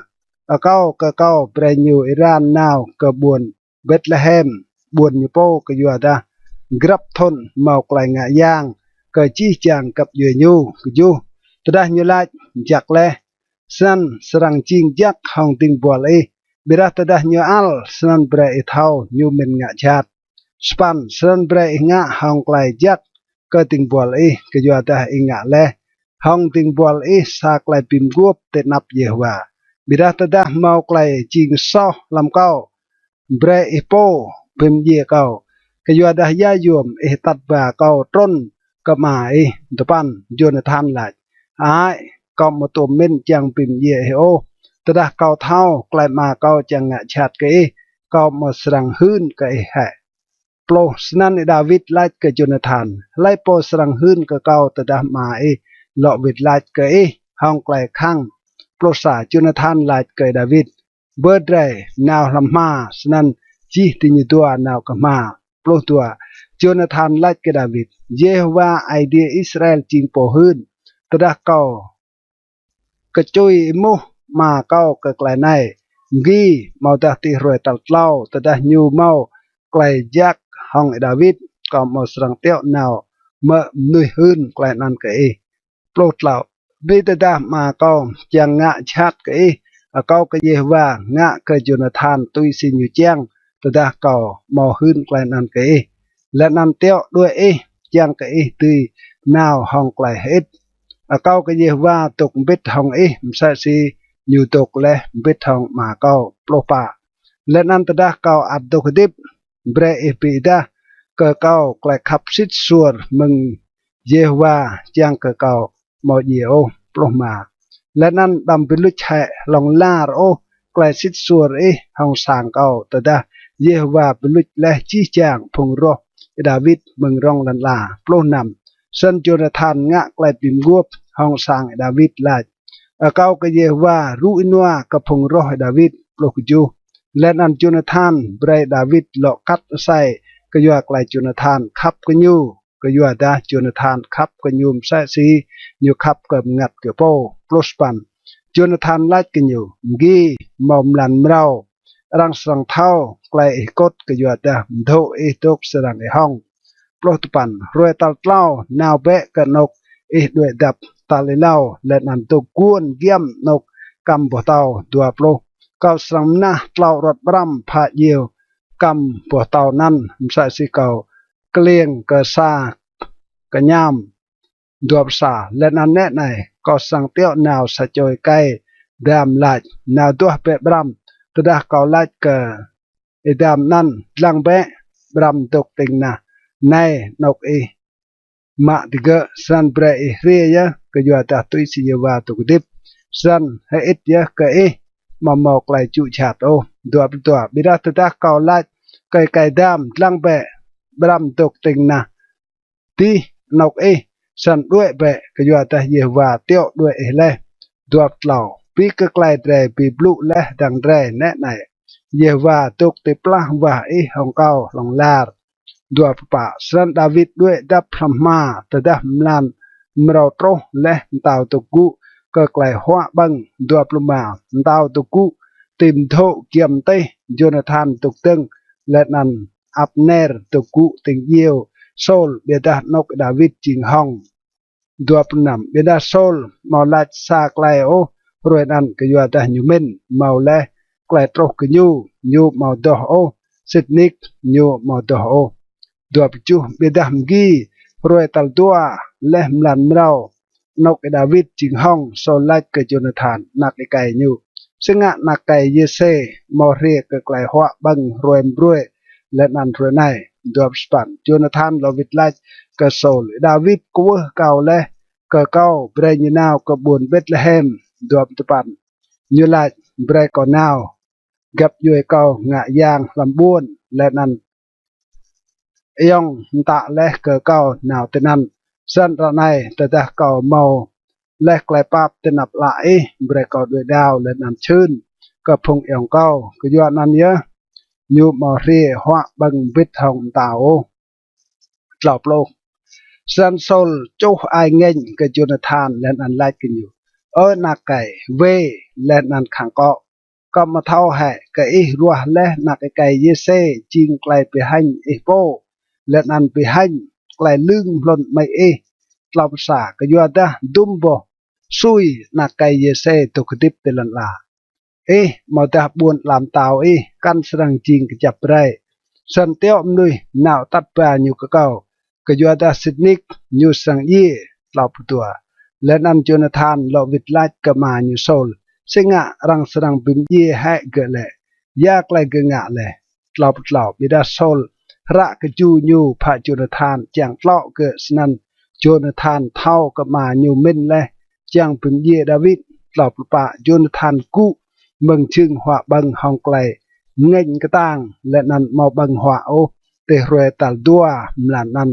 akâo kơ kâo brei ñu êran nao kơ ƀuôn Betlêhem, ƀuôn ñu pô, kyuadah grăp thŭn mâo klei ngă yang kơ jih jang găp djuê ñu. Kjuh. Tơdah ñu lač, Jăk leh, snăn srăng jing jăk hŏng dĭng buăl ih; ƀiădah tơdah ñu ăl, snăn brei ih thâo ñu mĭn ngă jhat. Sa păn. Snăn brei ih ngă hŏng klei jăk kơ dĭng buăl ih, kyuadah ih ngă leh hŏng dĭng buăl ih sa klei bi mguôp ti anăp Yêhôwa. Ƀiădah tơdah mâo klei jing soh hlăm kâo, brei ih pô bi mdjiê kâo, kyuadah ya yuôm ih atăt ba kâo trŭn kơ ama ih? Dua păn. Jônathan lač, Hơăi, kâo amâo tuôm mĭn čiăng bi mdjiê ih ôh. Tơdah kâo thâo klei ama kâo čiăng ngă jhat kơ ih, kâo amâo srăng hưn kơ ih hĕ. Pluh. Snăn Y-Đawit lač kơ Jônathan, Hlei pô srăng hưn kơ kâo tơdah ama ih lŏ wĭt lač kơ ih hŏng klei khăng? Pluh sa. Jônathan lač kơ Y-Đawit, Bơ drei nao hlăm hma. Snăn jih diñu dua nao kơ hma. Pluh dua. Jônathan lač kơ Y-Đawit, Yêhôwa Aê Diê Israel jing pô hưn, tơdah kâo kčưi êmuh ama kâo kơ klei anei, mgi amâodah ti hruê tal tlâo, tơdah ñu mâo klei jăk hŏng Y-Đawit, kâo amâo srăng tiŏ nao mơ̆ mnuih hưn klei anăn kơ ih. Pluh tlâo. Bi tơdah ama kâo čiăng ngă jhat kơ ih, akâo kơ Yêhôwa ngă kơ Jônathan tui si ñu čiăng, tơdah kâo amâo hưn klei anăn kơ ih, leh anăn tiŏ đuĕ ih, čiăng kơ ih dưi nao hŏng klei hơĭt. Akâo kơ Yêhôwa dôk mbĭt hŏng ih msĕ si ñu dôk leh mbĭt hŏng ama kâo. Pluh pă. Leh anăn tơdah kâo ăt dôk hdĭp, brei ih bi êdah kơ kâo klei khăp sĭt suôr mơ̆ng Yêhôwa, čiăng kơ kâo amâo djiê ôh. Pluh êma. Leh anăn đăm bi luč hĕ hlŏng lar ôh klei sĭt suôr ih hŏng sang kâo, tơdah Yêhôwa bi luč leh jih jang phung roh Y-Đawit mơ̆ng rŏng lăn ala. Pluh năm. Snăn Jônathan ngă klei bi mguôp hŏng sang Y-Đawit, lač, Akâo kơ Yêhôwa rŭ ênua kơ phung roh Y-Đawit. Pluh kjuh. Leh anăn Jônathan brei Y-Đawit lŏ kăt asei kyua klei Jônathan khăp kơ ñu, kyuadah Jônathan khăp kơ ñu msĕ si ñu khăp kơ mngăt kơ pô. Pluh sa păn. Jônathan lač kơ ñu, Mgi mâo mlan mrâo, arăng srăng thâo klei ih êkŭt, kyuadah mdhô̆ ih dôk srăng ih hŏng. Pluh dua păn. Hruê tal tlâo nao bĕ kơ anôk ih đuĕ dăp tal êlâo, leh anăn dôk guôn giăm anôk kăm boh tâo. Dua pluh. Kâo srăng mnah tlâo aruăt ƀrăm phă djiêu kăm boh tâo anăn, msĕ si kâo kliêng kơ sa kñăm. Dua pluh sa. Leh anăn nĕ anei, kâo srăng tiŏ nao sa čô êkei dam, lač, ‘Nao duah bĕ ƀrăm.’ Tơdah kâo lač kơ êdam anăn, ‘Dlăng bĕ, ƀrăm dôk tĭng nah anei anôk ih mă digơ̆,’ snăn brei ih hriê yơh, kyuadah tui si Yêhôwa dôk hdĭp, snăn hơĭt yơh kơ ih amâo mâo klei jŭ jhat ôh. Dua pluh dua. Ƀiădah tơdah kâo lač kơ êkei dam, ‘Dlăng bĕ, ƀrăm dôk tĭng nah dih anôk ih,’ snăn đuĕ bĕ, kyuadah Yêhôwa tiŏ đuĕ ih leh. Dua pluh tlâo. Bi kơ klei drei bi blŭ leh hdơ̆ng drei nĕ anei, Yêhôwa dôk ti plah wah ih hŏng kâo hlŏng lar. Dua pluh pă. Snăn Y-Đawit đuĕ dăp hlăm hma. Tơdah mlan mrâo truh leh, mtao dôk gŭ kơ klei huă ƀơ̆ng. Dua pluh êma. Mtao dôk gŭ ti mdhô̆ giăm tih, Y-Jônathan dôk dơ̆ng, leh anăn Y-Abner dôk gŭ tĭng djiêu Y-Sôl, ƀiădah anôk Y-Đawit jing hŏng. Dua pluh năm. Ƀiădah Y-Sôl amâo lač sa klei ôh hruê anăn, kyuadah ñu mĭn mâo leh klei truh kơ ñu, ñu amâo doh ôh, sĭt nik ñu amâo doh ôh. Dua pluh kjuh. Ƀiădah mgi hruê tal dua leh mlan mrâo anôk Y-Đawit jing hŏng, Y-Sôl lač kơ Y-Jônathan anak êkei ñu, Si ngă anak êkei Yêsê amâo hriê kơ klei huă ƀơ̆ng hruê mbruê leh anăn hruê anei? Dua pluh sa păn. Y-Jônathan lŏ wĭt lač kơ Y-Sôl, Y-Đawit kwưh akâo leh kơ kâo brei ñu nao kơ ƀuôn Betlêhem. Dua pluh sa păn. Ñu lač, Brei kâo nao. găp djuê kâo ngă yang hlăm ƀuôn, leh anăn ayŏng mtă leh kơ kâo nao tinăn. Snăn ară anei tơdah kâo mâo leh klei pap ti anăp ală ih, brei kâo đuĕ đao leh anăn čhưn kơ phung ayŏng kâo, kyuanăn yơh ñu amâo hriê huă ƀơ̆ng mbĭt hŏng mtao ôh. Tlâo pluh. Snăn Sôl čuh ai ngêñ kơ Jônathan leh anăn lač kơ ñu, Ơ anak êkei, wê leh anăn khăng kŏ. Kâo amâo thâo hĕ kơ ih ruah leh anak êkei Yêsê jing klei bi hêñ ih pô, leh anăn bi hêñ klei lưng hlŭn amĭ ih? Tlâo pluh sa. Kyuadah dŭm boh sui anak êkei Yêsê dôk hdĭp ti lăn ala ih, amâodah ƀuôn ala mtao ih kăn srăng jing kjăp brei. Snăn tiŏ mnuih nao atăt ba ñu kơ kâo, kyuadah sĭt nik ñu srăng djiê. Tlâo pluh dua. Leh anăn Jônathan lŏ wĭt lač kơ ama ñu Sôl, Si ngă arăng srăng bi mdjiê hĕ gơ̆ lĕ? Ya klei gơ̆ ngă leh? Tlâo pluh tlâo. Ƀiădah Sôl hră kơ ju ñu phă Jônathan čiăng tlŏ gơ̆. Snăn Jônathan thâo kơ ama ñu mĭn leh čiăng bi mdjiê Đawit. Tlâo pluh pă. Jônathan gŭ mơ̆ng jhưng huă ƀơ̆ng hŏng klei ngêñ ktang, leh anăn amâo ƀơ̆ng huă ôh ti hruê tal dua mlan anăn,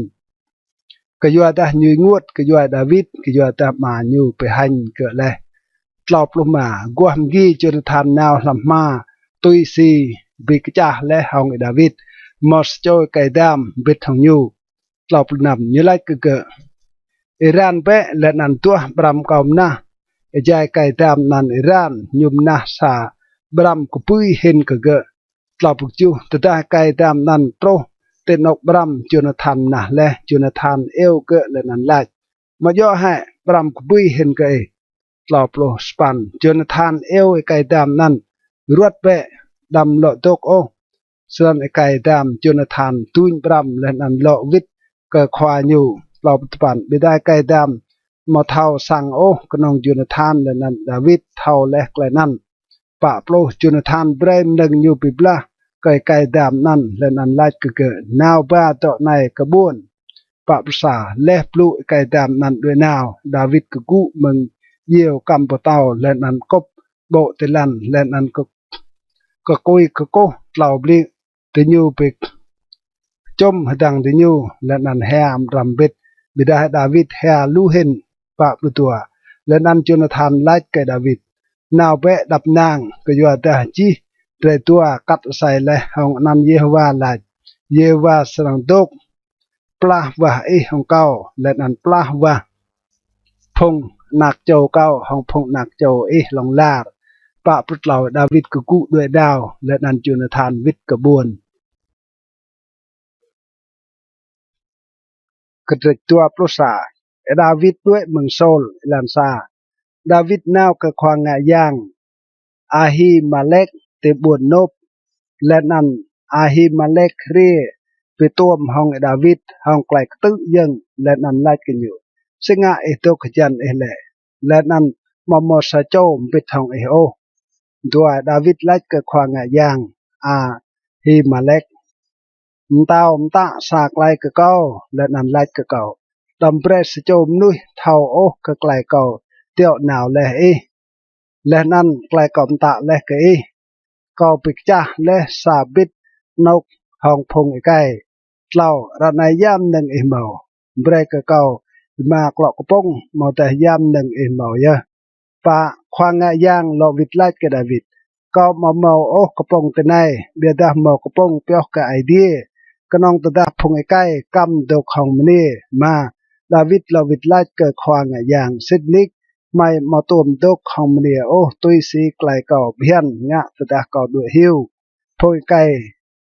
kyuadah ñu ênguôt kyua Đawit, kyuadah ama ñu bi hêñ gơ̆ leh. Tlâo pluh êma. Aguah mgi Jônathan nao hlăm hma tui si bi kčah leh hŏng Y-Đawit, mâo sa čô êkei dam mbĭt hŏng ñu. Tlâo pluh năm. Ñu lač kơ gơ̆, Êran bĕ leh anăn duah ƀrăm kâo mnah. Êjai êkei dam anăn êran, ñu mnah sa ƀrăm kbưi hĭn kơ gơ̆. Tlâo pluh kjuh. Tơdah êkei dam anăn truh ti anôk ƀrăm Jônathan mnah leh, Jônathan iêu gơ̆ leh anăn lač, Amâo djŏ hĕ ƀrăm kbưi hĭn kơ ih? Tlâo pluh sa păn. Jônathan iêu êkei dam anăn, Ruăt bĕ, đăm lŏ dôk ôh. Snăn êkei dam Jônathan duñ ƀrăm leh anăn lŏ wĭt kơ khua ñu. Tlâo pluh dua păn. Ƀiădah êkei dam amâo thâo săng ôh, knŏng Jônathan leh anăn Đawit thâo leh klei anăn. Pă pluh. Jônathan brei mnơ̆ng ñu bi blah kơ êkei dam anăn leh anăn lač kơ gơ̆, Nao ba dŏ anei kơ ƀuôn. Pă pluh sa. Leh blŭ êkei dam anăn đuĕ nao, Đawit kgŭ mơ̆ng djiêu kăm boh tâo leh anăn kŭp ƀô̆ ti lăn, leh anăn kơ kkui kkuh tlâo bliư̆. Diñu bi kčŭm hdơ̆ng diñu leh anăn hia mđrăm mbĭt, ƀiădah Đawit hia lu hĭn. Pă pluh dua. Leh anăn Jônathan lač kơ Đawit, Nao bĕ êđăp ênang, kyuadah jih drei dua kat asei leh hŏng anăn Yêhôwa lač, Yêhôwa srăng dôk plah wah ih hŏng kâo, leh anăn plah wah phung anak čô kâo hŏng phung anak čô ih hlŏng lar. Pă pluh tlâo. Đawit kgŭ đuĕ đao, leh anăn Jônathan wĭt kơ ƀuôn. Kdrêč dua pluh sa. Đawit đuĕ mơ̆ng Sôl. Êlan sa. Đawit nao kơ khua ngă yang Ahimelek ti ƀuôn Nôp, leh anăn Ahimelek hriê bi tuôm hŏng Đawit hŏng klei ktư̆ yơ̆ng, leh anăn lač kơ ñu, Si ngă ih dôk hjăn ih lĕ, leh anăn amâo mâo sa čô mbĭt hŏng ih ôh? Dua. Đawit lač kơ khua ngă yang Ahimelek, Mtao mtă sa klei kơ kâo, leh anăn lač kơ kâo, Đăm brei sa čô mnuih thâo ôh kơ klei kâo tiŏ nao leh ih, leh anăn klei kâo mtă leh kơ ih. Kâo bi kčah leh sa bĭt anôk hŏng phung êkei. Tlâo. Ară anei ya mnơ̆ng ih mâo? Brei kơ kâo êma klŏ kpŭng, amâodah ya mnơ̆ng ih mâo yơh? Pă. Khua ngă yang lŏ wĭt lač kơ Đawit, Kâo amâo mâo ôh kpŭng tinei, ƀiădah mâo kpŭng pioh kơ Aê Diê, knŏng tơdah phung êkei kăm dôk hŏng mniê. Êma. Đawit lŏ wĭt lač kơ khua ngă yang, Sĭt nik hmei amâo tuôm dôk hŏng mniê ôh tui si klei kâo bhiăn ngă tơdah kâo đuĕ hiu. Phung êkei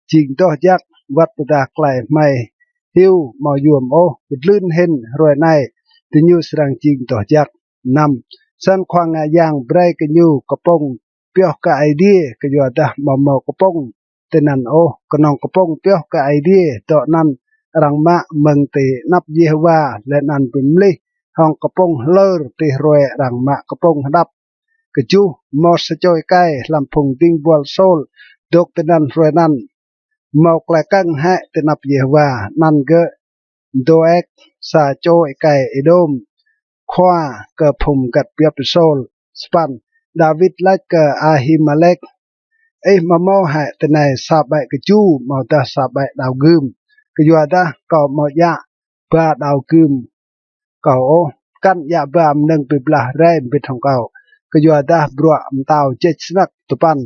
jing doh jăk, wăt tơdah klei hmei hiu amâo yuôm ôh, kdlưn hĭn hruê anei diñu srăng jing doh jăk. Năm. Snăn khua ngă yang brei kơ ñu kpŭng pioh kơ Aê Diê, kyuadah amâo mâo kpŭng tinăn ôh, knŏng kpŭng pioh kơ Aê Diê, dŏ anăn arăng mă mơ̆ng ti anăp Yêhôwa, leh anăn bi mlih hŏng kpŭng hlơr ti hruê arăng mă kpŭng hđăp. Kjuh. Mâo sa čô êkei hlăm phung dĭng buăl Sôl dôk tinăn hruê anăn, mâo klei kơ̆ng hĕ ti anăp Yêhôwa, anăn gơ̆ Dôek, sa čô êkei Êđôm, khua kơ phung mgăt biăp Sôl. Sa păn. Đawit lač kơ Ahimelek, Ih amâo mâo hĕ tinei sa ƀĕ kju amâodah sa ƀĕ đao gưm? Kyuadah kâo amâo djă ba đao gưm kâo ôh, kăn djă ba mnơ̆ng bi blah rei mbĭt hŏng kâo, kyuadah bruă mtao jêč snăk. Dua păn.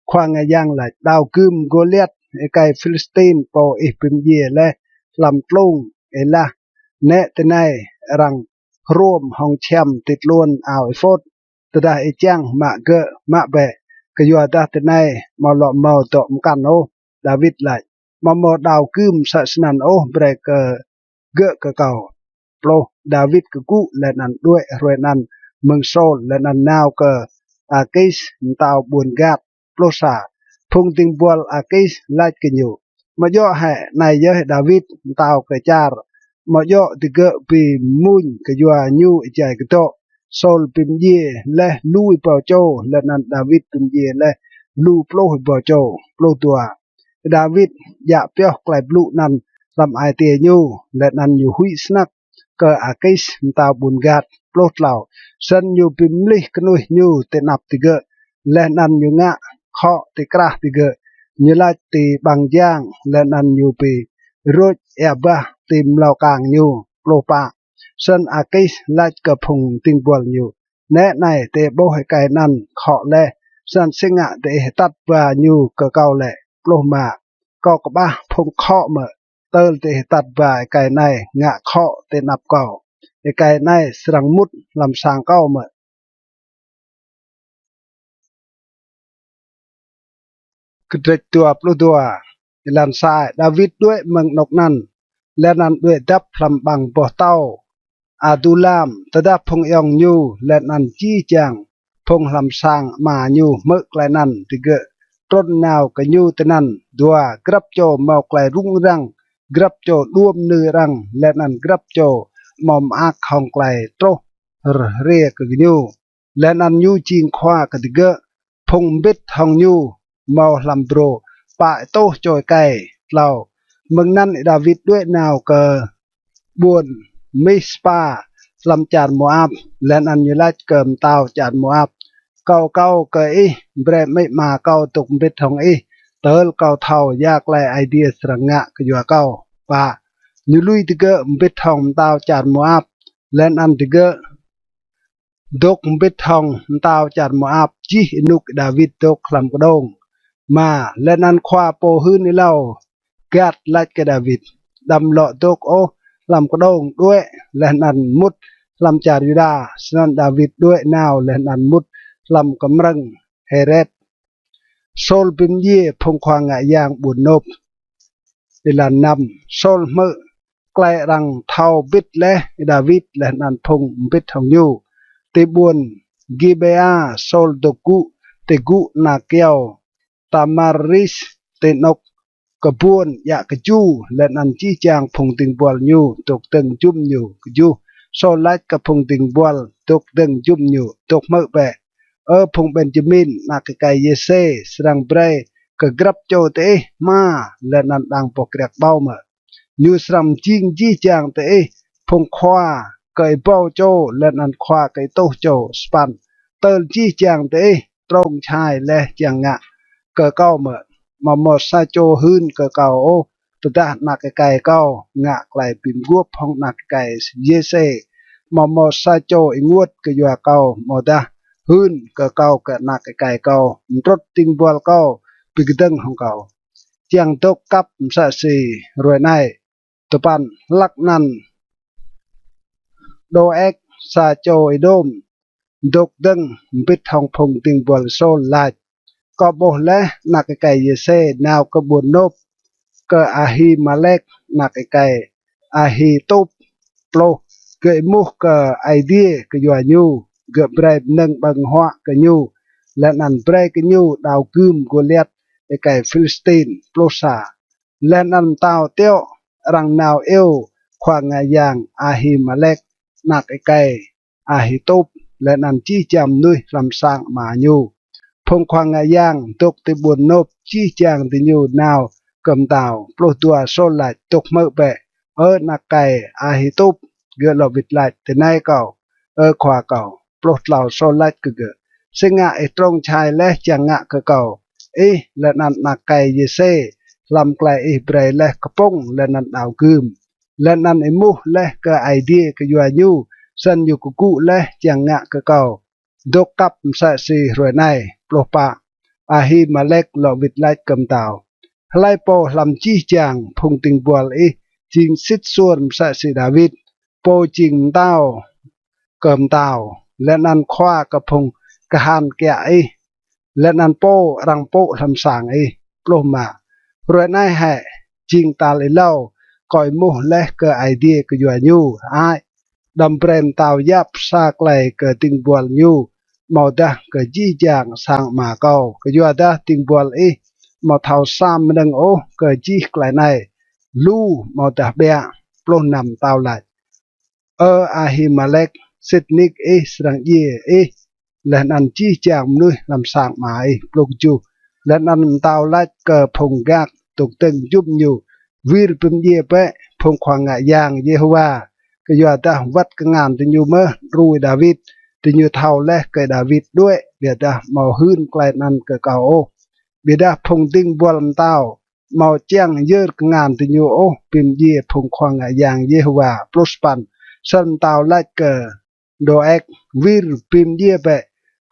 Khua ngă yang lač: Đao gưm Gôliat, êkei Philistin, pô ih bi mdjiê leh hlăm tlung, êlah nĕ tinei arăng hruôm hŏng čhiăm ti tluôn ao êphôt. Tơdah ih čiăng mă gơ̆, mă bĕ, kyuadah tinei amâo lŏ mâo dŏ mkăn ôh. Đawit lač: Amâo mâo đao gưm msĕ snăn ôh, brei kơ gơ̆ kơ kâo. Pluh. Đawit kgŭ leh anăn đuĕ. Hruê anăn mơ̆ng Sôl leh anăn nao kơ Akis, mtao ƀuôn Gat. Pluh sa. Phung dĭng buăl Akis lač kơ ñu: Amâo djŏ hĕ anei yơh Đawit, mtao kơ čar? Amâo djŏ digơ̆ bi mmuñ kyua ñu êjai kdŏ? Sôl bi mdjiê leh lu êbâo čô, leh anăn Đawit bi mdjiê leh lu pluh êbâo čô. Pluh dua. Đawit djă pioh klei blŭ anăn hlăm ai tiê ñu, leh anăn ñu huĭ snăk kơ Akis, mtao ƀuôn Gat. Pluh tlâo. Snăn ñu bi mlih knuih ñu ti anăp digơ̆, leh anăn ñu ngă khŏ ti krah digơ̆. Ñu lač ti ƀăng jang, leh anăn ñu bi rôč êa bah ti mlâo kang ñu. Pluh pă. Snăn Akis lač kơ phung dĭng buăl ñu: Nĕ anei, diih ƀuh êkei anăn khŏ leh, snăn si ngă diih atăt ba ñu kơ kâo lĕ? Pluh êma. Kâo kƀah phung khŏ mơ̆, tơl diih atăt ba êkei anei ngă khŏ ti anăp kâo? Êkei anei srăng mŭt hlăm sang kâo mơ̆? Kdrêč dua pluh dua. Êlan sa. Đawit đuĕ mơ̆ng anôk anăn, leh anăn đuĕ dăp hlăm ƀăng boh tâo Adulam. Tơdah phung ayŏng ñu leh anăn jih jang phung hlăm sang ama ñu hmư̆ klei anăn, digơ̆ trŭn nao kơ ñu tinăn. Dua. Grăp čô mâo klei rŭng răng, grăp čô đuôm nư arăng, leh anăn grăp čô amâo mơak hŏng klei truh hriê kơ ñu, leh anăn ñu jing khua kơ digơ̆. Phung mbĭt hŏng ñu mâo hlăm brô pă êtuh čô êkei. Tlâo. Mơ̆ng anăn Đawit đuĕ nao kơ ƀuôn Mispa hlăm čar Môap, leh anăn ñu lač kơ mtao čar Môap: Akâo kâo kơ ih brei amĭ ama kâo dôk mbĭt hŏng ih, tơl kâo thâo ya klei Aê Diê srăng ngă kyua kâo. Pă. Ñu lui digơ̆ mbĭt hŏng mtao čar Môap, leh anăn digơ̆ dôk mbĭt hŏng mtao čar Môap jih ênuk Đawit dôk hlăm kđông. Êma. Leh anăn khua pô hưn êlâo Gat lač kơ Đawit: Đăm lŏ dôk ôh hlăm kđông, đuĕ leh anăn mŭt hlăm čar Yuđa. Snăn Đawit đuĕ nao leh anăn mŭt hlăm kmrơ̆ng Hêret. Sôl bi mdjiê phung khua ngă yang ƀuôn Nôp. Êlan năm. Sôl hmư̆ klei arăng thâo bĭt leh Đawit leh anăn phung mbĭt hŏng ñu ti ƀuôn Gibêa. Sôl dôk gŭ ti gŭ ana kyâo tamaris ti anôk kbuôn djă kju, leh anăn jih jang phung dĭng buăl ñu dôk dơ̆ng jŭm ñu. Kjuh. Sôl lač kơ phung dĭng buăl dôk dơ̆ng jŭm ñu: Dôk hmư̆ bĕ, Ơ phung Benjamin, anak êkei Yêsê srăng brei kơ grăp čô diih hma leh anăn đang boh kriăk ƀâo mơ̆? Ñu srăng mjing jih jang diih phung khua kơ êbâo čô leh anăn khua kơ êtuh čô. Sa păn. Tơl jih jang diih trông čhai leh čiăng ngă kơ kâo mơ̆? Amâo mâo sa čô hưn kơ kâo ôh tơdah anak êkei kâo ngă klei bi mguôp hŏng anak êkei Yêsê. Amâo mâo sa čô ênguôt kyua kâo amâodah hưn kơ kâo kơ anak êkei kâo. Mtrŭt dĭng buăl kâo bi kdơ̆ng hŏng kâo, čiăng dôk kăp msĕ si hruê anei. Dua păn. Hlăk anăn Đôek, sa čô Êđôm, dôk dơ̆ng mbĭt hŏng phung dĭng buăl Sôl lač: Kâo ƀuh leh anak êkei Yêsê nao kơ ƀuôn Nôp kơ Ahimalek anak êkei Ahitôp. Pluh. Gơ̆ êmuh kơ Aê Diê kyua ñu, gơ̆ brei mnơ̆ng ƀơ̆ng huă kơ ñu, leh anăn brei kơ ñu đao gưm Gôliat êkei Philistin. Pluh sa. Leh anăn mtao tiŏ arăng nao iêu khua ngă yang Ahimalek anak êkei Ahitôp, leh anăn jih jang mnuih hlăm sang ama ñu. Phung khua ngă yang dôk ti ƀuôn Nôp, jih jang diñu nao kơ mtao. Pluh dua. Sôl lač: Dôk hmư̆ bĕ, Ơ anak êkei Ahitôp. Gơ̆ lŏ wĭt lač: Tinei kâo, Ơ khua kâo. Pluh tlâo. Sôl lač kơ gơ̆: Si ngă ih trông čhai leh čiăng ngă kơ kâo? ih leh anăn anak êkei Yêsê hlăm klei ih brei leh kpŭng leh anăn đao gưm, leh anăn êmuh leh kơ Aê Diê kyua ñu, snăn ñu kgŭ leh čiăng ngă kơ kâo dôk kăp msĕ si hruê anei. Pluh pă. Ahimelek lŏ wĭt lač kơ mtao: Hlei pô hlăm jih jang phung dĭng buăl ih jing sĭt suôr msĕ si Đawit, pô jing mtao kơ mtao, leh anăn khua kơ phung kahan kiă ih, leh anăn pô arăng pŭ hlăm sang ih? Pluh êma. Hruê anei hĕ jing tal êlâo kâo êmuh leh kơ Aê Diê kyua ñu hơăi, đăm brei mtao yap sa klei kơ dĭng buăl ñu amâodah kơ jih jang sang ama kâo, kyuadah dĭng buăl ih amâo thâo sa mnơ̆ng ôh kơ jih klei anei, lu amâodah ƀiă. Pluh năm. Mtao lač: Ơ Ahimelek, sĭt nik ih srăng djiê, ih leh anăn jih jang mnuih hlăm sang ama ih. Pluh kjuh. Leh anăn mtao lač kơ phung gak dôk dơ̆ng jŭm ñu: Wir bi mdjiê bĕ phung khua ngă yang Yêhôwa, kyuadah wăt kngan diñu mơh đru Y-Đawit. Diñu thâo leh kơ Y-Đawit đuĕ, ƀiădah amâo hưn klei anăn kơ kâo ôh. Ƀiădah phung dĭng buăl mtao amâo čiăng yơr kngan diñu ôh bi mdjiê phung khua ngă yang Yêhôwa. Pluh sa păn. Snăn mtao lač kơ Đôek: Wir bi mdjiê bĕ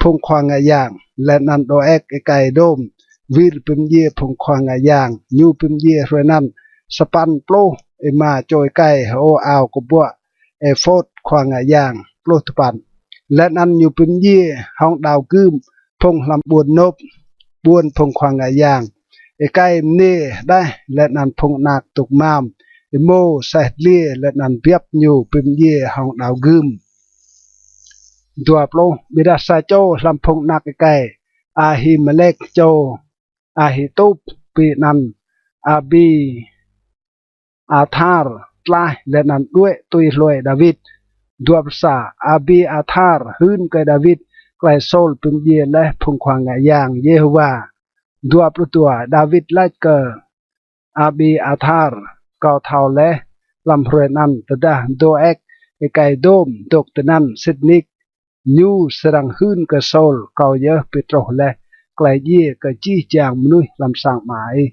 phung khua ngă yang. Leh anăn Đôek êkei Êđôm: Wir bi mdjiê phung khua ngă yang. Ñu bi mdjiê hruê anăn sa păn pluh êma čô êkei hơô ao kbuă êphôt khua ngă yang. Pluh dua păn. Leh anăn ñu bi mdjiê hŏng đao gưm phung hlăm ƀuôn Nôp, ƀuôn phung khua ngă yang, êkei mniê hđeh, leh anăn phung anak dôk mam êmô aseh dliê, leh anăn biăp ñu bi mdjiê hŏng đao gưm. Dua pluh. Ƀiădah sa čô hlăm phung anak êkei Ahimelek, čô Ahitub, bi anăn Abiathar, tlaih leh anăn đuĕ tui hlue Y-Đawit. Dua pluh sa. Abiathar hưn kơ Y-Đawit klei Sôl bi mdjiê leh phung khua ngă yang Yêhôwa. Dua pluh dua. Y-Đawit lač kơ Abiathar: Kâo thâo leh hlăm hruê anăn tơdah Đôek êkei Êđôm dôk tinăn, sĭt nik ñu srăng hưn kơ Sôl kâo yơh bi truh leh klei djiê kơ jih jang mnuih hlăm sang ama ih.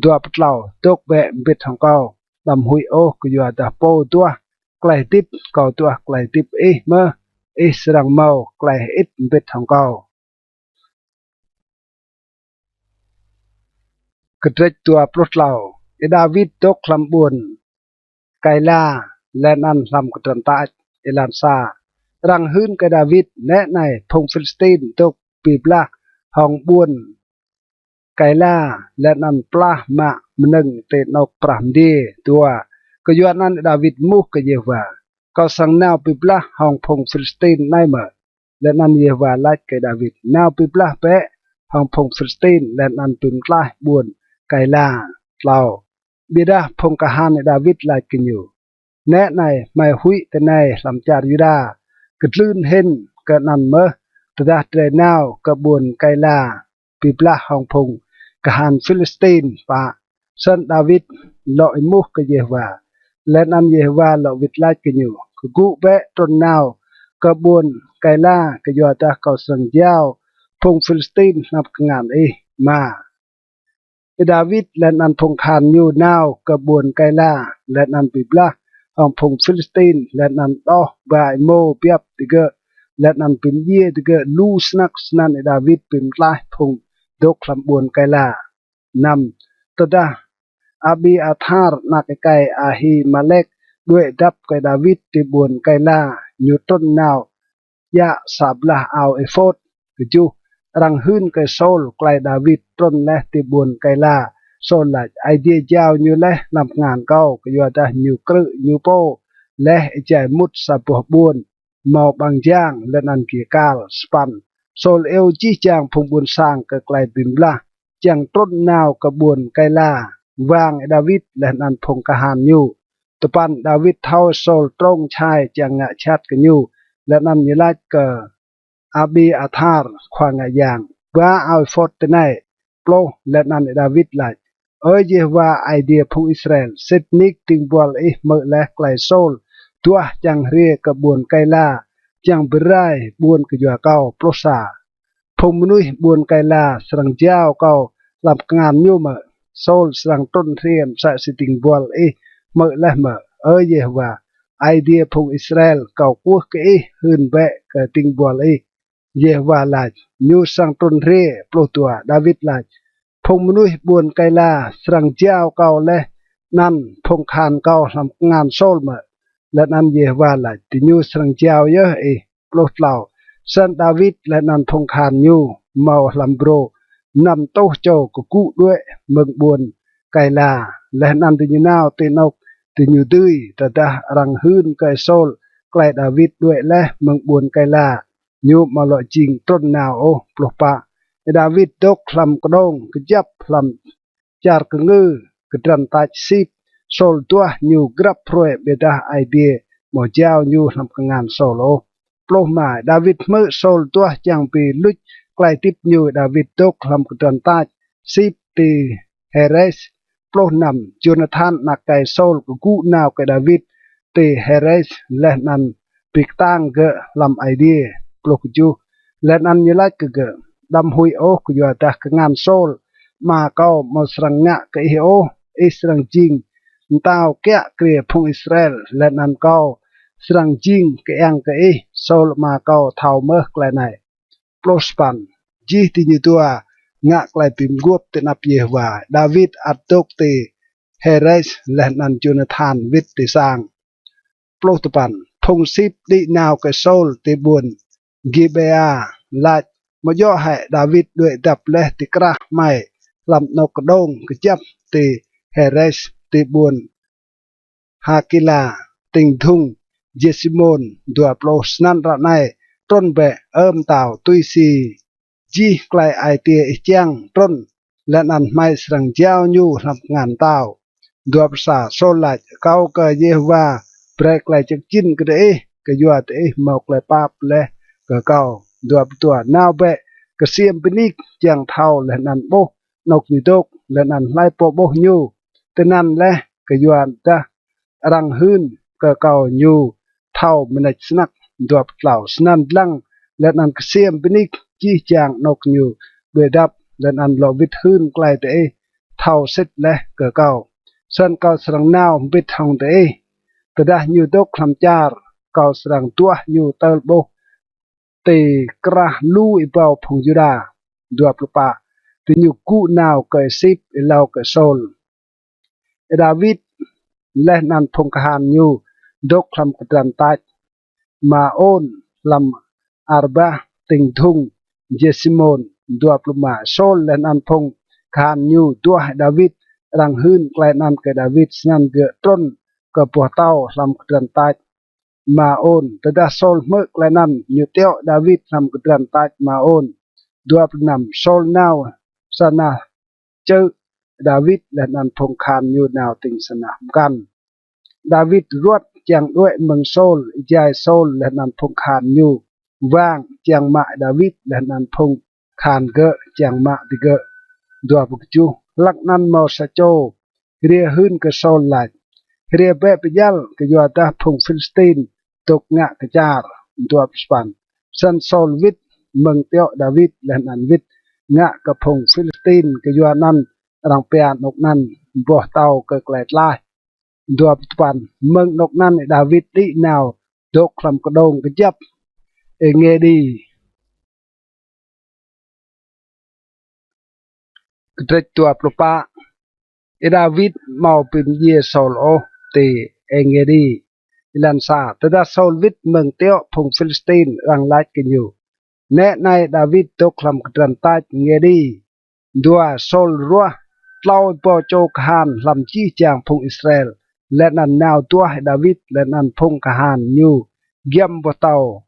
Dua pluh tlâo. Dôk bĕ mbĭt hŏng kâo, đăm huĭ ôh, kyuadah pô duah klei hdĭp kâo duah klei hdĭp ih mơh, ih srăng mâo klei hơĭt mbĭt hŏng kâo. Kdrêč dua pluh tlâo. Y-Đawit dôk hlăm ƀuôn Kaila leh anăn hlăm kdrăn tač. Êlan sa. Arăng hưn kơ Y-Đawit: Nĕ anei, phung Philistin dôk bi blah hŏng ƀuôn Kaila, leh anăn plah mă mnơ̆ng ti anôk prah mdiê. Dua. Kyuanăn Y-Đawit êmuh kơ Yêhôwa: Kâo srăng nao bi blah hŏng phung Philistin anei mơ̆? Leh anăn Yêhôwa lač kơ Y-Đawit: Nao bi blah bĕ hŏng phung Philistin leh anăn bi mtlaih ƀuôn Kaila. Tlâo. Ƀiădah phung kahan Y-Đawit lač kơ ñu: Nĕ anei, hmei huĭ tinei hlăm čar Yuđa kdlưn hĭn kơ anăn mơh, tơdah drei nao kơ ƀuôn Kaila bi blah hŏng phung kahan Philistin. Pă. Snăn Y-Đawit lŏ êmuh kơ Yêhôwa, leh anăn Yêhôwa lŏ wĭt lač kơ ñu: Kgŭ bĕ trŭn nao kơ ƀuôn Kaila, kyuadah kâo srăng jao phung Philistin hlăm kngan ih. Êma. Y-Đawit leh anăn phung kahan ñu nao kơ ƀuôn Kaila, leh anăn bi blah hŏng phung Philistin, leh anăn đoh ba êmô biăp digơ̆, leh anăn bi mdjiê digơ̆ lu snăk. Snăn Y-Đawit bi mtlaih phung dôk hlăm ƀuôn Kaila. Năm. Tơdah Abiathar anak êkei Ahimelek đuĕ dăp kơ Y-Đawit ti ƀuôn Kaila, ñu trŭn nao djă sa blah ao êphôt. Kjuh. Arăng hưn kơ Sôl klei Y-Đawit trŭn leh ti ƀuôn Kaila. Sôl lač: Aê Diê jao ñu leh hlăm kngan kâo, kyuadah ñu krư̆ ñu pô leh êjai mŭt sa boh ƀuôn mâo ƀăng jang leh anăn giê kal. Sa păn. Sôl iêu jih jang phung ƀuôn sang kơ klei bi blah čiăng trŭn nao kơ ƀuôn Kaila wang Y-Đawit leh anăn phung kahan ñu. Dua păn. Y-Đawit thâo Sôl trông čhai čiăng ngă jhat kơ ñu, leh anăn ñu lač kơ Abiathar khua ngă yang: Ba ao êphôt tinei. Pluh. Leh anăn Y-Đawit lač: Ơ Yêhôwa, Aê Diê phung Israel, sĭt nik dĭng buăl ih hmư̆ leh klei Sôl duah čiăng hriê kơ ƀuôn Kaila čiăng bi rai ƀuôn kyua kâo. Pluh sa. Phung mnuih ƀuôn Kêla srăng jao kâo hlăm kngan ñu mơ̆? Sôl srăng trŭn hriê msĕ si dĭng buăl ih hmư̆ leh mơ̆, Ơ Yêhôwa, Aê Diê phung Israel? Kâo kwưh kơ ih, hưn bĕ kơ dĭng buăl ih, Yêhôwa lač, ñu srăng trŭn hriê. Pluh dua. Đawit lač, phung mnuih ƀuôn Kêla srăng jao kâo leh anăn phung kahan kâo hlăm kngan Sôl mơ̆? Leh anăn Yêhôwa lač, diñu srăng jao yơh ih. Pluh tlâo. Snăn Đawit leh anăn phung kahan ñu mâo hlăm brô năm êtuh čô kgŭ đuĕ mơ̆ng ƀuôn Kêla, leh anăn diñu nao ti anôk diñu dưi. Tơdah arăng hưn kơ Sôl klei Đawit đuĕ leh mơ̆ng ƀuôn Kêla, ñu amâo lŏ jing trŭn nao ôh. Pluh pă. Đawit dôk hlăm kđông kjăp hlăm čar kngư kdrăn tač Sip. Sôl duah ñu grăp hruê, ƀiădah Aê Diê amâo jao ñu hlăm kngan Sôl ôh. Pluh êma. Đawit hmư̆ Sôl duah čiăng bi luč klei hdĭp ñu, Đawit dôk hlăm kdrăn tač Sip ti Hêres. Pluh năm. Jônathan anak êkei Sôl kgŭ nao kơ Đawit ti Hêres leh anăn bi ktang gơ̆ hlăm Aê Diê. Pluh kjuh. Leh anăn ñu lač kơ gơ̆, đăm huĭ ôh, kyuadah kngan Sôl ama kâo amâo srăng ngă kơ ih ôh. Ih srăng jing mtao kiă kriê phung Israel, leh anăn kâo srăng jing kơiăng kơ ih. Sôl ama kâo thâo mơh klei anei. Pluh sa păn. Jih diñu dua ngă klei bi mguôp ti anăp Yêhôwa. Đawit ăt dôk ti Hêres, leh anăn Jônathan wĭt ti sang. Pluh dua păn. Phung Sip đĭ nao kơ Sôl ti ƀuôn Gibêa, lač, amâo djŏ hĕ Đawit đuĕ dăp leh ti krah hmei hlăm anôk kđông kjăp ti Hêres, ti ƀuôn Hakila, tĭng dhŭng Jêsimôn? Dua pluh. Snăn ară anei trŭn bĕ, Ơ mtao, tui si jih klei ai tiê ih čiăng, trŭn, leh anăn hmei srăng jao ñu hlăm kngan mtao. Dua pluh sa. Sôl lač, akâo kơ Yêhôwa brei klei jăk jĭn kơ diih, kyua diih mâo klei pap leh kơ kâo. Dua pluh dua. Nao bĕ, ksiêm bi nik čiăng thâo leh anăn ƀuh anôk ñu dôk, leh anăn hlei pô ƀuh ñu tinăn leh, kyuadah arăng hưn kơ kâo ñu thâo mnêč snăk. Dua pluh tlâo. Snăn dlăng leh anăn ksiêm bi nik jih jang anôk ñu đuĕ dăp, leh anăn lŏ wĭt hưn klei diih thâo sĭt leh kơ kâo. Snăn kâo srăng nao mbĭt hŏng diih. Tơdah ñu dôk hlăm čar, kâo srăng duah ñu tơl ƀuh ti krah lu êbâo phung Yuđa. Dua pluh pă. Diñu kgŭ nao kơ Sip êlâo kơ Sôl. Đawit leh anăn phung kahan ñu dôk hlăm kdrăn tač Maôn hlăm Arbah, tĭng dhŭng Jêsimôn. Dua pluh êma. Sôl leh anăn phung kahan ñu duah Đawit, arăng hưn klei anăn kơ Đawit, snăn gơ̆ trŭn kơ boh tâo hlăm kdrăn tač Maôn. Tơdah Sôl hmư̆ klei anăn, ñu tiŏ Đawit hlăm kdrăn tač Maôn. Dua pluh năm. Sôl nao sa nah čư̆ Đawit leh anăn phung kahan ñu nao tĭng sa nah mkăn. Đawit ruăt čiăng đuĕ mơ̆ng Sôl, êjai Sôl leh anăn phung kahan ñu wang čiăng mă Đawit leh anăn phung kahan gơ̆ čiăng mă digơ̆. Dua pluh kjuh. Hlăk anăn mâo sa čô hriê hưn kơ Sôl lač, hriê bĕ bi djăl, kyuadah phung Philistin dôk ngă kơ čar. Dua pluh sa păn. Snăn Sôl wĭt mơ̆ng tiŏ Đawit leh anăn wĭt ngă kơ phung Philistin, kyuanăn arăng pia anôk anăn boh tâo kơ klei tlaih. Dua pluh dua păn. Mơ̆ng anôk anăn Đawit đĭ nao dôk hlăm kđông kjăp Êngêdi. Kdrêč dua pluh pă. Đawit amâo bi mdjiê Sôl ôh ti Êngêdi. Êlan sa. Tơdah Sôl wĭt mơ̆ng tiŏ phung Philistin, arăng lač kơ ñu, nĕ anei Đawit dôk hlăm kdrăn tač Êngêdi. Dua. Sôl ruah tlâo êbâo čô kahan hlăm jih jang phung Israel, leh anăn nao duah Đawit leh anăn phung kahan ñu giăm boh tâo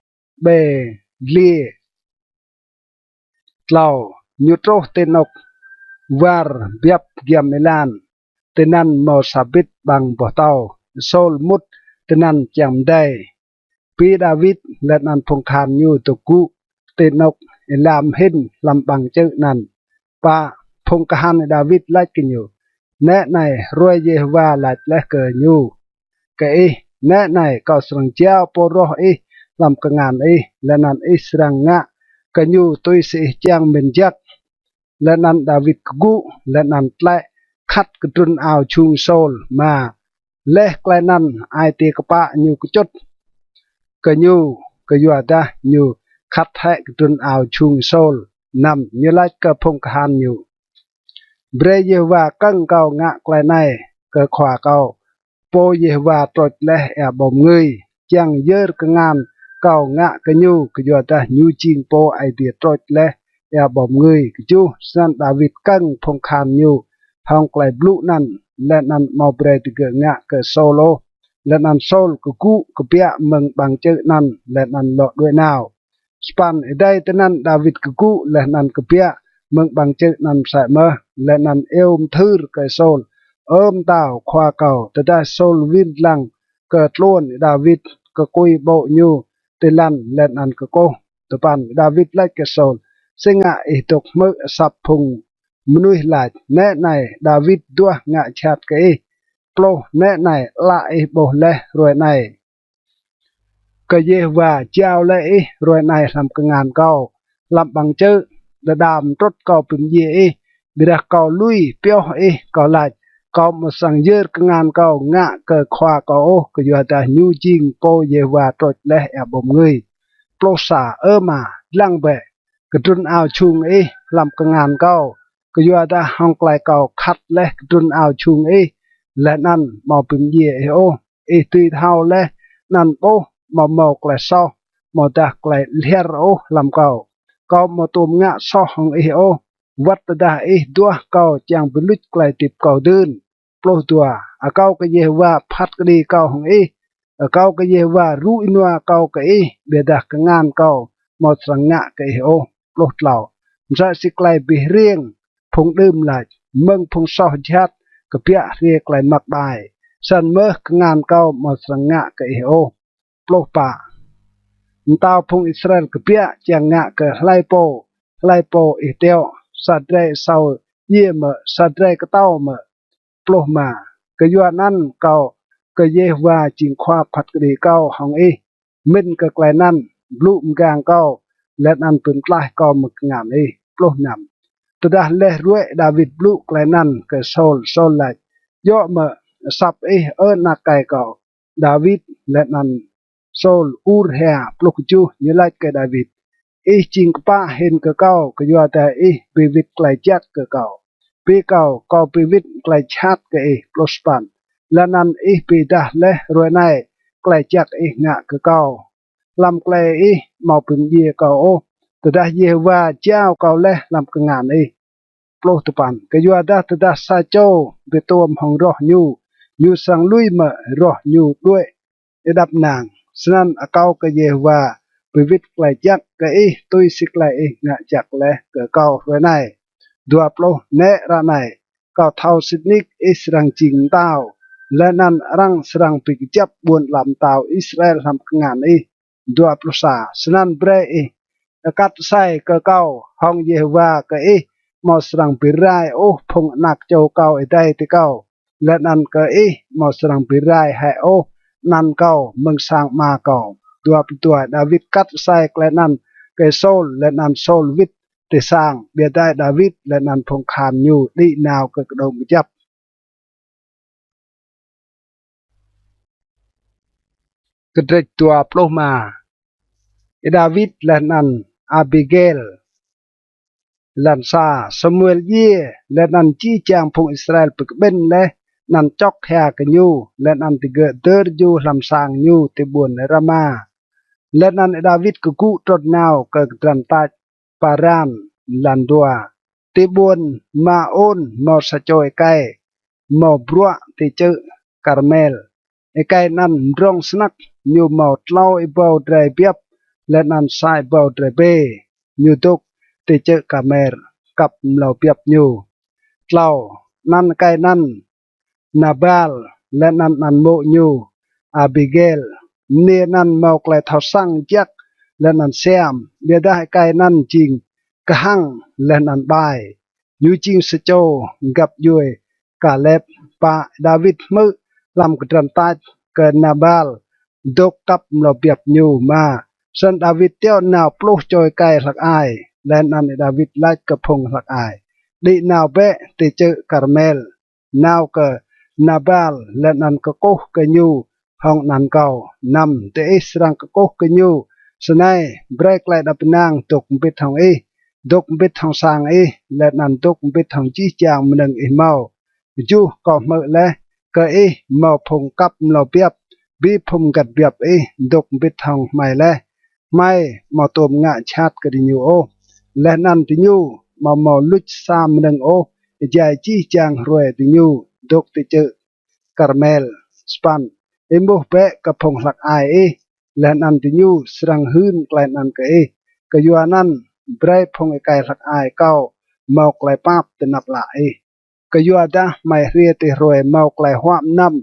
Bêdliê. Tlâo. Ñu truh ti anôk war biăp giăm êlan, tinăn mâo sa bĭt ƀăng boh tâo. Sôl mŭt tinăn čiăng mdei, bi Đawit leh anăn phung kahan ñu dôk gŭ ti anôk êlam hĭn hlăm ƀăng čư̆ anăn. Pă. Phung kahan Đawit lač kơ ñu, nĕ anei hruê Yêhôwa lač leh kơ ñu, kơ ih, nĕ anei, kâo srăng jao pô roh ih hlăm kngan ih, leh anăn ih srăng ngă kơ ñu tui si ih čiăng mĭn jăk. Leh anăn Đawit kgŭ, leh anăn tlĕ khăt kdrŭn ao jhung Sôl. Êma, leh klei anăn ai tiê kpă ñu kčŭt kơ ñu, kyuadah ñu khăt hĕ kdrŭn ao jhung Sôl. Năm, ñu lač kơ phung kahan ñu: Brei Yêhôwa kơ̆ng kâo ngă klei anei kơ khua kâo, pô Yêhôwa trôč leh êa ƀâo mngưi, čiăng yơr kngan kâo ngă kơ ñu, kyuadah ñu jing pô Aê Diê trôč leh êa ƀâo mngưi. Kjuh, snăn Đawit kơ̆ng phung kahan ñu hŏng klei blŭ anăn, leh anăn amâo brei digơ̆ ngă kơ Sôl ôh. Leh anăn Sôl kgŭ kbiă mơ̆ng ƀăng čư̆ anăn, leh anăn lŏ đuĕ nao. Sa păn, êdei tinăn Đawit kgŭ leh anăn kbiă mơ̆ng ƀăng čư̆ anăn msĕ mơh, leh anăn iêu mthưr kơ Sôl: Ơ mtao, khua kâo. Tơdah Sôl wir dlăng kơ tluôn Đawit, kkui ƀô̆ ñu ti lăn leh anăn kkuh. Dua păn, Đawit lač kơ Sôl: Si ngă ih dôk hmư̆ asăp phung mnuih lač, nĕ anei, Đawit duah ngă jhat kơ ih? Pluh, nĕ anei, ală ih ƀuh leh hruê anei kơ Yêhôwa jao leh ih hruê anei hlăm kngan kâo hlăm ƀăng čư̆, đa đa mtrŭt kâo bi mdjiê ih, ƀiădah kâo lui pioh ih, kâo lač: Kâo amâo srăng yơr kngan kâo ngă kơ khua kâo ôh, kyuadah ñu jing pô Yêhôwa trôč leh êa ƀâo mngưi. Pluh sa, Ơ êma, dlăng bĕ kdrŭn ao jhung ih hlăm kngan kâo, kyuadah hŏng klei kâo khăt leh kdrŭn ao jhung ih, leh anăn amâo bi mdjiê ih ôh. Ih dưi thâo leh anăn ƀuh amâo mâo klei soh amâodah klei lhiăr ôh hlăm kâo. Kâo amâo tuôm ngă soh hŏng ih ôh, wăt tơdah ih duah kâo čiăng bi luč klei hdĭp kâo dưn. Pluh dua, Akâo kơ Yêhôwa phat kđi kâo hŏng ih, akâo kơ Yêhôwa rŭ ênua kâo kơ ih, ƀiădah kngan kâo amâo srăng ngă kơ ih ôh. Pluh tlâo, Msĕ si klei bi hriêng phung đưm lač: Mơ̆ng phung soh jhat kbiă hriê klei măk ƀai, snăn mơh kngan kâo amâo srăng ngă kơ ih ôh. Pluh pă, Mtao phung Israel kbiă čiăng ngă kơ hlei pô, hlei pô ih tiŏ, sa drei asâo djiê mơ̆, sa drei ktâo mơ̆? Pluh êma, Kyuanăn kâo kơ Yêhôwa jing khua phat kđi kâo hŏng ih, mĭn kơ klei anăn blŭ mgang kâo, leh anăn bi mtlaih kâo mơ̆ng kngan ih. Pluh năm, Tơdah leh ruê̆ Đawit blŭ klei anăn kơ Sôl, Sôl lač: Djŏ mơ̆ asăp ih, Ơ anak êkei kâo Đawit? Leh anăn Sôl ur hia. Pluh kjuh, ñu lač kơ Đawit: Ih jing kpă hĭn kơ kâo, kyuadah ih bi wĭt klei jăk kơ kâo. Bi kâo, kâo bi wĭt klei jhat kơ ih. Pluh sa păn, Leh anăn ih bi êdah leh hruê anei klei jăk ih ngă kơ kâo, hlăm klei ih amâo bi mdjiê kâo ôh tơdah Yêhôwa jao kâo leh hlăm kngan ih. Pluh dua păn, Kyuadah tơdah sa čô bi tuôm hŏng roh ñu, ñu srăng lui mơ̆? Roh ñu đuĕ êđăp ênang. Snăn akâo kơ Yêhôwa bi wĭt klei jăk kơ ih tui si klei ih ngă jăk leh kơ kâo hruê anei. Dua pluh, Nĕ ară anei kâo thâo sĭt nik ih srăng jing mtao, leh anăn arăng srăng bi kjăp ƀuôn ala mtao Israel hlăm kngan ih. Dua pluh sa, Snăn brei ih kat asei kơ kâo hŏng Yêhôwa kơ ih amâo srăng bi rai ôh phung anak čô kâo êdei ti kâo, leh anăn kơ ih amâo srăng bi rai hĕ ôh anăn kâo mơ̆ng sang ama kâo. Dua pluh dua, Đawit kat asei klei anăn kơ Sôl, leh anăn Sôl wĭt ti sang, ƀiădah Đawit leh anăn phung kahan ñu đĭ nao kơ kđông kjăp. Kdrêč dua pluh êma. Y-Đawit leh anăn Abigail. Êlan sa, Samuel djiê, leh anăn jih jang phung Israel bi kƀĭn leh anăn čŏk hia kơ ñu, leh anăn digơ̆ dơr ñu hlăm sang ñu ti ƀuôn Rama. Leh anăn Y-Đawit kgŭ trŭn nao kơ kdrăn tač Paran. Êlan dua, Ti ƀuôn Maôn mâo sa čô êkei mâo bruă ti čư̆ Karmel. Êkei anăn mdrŏng snăk, ñu mâo tlâo êbâo drei biăp leh anăn sa êbâo drei bê. Ñu dôk ti čư̆ Karmel kăp mlâo biăp ñu. Tlâo, Anăn êkei anăn Nabal, leh anăn anăn mô̆ ñu Abigail. Mniê anăn mâo klei thâo săng jăk leh anăn siam, ƀiădah êkei anăn jing khăng leh anăn ƀai. Ñu jing sa čô găp djuê Kalep. Pă, Y-Đawit hmư̆ hlăm kdrăn tač kơ Nabal dôk kăp mlâo biăp ñu. Êma, Snăn Y-Đawit tiŏ nao pluh čô êkei hlăk ai, leh anăn Y-Đawit lač kơ phung hlăk ai: Đĭ nao bĕ ti čư̆ Karmel, nao kơ Nabal, leh anăn kkuh kơ ñu hŏng anăn kâo. Năm, diih srăng kkuh kơ ñu snei: Brei klei êđăp ênang dôk mbĭt hŏng ih, dôk mbĭt hŏng sang ih, leh anăn dôk mbĭt hŏng jih jang mnơ̆ng ih mâo. Kjuh, kâo hmư̆ leh kơ ih mâo phung kăp mlâo biăp, bi phung mgăt biăp ih dôk mbĭt hŏng hmei leh. Hmei amâo tuôm ngă jhat kơ diñu ôh, leh anăn diñu amâo mâo luč sa mnơ̆ng ôh êjai jih jang hruê diñu dôk ti čư̆ Karmel. Sa păn, êmuh bĕ kơ phung hlăk ai ih, leh anăn diñu srăng hưn klei anăn kơ ih. Kyuanăn brei phung êkei hlăk ai kâo mâo klei pap ti anăp ală ih. Kyuadah hmei hriê ti hruê mâo klei huă mnăm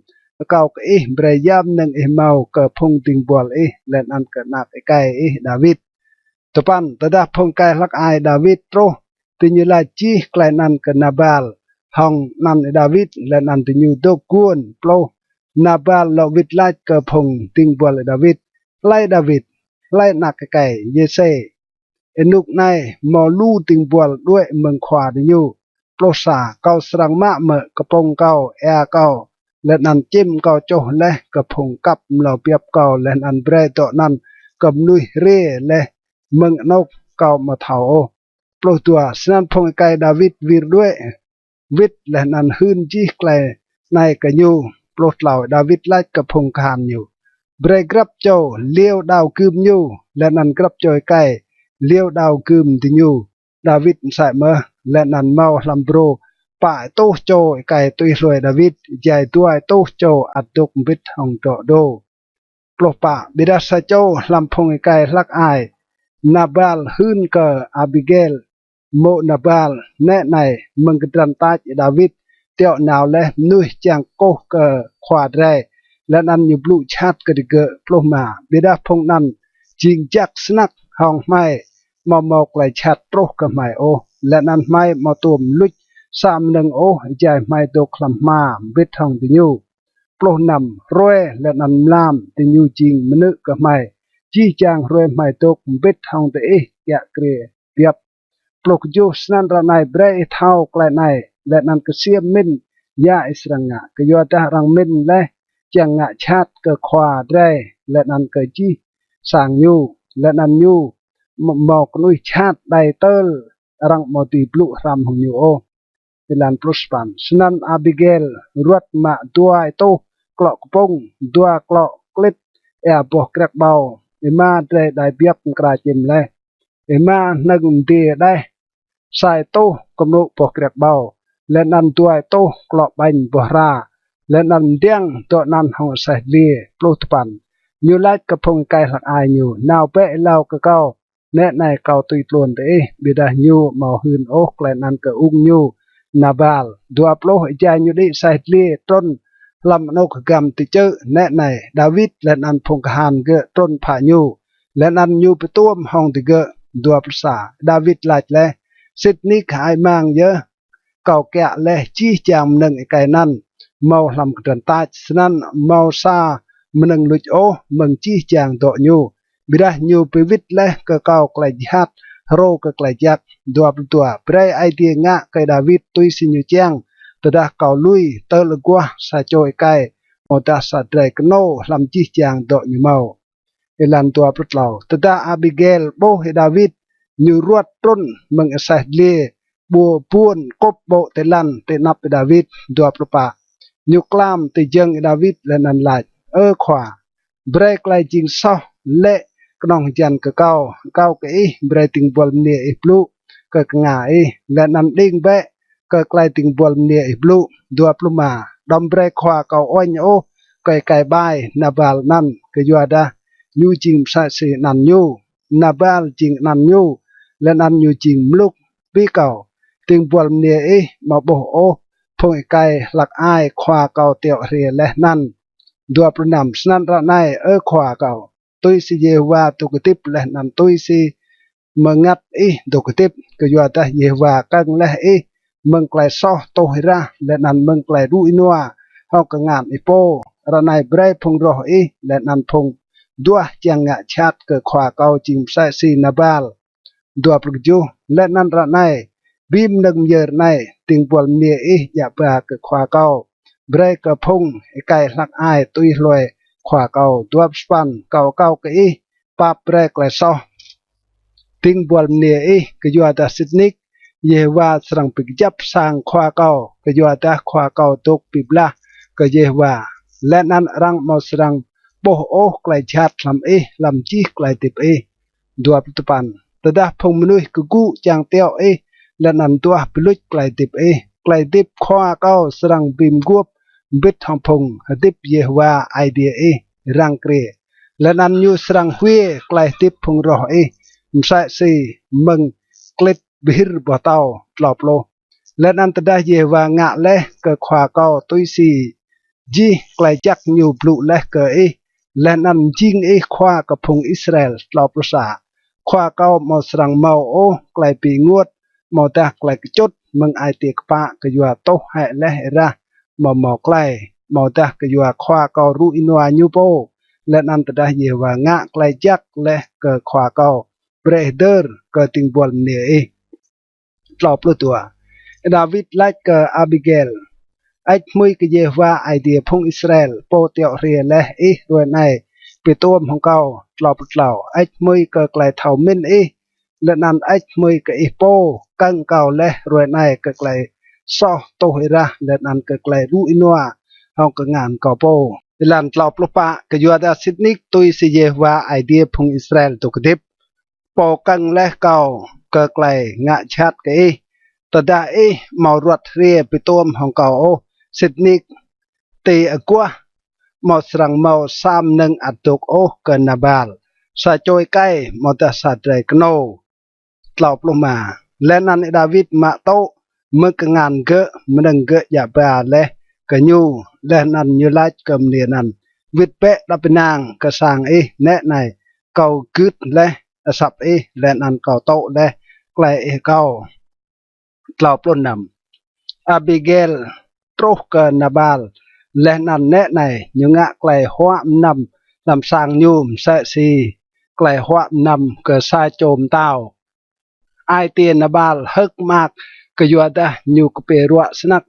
akâo kơ ih brei ya mnơ̆ng ih mâo kơ phung dĭng buăl ih leh anăn kơ anak êkei ih Y-Đawit. Dua păn, tơdah phung êkei hlăk ai Y-Đawit truh, diñu lač jih klei anăn kơ Nabal hŏng anăn Y-Đawit, leh anăn diñu dôk guôn. Pluh, Nabal lŏ wĭt lač kơ phung dĭng buăl Y-Đawit: Hlei Y-Đawit? Hlei anak êkei Yêsê? Ênuk anei mâo lu dĭng buăl đuĕ mơ̆ng khua diñu. Pluh sa, kâo srăng mă mơ̆ kpŭng kâo, êa kâo, leh anăn čĭm kâo čuh leh kơ phung kăp mlâo biăp kâo, leh anăn brei dŏ anăn kơ mnuih hriê leh mơ̆ng anôk kâo amâo thâo ôh? Pluh dua, snăn phung êkei Y-Đawit wir đuĕ wĭt leh anăn hưn jih klei anei kơ ñu. Pluh tlâo, Y-Đawit lač kơ phung kahan ñu: Brei grăp čô liêu đao gưm ñu, leh anăn grăp čô êkei liêu đao gưm diñu. Y-Đawit msĕ mơh, leh anăn mâo hlăm brô pă êtuh čô êkei tui hlue Y-Đawit, êjai dua êtuh čô ăt dôk mbĭt hŏng dŏ dô. Pluh pă, ƀiădah sa čô hlăm phung êkei hlăk ai Nabal hưn kơ Abigel, mô̆ Nabal: Nĕ anei, mơ̆ng kdrăn tač Y-Đawit tiŏ nao leh mnuih čiăng kkuh kơ khua drei, leh anăn ñu blŭ jhat kơ digơ̆. Pluh êma, ƀiădah phung anăn jing jăk snăk hŏng hmei, amâo mâo klei jhat truh kơ hmei ôh, leh anăn hmei amâo tuôm luč sa mnơ̆ng ôh êjai hmei dôk hlăm hma mbĭt hŏng diñu. Pluh năm, hruê leh anăn mlam diñu jing mnư̆ kơ hmei, jih jang hruê hmei dôk mbĭt hŏng diih kiă kriê biăp. Pluh kjuh, snăn ară anei brei ih thâo klei anei, leh anăn ksiêm mĭn ya ih srăng ngă, kyuadah arăng mĭn leh čiăng ngă jhat kơ khua drei leh anăn kơ jih sang ñu, leh anăn ñu m-, mâo knuih jhat đei tơl arăng amâo dưi blŭ hriăm hŏng ñu ôh. Êlan pluh sa păn, snăn Abigel ruăt mă dua êtuh klŏ kpŭng, dua klŏ klĭt êa boh kriăk ƀâo. Êma drei đei biăp mkra čĭm leh. Êma hnơ̆ng mdiê đeh, sa êtuh kmrŭ boh kriăk ƀâo, leh anăn dua êtuh klŏ ƀañ boh hra, leh anăn mdiăng dŏ anăn hŏng aseh dliê. Pluh dua păn, ñu lač kơ phung êkei hlăk ai ñu: Nao bĕ êlâo kơ kâo, nĕ anei kâo tui tluôn diih. Ƀiădah ñu amâo hưn ôh klei anăn kơ ung ñu Nabal. Dua pluh, êjai ñu đĭ aseh dliê trŭn hlăm anôk hgăm ti čư̆, nĕ anei, Y-Đawit leh anăn phung kahan gơ̆ trŭn phă ñu, leh anăn ñu bi tuôm hŏng digơ̆. Dua pluh sa, Y-Đawit lač leh: Sĭt nik hơăi mang yơh, kâo kiă leh jih jang mnơ̆ng êkei anăn mâo hlăm kdrăn tač, snăn amâo sa mnơ̆ng luč ôh mơ̆ng jih jang dŏ ñu. Ƀiădah ñu bi wĭt leh kơ kâo klei jhat hrô kơ klei jăk. Dua pluh dua, brei Aê Diê ngă kơ Y-Đawit tui si ñu čiăng, tơdah kâo lui tơl aguah sa čô êkei amâodah sa drei knô hlăm jih jang dŏ ñu mâo. Êlan dua pluh tlâo, tơdah Abigel ƀuh Y-Đawit, ñu ruăt trŭn mơ̆ng aseh dliê, ƀuôn kŭp ƀô̆ ti lăn ti anăp Y-Đawit. Dua pluh pă, ñu klam ti jơ̆ng Y-Đawit leh anăn lač: Ơ khua, brei klei jing soh lĕ knŏng hjăn kơ kâo. Akâo kơ ih brei dĭng buăl mniê ih blŭ kơ knga ih, leh anăn mđing bĕ kơ klei dĭng buăl mniê ih blŭ. Dua pluh êma, đăm brei khua kâo uêñ ôh kơ êkei ƀai Nabal anăn, kyuadah ñu jing msĕ si anăn ñu. Nabal jing anăn ñu, leh anăn ñu jing mluk. Bi kâo, dĭng buăl mniê ih amâo ƀuh ôh phung êkei hlăk ai khua kâo tiŏ hriê leh anăn. Dua pluh năm, snăn ară anei, Ơ khua kâo, tui si Yêhôwa dôk hdĭp leh anăn tui si mngăt ih dôk hdĭp, kyuadah Yêhôwa kơ̆ng leh ih mơ̆ng klei soh tuh êrah leh anăn mơ̆ng klei rŭ ênua hŏng kngan ih pô. Ară anei brei phung roh ih leh anăn phung duah čiăng ngă jhat kơ khua kâo jing msĕ si Nabal. Dua pluh kjuh. Leh anăn ară anei, bi mnơ̆ng myơr anei, dĭng buăl mniê ih djă ba kơ khua kâo, brei kơ phung êkei hlăk ai tui hlue khua kâo. Dua pluh sa păn. Kâo akâo kơ ih, pap brei klei soh dĭng buăl mniê ih, kyuadah sĭt nik Yêhôwa srăng bi kjăp sang khua kâo, kyuadah khua kâo dôk bi blah kơ Yêhôwa, leh anăn arăng amâo srăng ƀuh ôh klei jhat hlăm ih hlăm jih klei hdĭp ih. Dua pluh dua păn. Tơdah phung mnuih kgŭ čiăng tiŏ ih, leh anăn duah bi luč klei hdĭp ih, klei hdĭp khua kâo srăng bi mguôp mbĭt hŏng phung hdĭp Yêhôwa Aê Diê ih răng kriê, leh anăn ñu srăng hwiê klei hdĭp phung roh ih msĕ si mơ̆ng klĭt bhĭr boh tâo. Tlâo pluh. Leh anăn tơdah Yêhôwa ngă leh kơ khua kâo tui si jih klei jăk ñu blŭ leh kơ ih, leh anăn mjing ih khua kơ phung Israel. Tlâo pluh sa. Khua kâo amâo srăng mâo ôh klei bi ênguôt, amâodah klei kčŭt mơ̆ng ai tiê kpă kyua tuh hĕ leh êrah amâo mâo klei, amâodah kyua khua kâo rŭ ênua ñu pô. Leh anăn tơdah Yêhôwa ngă klei jăk leh kơ khua kâo, brei hdơr kơ dĭng buăl mniê ih. Tlâo pluh dua. Đawit lač kơ Abigail: Hơêč hmưi kơ Yêhôwa Aê Diê phung Israel, pô tiŏ hriê leh ih hruê anei bi tuôm hŏng kâo. Tlâo pluh tlâo. Hơêč hmưi kơ klei thâo mĭn ih, leh anăn hơêč hmưi kơ ih pô kơ̆ng kâo leh hruê anei kơ klei soh tuh êrah, leh anăn kơ klei rŭ ênua hŏng kngan kâo pô. Êlan tlâo pluh pă. Kyuadah sĭt nik tui si Yêhôwa Aê Diê phung Israel dôk hdĭp, pô kơ̆ng leh kâo kơ klei ngă jhat kơ ih, tơdah ih amâo ruăt hriê bi tuôm hŏng kâo ôh, sĭt nik ti aguah amâo srăng mâo sa mnơ̆ng ăt dôk ôh kơ Nabal, sa čô êkei amâodah sa drei knô. Tlâo pluh êma. Leh anăn Đawit mă tŭ mơ̆ng kngan gơ̆ mnơ̆ng gơ̆ djă ba leh kơ ñu, leh anăn ñu lač kơ mniê anăn: Wĭt bĕ êđăp ênang kơ sang ih, nĕ anei, kâo gưt leh asăp ih, leh anăn kâo tŭ leh klei ih akâo. Tlâo pluh năm. Abigail truh kơ Nabal, leh anăn nĕ anei, ñu ngă klei huă mnăm hlăm sang ñu msĕ si klei huă mnăm kơ sa čô mtao. Ai tiê Nabal hơ̆k mơak kyuadah ñu kpiê ruă snăk,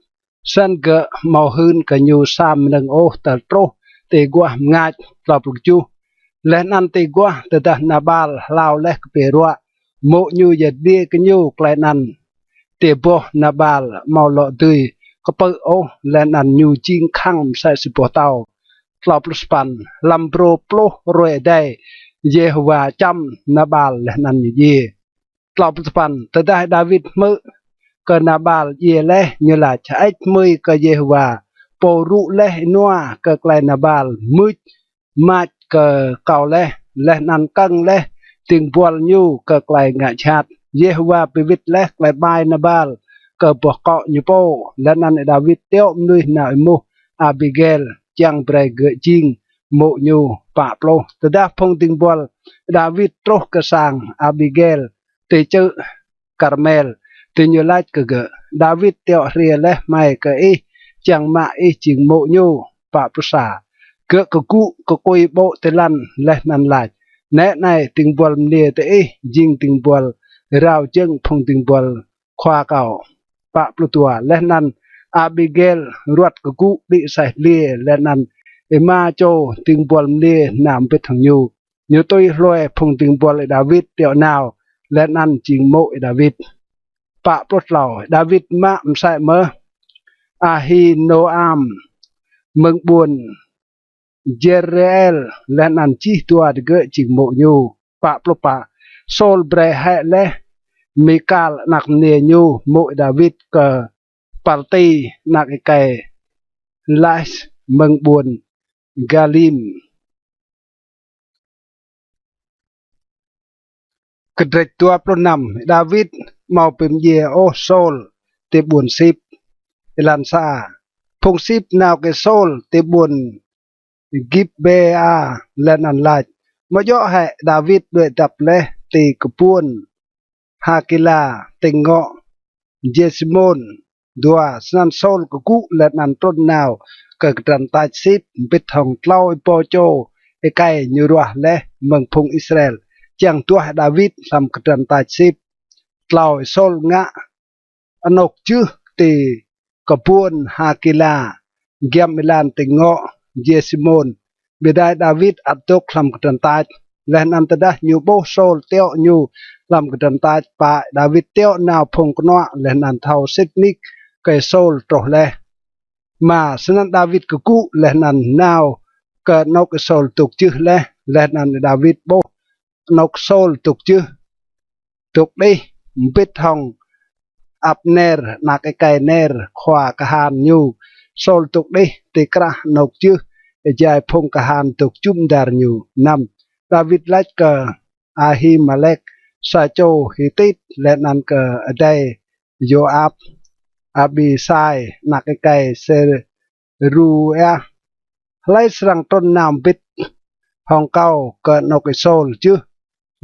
snăn gơ̆ amâo hưn kơ ñu sa mnơ̆ng ôh tơl truh ti aguah mngač. Tlâo pluh kjuh. Leh anăn ti aguah tơdah Nabal hlao leh kpiê ruă, mô̆ ñu yăl dliê kơ ñu klei anăn. Tiê boh Nabal amâo lŏ dưi kpư̆ ôh, leh anăn ñu jing khăng msĕ si boh tâo. Tlâo pluh sa păn. Hlăm brô pluh hruê êdei, Yêhôwa čăm Nabal leh anăn ñu djiê. Tlâo pluh sa păn. Tơdah Đawit hmư̆ kơ Nabal djiê leh, ñu lač: Hơêč hmưi kơ Yêhôwa, pô rŭ leh ênua kơ klei Nabal mưč mač kơ kâo leh, leh anăn kơ̆ng leh dĭng buăl ñu kơ klei ngă jhat. Yêhôwa bi wĭt leh klei ƀai Nabal kơ boh kŏ ñu pô. Leh anăn Đawit tiŏ mnuih nao êmuh Abigail čiăng brei gơ̆ jing mô̆ ñu. Pă pluh. Tơdah phung dĭng buăl Đawit truh kơ sang Abigail ti čư̆ Karmel, diñu lač kơ gơ̆: Đawit tiŏ hriê leh hmei kơ ih čiăng mă ih jing mô̆ ñu. Pă pluh sa. Gơ̆ kgŭ kkui ƀô̆ ti lăn leh anăn lač: Nĕ anei, dĭng buăl mniê diih jing dĭng buăl rao jơ̆ng phung dĭng buăl khua kâo. Pă pluh dua. Leh anăn Abigail ruăt kgŭ đĭ aseh dliê, leh anăn êma čô dĭng buăl mniê nao mbĭt hŏng ñu. Ñu tui hlue phung dĭng buăl Y-Đawit tiŏ nao, leh anăn jing mô̆ Y-Đawit. Pă pluh tlâo. Y-Đawit mă msĕ mơh Ahinoam mơ̆ng ƀuôn Jêsrêel, leh anăn jih dua digơ̆ jing mô̆ ñu. Pă pluh pă. Sôl brei hĕ leh Mikal anak mniê ñu mô̆ Y-Đawit kơ Palti anak êkei Lais mơ̆ng ƀuôn Galim. Kdrêč dua pluh năm. Y-Đawit amâo bi mdjiê ôh Sôl ti ƀuôn Sip. Êlan sa. Phung Sip nao kơ Sôl ti ƀuôn Gibêa leh anăn lač: Amâo djŏ hĕ Y-Đawit đuĕ dăp leh ti kbuôn Hakila, tĭng ngŏ Jêsimôn? Dua. Snăn Sôl kgŭ leh anăn trŭn nao kơ kdrăn tač Sip mbĭt hŏng tlâo êbâo čô êkei ñu ruah leh mơ̆ng phung Israel, čiăng duah Đawit hlăm kdrăn tač sĭt. Tlâo, Y-Sôl ngă anôk jưh ti kbuôn Hakila, giăm êlan ti ngŏ Jêsimôn. Ƀiădah Đawit ăt dôk hlăm kdrăn tač. Leh anăn tơdah ñu ƀuh Y-Sôl tiŏ ñu hlăm kdrăn tač, pă Đawit tiŏ nao phung knuă leh anăn thâo sĭt nik kơ Y-Sôl truh leh. Êma, snăn Đawit kgŭ leh anăn nao kơ anôk Y-Sôl dôk jưh leh, leh anăn Đawit ƀuh anôk Y-Sôl dôk jưh, dôk đih mbĭt hŏng Abner, anak êkei Ner, khua kahan ñu. Y-Sôl dôk đih ti krah anôk jưh, êjai phung kahan dôk jŭm dar ñu. Năm, Đawit lač kơ Ahimelek, sa čô Hitit, leh anăn kơ adei Y-Jôap, Abisai, anak êkei Seruia: Hlei srăng trŭn nao mbĭt hŏng kâo kơ anôk Y-Sôl jưh?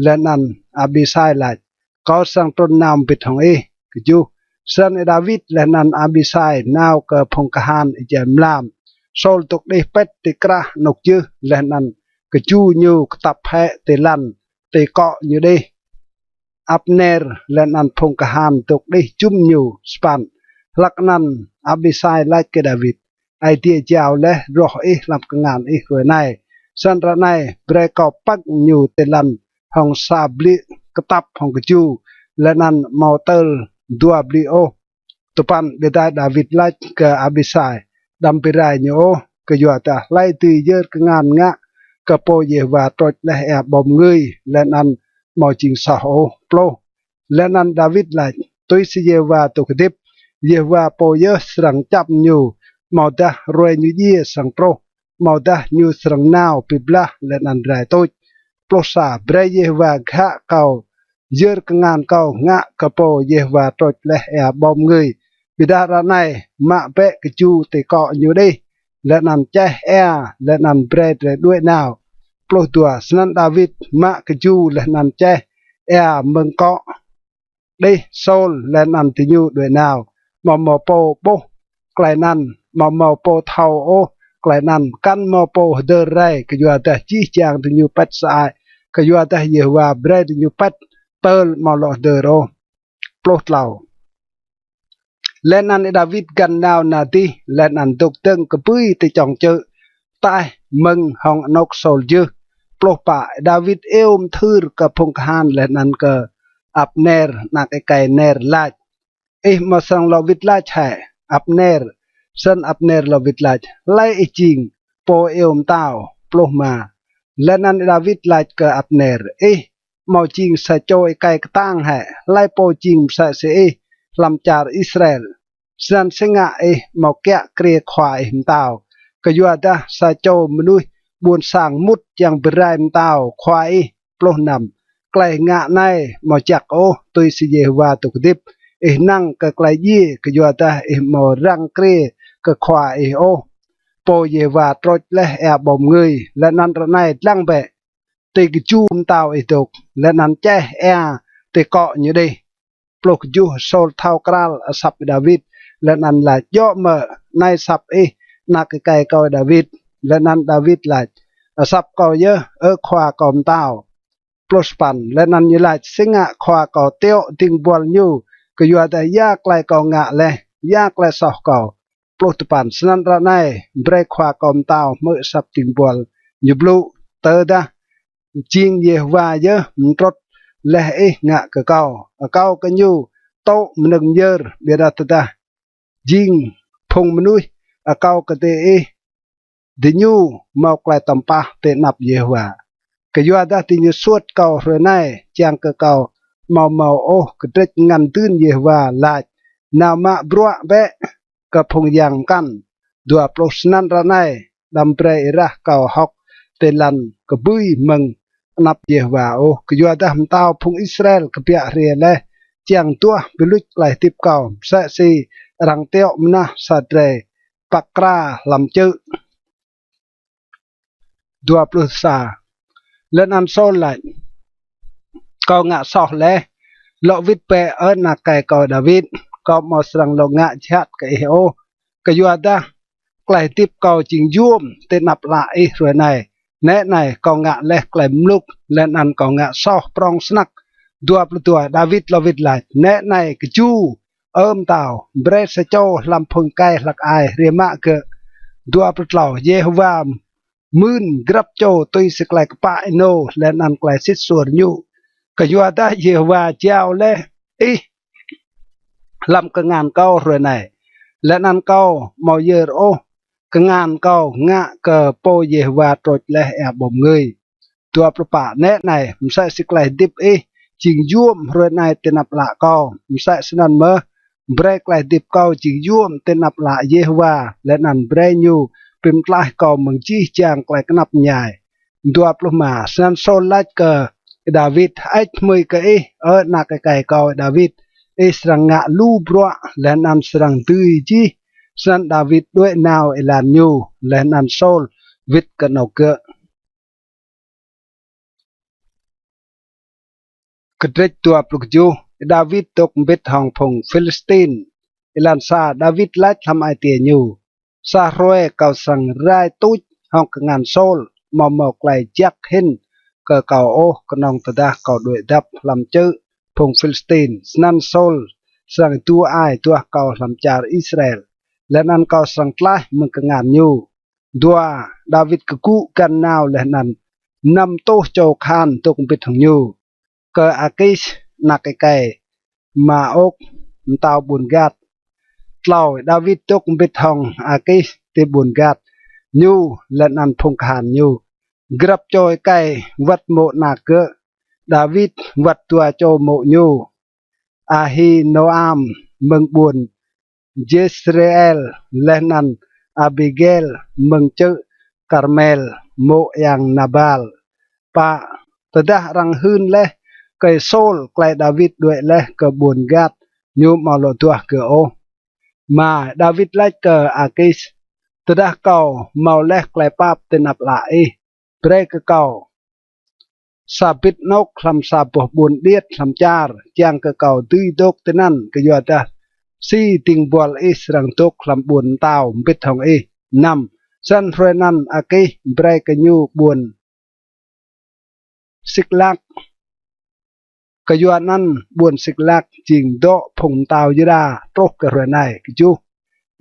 Leh anăn Abisai lač: Kâo srăng trŭn nao mbĭt hŏng ih. Kjuh, snăn Y-Đawit leh anăn Abisai nao kơ phung kahan êjai mlam. Y-Sôl dôk đih pĭt ti krah anôk jưh, leh anăn kju ñu ktăp hĕ ti lăn ti kŏ ñu đih. Abner leh anăn phung kahan dôk đih jŭm ñu. Sa păn, hlăk anăn Abisai lač kơ Đawit: Aê Diê jao leh roh ih hlăm kngan ih hruê anei. Snăn ară anei brei kâo pơ̆ng ñu ti lăn hŏng sa bliư̆ ktăp hŏng kju, leh anăn amâo tơl dua bliư̆ ôh. Dua păn, ƀiădah Đawit lač kơ Abisai: Đăm bi rai ñu ôh, kyuadah hlei dưi yơr kngan ngă kơ pô Yêhôwa trôč leh êa ƀâo mngưi leh anăn amâo jing soh ôh. Pluh, leh anăn Đawit lač: Tui si Yêhôwa dôk hdĭp, Yêhôwa pô yơh srăng čăm ñu, amâodah hruê ñu djiê srăng truh, amâodah ñu srăng nao bi blah leh anăn rai tuč. Pluh sa, brei Yêhôwa ghă kâo yơr kngan kâo ngă kơ pô Yêhôwa trôč leh êa ƀâo mngưi. Ƀiădah ară anei mă bĕ kju ti kŏ ñu đih, leh anăn čeh êa, leh anăn brei drei đuĕ nao. Pluh dua, snăn Đawit mă kju leh anăn čeh êa mơ̆ng kŏ đih Y-Sôl, leh anăn diñu đuĕ nao. Amâo mâo pô ƀuh klei anăn, amâo mâo pô thâo ôh klei anăn, kăn mâo pô hdơr rei, kyuadah jih jang diñu pĭt sơăi, kyuadah Yêhôwa brei diñu pĭt tơl amâo lŏ hdơr ôh. Pluh tlâo, leh anăn Y-Đawit găn nao nah dih, leh anăn dôk dơ̆ng kbưi ti čŏng čư̆ taih mơ̆ng hŏng anôk Y-Sôl jưh. Pluh pă, Y-Đawit iêu mthưr kơ phung kahan leh anăn kơ Abner, anak êkei Ner, lač: Ih amâo srăng lŏ wĭt lač hĕ, Abner? Snăn Abner lŏ wĭt lač: Hlei ih jing, pô iêu mtao? Pluh êma, leh anăn Y-Đawit lač kơ Abner: Ih amâo jing sa čô êkei ktang hĕ? Hlei pô jing msĕ si ih hlăm čar Israel? Snăn si ngă ih amâo kiă kriê khua ih mtao, kyuadah sa čô mnuih ƀuôn sang mŭt čiăng bi rai mtao khua ih? Pluh năm, klei ngă anei amâo jăk ôh, tui si Yêhôwa dôk hdĭp, ih năng kơ klei djiê, kyuadah ih amâo răng kriê kơ khua ih ôh, pô Yêhôwa trôč leh êa ƀâo mngưi. Leh anăn ară anei dlăng bĕ ti kju mtao ih dôk, leh anăn čeh êa ti kŏ ñu đih. Pluh kjuh, Y-Sôl thâo kral asăp Y-Đawit, leh anăn lač: Djŏ mơ̆ anei asăp ih, anak êkei kâo Y-Đawit? Leh anăn Y-Đawit lač: Asăp kâo yơh, Ơ khua kâo mtao. Pluh sa păn, leh anăn ñu lač: Si ngă khua kâo tiŏ dĭng buăl ñu, kyuadah ya klei kâo ngă leh, ya klei soh kâo? Pluh dua păn, snăn ară anei brei khua kâo mtao hmư̆ asăp dĭng buăl ñu blŭ. Tơdah jing Yêhôwa yơh mtrŭt leh ih ngă kơ kâo, akâo kơ ñu tŭ mnơ̆ng myơr. Ƀiădah tơdah jing phung mnuih akâo kơ diih, diñu mâo klei tăm pah ti anăp Yêhôwa, kyuadah diñu suôt kâo hruê anei, čiăng kơ kâo amâo mâo ôh kdrêč ngăn dưn Yêhôwa lač: Nao mă bruă bĕ kơ phung yang mkăn. Dua pluh, snăn ară anei đăm brei êrah kâo hŏk ti lăn kbưi mơ̆ng anăp Yêhôwa ôh, kyuadah mtao phung Israel kbiă hriê leh čiăng duah bi luč klei hdĭp kâo, msĕ si arăng tiŏ mnah sa drei pakra hlăm čư̆. Dua pluh sa, leh anăn Y-Sôl lač: Kâo ngă soh leh, lŏ wĭt bĕ, Ơ anak êkei kâo Y-Đawit, kâo amâo srăng lŏ ngă jhat kơ ih ôh, kyuadah klei hdĭp kâo jing yuôm ti anăp ală ih hruê anei. Nĕ anei, kâo ngă leh klei mluk, leh anăn kâo ngă soh prŏng snăk. Dua pluh dua. Đawit lŏ wĭt lač: Nĕ anei, kju, Ơ mtao, brei sa čô hlăm phung êkei hlăk ai hriê mă gơ̆. Dua pluh tlâo. Yêhôwa mưn grăp čô tui si klei kpă ênô leh anăn klei sĭt suôr ñu. Kyuadah Yêhôwa jao leh ih hlăm kngan kâo hruê anei, leh anăn kâo amâo yơr ôh kngan kâo ngă kơ pô Yêhôwa trôč leh êa ƀâo mngưi. Dua pluh pă. Nĕ anei, msĕ si klei hdĭp ih jing yuôm hruê anei ti anăp ală kâo, msĕ snăn mơh brei klei hdĭp kâo jing yuôm ti anăp ală Yêhôwa, leh anăn brei ñu bi mtlaih kâo mơ̆ng jih jang klei knap mñai. Dua pluh êma. Snăn Sôl lač kơ Đawit: Hơêč hmưi kơ ih, Ơ anak êkei kâo Đawit, ih srăng ngă lu bruă leh anăn srăng dưi jih. Snăn Đawit đuĕ nao êlan ñu, leh anăn Sôl wĭt kơ anôk gơ̆. Kdrêč dua pluh kjuh. Đawit dôk mbĭt hŏng phung Philistin. Êlan sa. Đawit lač hlăm ai tiê ñu: Sa hruê kâo srăng rai tuč hŏng kngan Sôl, amâo mâo klei jăk hĭn kơ kâo ôh, knŏng tơdah kâo đuĕ dăp hlăm čư̆ phung Philistin. Snăn Sôl srăng êdu ai duah kâo hlăm čar Israel, leh anăn kâo srăng tlaih mơ̆ng kngan ñu. Dua. Đawit kgŭ găn nao leh anăn năm êtuh čô kahan dôk mbĭt hŏng ñu, kơ Akis anak êkei Maôk, mtao ƀuôn Gat. Tlâo. Đawit dôk mbĭt hŏng Akis ti ƀuôn Gat, ñu leh anăn phung kahan ñu, grăp čô êkei wăt mô̆ anak gơ̆. Đawit wăt dua čô mô̆ ñu, Ahinoam mơ̆ng ƀuôn Jesreel, leh anăn Abigel mơ̆ng čư̆ Karmel, mô̆ ayŏng Nabal. Pă. Tơdah arăng hưn leh kơ Sôl klei Đawit đuĕ leh kơ ƀuôn Gat, ñu amâo lŏ duah gơ̆ ôh. Êma. Đawit lač kơ Akis: Tơdah kâo mâo leh klei pap ti anăp ală ih, brei kơ kâo sa bĭt anôk hlăm sa boh ƀuôn điêt hlăm čar, čiăng kơ kâo dưi dôk tinăn, kyuadah si dĭng buăl ih srăng dôk hlăm ƀuôn mtao mbĭt hŏng ih. Năm. Snăn hruê anăn Akis brei kơ ñu ƀuôn Siklak. Kyuanăn ƀuôn Siklak jing dŏ phung mtao Yuđa truh kơ hruê anei. Kjuh.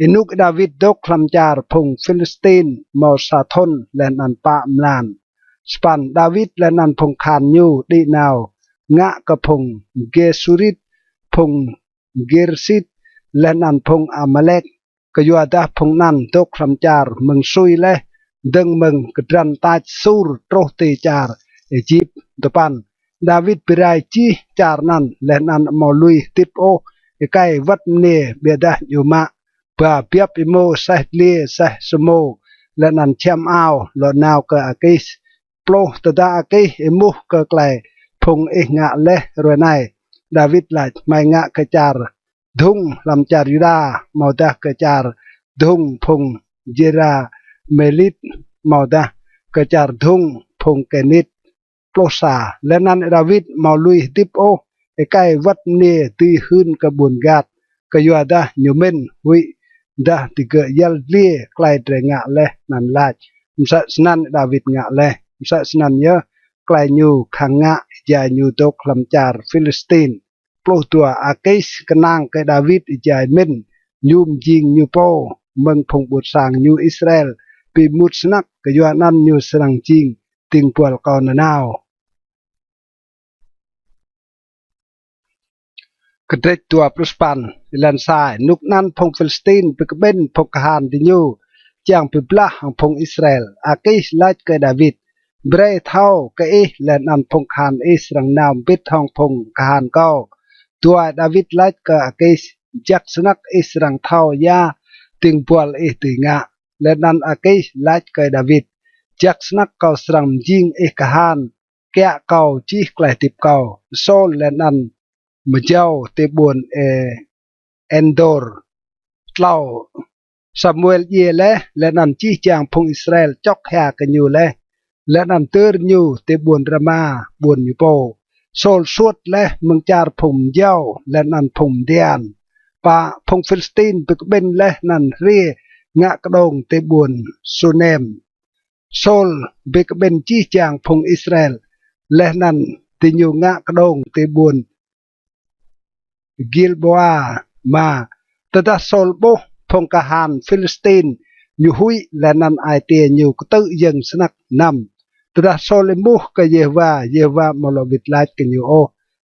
Ênuk Đawit dôk hlăm čar phung Philistin mâo sa thŭn leh anăn pă mlan. Sa păn. Đawit leh anăn phung kahan ñu đĭ nao ngă kơ phung Gêsurit, phung Girsit, leh anăn phung Amalek, kyuadah phung anăn dôk hlăm čar mơ̆ng sui leh, dơ̆ng mơ̆ng kdrăn tač Sur truh ti čar Êjip. Dua păn. Đawit bi rai jih čar anăn, leh anăn amâo lui hdĭp ôh êkei wăt mniê, ƀiădah ñu mă ba biăp êmô, aseh dliê, aseh samô, leh anăn čhiăm ao, lŏ nao kơ Akis. Pluh. Tơdah Akis êmuh kơ klei phung ih ngă leh hruê anei, Đawit lač: Hmei ngă kơ čar dhŭng hlăm čar Yuđa, amâodah kơ čar dhŭng phung Jêramêlit, amâodah kơ čar dhŭng phung Kênit. Pluh sa. Leh anăn Đawit amâo lui hdĭp ôh êkei wăt mniê dưi hưn kơ ƀuôn Gat, kyuadah ñu mĭn huĭ dah digơ̆ yăl dliê klei drei ngă leh anăn lač: Msĕ snăn Đawit ngă leh. Msĕ snăn yơh klei ñu khăng ngă êjai ñu dôk hlăm čar Philistin. Pluh dua. Akis knang kơ Đawit êjai mĭn ñu mjing ñu pô mơ̆ng phung ƀuôn sang ñu Israel bi êmut snăk, kyuanăn ñu srăng jing dĭng buăl kâo nanao. Kdrêč dua pluh sa păn. Êlan sa. Ênuk anăn phung Philistin bi kƀĭn phung kahan diñu čiăng bi blah hŏng phung Israel. Akis lač kơ Đawit: Brei thâo kơ ih leh anăn phung kahan ih srăng nao mbĭt hŏng phung kahan kâo. Dua. Đawit lač kơ Akis: Jăk snăk ih srăng thâo ya dĭng buăl ih dưi ngă. Leh anăn Akis lač kơ Đawit: Jăk snăk kâo srăng mjing ih kahan kiă kâo jih klei hdĭp kâo. Sôl leh anăn mjâo ti ƀuôn Ê-, Êndôr. Tlâo. Samuel djiê leh, leh anăn jih jang phung Israel čŏk hia kơ ñu leh, leh anăn dơr ñu ti ƀuôn Rama, ƀuôn ñu pô. Sôl suôt leh mơ̆ng čar phung mjâo leh anăn phung mdian. Pă. Phung Philistin bi kƀĭn leh anăn hriê ngă kđông ti ƀuôn Sunem. Sôl bi kƀĭn jih jang phung Israel, leh anăn diñu ngă kđông ti ƀuôn Gilboa. Êma, tơdah Sôl ƀuh phung kahan Philistin, ñu huĭ leh anăn ai tiê ñu ktư̆ yơ̆ng snăk. Năm, tơdah Sôl êmuh kơ Yêhôwa, Yêhôwa amâo lŏ wĭt lač kơ ñu ôh,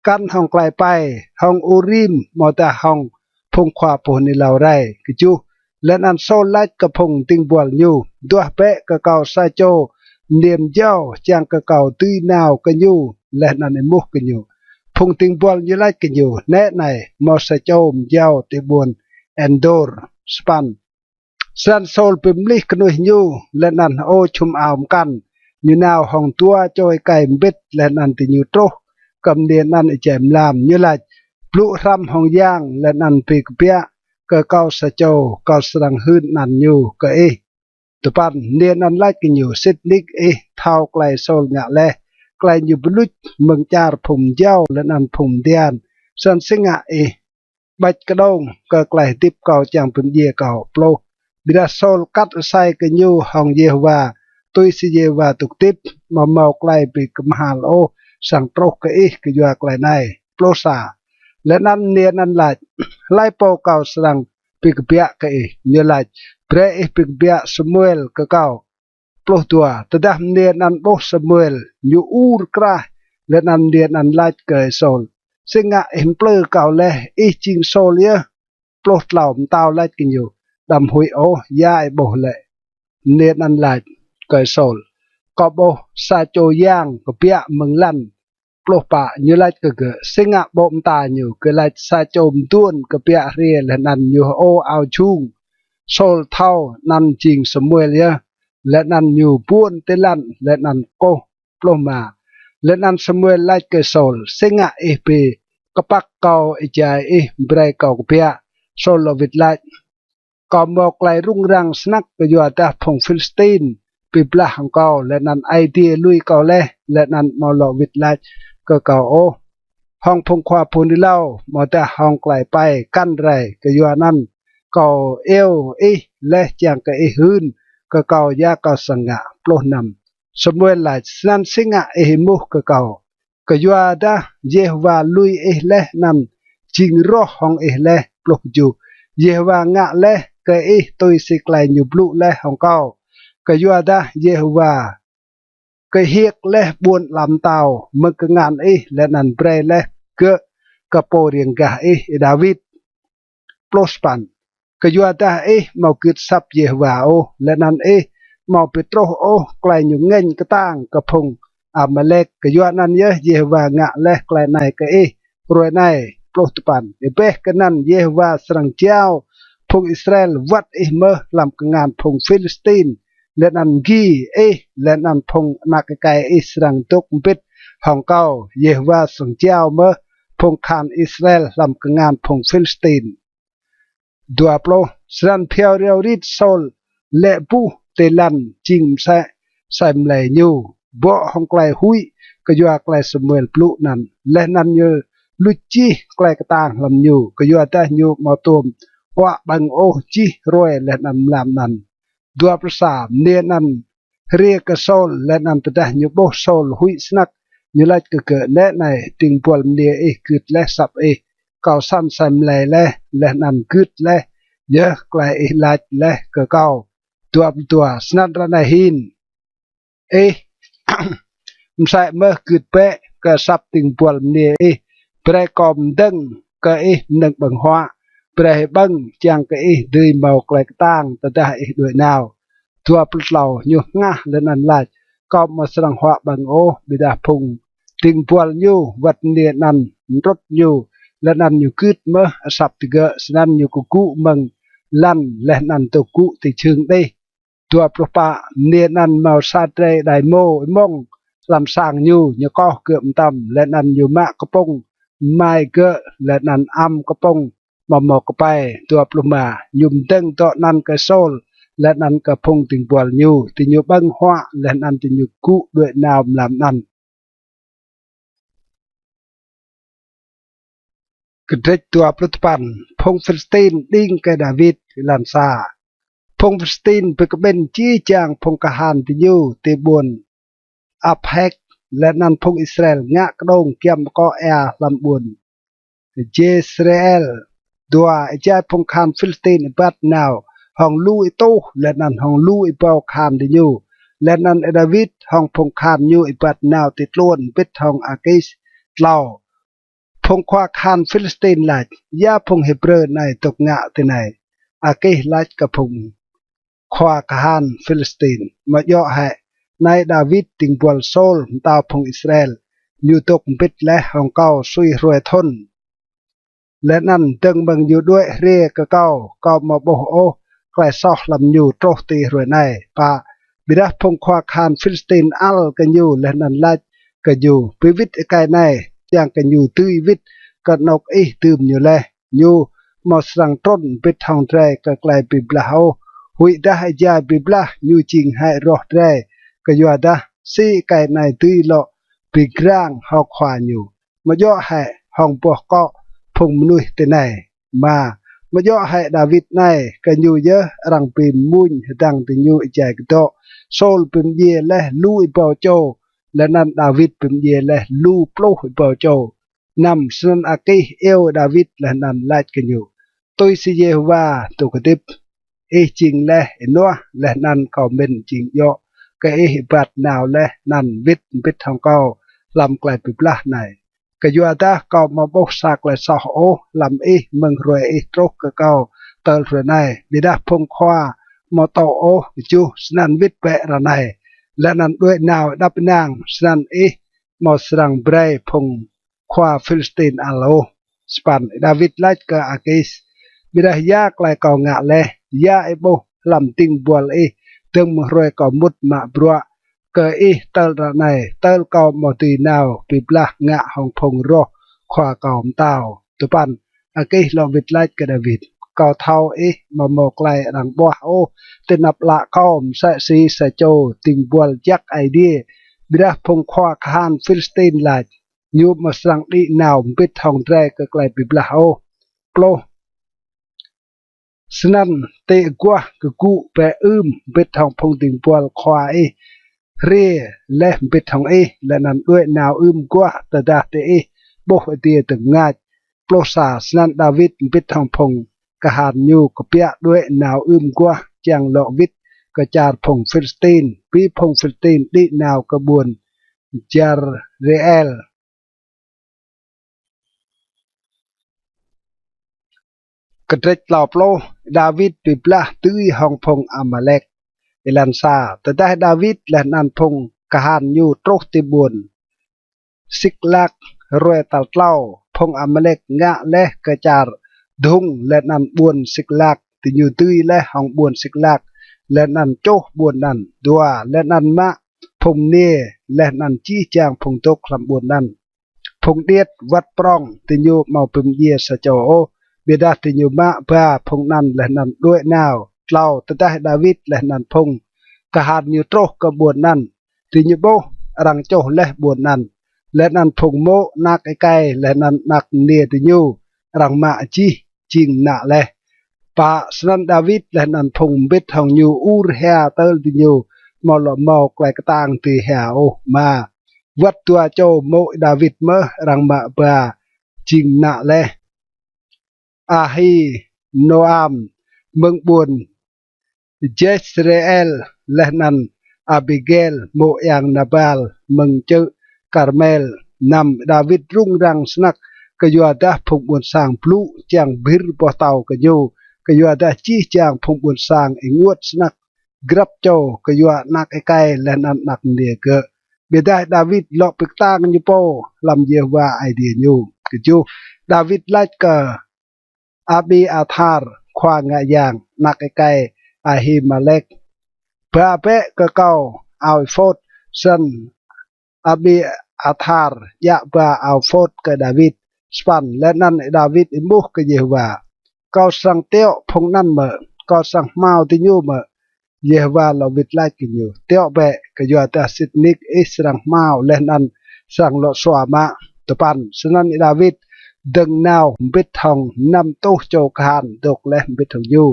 kăn hŏng klei êpei, hŏng Urim amâodah hŏng phung khua pô hưn êlâo rei. Kjuh, leh anăn Sôl lač kơ phung dĭng buăl ñu, duah bĕ kơ kâo sa čô mniê mjâo čiăng kơ kâo dưi nao kơ ñu leh anăn êmuh kơ ñu. Phung dĭng buăl ñu lač kơ ñu, nĕ anei, mâo sa čô mjâo ti ƀuôn Êndôr. Sa păn, snăn Sôl bi mlih knuih ñu leh anăn hơô čhum ao mkăn, ñu nao hŏng dua čô êkei mbĭt, leh anăn diñu truh kơ mniê anăn êjai mlam. Ñu lač, blŭ hrăm hŏng yang leh anăn bi kbiă kơ kâo sa čô, kâo srăng hưn anăn ñu kơ ih. Dua păn, mniê anăn lač kơ ñu, sĭt nik ih thâo klei Sôl ngă leh, klei ñu bi luč mơ̆ng čar phung mjâo leh anăn phung mdian, snăn si ngă ih ƀêč kđông kơ klei hdĭp kâo čiăng bi mdjiê kâo. Pluh, ƀiădah Sôl kat asei kơ ñu hŏng Yêhôwa, tui si Yêhôwa dôk hdĭp, amâo mâo klei bi kmhal ôh srăng truh kơ ih kyua klei anei. Pluh sa, leh anăn mniê anăn lač, hlei pô kâo srăng bi kbiă kơ ih? Ñu lač, brei ih bi kbiă Samuel kơ kâo. Pluh dua, tơdah mniê anăn ƀuh Samuel, ñu ur kraih, leh anăn mniê anăn lač kơ Sôl, si ngă ih mplư kâo leh, ih jing Sôl yơh? Pluh tlâo, mtao lač kơ ñu, đăm huĭ ôh, ya ih ƀuh lĕ? Mniê anăn lač kơ Sôl, kâo ƀuh sa čô yang kbiă mơ̆ng lăn. Pluh pă, ñu lač kơ gơ̆, si ngă ƀô̆ mta ñu? Gơ̆ lač, sa čô mduôn kbiă hriê leh anăn ñu hơô ao jhung. Sôl thâo anăn jing Samuel yơh, leh anăn ñu buôn ti lăn leh anăn kkuh. Pluh êma, leh anăn Samuel lač kơ Sôl, si ngă ih bi kpăk kâo êjai ih brei kâo kbiă? Sôl lŏ wĭt lač, kâo mâo klei rŭng răng snăk kyuadah phung Philistin bi blah hŏng kâo, leh anăn Aê Diê lui kâo leh, leh anăn amâo lŏ wĭt lač kơ kâo ôh hŏng phung khua pô hưn êlâo, amâodah hŏng klei êpei kăn rei. Kyuanăn kâo iêu ih leh čiăng kơ ih hưn kơ kâo ya kâo srăng ngă. Pluh năm, Samuel lač, snăn si ngă ih êmuh kơ kâo? Kyuadah Yêhôwa lui ih leh anăn jing roh hŏng ih leh. Pluh kjuh, Yêhôwa ngă leh kơ ih tui si klei ñu blŭ leh hŏng kâo. Kyuadah Yêhôwa kơhiêk leh ƀuôn ala mtao mơ̆ng kngan ih leh anăn brei leh gơ̆ kơ pô riêng gah ih, Y-Đawit. Pluh sa păn, kyuadah ih amâo gưt asăp Yêhôwa ôh, leh anăn ih amâo bi truh ôh klei ñu ngêñ ktang kơ phung Amalek, kyuanăn yơh Yêhôwa ngă leh klei anei kơ ih hruê anei. Pluh dua păn, êbeh kơ anăn Yêhôwa srăng jao phung Israel wăt ih mơh hlăm kngan phung Philistin, leh anăn mgi ih leh anăn phung anak êkei ih srăng dôk mbĭt hŏng kâo. Yêhôwa srăng jao mơh phung kahan Israel hlăm kngan phung Philistin. Dua pluh, snăn bhiâo riâo rit Sôl lĕ buh ti lăn jing msĕ asei mlei ñu, bŏ hŏng klei huĭ kyua klei Samuel blŭ anăn, leh anăn ñu luč jih klei ktang hlăm ñu, kyuadah ñu amâo tuôm huă ƀơ̆ng ôh jih hruê leh anăn mlam anăn. Dua pluh sa, mniê anăn hriê kơ Sôl, leh anăn tơdah ñu ƀuh Sôl huĭ snăk, ñu lač kơ gơ̆, nĕ anei, dĭng buăl mniê ih gưt leh asăp ih. Kâo săn asei mlei leh, leh anăn gưt leh yơh klei ih lač leh kơ kâo. Dua pluh dua, snăn ară anei hin ih msĕ mơh gưt bĕ kơ asăp dĭng buăl mniê ih, brei kâo mdơ̆ng kơ ih mnơ̆ng ƀơ̆ng huă, brei ih ƀơ̆ng čiăng kơ ih dưi mâo klei ktang tơdah ih đuĕ nao. Dua pluh tlâo, ñu hngah leh anăn lač, kâo amâo srăng huă ƀơ̆ng ôh. Ƀiădah phung dĭng buăl ñu wăt mniê anăn mtrŭt ñu, leh anăn ñu gưt mơh asăp digơ̆, snăn ñu kgŭ mơ̆ng lăn leh anăn dôk gŭ ti jhưng đih. Dua pluh pă, mniê anăn mâo sa drei êđai êmô êmŏng hlăm sang ñu, ñu koh gơ̆ mtam, leh anăn ñu mă kpŭng mai gơ̆, leh anăn ăm kpŭng amâo mâo kpei. Dua pluh êma, ñu mdơ̆ng dŏ anăn kơ Sôl leh anăn kơ phung dĭng buăl ñu, diñu ƀơ̆ng huă leh anăn diñu gŭ đuĕ nao mlam anăn. Kdrêč dua pluh dua păn, phung Philistin đing kơ Đawit. Êlan sa. Phung Philistin bi kƀĭn jih jang phung kahan diñu ti ƀuôn Aphek, leh anăn phung Israel ngă kđông giăm akŏ êa hlăm ƀuôn Jesreel. Dua, êjai phung kahan Philistin êbat nao hŏng lu êtuh leh anăn hŏng lu êbâo kahan diñu, leh anăn Y-Đawit hŏng phung kahan ñu êbat nao ti tluôn mbĭt hŏng Akis. Tlâo, phung khua kahan Philistin lač: Ya phung Hêbrơ anei dôk ngă tinei? Akis lač kơ phung khua kahan Philistin: Amâo djŏ hĕ anei Y-Đawit dĭng buăl Sôl mtao phung Israel? Ñu dôk mbĭt leh hŏng kâo sui hruê thŭn, leh anăn dơ̆ng mơ̆ng ñu đuĕ hriê kơ kâo, kâo amâo ƀuh ôh klei soh hlăm ñu truh ti hruê anei. Pă, ƀiădah phung khua kahan Philistin ăl kơ ñu leh anăn lač kơ ñu: Bi wĭt êkei anei, čiăng kơ ñu dưi wĭt kơ anôk ih dưm ñu leh. Ñu amâo srăng trŭn mbĭt hŏng drei kơ klei bi blah ôh. Huĭdah êjai bi blah, ñu jing hĕ roh drei, kyuadah si êkei anei dưi lŏ bi grăng hŏng khua ñu? Amâo djŏ hĕ hŏng boh kŏ phung mnuih tinei? Êma, amâo djŏ hĕ Y-Đawit anei, kơ ñu yơh arăng bi mmuñ hdơ̆ng diñu êjai kdŏ? Sôl bi mdjiê leh lu êbâo čô, leh anăn Y-Đawit bi mdjiê leh lu pluh êbâo čô. Năm, snăn Akis iêu Y-Đawit leh anăn lač kơ ñu: Tui si Yêhôwa dôk hdĭp, ih jing leh ênuah, leh anăn kâo mĭn jing djŏ kơ ih êbat nao leh anăn wĭt mbĭt hŏng kâo hlăm klei bi blah anei, kyuadah kâo amâo ƀuh sa klei soh ôh hlăm ih mơ̆ng hruê ih truh kơ kâo tơl hruê anei. Ƀiădah phung khua amâo tŭ ôh. Kjuh, snăn wĭt bĕ ară anei, leh anăn đuĕ nao êđăp ênang, snăn ih amâo srăng brei phung khua Philistin ăl ôh. Sa păn, Y-Đawit lač kơ Akis: Ƀiădah ya klei kâo ngă leh? Ya ih ƀuh hlăm dĭng buăl ih dơ̆ng mơ̆ng hruê kâo mŭt mă bruă kơ ih tơl ară anei, tơl kâo amâo dưi nao bi blah ngă hŏng phung roh khua kâo mtao? Dua păn, Akis lŏ wĭt lač kơ Y-Đawit: Kâo thâo ih amâo mâo klei arăng ƀuah ôh ti anăp ală kâo msĕ si sa čô dĭng buăl jăk Aê Diê. Ƀiădah phung khua kahan Philistin lač: Ñu amâo srăng đĭ nao mbĭt hŏng drei kơ klei bi blah ôh. Pluh, snăn ti aguah kgŭ bĕ ưm mbĭt hŏng phung dĭng buăl khua ih hriê leh mbĭt hŏng ih, leh anăn đuĕ nao ưm aguah tơdah diih ƀuh adiê dơ̆ng mngač. Pluh sa, snăn Y-Đawit mbĭt hŏng phung kahan ñu kbiă đuĕ nao ưm aguah čiăng lŏ wĭt kơ čar phung Philistin, bi phung Philistin đĭ nao kơ ƀuôn Jesreel. Kdrêč tlâo pluh, Y-Đawit bi blah dưi hŏng phung Amalek. Êlan sa, tơdah Y-Đawit leh anăn phung kahan ñu truh ti ƀuôn Siklak hruê tal tlâo, phung Amalek ngă leh kơ čar Dhŭng leh anăn ƀuôn Siklak. Diñu dưi leh hŏng ƀuôn Siklak leh anăn čuh ƀuôn anăn. Dua, leh anăn mă phung mniê leh anăn jih jang phung dôk hlăm ƀuôn anăn. Phung điêt wăt prŏng diñu amâo bi mdjiê sa čô ôh, ƀiădah diñu mă ba phung anăn leh anăn đuĕ nao. Tlâo, tơdah Y-Đawit leh anăn phung kahan ñu truh kơ ƀuôn anăn, diñu ƀuh arăng čuh leh ƀuôn anăn, leh anăn phung mô̆, anak êkei leh anăn anak mniê diñu arăng mă jih jing mnă leh. Pă, snăn Y-Đawit leh anăn phung mbĭt hŏng ñu ur hia tơl diñu amâo lŏ mâo klei ktang dưi hia ôh. Êma, wăt dua čô mô̆ Y-Đawit mơh arăng mă ba jing mnă leh: Ahinoam mơ̆ng ƀuôn Jesreel leh anăn Abigel mô̆ yang Nabal mơ̆ng čư̆ Karmel. Năm, Y-Đawit rŭng răng snăk kyuadah phung ƀuôn sang blŭ čiăng bhĭr boh tâo kơ ñu, kyuadah jih jang phung ƀuôn sang ênguôt snăk grăp čô kyua anak êkei leh anăn anak mniê gơ̆. Ƀiădah Y-Đawit lŏ bi ktang ñu pô hlăm Yêhôwa Aê Diê ñu. Kjuh, Y-Đawit lač kơ Abiathar khua ngă yang, anak êkei Ahimelek: Ba bĕ kơ kâo ao êphôt. Snăn Abiathar djă ba ao êphôt kơ Y-Đawit. Sa păn, leh anăn Y-Đawit êmuh kơ Yêhôwa: Kâo srăng tiŏ phung anăn mơ̆? Kâo srăng hmao diñu mơ̆? Yêhôwa lŏ wĭt lač kơ ñu: Tiŏ bĕ, kyuadah sĭt nik ih srăng hmao leh anăn srăng lŏ sua mă. Dua păn, snăn Y-Đawit dơ̆ng nao mbĭt hŏng năm êtuh čô kahan dôk leh mbĭt hŏng ñu.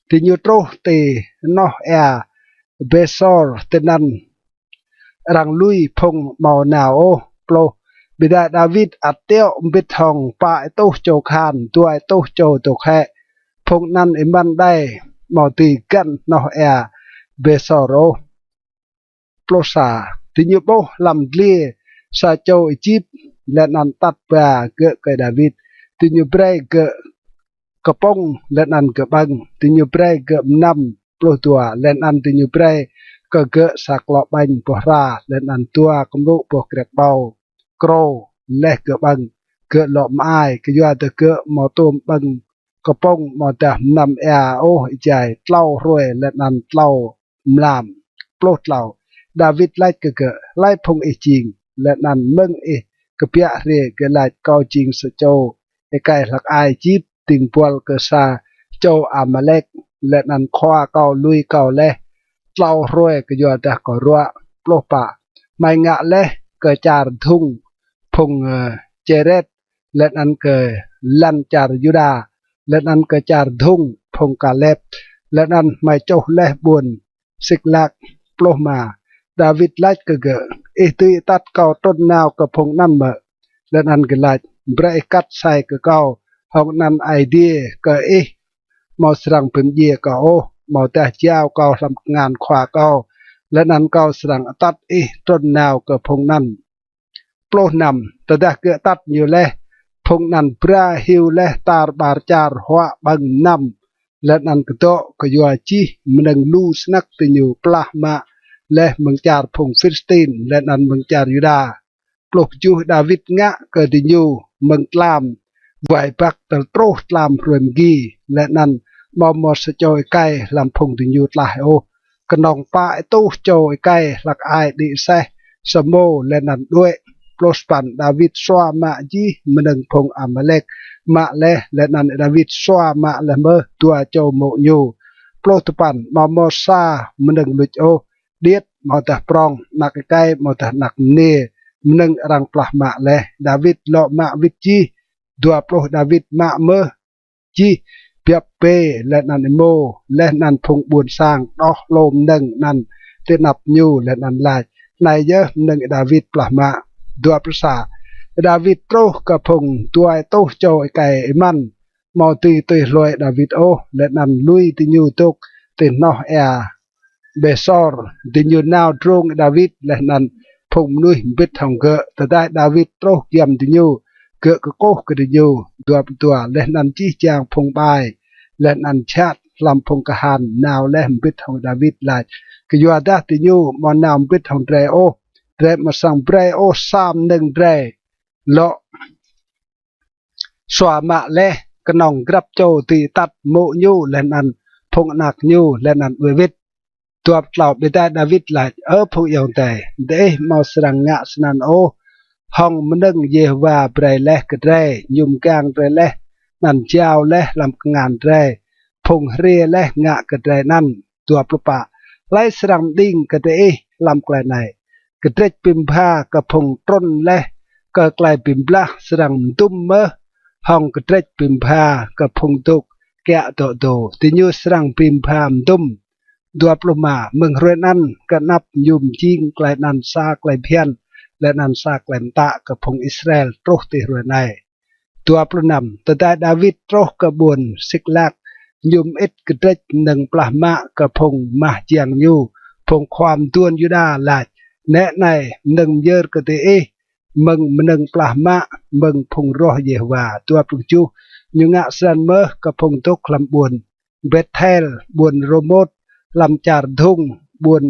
Diñu truh ti hnoh êa Bêsor, tinăn arăng lui phung amâo nao ôh. Pluh. Ƀiădah Đawit ăt tiŏ mbĭt hŏng pă êtuh čô kahan, dua êtuh čô dôk hĕ. Phung anăn êmăn đei, amâo dưi găn hnoh êa Bêsor ôh. Pluh sa. Diñu ƀuh hlăm dliê sa čô Êjip, leh anăn atăt ba gơ̆ kơ Đawit. Diñu brei gơ̆ kpŭng leh anăn gơ̆ ƀơ̆ng. Diñu brei gơ̆ mnăm. Pluh dua. Leh anăn diñu brei kơ gơ̆ sa klŏ ƀañ boh hra, leh anăn dua kmrŭ boh kriăk ƀâo krô, leh gơ̆ ƀơ̆ng. Gơ̆ lŏ mơai, kyuadah gơ̆ amâo tuôm ƀơ̆ng kpŭng amâodah mnăm êa ôh êjai tlâo hruê leh anăn tlâo mlam. Pluh tlâo. Đawit lač kơ gơ̆: Hlei phung ih jing, leh anăn mơ̆ng ih kbiă hriê? Gơ̆ lač: Kâo jing sa čô êkei hlăk ai Êjip, dĭng buăl kơ sa čô Amalek, leh anăn khua kâo lui kâo leh tlâo hruê kyuadah kâo ruă. Pluh pă. Hmei ngă leh kơ čar dhŭng phung, ơ, Čêret, leh anăn kơ lăn čar Yuđa, leh anăn kơ čar dhŭng phung Kalep, leh anăn hmei čuh leh ƀuôn Siklak. Pluh êma. Đawit lač kơ gơ̆: Ih dưi atăt kâo trŭn nao kơ phung anăn mơ̆? Leh anăn gơ̆ lač: Brei ih kat asei kơ kâo hŏng anăn Aê Diê kơ ih amâo srăng bi mdjiê kâo ôh, amâodah jao kâo hlăm kngan khua kâo, leh anăn kâo srăng atăt ih trŭn nao kơ phung anăn. Pluh năm. Tơdah gơ̆ atăt ñu leh, phung anăn bra hiu leh tar ƀar čar, huă ƀơ̆ng mnăm, leh anăn kdŏ, kyua jih mnơ̆ng lu snăk diñu plah mă leh mơ̆ng čar phung Philistin leh anăn mơ̆ng čar Yuđa. Pluh kjuh. Đawit ngă kơ diñu mơ̆ng tlam wai băk tơl truh tlam hruê mgi, leh anăn amâo mâo sa čô êkei hlăm phung diñu tlaih ôh, knŏng pă êtuh čô êkei hlăk ai đĭ aseh, samô, leh anăn đuĕ. Pluh sa păn. Đawit sua mă jih mnơ̆ng phung Amalek mă leh, leh anăn Đawit sua mă leh mơh dua čô mô̆ ñu. Pluh dua păn. Amâo mâo sa mnơ̆ng luč ôh, điêt amâodah prŏng, anak êkei amâodah anak mniê, mnơ̆ng arăng plah mă leh, Đawit lŏ mă wĭt jih. Dua pluh. Đawit mă mơh jih biăp bê, leh anăn êmô, leh anăn phung ƀuôn sang đoh hlô mnơ̆ng anăn ti anăp ñu, leh anăn lač: Anei yơh mnơ̆ng Đawit plah mă. Dua pluh sa. Đawit truh kơ phung dua êtuh čô êkei êmăn, amâo dưi tui hlue Đawit ôh, leh anăn lui diñu dôk ti hnoh êa Bêsor. Diñu nao drông Đawit leh anăn phung mnuih mbĭt hŏng gơ̆. Tơdah Đawit truh giăm diñu, gơ̆ kkuh kơ diñu. Dua pluh dua. Leh anăn jih jang phung ƀai leh anăn jhat hlăm phung kahan nao leh mbĭt hŏng Đawit lač: Kyuadah diñu amâo nao mbĭt hŏng drei ôh, drei amâo srăng brei ôh sa mnơ̆ng drei lŏ sua mă leh, knŏng grăp čô dưi atăt, mô̆ ñu leh anăn phung anak ñu, leh anăn đuĕ wĭt. Dua pluh tlâo. Ƀiădah Đawit lač: Ơ phung ayŏng adei, diih amâo srăng ngă snăn ôh. Hŏng mnơ̆ng Yêhôwa brei leh kơ drei, ñu mgang drei leh anăn jao leh hlăm kngan drei, phung hriê leh ngă kơ drei anăn. Dua pluh pă. Hlei srăng mđing kơ diih hlăm klei anei? Kdrêč bi mbha kơ phung trŭn leh kơ klei bi blah srăng mdŭm mơh hŏng kdrêč bi mbha kơ phung dôk kiă dŏ dô, diñu srăng bi mbha mdŭm. Dua pluh êma. Mơ̆ng hruê anăn kơ anăp ñu mjing klei anăn sa klei bhiăn leh anăn sa klei mtă kơ phung Israel truh ti hruê anei. Dua pluh năm. Tơdah Đawit truh kơ ƀuôn Siklak, ñu mơĭt kdrêč mnơ̆ng plah mă kơ phung mah jiăng ñu, phung khua mduôn Yuđa, lač: Nĕ anei mnơ̆ng myơr kơ diih mơ̆ng mnơ̆ng plah mă mơ̆ng phung roh Yêhôwa. Dua pluh kjuh. Ñu ngă snăn mơh kơ phung dôk hlăm ƀuôn Bêthel, ƀuôn Rômôt hlăm čar dhŭng, ƀuôn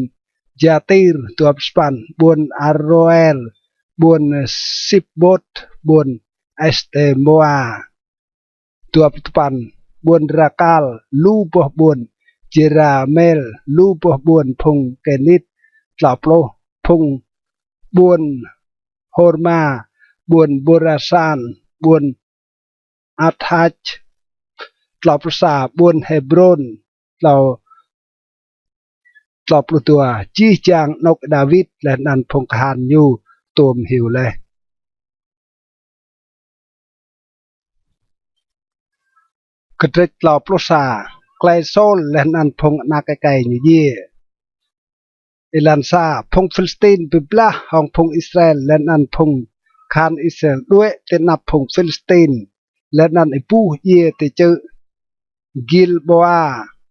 Jatir. Dua pluh sa păn. Ƀuôn Aroel, ƀuôn Sipbôt, ƀuôn Êstêmoa. Dua pluh dua păn. Ƀuôn Rakal, lu boh ƀuôn Jêramêl, lu boh ƀuôn phung Kênit. Tlâo pluh. Phung ƀuôn Hôrma, ƀuôn Bôrasan, ƀuôn Athach. Tlâo pluh sa. Ƀuôn Hêbrôn. Tlâo, tlâo pluh dua. Jih jang anôk Đawit leh anăn phung kahan ñu tuôm hiu leh. Kdrêč tlâo pluh sa. Klei Sôl leh anăn phung anak êkei ñu djiê. Êlan sa. Phung Philistin bi blah hŏng phung Israel, leh anăn phung kahan Israel đuĕ ti anăp phung Philistin, leh anăn êbuh djiê ti čư̆ Gilboa.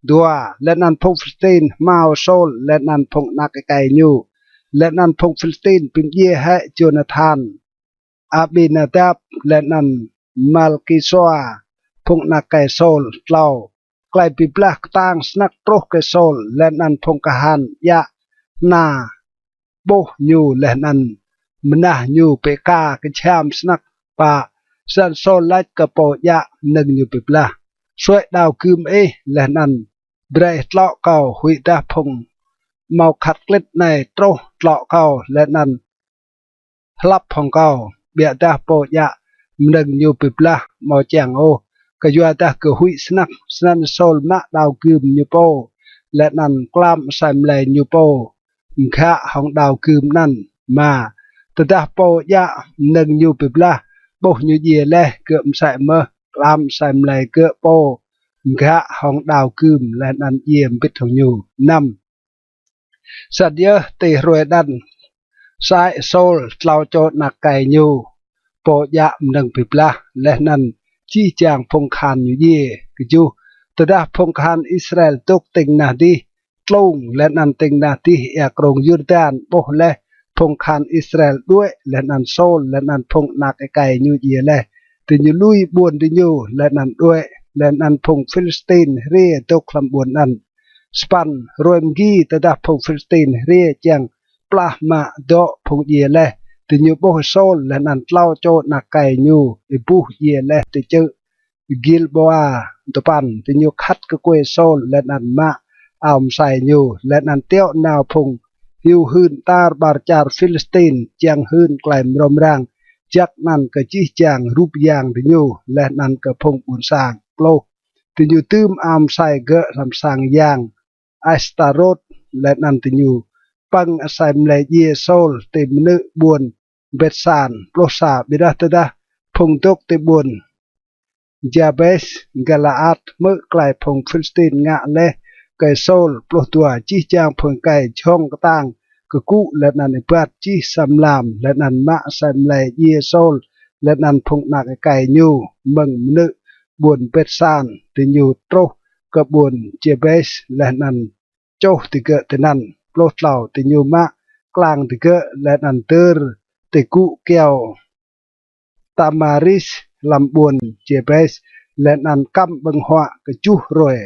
Dua. Leh anăn phung Philistin hmao Sôl leh anăn phung anak êkei ñu, leh anăn phung Philistin bi mdjiê hĕ Jonathan, Abinadab, leh anăn Malkisua, phung anak êkei Sôl. Tlâo. Klei bi blah ktang snăk truh kơ Sôl leh anăn phung kahan djă hna ƀuh ñu leh anăn mnah ñu bi êka kjham snăk. Pă. Snăn Sôl lač kơ pô djă mnơ̆ng ñu bi blah: Suê̆ đao gưm ih leh anăn brei tlŏ kâo, huĭdah phung mâo khăt klĭt anei truh tlŏ kâo leh anăn hlăp hŏng kâo. Ƀiădah pô djă mnơ̆ng ñu bi blah amâo čiăng ôh, kyuadah gơ̆ huĭ snăk. Snăn Sôl mă đao gưm ñu pô, leh anăn klam asei mlei ñu pô mghă hŏng đao gưm anăn. Êma. Tơdah pô djă mnơ̆ng ñu bi blah ƀuh ñu djiê leh, gơ̆ msĕ mơh klam asei mlei gơ̆ pô mghă hŏng đao gưm leh anăn djiê mbĭt hŏng ñu. Năm. Snăn yơh ti hruê anăn, sa ai Sôl, tlâo čô anak êkei ñu, pô djă mnơ̆ng bi blah, leh anăn jih jang phung kahan ñu djiê. Kjuh. Tơdah phung kahan Israel dôk tĭng nah dih tlung, leh anăn tĭng nah dih êa krông Yurdan, ƀuh leh phung kahan Israel đuĕ, leh anăn Sôl leh anăn phung anak êkei ñu djiê leh, diñu lui ƀuôn diñu leh anăn đuĕ, leh anăn phung Philistin hriê dôk hlăm ƀuôn anăn. Sa păn. Hruê mgi, tơdah phung Philistin hriê čiăng plah mă dŏ phung djiê leh, diñu ƀuh Sôl leh anăn tlâo čô anak êkei ñu êbuh djiê leh ti čư̆ Gilboa. Dua păn. Diñu khăt kkuê Sôl leh anăn mă ao msei ñu, leh anăn tiŏ nao phung hiu hưn tar ƀar čar Philistin čiăng hưn klei mrâo mrang jăk anăn kơ jih jang rup yang diñu leh anăn kơ phung ƀuôn sang. Pluh. Diñu dưm ao msei gơ̆ hlăm sang yang Astarôt, leh anăn diñu pơ̆ng asei mlei djiê Sôl ti mnư̆ ƀuôn Bêtsan. Pluh sa. Ƀiădah tơdah phung dôk ti ƀuôn Jabes Galaat hmư̆ klei phung Philistin ngă leh kơ Sôl, pluh dua, jih jang phung êkei jhŏng ktang kgŭ leh anăn êbat jih sa mlam, leh anăn mă asei mlei djiê Sôl leh anăn phung anak êkei ñu mơ̆ng mnư̆ ƀuôn Bêtsan. Diñu truh kơ ƀuôn Jabes leh anăn čuh digơ̆ tinăn. Pluh tlâo. Diñu mă klang digơ̆ leh anăn dơr ti gŭ kyâo tamaris hlăm ƀuôn Jabes, leh anăn kăm ƀơ̆ng huă kjuh hruê.